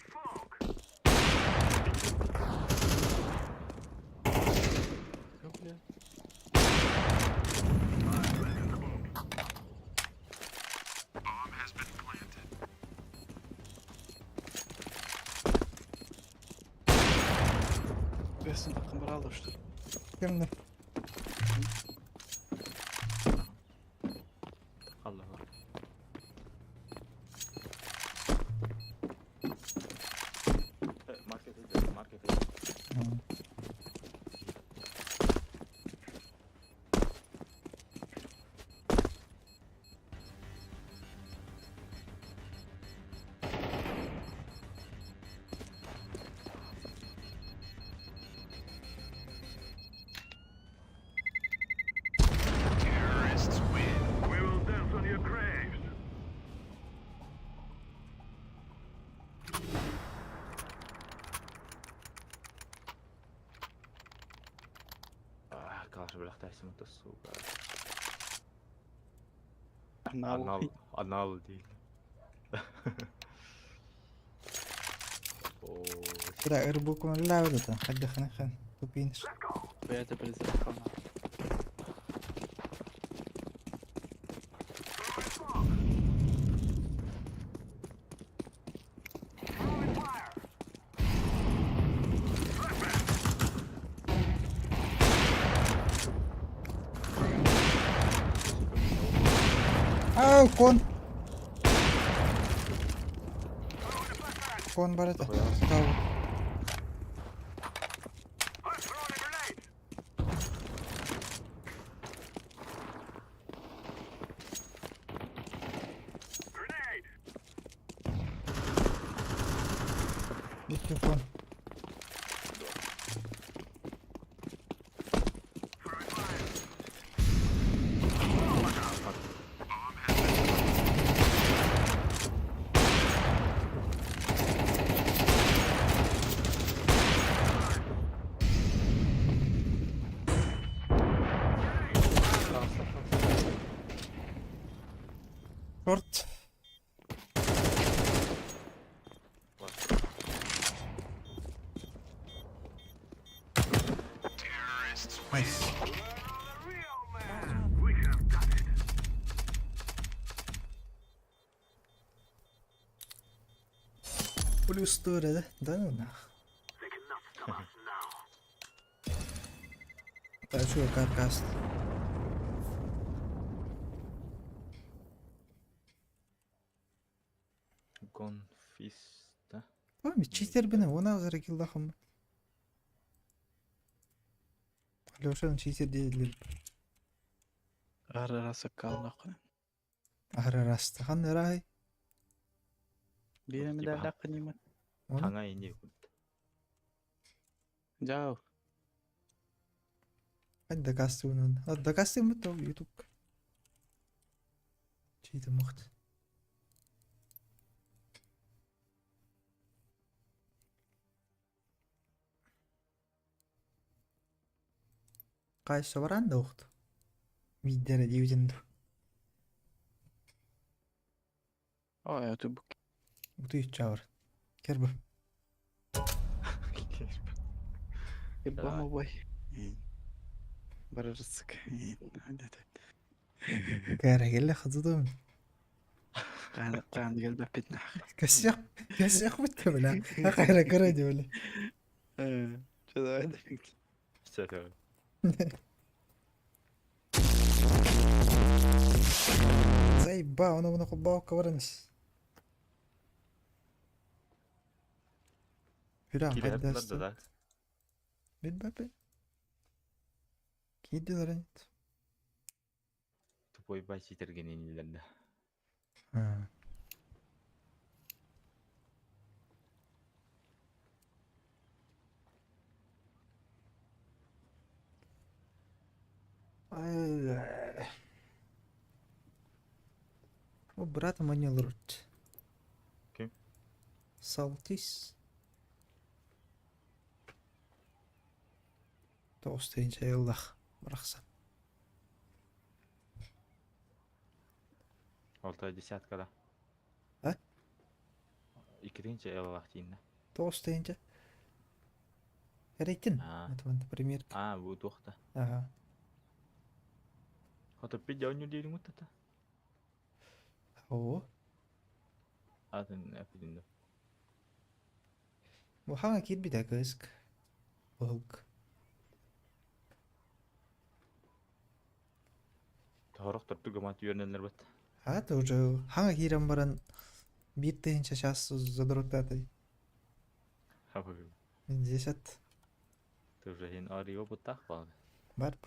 Smoke. Yok ya. Таххан бараалла что? Кемне? Аллах. Маркет иди, маркет иди. Terrorists win. We will dance on your graves. Калаш бөлөхтәсим сука. Анал. Анал, анал değil. О, Бля, ырбукун лаврата. Хадда хана хан. Тупинш. Бэйэтэ призракона. Ау, кон. Кон барата. Тау. Икки кон. Шорт. Найс. Плюс 100, да? Да ну нах. Так, что каркас? Конфиста. Память читер бine, она зарекилдахым. Алешаны читер диэллэр. Ара саккалнахын. Ара растахан рай. Бире Типа. медаллахын има. Хаңа инде Жау. Хань дакастыунан. А дакастым то YouTube. Читер мохт. Кайсы баран да ухт. Видере дивиденд. Ой, YouTube. Утуй чавр. Керб. Ебама бой. Барырсык. Кәрәгелле хызыдым. Кан кан келбеп битнах. Кәсех, кәсех битте белә. Кайра кара ди белә. Что давай Все, давай. Заеба, оны бұны құбау кабараныс. Бирам, Килер қайдасты. да. Бит бап. Кидилер нет. Тупой бай читерген инилерде. О, брат манил рут. Ким? Салтис. Тоғыз айыллах. Барахсан. Алта десятка да. А? Иккитинче элалах тиинне. Тоғыз тыйынча. Рейтин. А. Это например. А, бу туохта. Ага. Хото пидя оню диирин уттата. О. Атын эпидинде. Бу хаңа кирбиде кыск. Болк. Хорохтор тугамат үөрэнэллэр бит. А это уже хаҥа киирэн баран биир тыһыынча час задроттаатый. Десять. Ты уже хин арио буттах баҕа. Бар.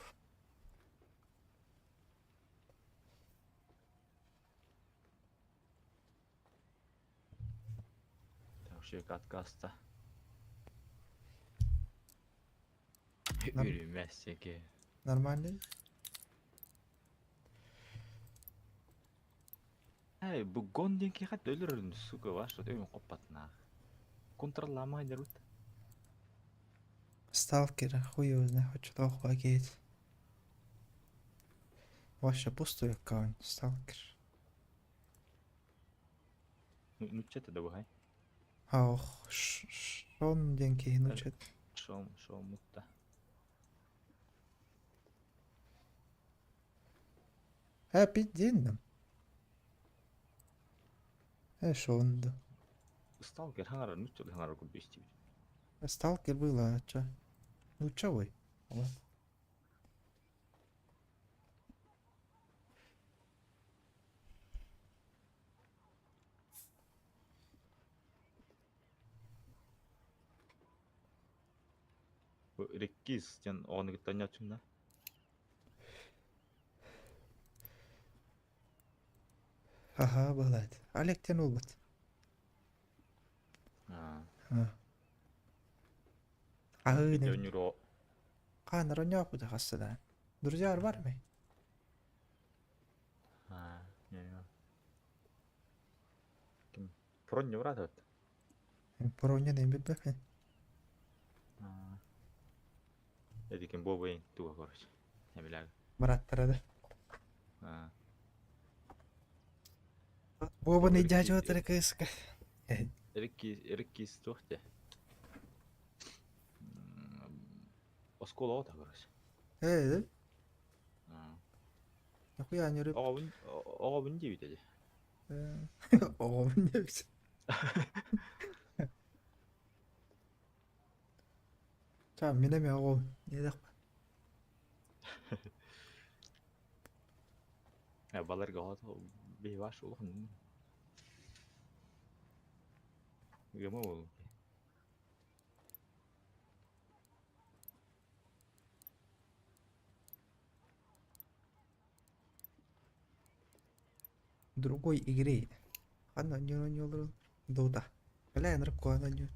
Вообще каткаста. Үрүмэс Нормальный? Эй, бу гон диэн киһи өлөрөрүн, сука, ваш, өйүн хоппатнаах. Контроллаама дерут. Сталкер, хуй его знает, хоть что охуеть. Вообще пустой аккаунт, сталкер. Ну, ну что ты добавай? А, ох, шон диэн киһи нучет. Шом, шом мутта. Э, пиздин Э, шон да. Сталкер хаңара, ну что ты хаңара курдук Сталкер было, а чё? Ну чё вы? Вот. Реккис диэн оҕону кытта оонньооччум да. Аха, была. Олег тянул вот. Аа. Аһыы Ити оонньуур Хаанар оонньооппут хасса да. Друзья бар ми? Аа, не. Ким Проня брат Проня не билбэппин. Аа. Эти ким Бобы туга короче. Я билэр. Бараттара да. Аа. Бобаны дядя кыска. Эрикки Эриккис туох те. Оскола ота короче. Э, Аа. нахуя не рыб. Оҕобун оҕобун диэбит эти. Оҕобун диэбит. Ча, мин эмиэ оҕом. Не дахпа. Э, баларга оҕо биһи баш улахан. Гема ол. Другой игре. Ханна оонньуур оонньуулар Дота. Бля, ынырык куһаҕан оонньуур.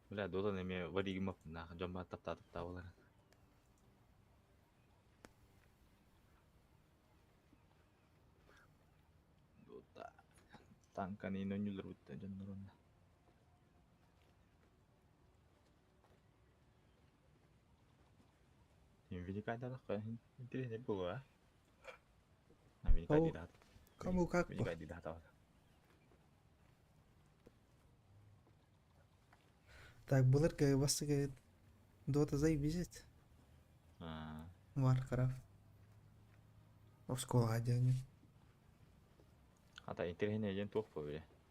Бля, Дота эмиэ варигимап нах дьон баар таптаа таптаа буолар. Дота. Танканы оонньуулар бутта дьоннор онно. Виникайдалах интереснее было, а? А Виникай О, дидат. Кому как бы. Виникай дидат. Так, былыр бастыгы Дота заебизит. Аа. Warcraft. Оскуола диэн. Ата интереснее диэн туох бу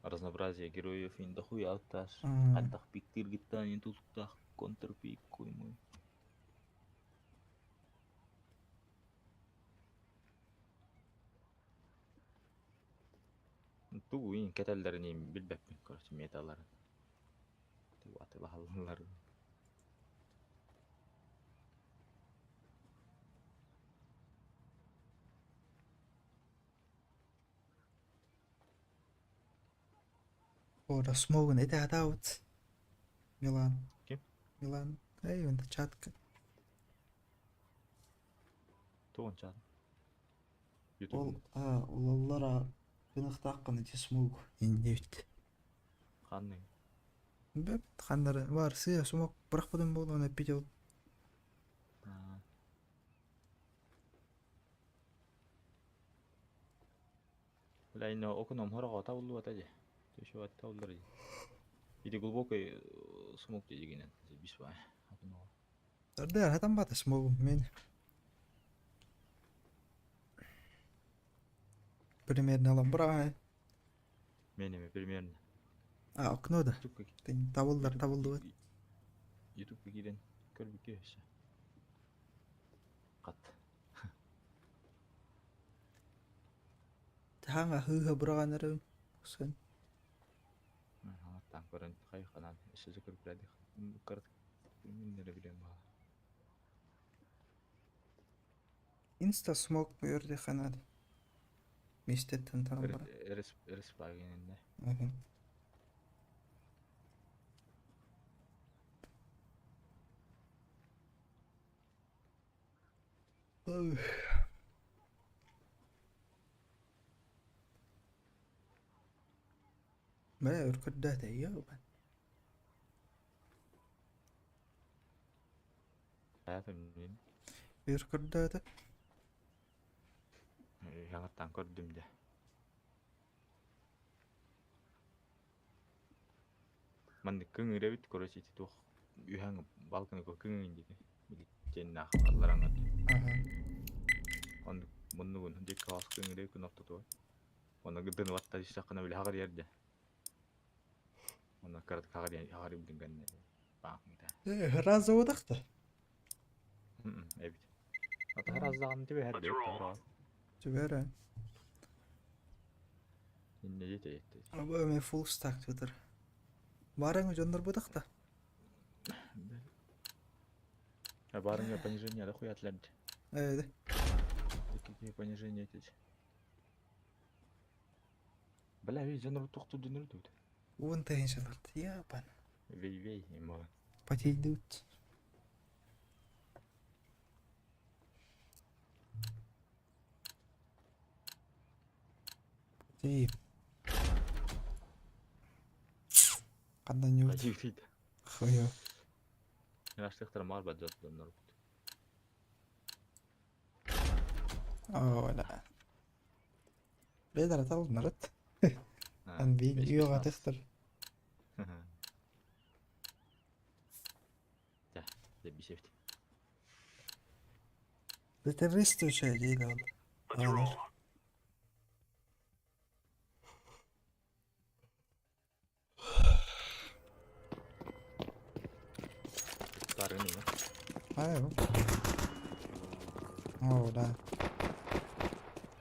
Разнообразие героев ин дохуя аттас. М. Аттах пиктир гиттан ин тутуктах контрпик куймуй. Тугу ин кэтэллэрин билбэппин, короче, металларын. Тугу атылаһаллар. Ора смогун это атаут. Милан. Ким? Милан. Эй, он чатка. Тугун чат. Ол YouTube а улаллара гынахтааккын ити смог индивит. ханны. Бэп ханнары бар сыя смог бырахпытын буолуон эппит ол. Аа. Бля, ино оконом хорого табыллыбат эже. Төшөп табылдар эже. Ити глубокий смог дегенен. Бис бай. Оконо. Ардыар хатан бата смогум мен. Примерно ламбра. Мен эме примерно. А, окно да. YouTube Табылдар табылдыбат. YouTube кирен көрбүккө өссө. Кат. Хаҥа хыыһа быраҕан эрэбин. Сын. Хаҥаттаан көрөн хайханан өссө да көрбүлэдих кырат миннere билэн баҕа. Инста смок көрдөххө наада. Миэстэттэн таран баран. Респагининне. Бля, өркөрдөтө ёбан. Өркөрдөтө. Яңаттан көрдүм дьэ. Маннык кыҥыыр эбит, короче, ити туох үһэҥ балканы кыҥыын диэки билиттиэннээх аллараҥҥа. Оннук муннугун диэки хаос кыҥыыр күн ортотугар. Онно гыдын ватта түстэххинэ били хаҕарыйар дьэ. Онно кыратык хаҕарыйбытын кэннэ баахмыта. Разоводах да? Эбит. Атаһар аздаҕын түбэһэр дии. Түбэрэ. Инне диэти этти. Абы эме full stack тутар. Барың дьоннор бутах да? А барыңа понижение да хуятлар. Э, Какие понижения эти? Бля, вей, дьоннор тохту дөнөр тут. Уон тыһыынчалард. Ябан. Вей, вей, има. Потейдут. Ти. Ханна ньют. Ажигрид. Хуя. Раштыктар мар баджат доннор. О, да. Бедер атал нарат. Ан бин юга тахтар. Да, бисевт. Террорист үчүгэй дии ол. Аалар. Барын Ай, О, да.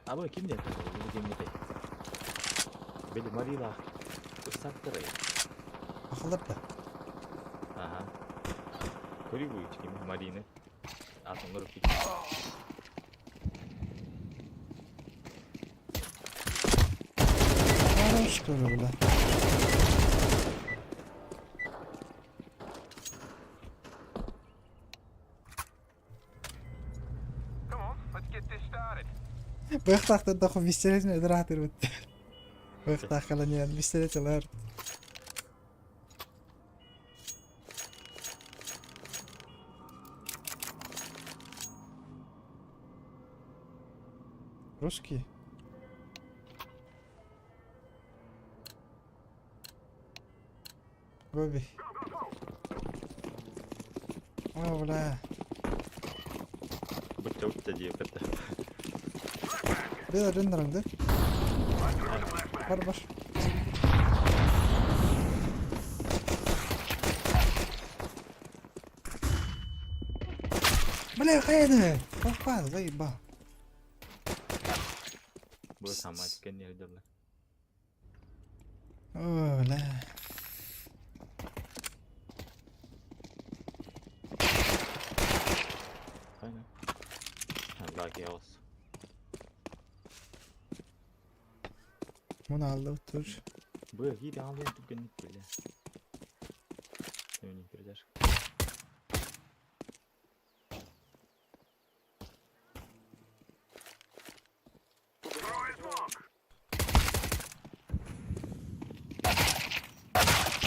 Абы ким диэн бу ким этэй? Били Марилаах ыстаттырай. Ахалар да. Аха. Көрүү бу ким Марины. Атыңгыр бит. Хорош көрө бля. Come on, let's get this started. Быхтахтан тоху пистолетин өдөр бит. Быхтах каланиан пистолет алар. Русский? Гоби. О, бля. Бутта бутта дии бетте. Беда рендеринг да? Бар бар. Бля, хайда! Попал, заебал. Бу сама тикен нердерле. О, бля. Хайна. Алла геос. Муну алды тур. Бу кири алды түгенник бля. Эмне передашка.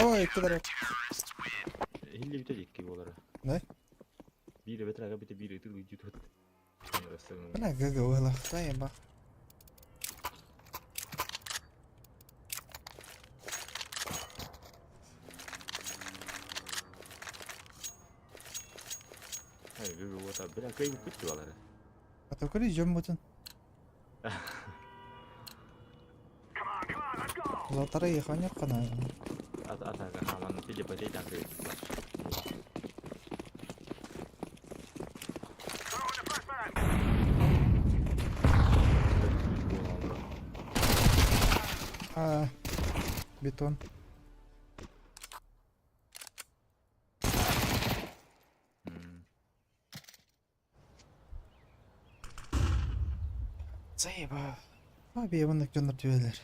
Ой, кыдар. Хилли бите дикки болара. Не? Бири бетрага бите бири тыл үдүт. Бля, гг ойлах, заеба. Ай, бу бота бля кый бит балара. А то кори жем бутын. Золотара еханек кана. Ат атага хаман пиде бате такы. А, бетон. Заеба. Abi маннык дьоннор түбэлэр.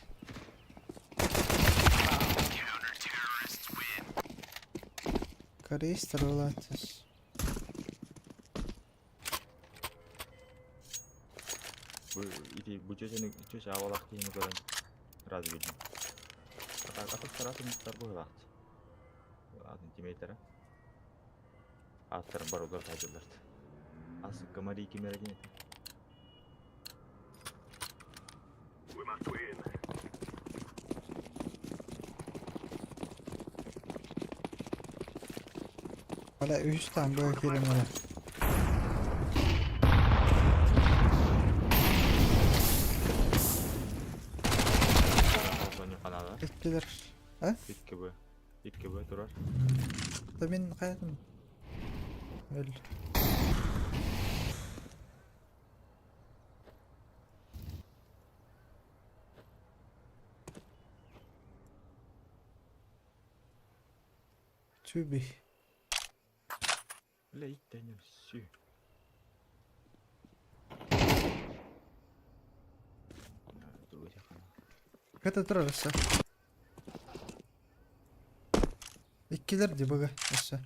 Корейстер буолааччыс. Бу ити бу чүөчэни чүөчэ абалаах киһини көрөн сразу видно. Атах атын быһылаахт. Атын тимейтера. Аттарын барылар таһдыллар. Асыкка Мария кимэрэ диэн этэ. We must win. Бля, үһүс таан быа киирэн баран. Звоню канала. Иккилэр. А? 2Б. 2Б турар. Да мин хайатым. Өл. Түби. Бля, иттенем сүү. Ката турар өссө. Иккилэр ди быга өссө.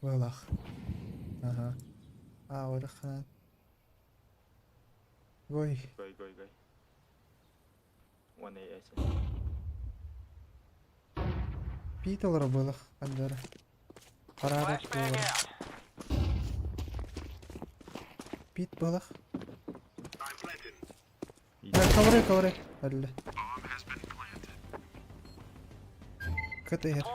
Быалаах. Аха. А, ораханан. Гой. Гой, гой, гой. One A S. Пит олоро быалах андара. Харара олоро. Пит быалах. Ковры, ковры. Әлле. Кыт иһэр.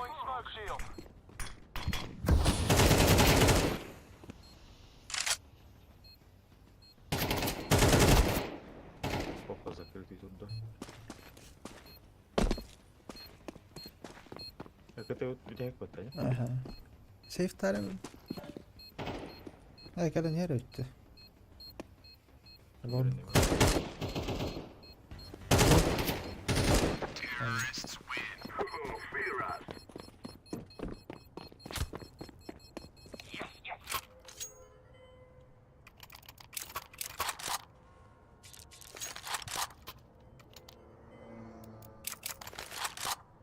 Опа, закрытый тут, да. Так это вот бүтэһик батта, не? Аха. Сейф тарым. Ай, кэлэн иһэр өттө. Лонг.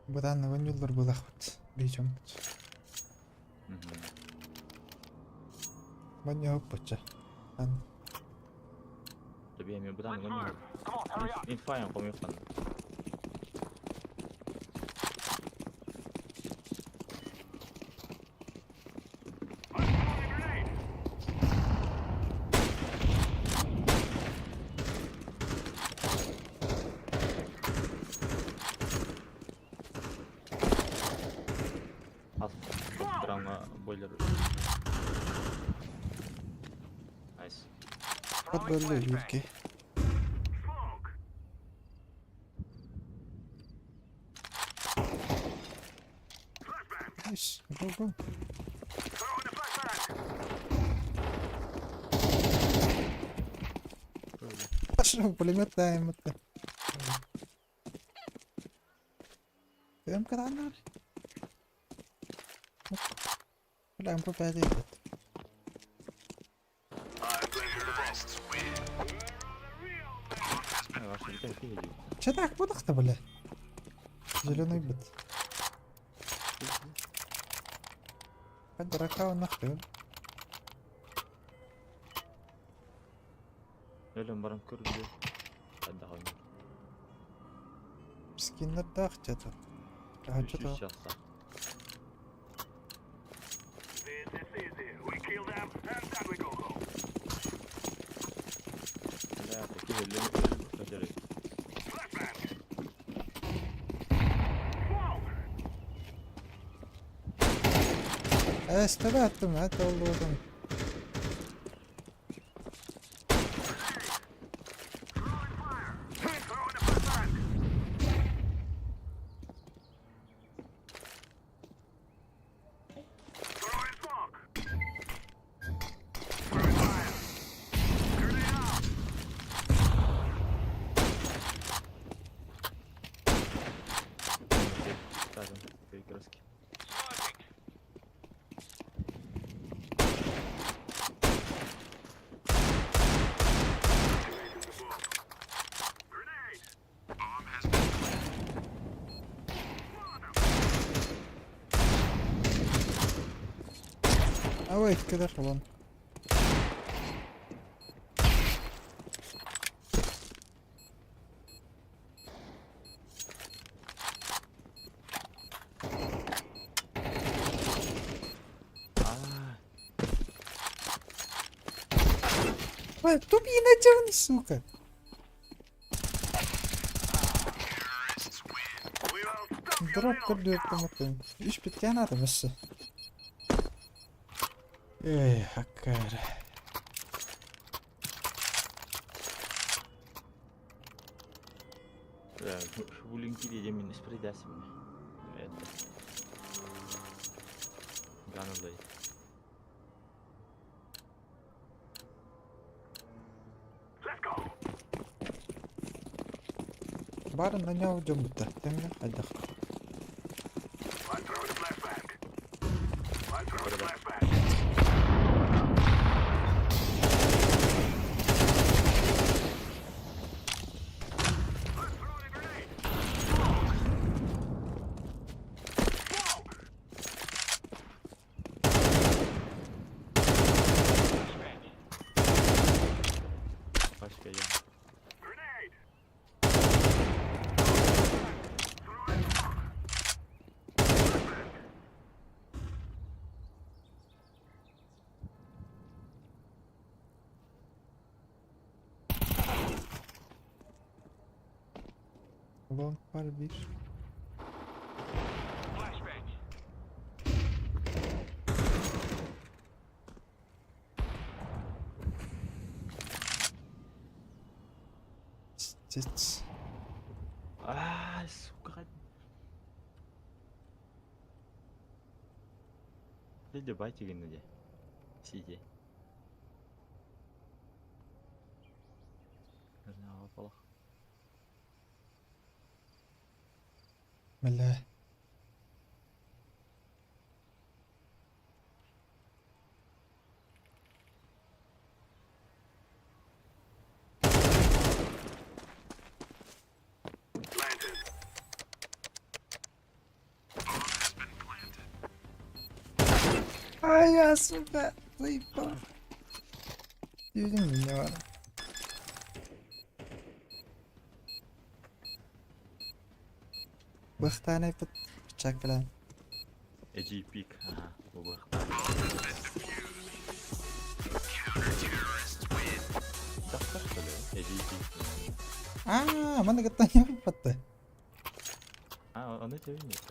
Бытаанна гонньуллар былахпыт. Бейчоммут. Манньоһуппучча. Ан. Тебе мен бытаанна гонньуллар. Инфайын комуйуккан. Драма бойлер. Найс. От бөллө юрки. Nice. Go, go. Пошел, пулемет даем это. МК данар. Бля, МП5 этот. Че так будах-то, бля? Зеленый бит. Под дурака нахуй. Өлөн баран көрдү. Отдохнем. Скиннер дах где-то. А что-то. Бля, такие люди. СТБ аттым, это oldu. Ава иккилэр холон. Ой, тупи на сука. Дроп көрдүөр томатын. Үш биткэн атымысы. Эй, хаккар. Шубулинки диэн спрейдасим. Это. Ганалай. Барын на нього дьомбута. Тэҥҥэ хайдах. Пачка я. Long var bir. Циц. А, сука. Дядя батя где? Сиди. Бля. Ай, я, сука, заебал. Юзин меня var. Бахтанай пыт пычак билэн. Эжи пик. Ага, бу Тахтар что ли? Эжи пик. Аа, маны кытта не патты. А, он это видит.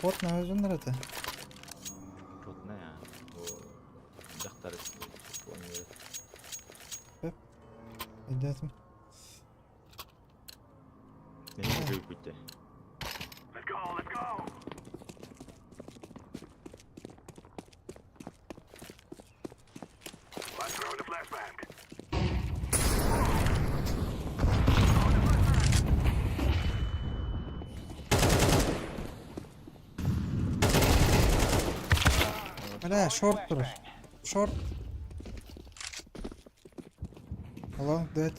Вот на өзүн это. Ротная. Дактар. Идетим. Не не путте. Бля, шорт тур. Шорт. Long dead.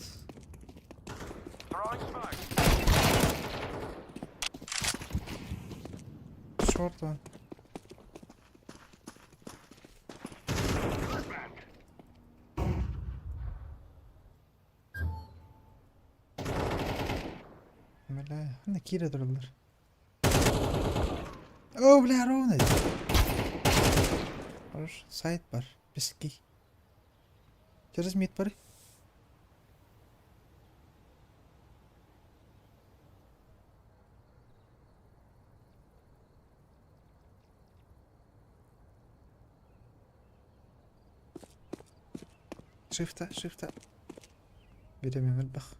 Short one. Бля, на кире тураллар. О, бля, ровно. Хорош, сайт бар. Пески. Через мид бар. Шифта, шифта. Берем мелбах.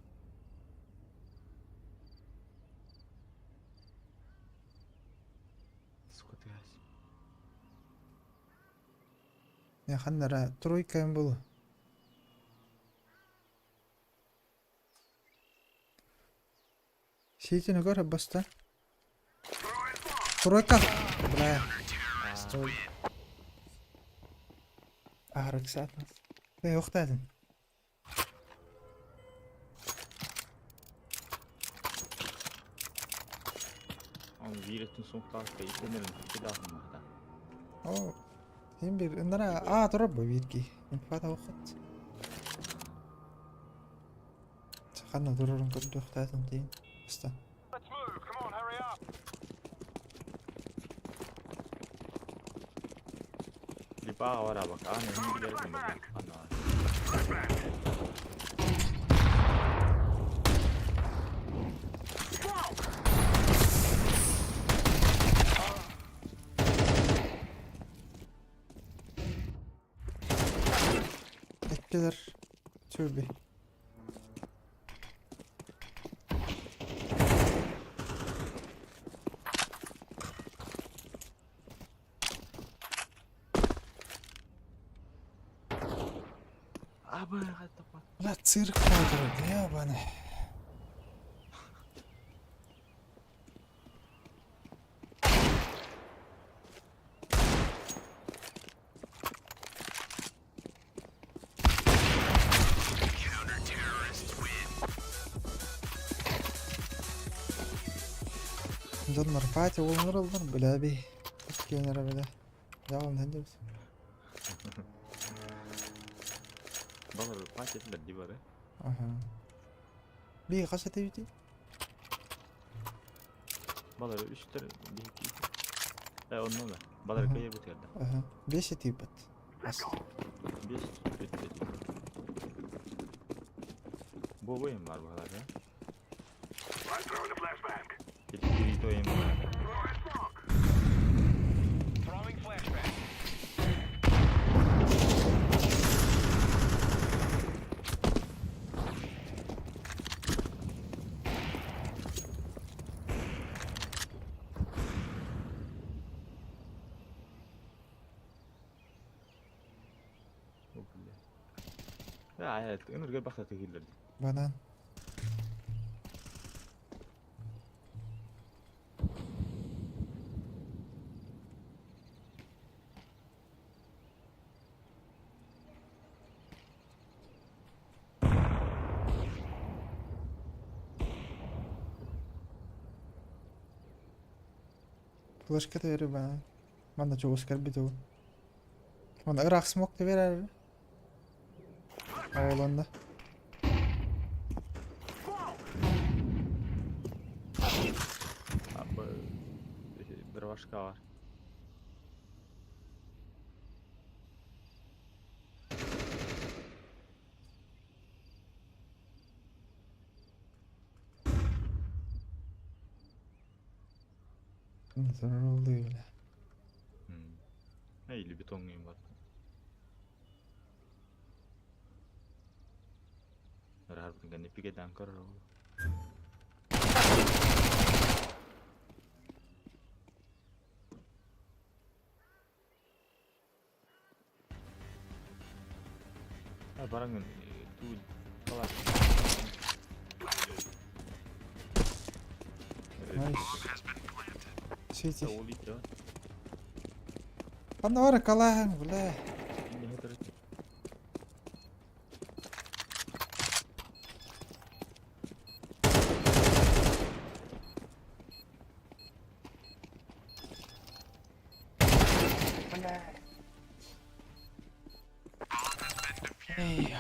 Сука ты ась. Я ханнара тройка им было. Сидите на горе, баста. Тройка! Бля. Стой. А, Роксана. Эй, охтадын. Он вирустун сумтаа кейтенерин кудаа махта. О. Син бир ынара аа турар бу биир киһи. Инфата охот. Ханна турарын көрдүөхтээтин тиин. Аста. Липаҕа бараабакка аан эһин билэр гына анаа. Эккелер Сүрби. Абы хаттапа. Бля, цирк болдур, ебаный. Дьоннор пати уолунар бля би. Киэнэрэ бля. Дьаҕалын һэндибит. Балар пати бэрди бары. Аха. Би хас этебити? Балар үстер биһики. Э онно да. Балар кыйы бутырда. Аха. Бес этибит. Ас. Бес бүттү. Бу ойын бар балар, да? Кеткирит ойын бар. О, бля. А, ынырга бахта тегиллер. Банан. Флешка тэри банан. Манна чугас кэлбит ол. Манна ыраах смок тэбэр Оолонно. Абы дровашка бар. Здоровый, бля. Или бетонный бар. Рарбын пигедан көрөр ол. А бараңын туу калар. Найс. Сити. Ол ит Ханна бар калаһын, бля. Эй.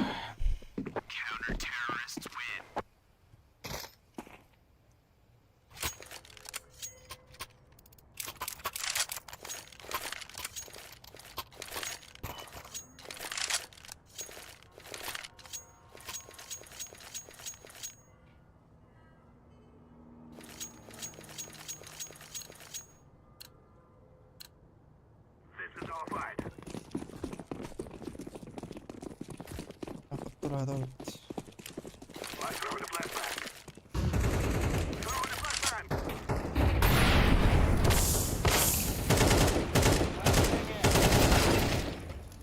Тура вот.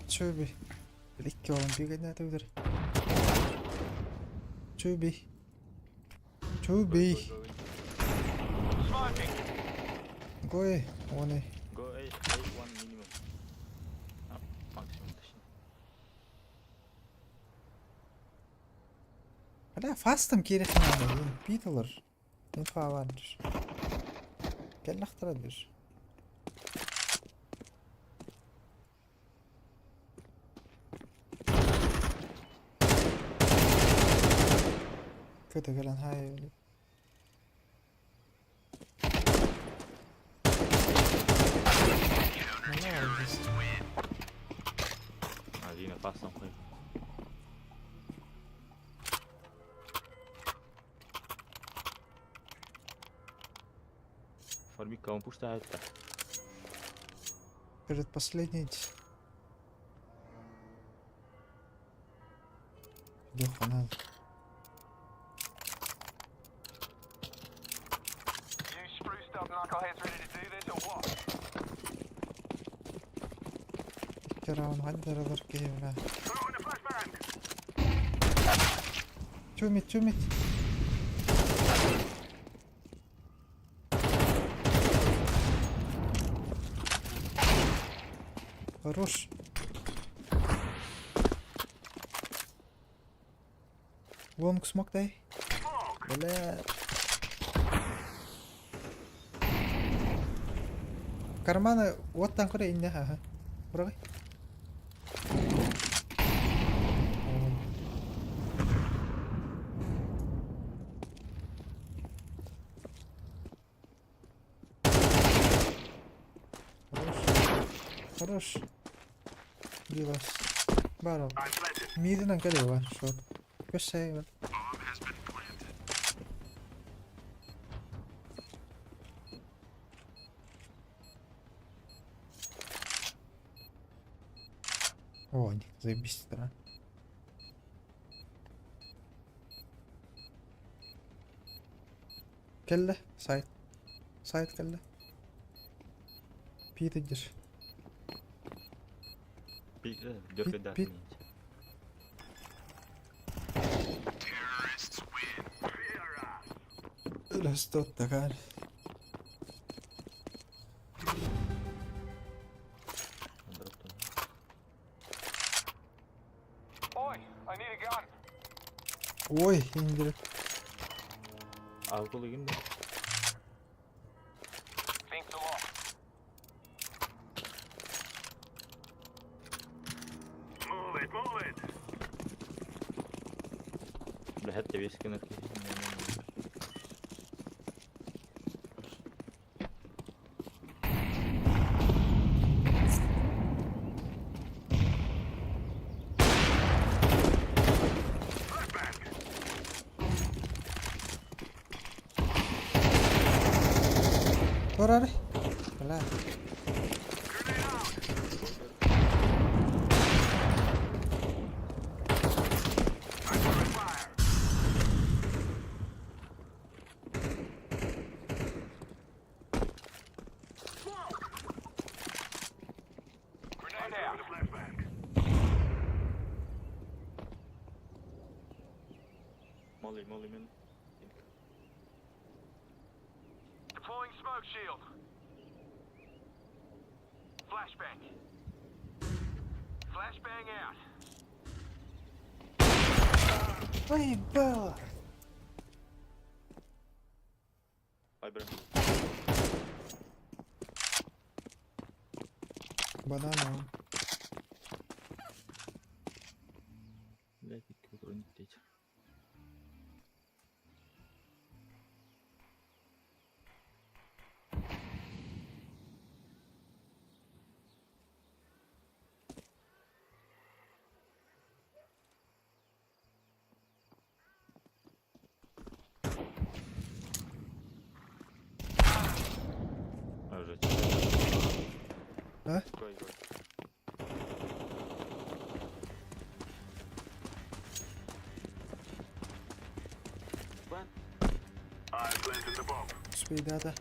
Чөби. Икки олон бигэнэ төгдөр. Чөби. Чөби. Гой, оны. Go A, A1 minimum. А, максимум точнее. Бля, фастом керек надо. Питалар. Инфа бар. Кел лахтара дыр. Кытыгыран хай. Молодец. Один опасный хуй. Формика, он пушта это. Предпоследний. Леха, надо. You spruced up knuckleheads ready to do this or what? Раунд хаддералар киһи Throwing a flashbang. Тюмит, тюмит. Хорош. Лонг смок дай. Бля. Карманы оттан көрө инне ха. Бурагай. Хорош. Хорош. Дилас. Баро. Мидинан кэлиэҕэ шот. Көссэй. О, заебись, да. Кэллэ, сайт. Сайт кэллэ. Питер. Дёргай Пит. Растет такая. Oi, I need a gun. Ой, индирек. Алкоголь да? Thanks a lot. Move it, move it. Бля, это весь кино. Турары. Бля. Grenade out. Flashbang. Молли, молли, мен. Deploying smoke shield. Flashbang. Flashbang out. Ой, было. Ай, бля. Банана. Блядь, бронететь. А, уже. А? Гой, гой. I'm planting the bomb. Успей, да. Бля.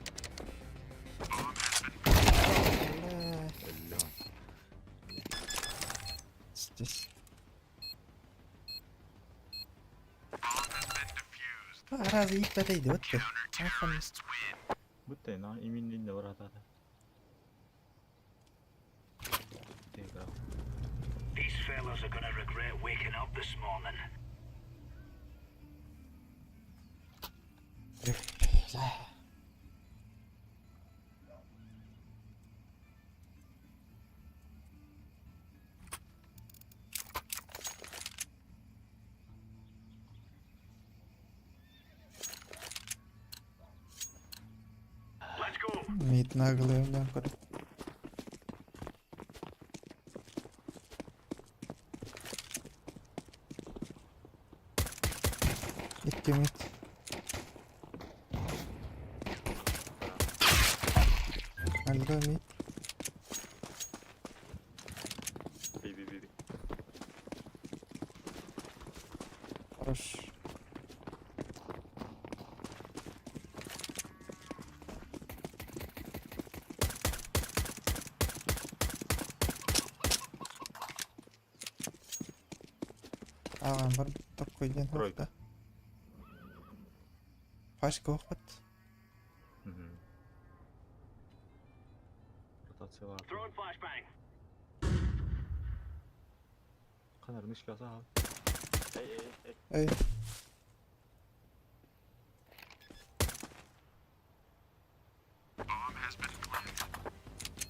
Бля. Здесь. А, разве их это идет? Ахан. Будто на именно не врата. Ты играл. These fellas are gonna regret waking up this morning. Бля. Наглый өлөөн көрө. Икки мид. Альба мид. Би би би би. Хорош. Ааҕан бар такой диэн Тройка. суохта. Пачка охпат. Мгм. Ротациялар. Throwing flashbang. Канар мышка саал. Эй, эй, эй. Эй,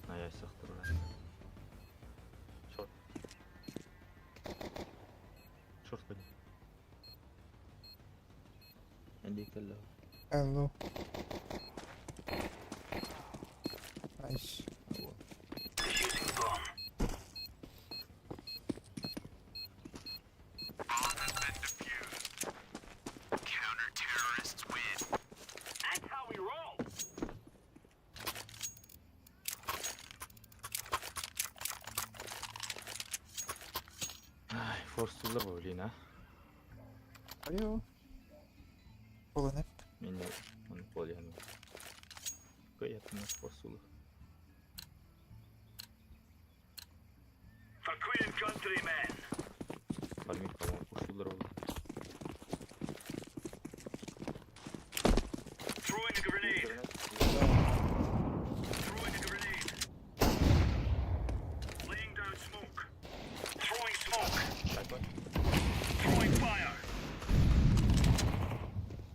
На я сахтыр. Шорт. Шорт ходи. عندي كله алло. Найс. Defusing the bomb. That's how we roll. Ай, форсулар блин, а. Айо. Полонеп. Меня он поляну. Кая ты на форсулах. For Queen and country, men. Фармить, по-моему, форсулар был. Throwing a grenade. Throwing a grenade. Laying down smoke. Throwing smoke. Throwing fire.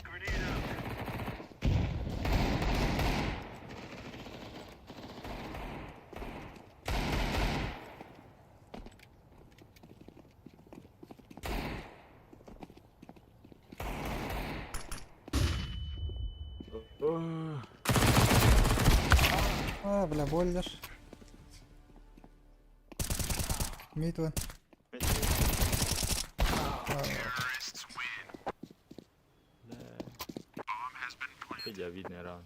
Grenade out. А, бля, бойлер. Мид вон. Федя, видный раунд.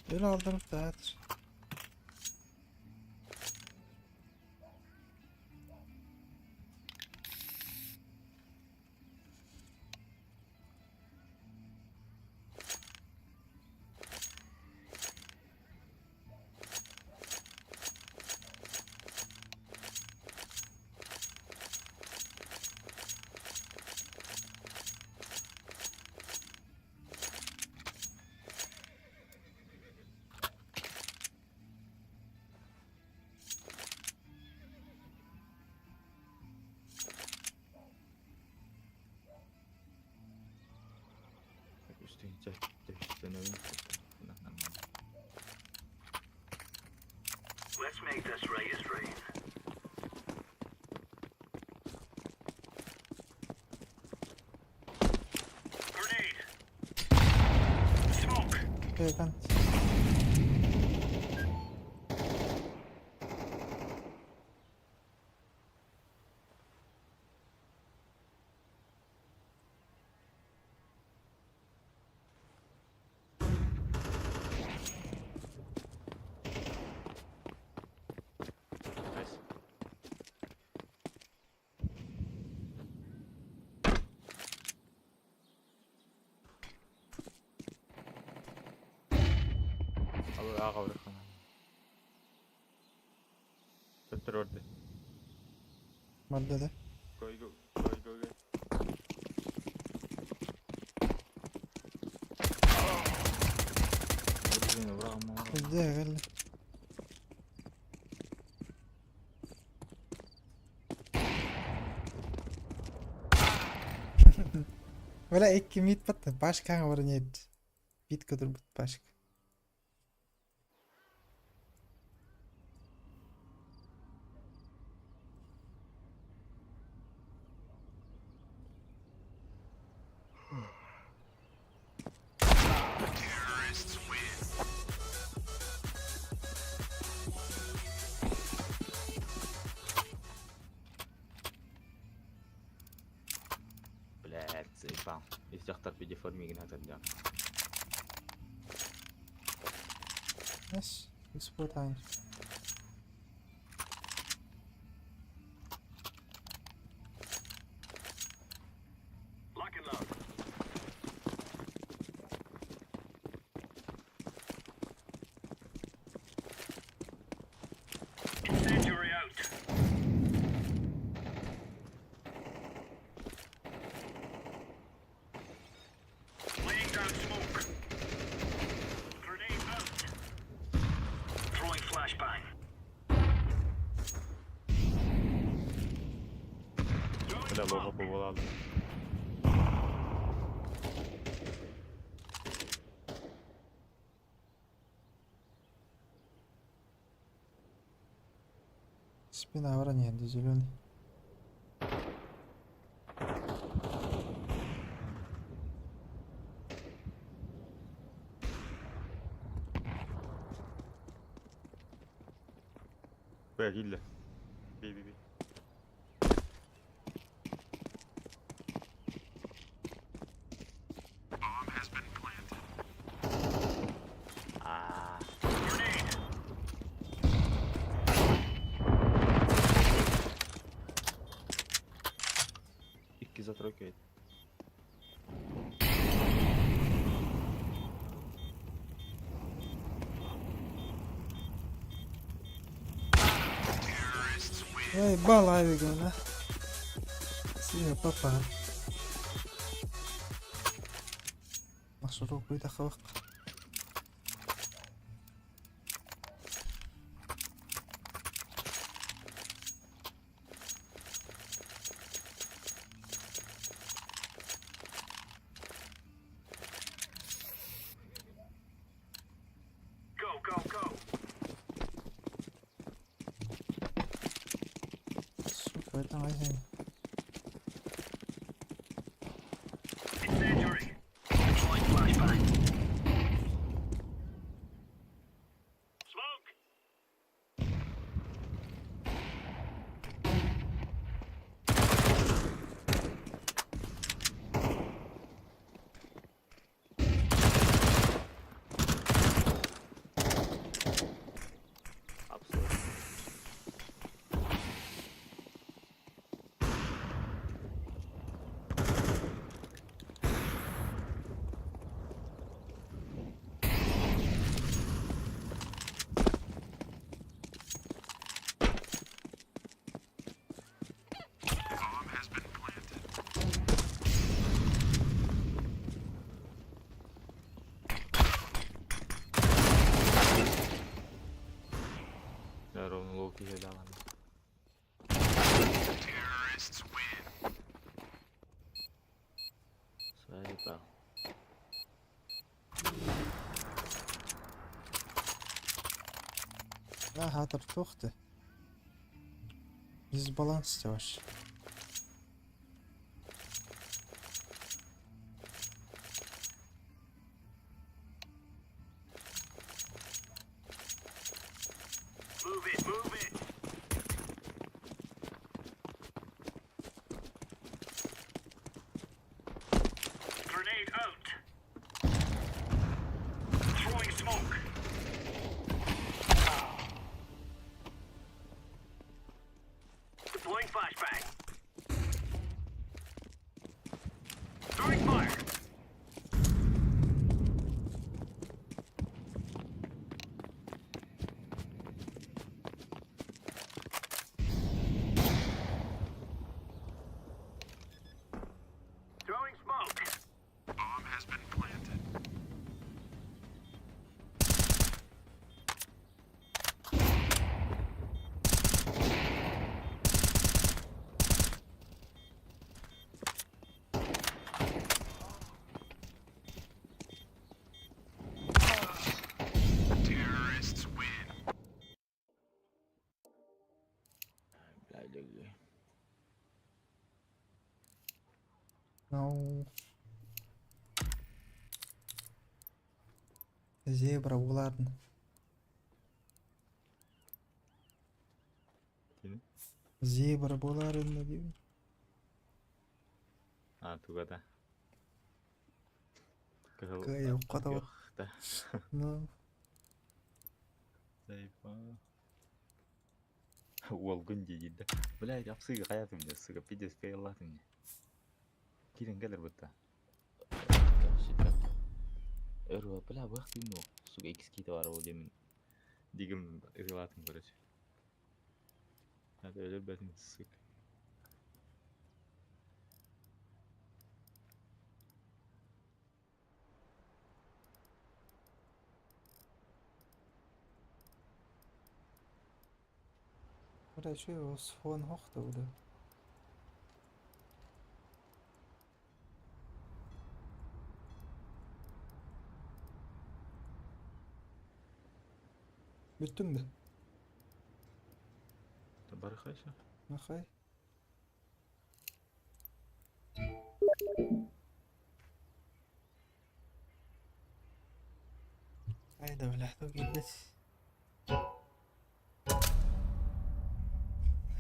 Или алдырып да. Так, үстүн үстүн Нормально. Let's make this right as rain. Grenade. Smoke. Окей, Найс. Алло, аға ұрыққан. Төттір орды. Барда да. Go, go, go, go, go. Где, гель? Бля, икки мид батта. Башкаң бар нет. Бит көтөр бут башка. Заебал. Из дьахтар педиформигин хатырдыам. Yes, испытание. Lock and load. Incendiary out. Laying down smoke. Grenade out. Throwing flashbang. Бля, лого буолаалы. Спина броня, зеленый. Бля, киирдэ. Би, би, би. Аа. Grenade. Икки за тройка эт. Эй, балавигана. Сия папа. Маршрут выдоховых. Go, go, go. Сука, это магазин. Incendiary. Deploying flashbang. Smoke. Абсолютно. Я ровно лоу киһи даҕаны. Заебал. Ага, туох ты. Дисбаланс вообще. Move it, move it. Grenade out. Throwing smoke. Deploying flashbang. Throwing fire. Throwing smoke. Bomb has been planted. Terrorists win. Бля, леги. No. Зебра булардын. Кини? Зебра буларын диибин. А, тугата. Кыһыл Кыайыахха да күөх да. Ну, Заебал. Уолгун дии диир да. Блядь, апсыга хайаатым дии, сука, пиздец фейлаатым дии. Киирэн кэлэр бытта. Өр бля, быах тыын сука, иккис киитэ баар ол диэмин. Дигим ырылаатым, короче. Надо өлөрбөтүм, сука. Бля, что его с фон хохта бля. Бүттүҥ да? Барыхайся. Нахай. Айда, бля, туох киирбэт.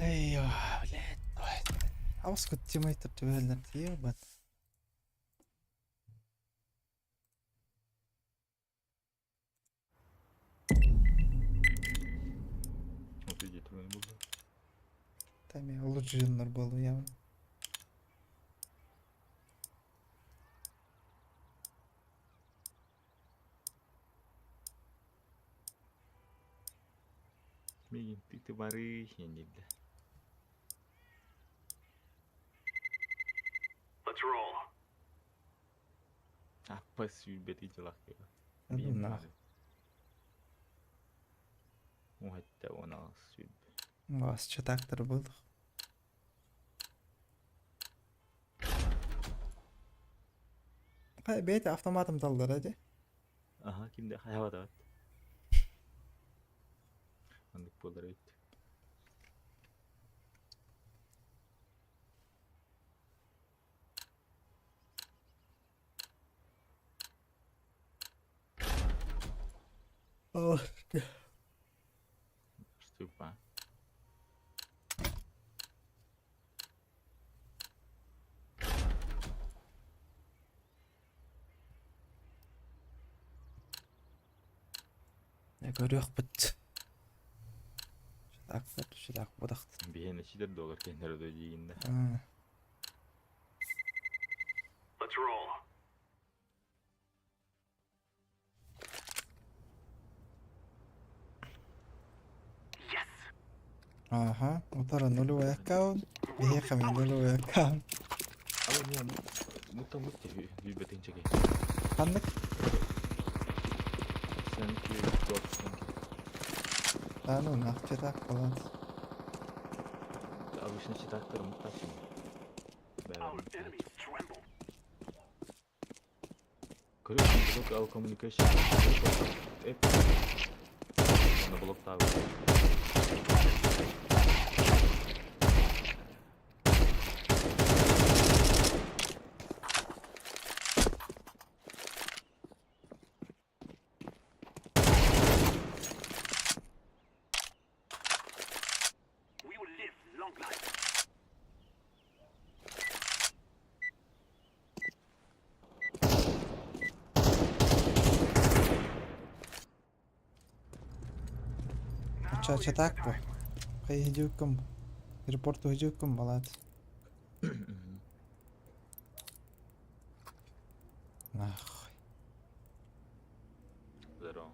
Эй, блядь, ой. Абас куттимайтар түбэллэр ебан. Вот иди, твой буду. Там я лучше дьоннор буолуо явно. Мигин ты ты бары, я не да. Let's roll. Аппа сүүрбэт дьылах Ну нах. Уһатта уон сүүрбэ. Вас чатактар был. Бэйэтэ автоматом таллара дии. Аха, кимде хайабат. Маннык буолар эбит. О, Штупа. Көрүөхпүт. Чатаактар, чатаак будахт. Биһиэнэ ситэр доллар кэннэр өдө диигин да. Let's roll. Yes. Аха, утара нулевой аккаунт, биһиэхэ эмиэ нулевой аккаунт. Ала не муттан мутта үүбэтин чеке. Ханнык? Thank you, God, thank you. А ну нах, чатаак буолан. Обычно читактар муттачын. Our enemies tremble. Короче, block all communication. Эп. На блоктаабы. We will live long life. Ча чатаак бу. Хайыһдьууккум. Репорт уһдьууккум балаат. Нахуй. Здорово.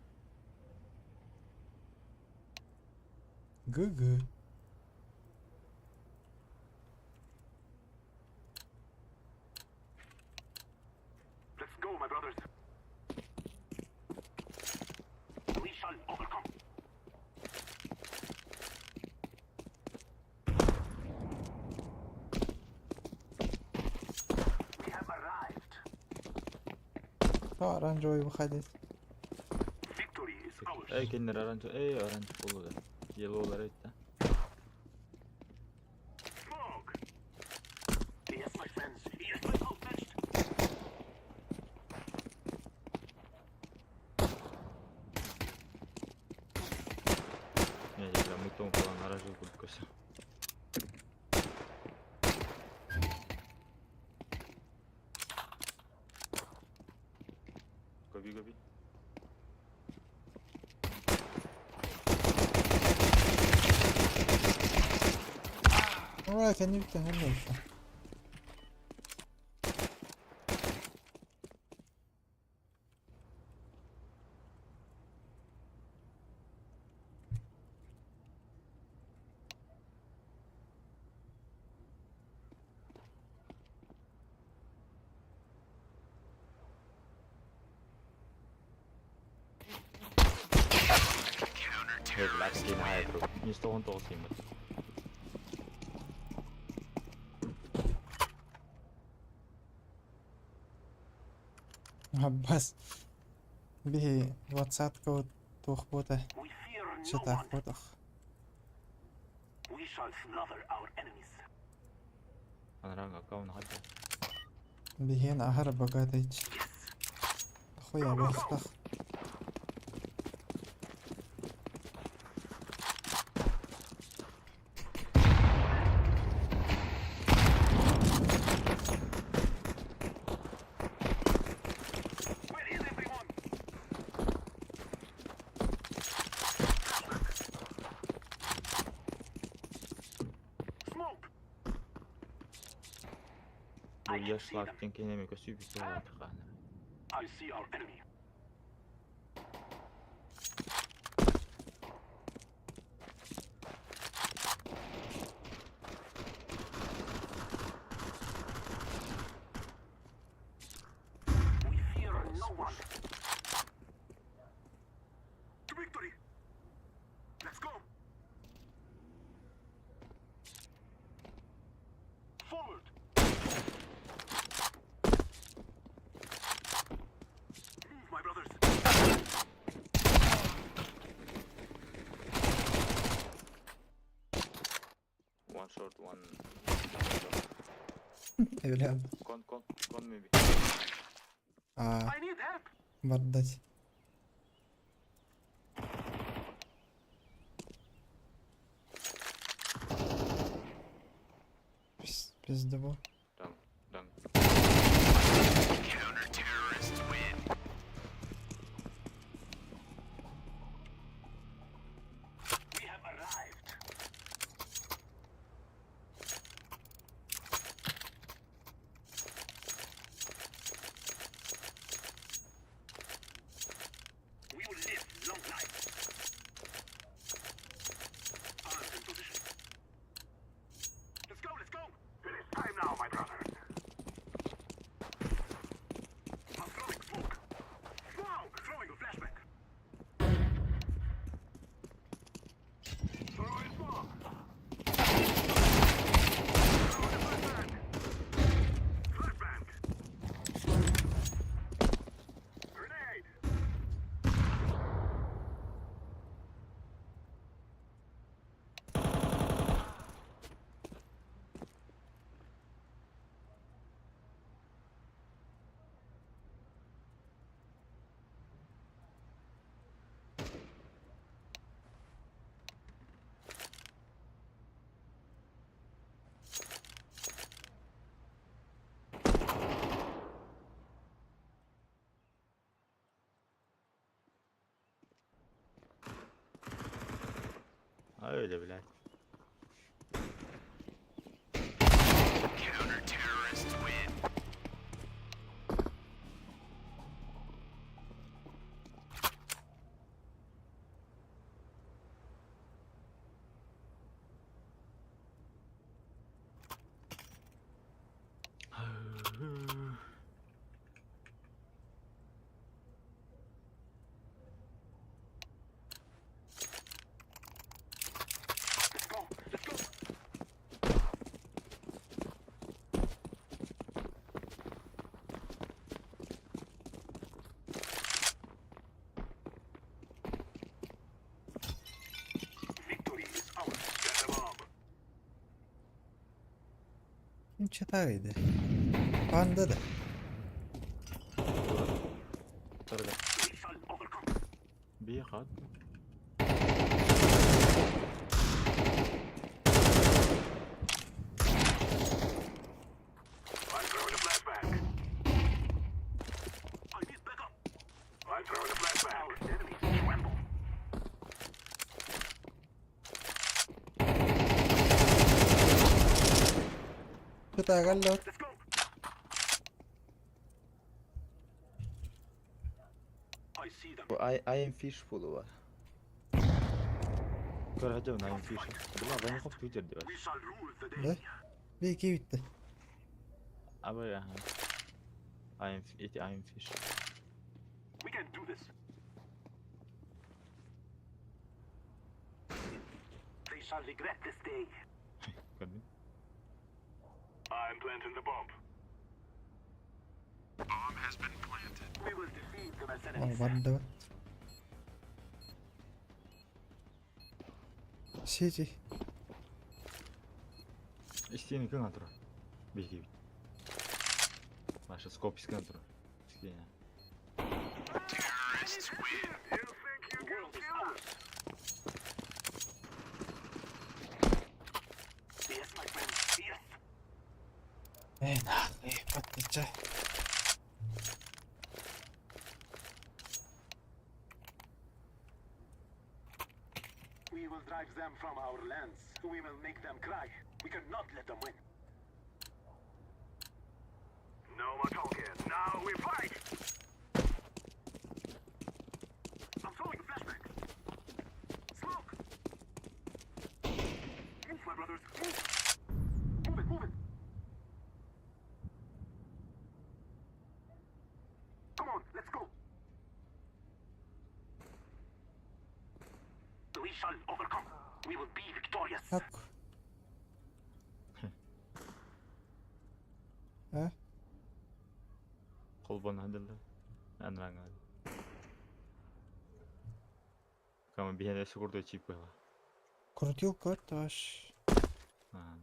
ГГ. Let's go, my brothers. We shall overcome. We have arrived. О, оранжевый выходит. Victory is ours. Эй, кеннер оранж, эй, оранж болду. Yellow'lar эт да. Smoke. Yes, my friends. Yes, my outmatched. Не, я мутон falan оранж курдук көсө. Go B, go B. Ой, кэнниттэн кэллэ еще. Relax диэн аайы турук. 199 тииймэт. Аббас. Биһи двадцатка туох буота чытаах буотах. We shall slaughter our enemies. Анарааҥ аккаунт хайда? Биһиэн аһар богатый. Хуя буохтах. Where is everyone? Smoke! Бу яшлак диэн кинини көсүү хаана. I see our enemy. We fear no one. To victory! Let's go! Forward! Move, my brothers! One short, one. Эвлям. Con, con, con maybe. А, I need help! бардать. Пиздобол. Done, done. Counter-terrorists win. We have arrived. We will live long lives. Arms in position. Let's go, let's go! It is time now, my brothers. I'm throwing smoke. Smoke! Throwing a flashbang. Throwing smoke. Throwing a flashbang. Flashbang. Grenade. А öyle блядь. Counter-terrorists win. Let's go. Let's go. Victory is ours. Get the bomb. Kim читает? Панда да. Targa. We shall overcome. Bir хат. I'm throwing a flashbang. I need backup. Кутаагаллар. Бу I, I am fish буолуо. Көрө I am fish. Була вайны хоп Twitter диyor. Да? Бейки bitti. Абы аха. I am it I am fish. We can do this. They shall regret this day. Көрдүн? I'm planting the bomb. Bomb has been planted. We will defeat them as Al enemies. барда. Сити. Истини күн атыр. Бейки бит. Маша скоп искен тур. Истини. Terrorists win. You think you can kill us? Yes, my friend. Yes. Эй, нахуй, паттыча. We will drive them from our lands. We will make them cry. We cannot let them win. No more talking. Now we fight! I'm throwing a flashbang. Smoke! Move, my brothers. Move! Move it, move it! Come on, let's go! We shall overcome. We will be victorious. Так. А? Колбон хадылды. Анраңа. Кама бихене сукурду чип была. Крутил код ваш. А.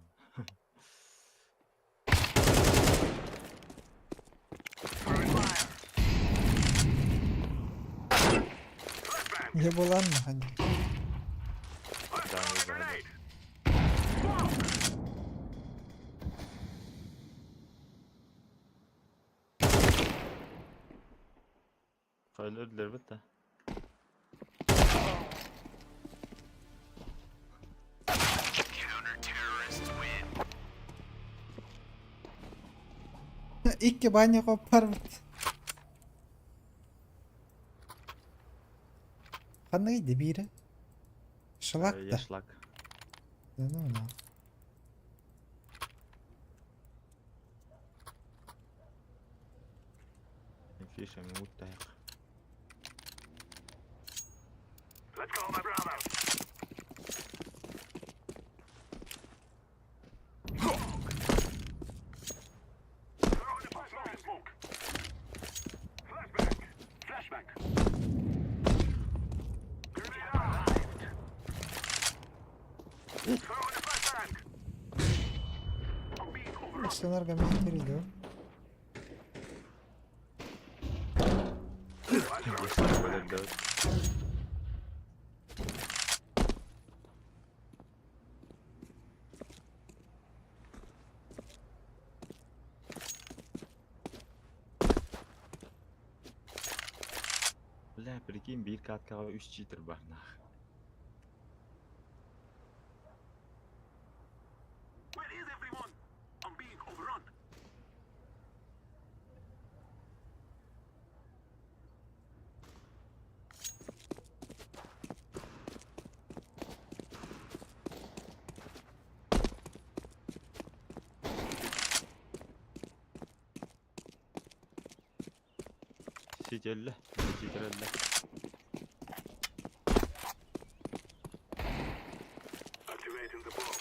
Не была нахуй. Да, да, Öyle öldüler bitti. Counter terrorists win. Икки баня коппарбыт. Ханныгы дебире? Шлак Я да. шлак. Да ну на. Фиша минут так. Let's go, my brothers. Throw the flashbang. Smoke. Flashbang. Flashbang. Grenade arrived. Throw the flashbang. I'm being overrun. Сценарга мен да? Я шлак öldü. Бля, прикинь, бир каткаға 3 читер бар нах. Where is everyone? I'm being overrun. Сити өллө. Читер өллө. Activating the bomb.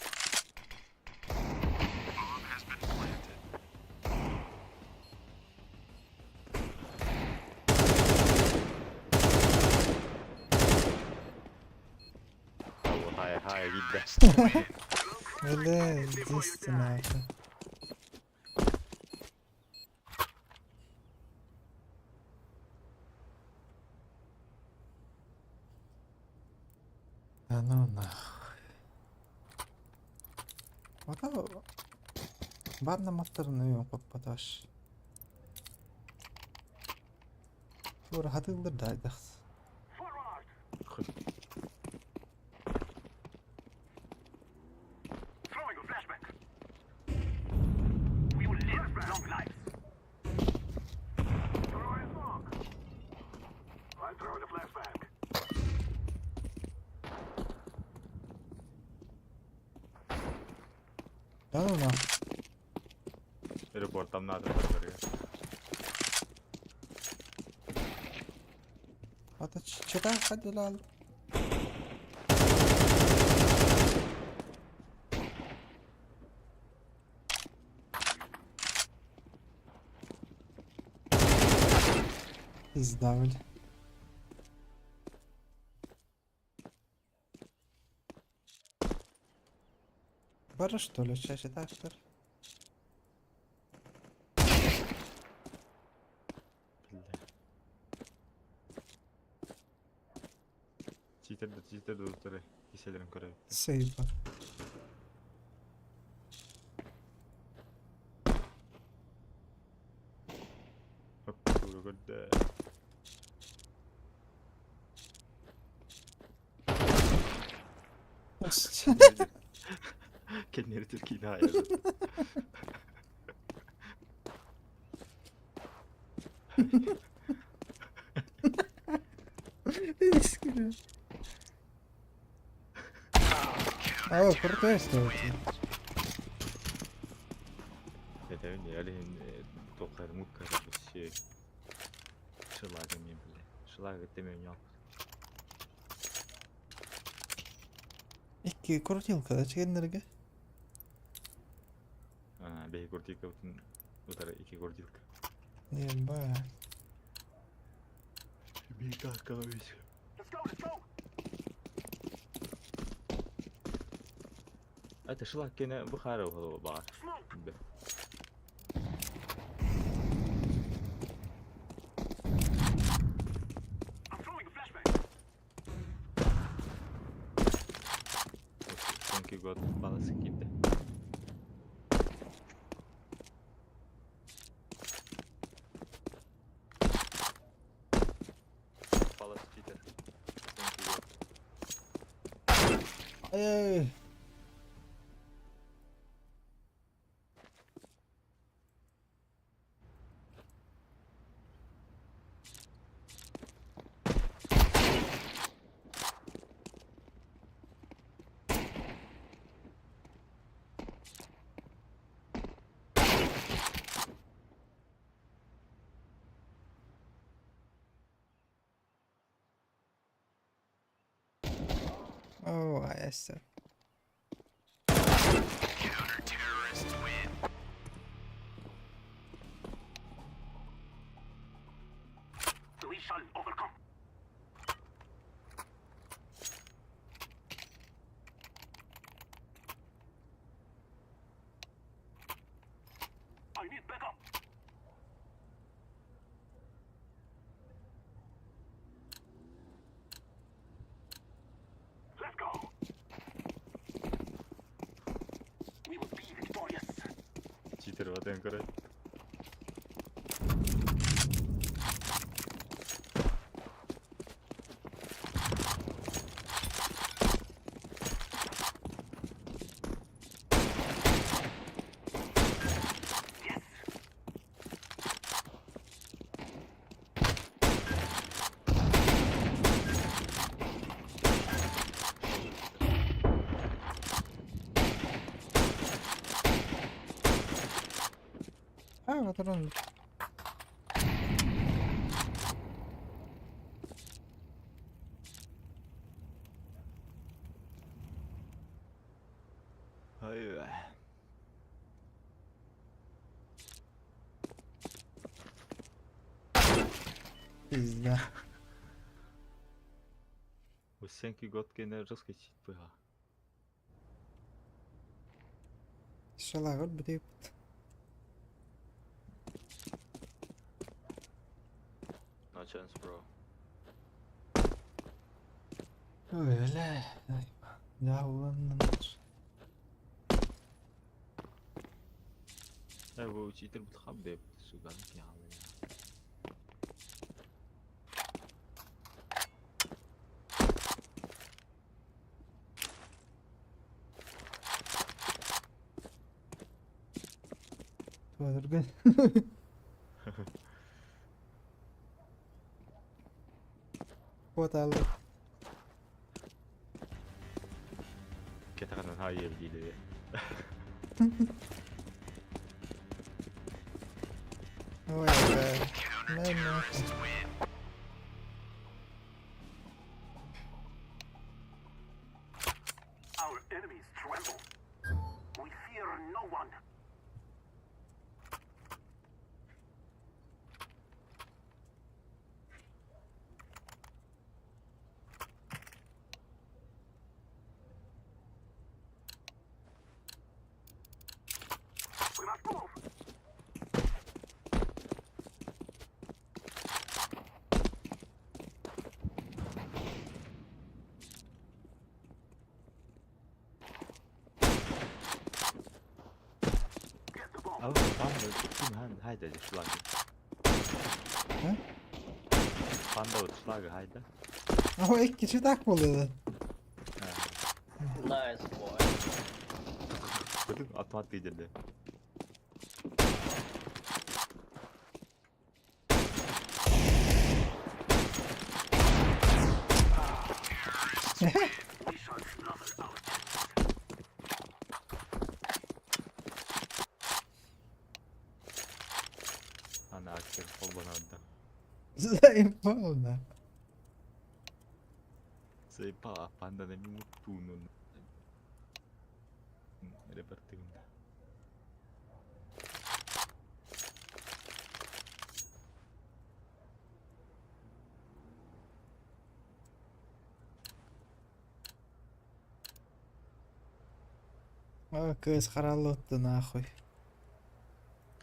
Bomb has been planted. Хай хай видно. Бля, здесь нахуй. Да ну нахуй. Вот Барна моторын попадаш. Тура хатылдыр да айдахс. Forward. Throwing a flashbang. Да ну нахуй. Репортам надо бардарга. Это чита ходила. Пизда, бля. Бары что ли, чаще так что ли? Бля. Читер да читер да утары. Киселерин көрөбүт. Сейва. Хоп, тура көрдө. Кеннери Türkiye'de ayarladı. А, крутой стоит. Это не олень только мука вообще. Шлагами, бля. Шлага ты меня. Икки крутилка, да, чегеннерге? А, бей крутилка, утары ики крутилка. Еба. Бей как весь. Это шлаг кене бухара уголова бар. Бе. Тонкий год баласы киді. Баласы читер. Тонкий год. Эй. О, аяся. Counter-terrorists win. We shall overcome. I need backup. Let's go. We will be victorious. Читер ватен көрөт. А, патрон. Ай. Пизда. Усенки год кене жестко чит быга. Шалагыр бітеп. No chance, bro. Ой, бля. Да, уланнан. Ай, бу читер бутхаб деп суган киалы. Туадыргын. Вот алды. Кетаганан хайыр дейді. Ой, бля. На нахуй. Our enemies tremble. We fear no one. We must move. А панда ким хайда шлаги. А? Панда вот шлага хайда. Ой, кичи так буолла. Nice boy. Автомат видели. We shall slaughter our Ана актер холбанадда. Заебал, да. Заебала панда на минуту. Репортивно. О, кыыс хараллытты нахуй.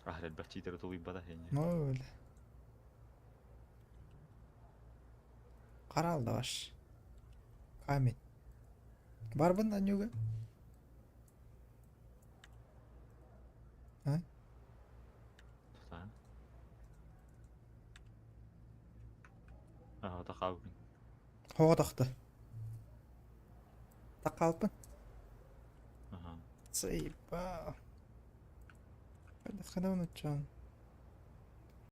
Ах, элбэх читер тулуйбата хене. Ну, бля. Харалда ваш. Камень. Барбын анюга? А? Тута. Ага, тахабын. Хоға тақты. Тақалпын. Ага. Заебал. Қайда қайда оны чан?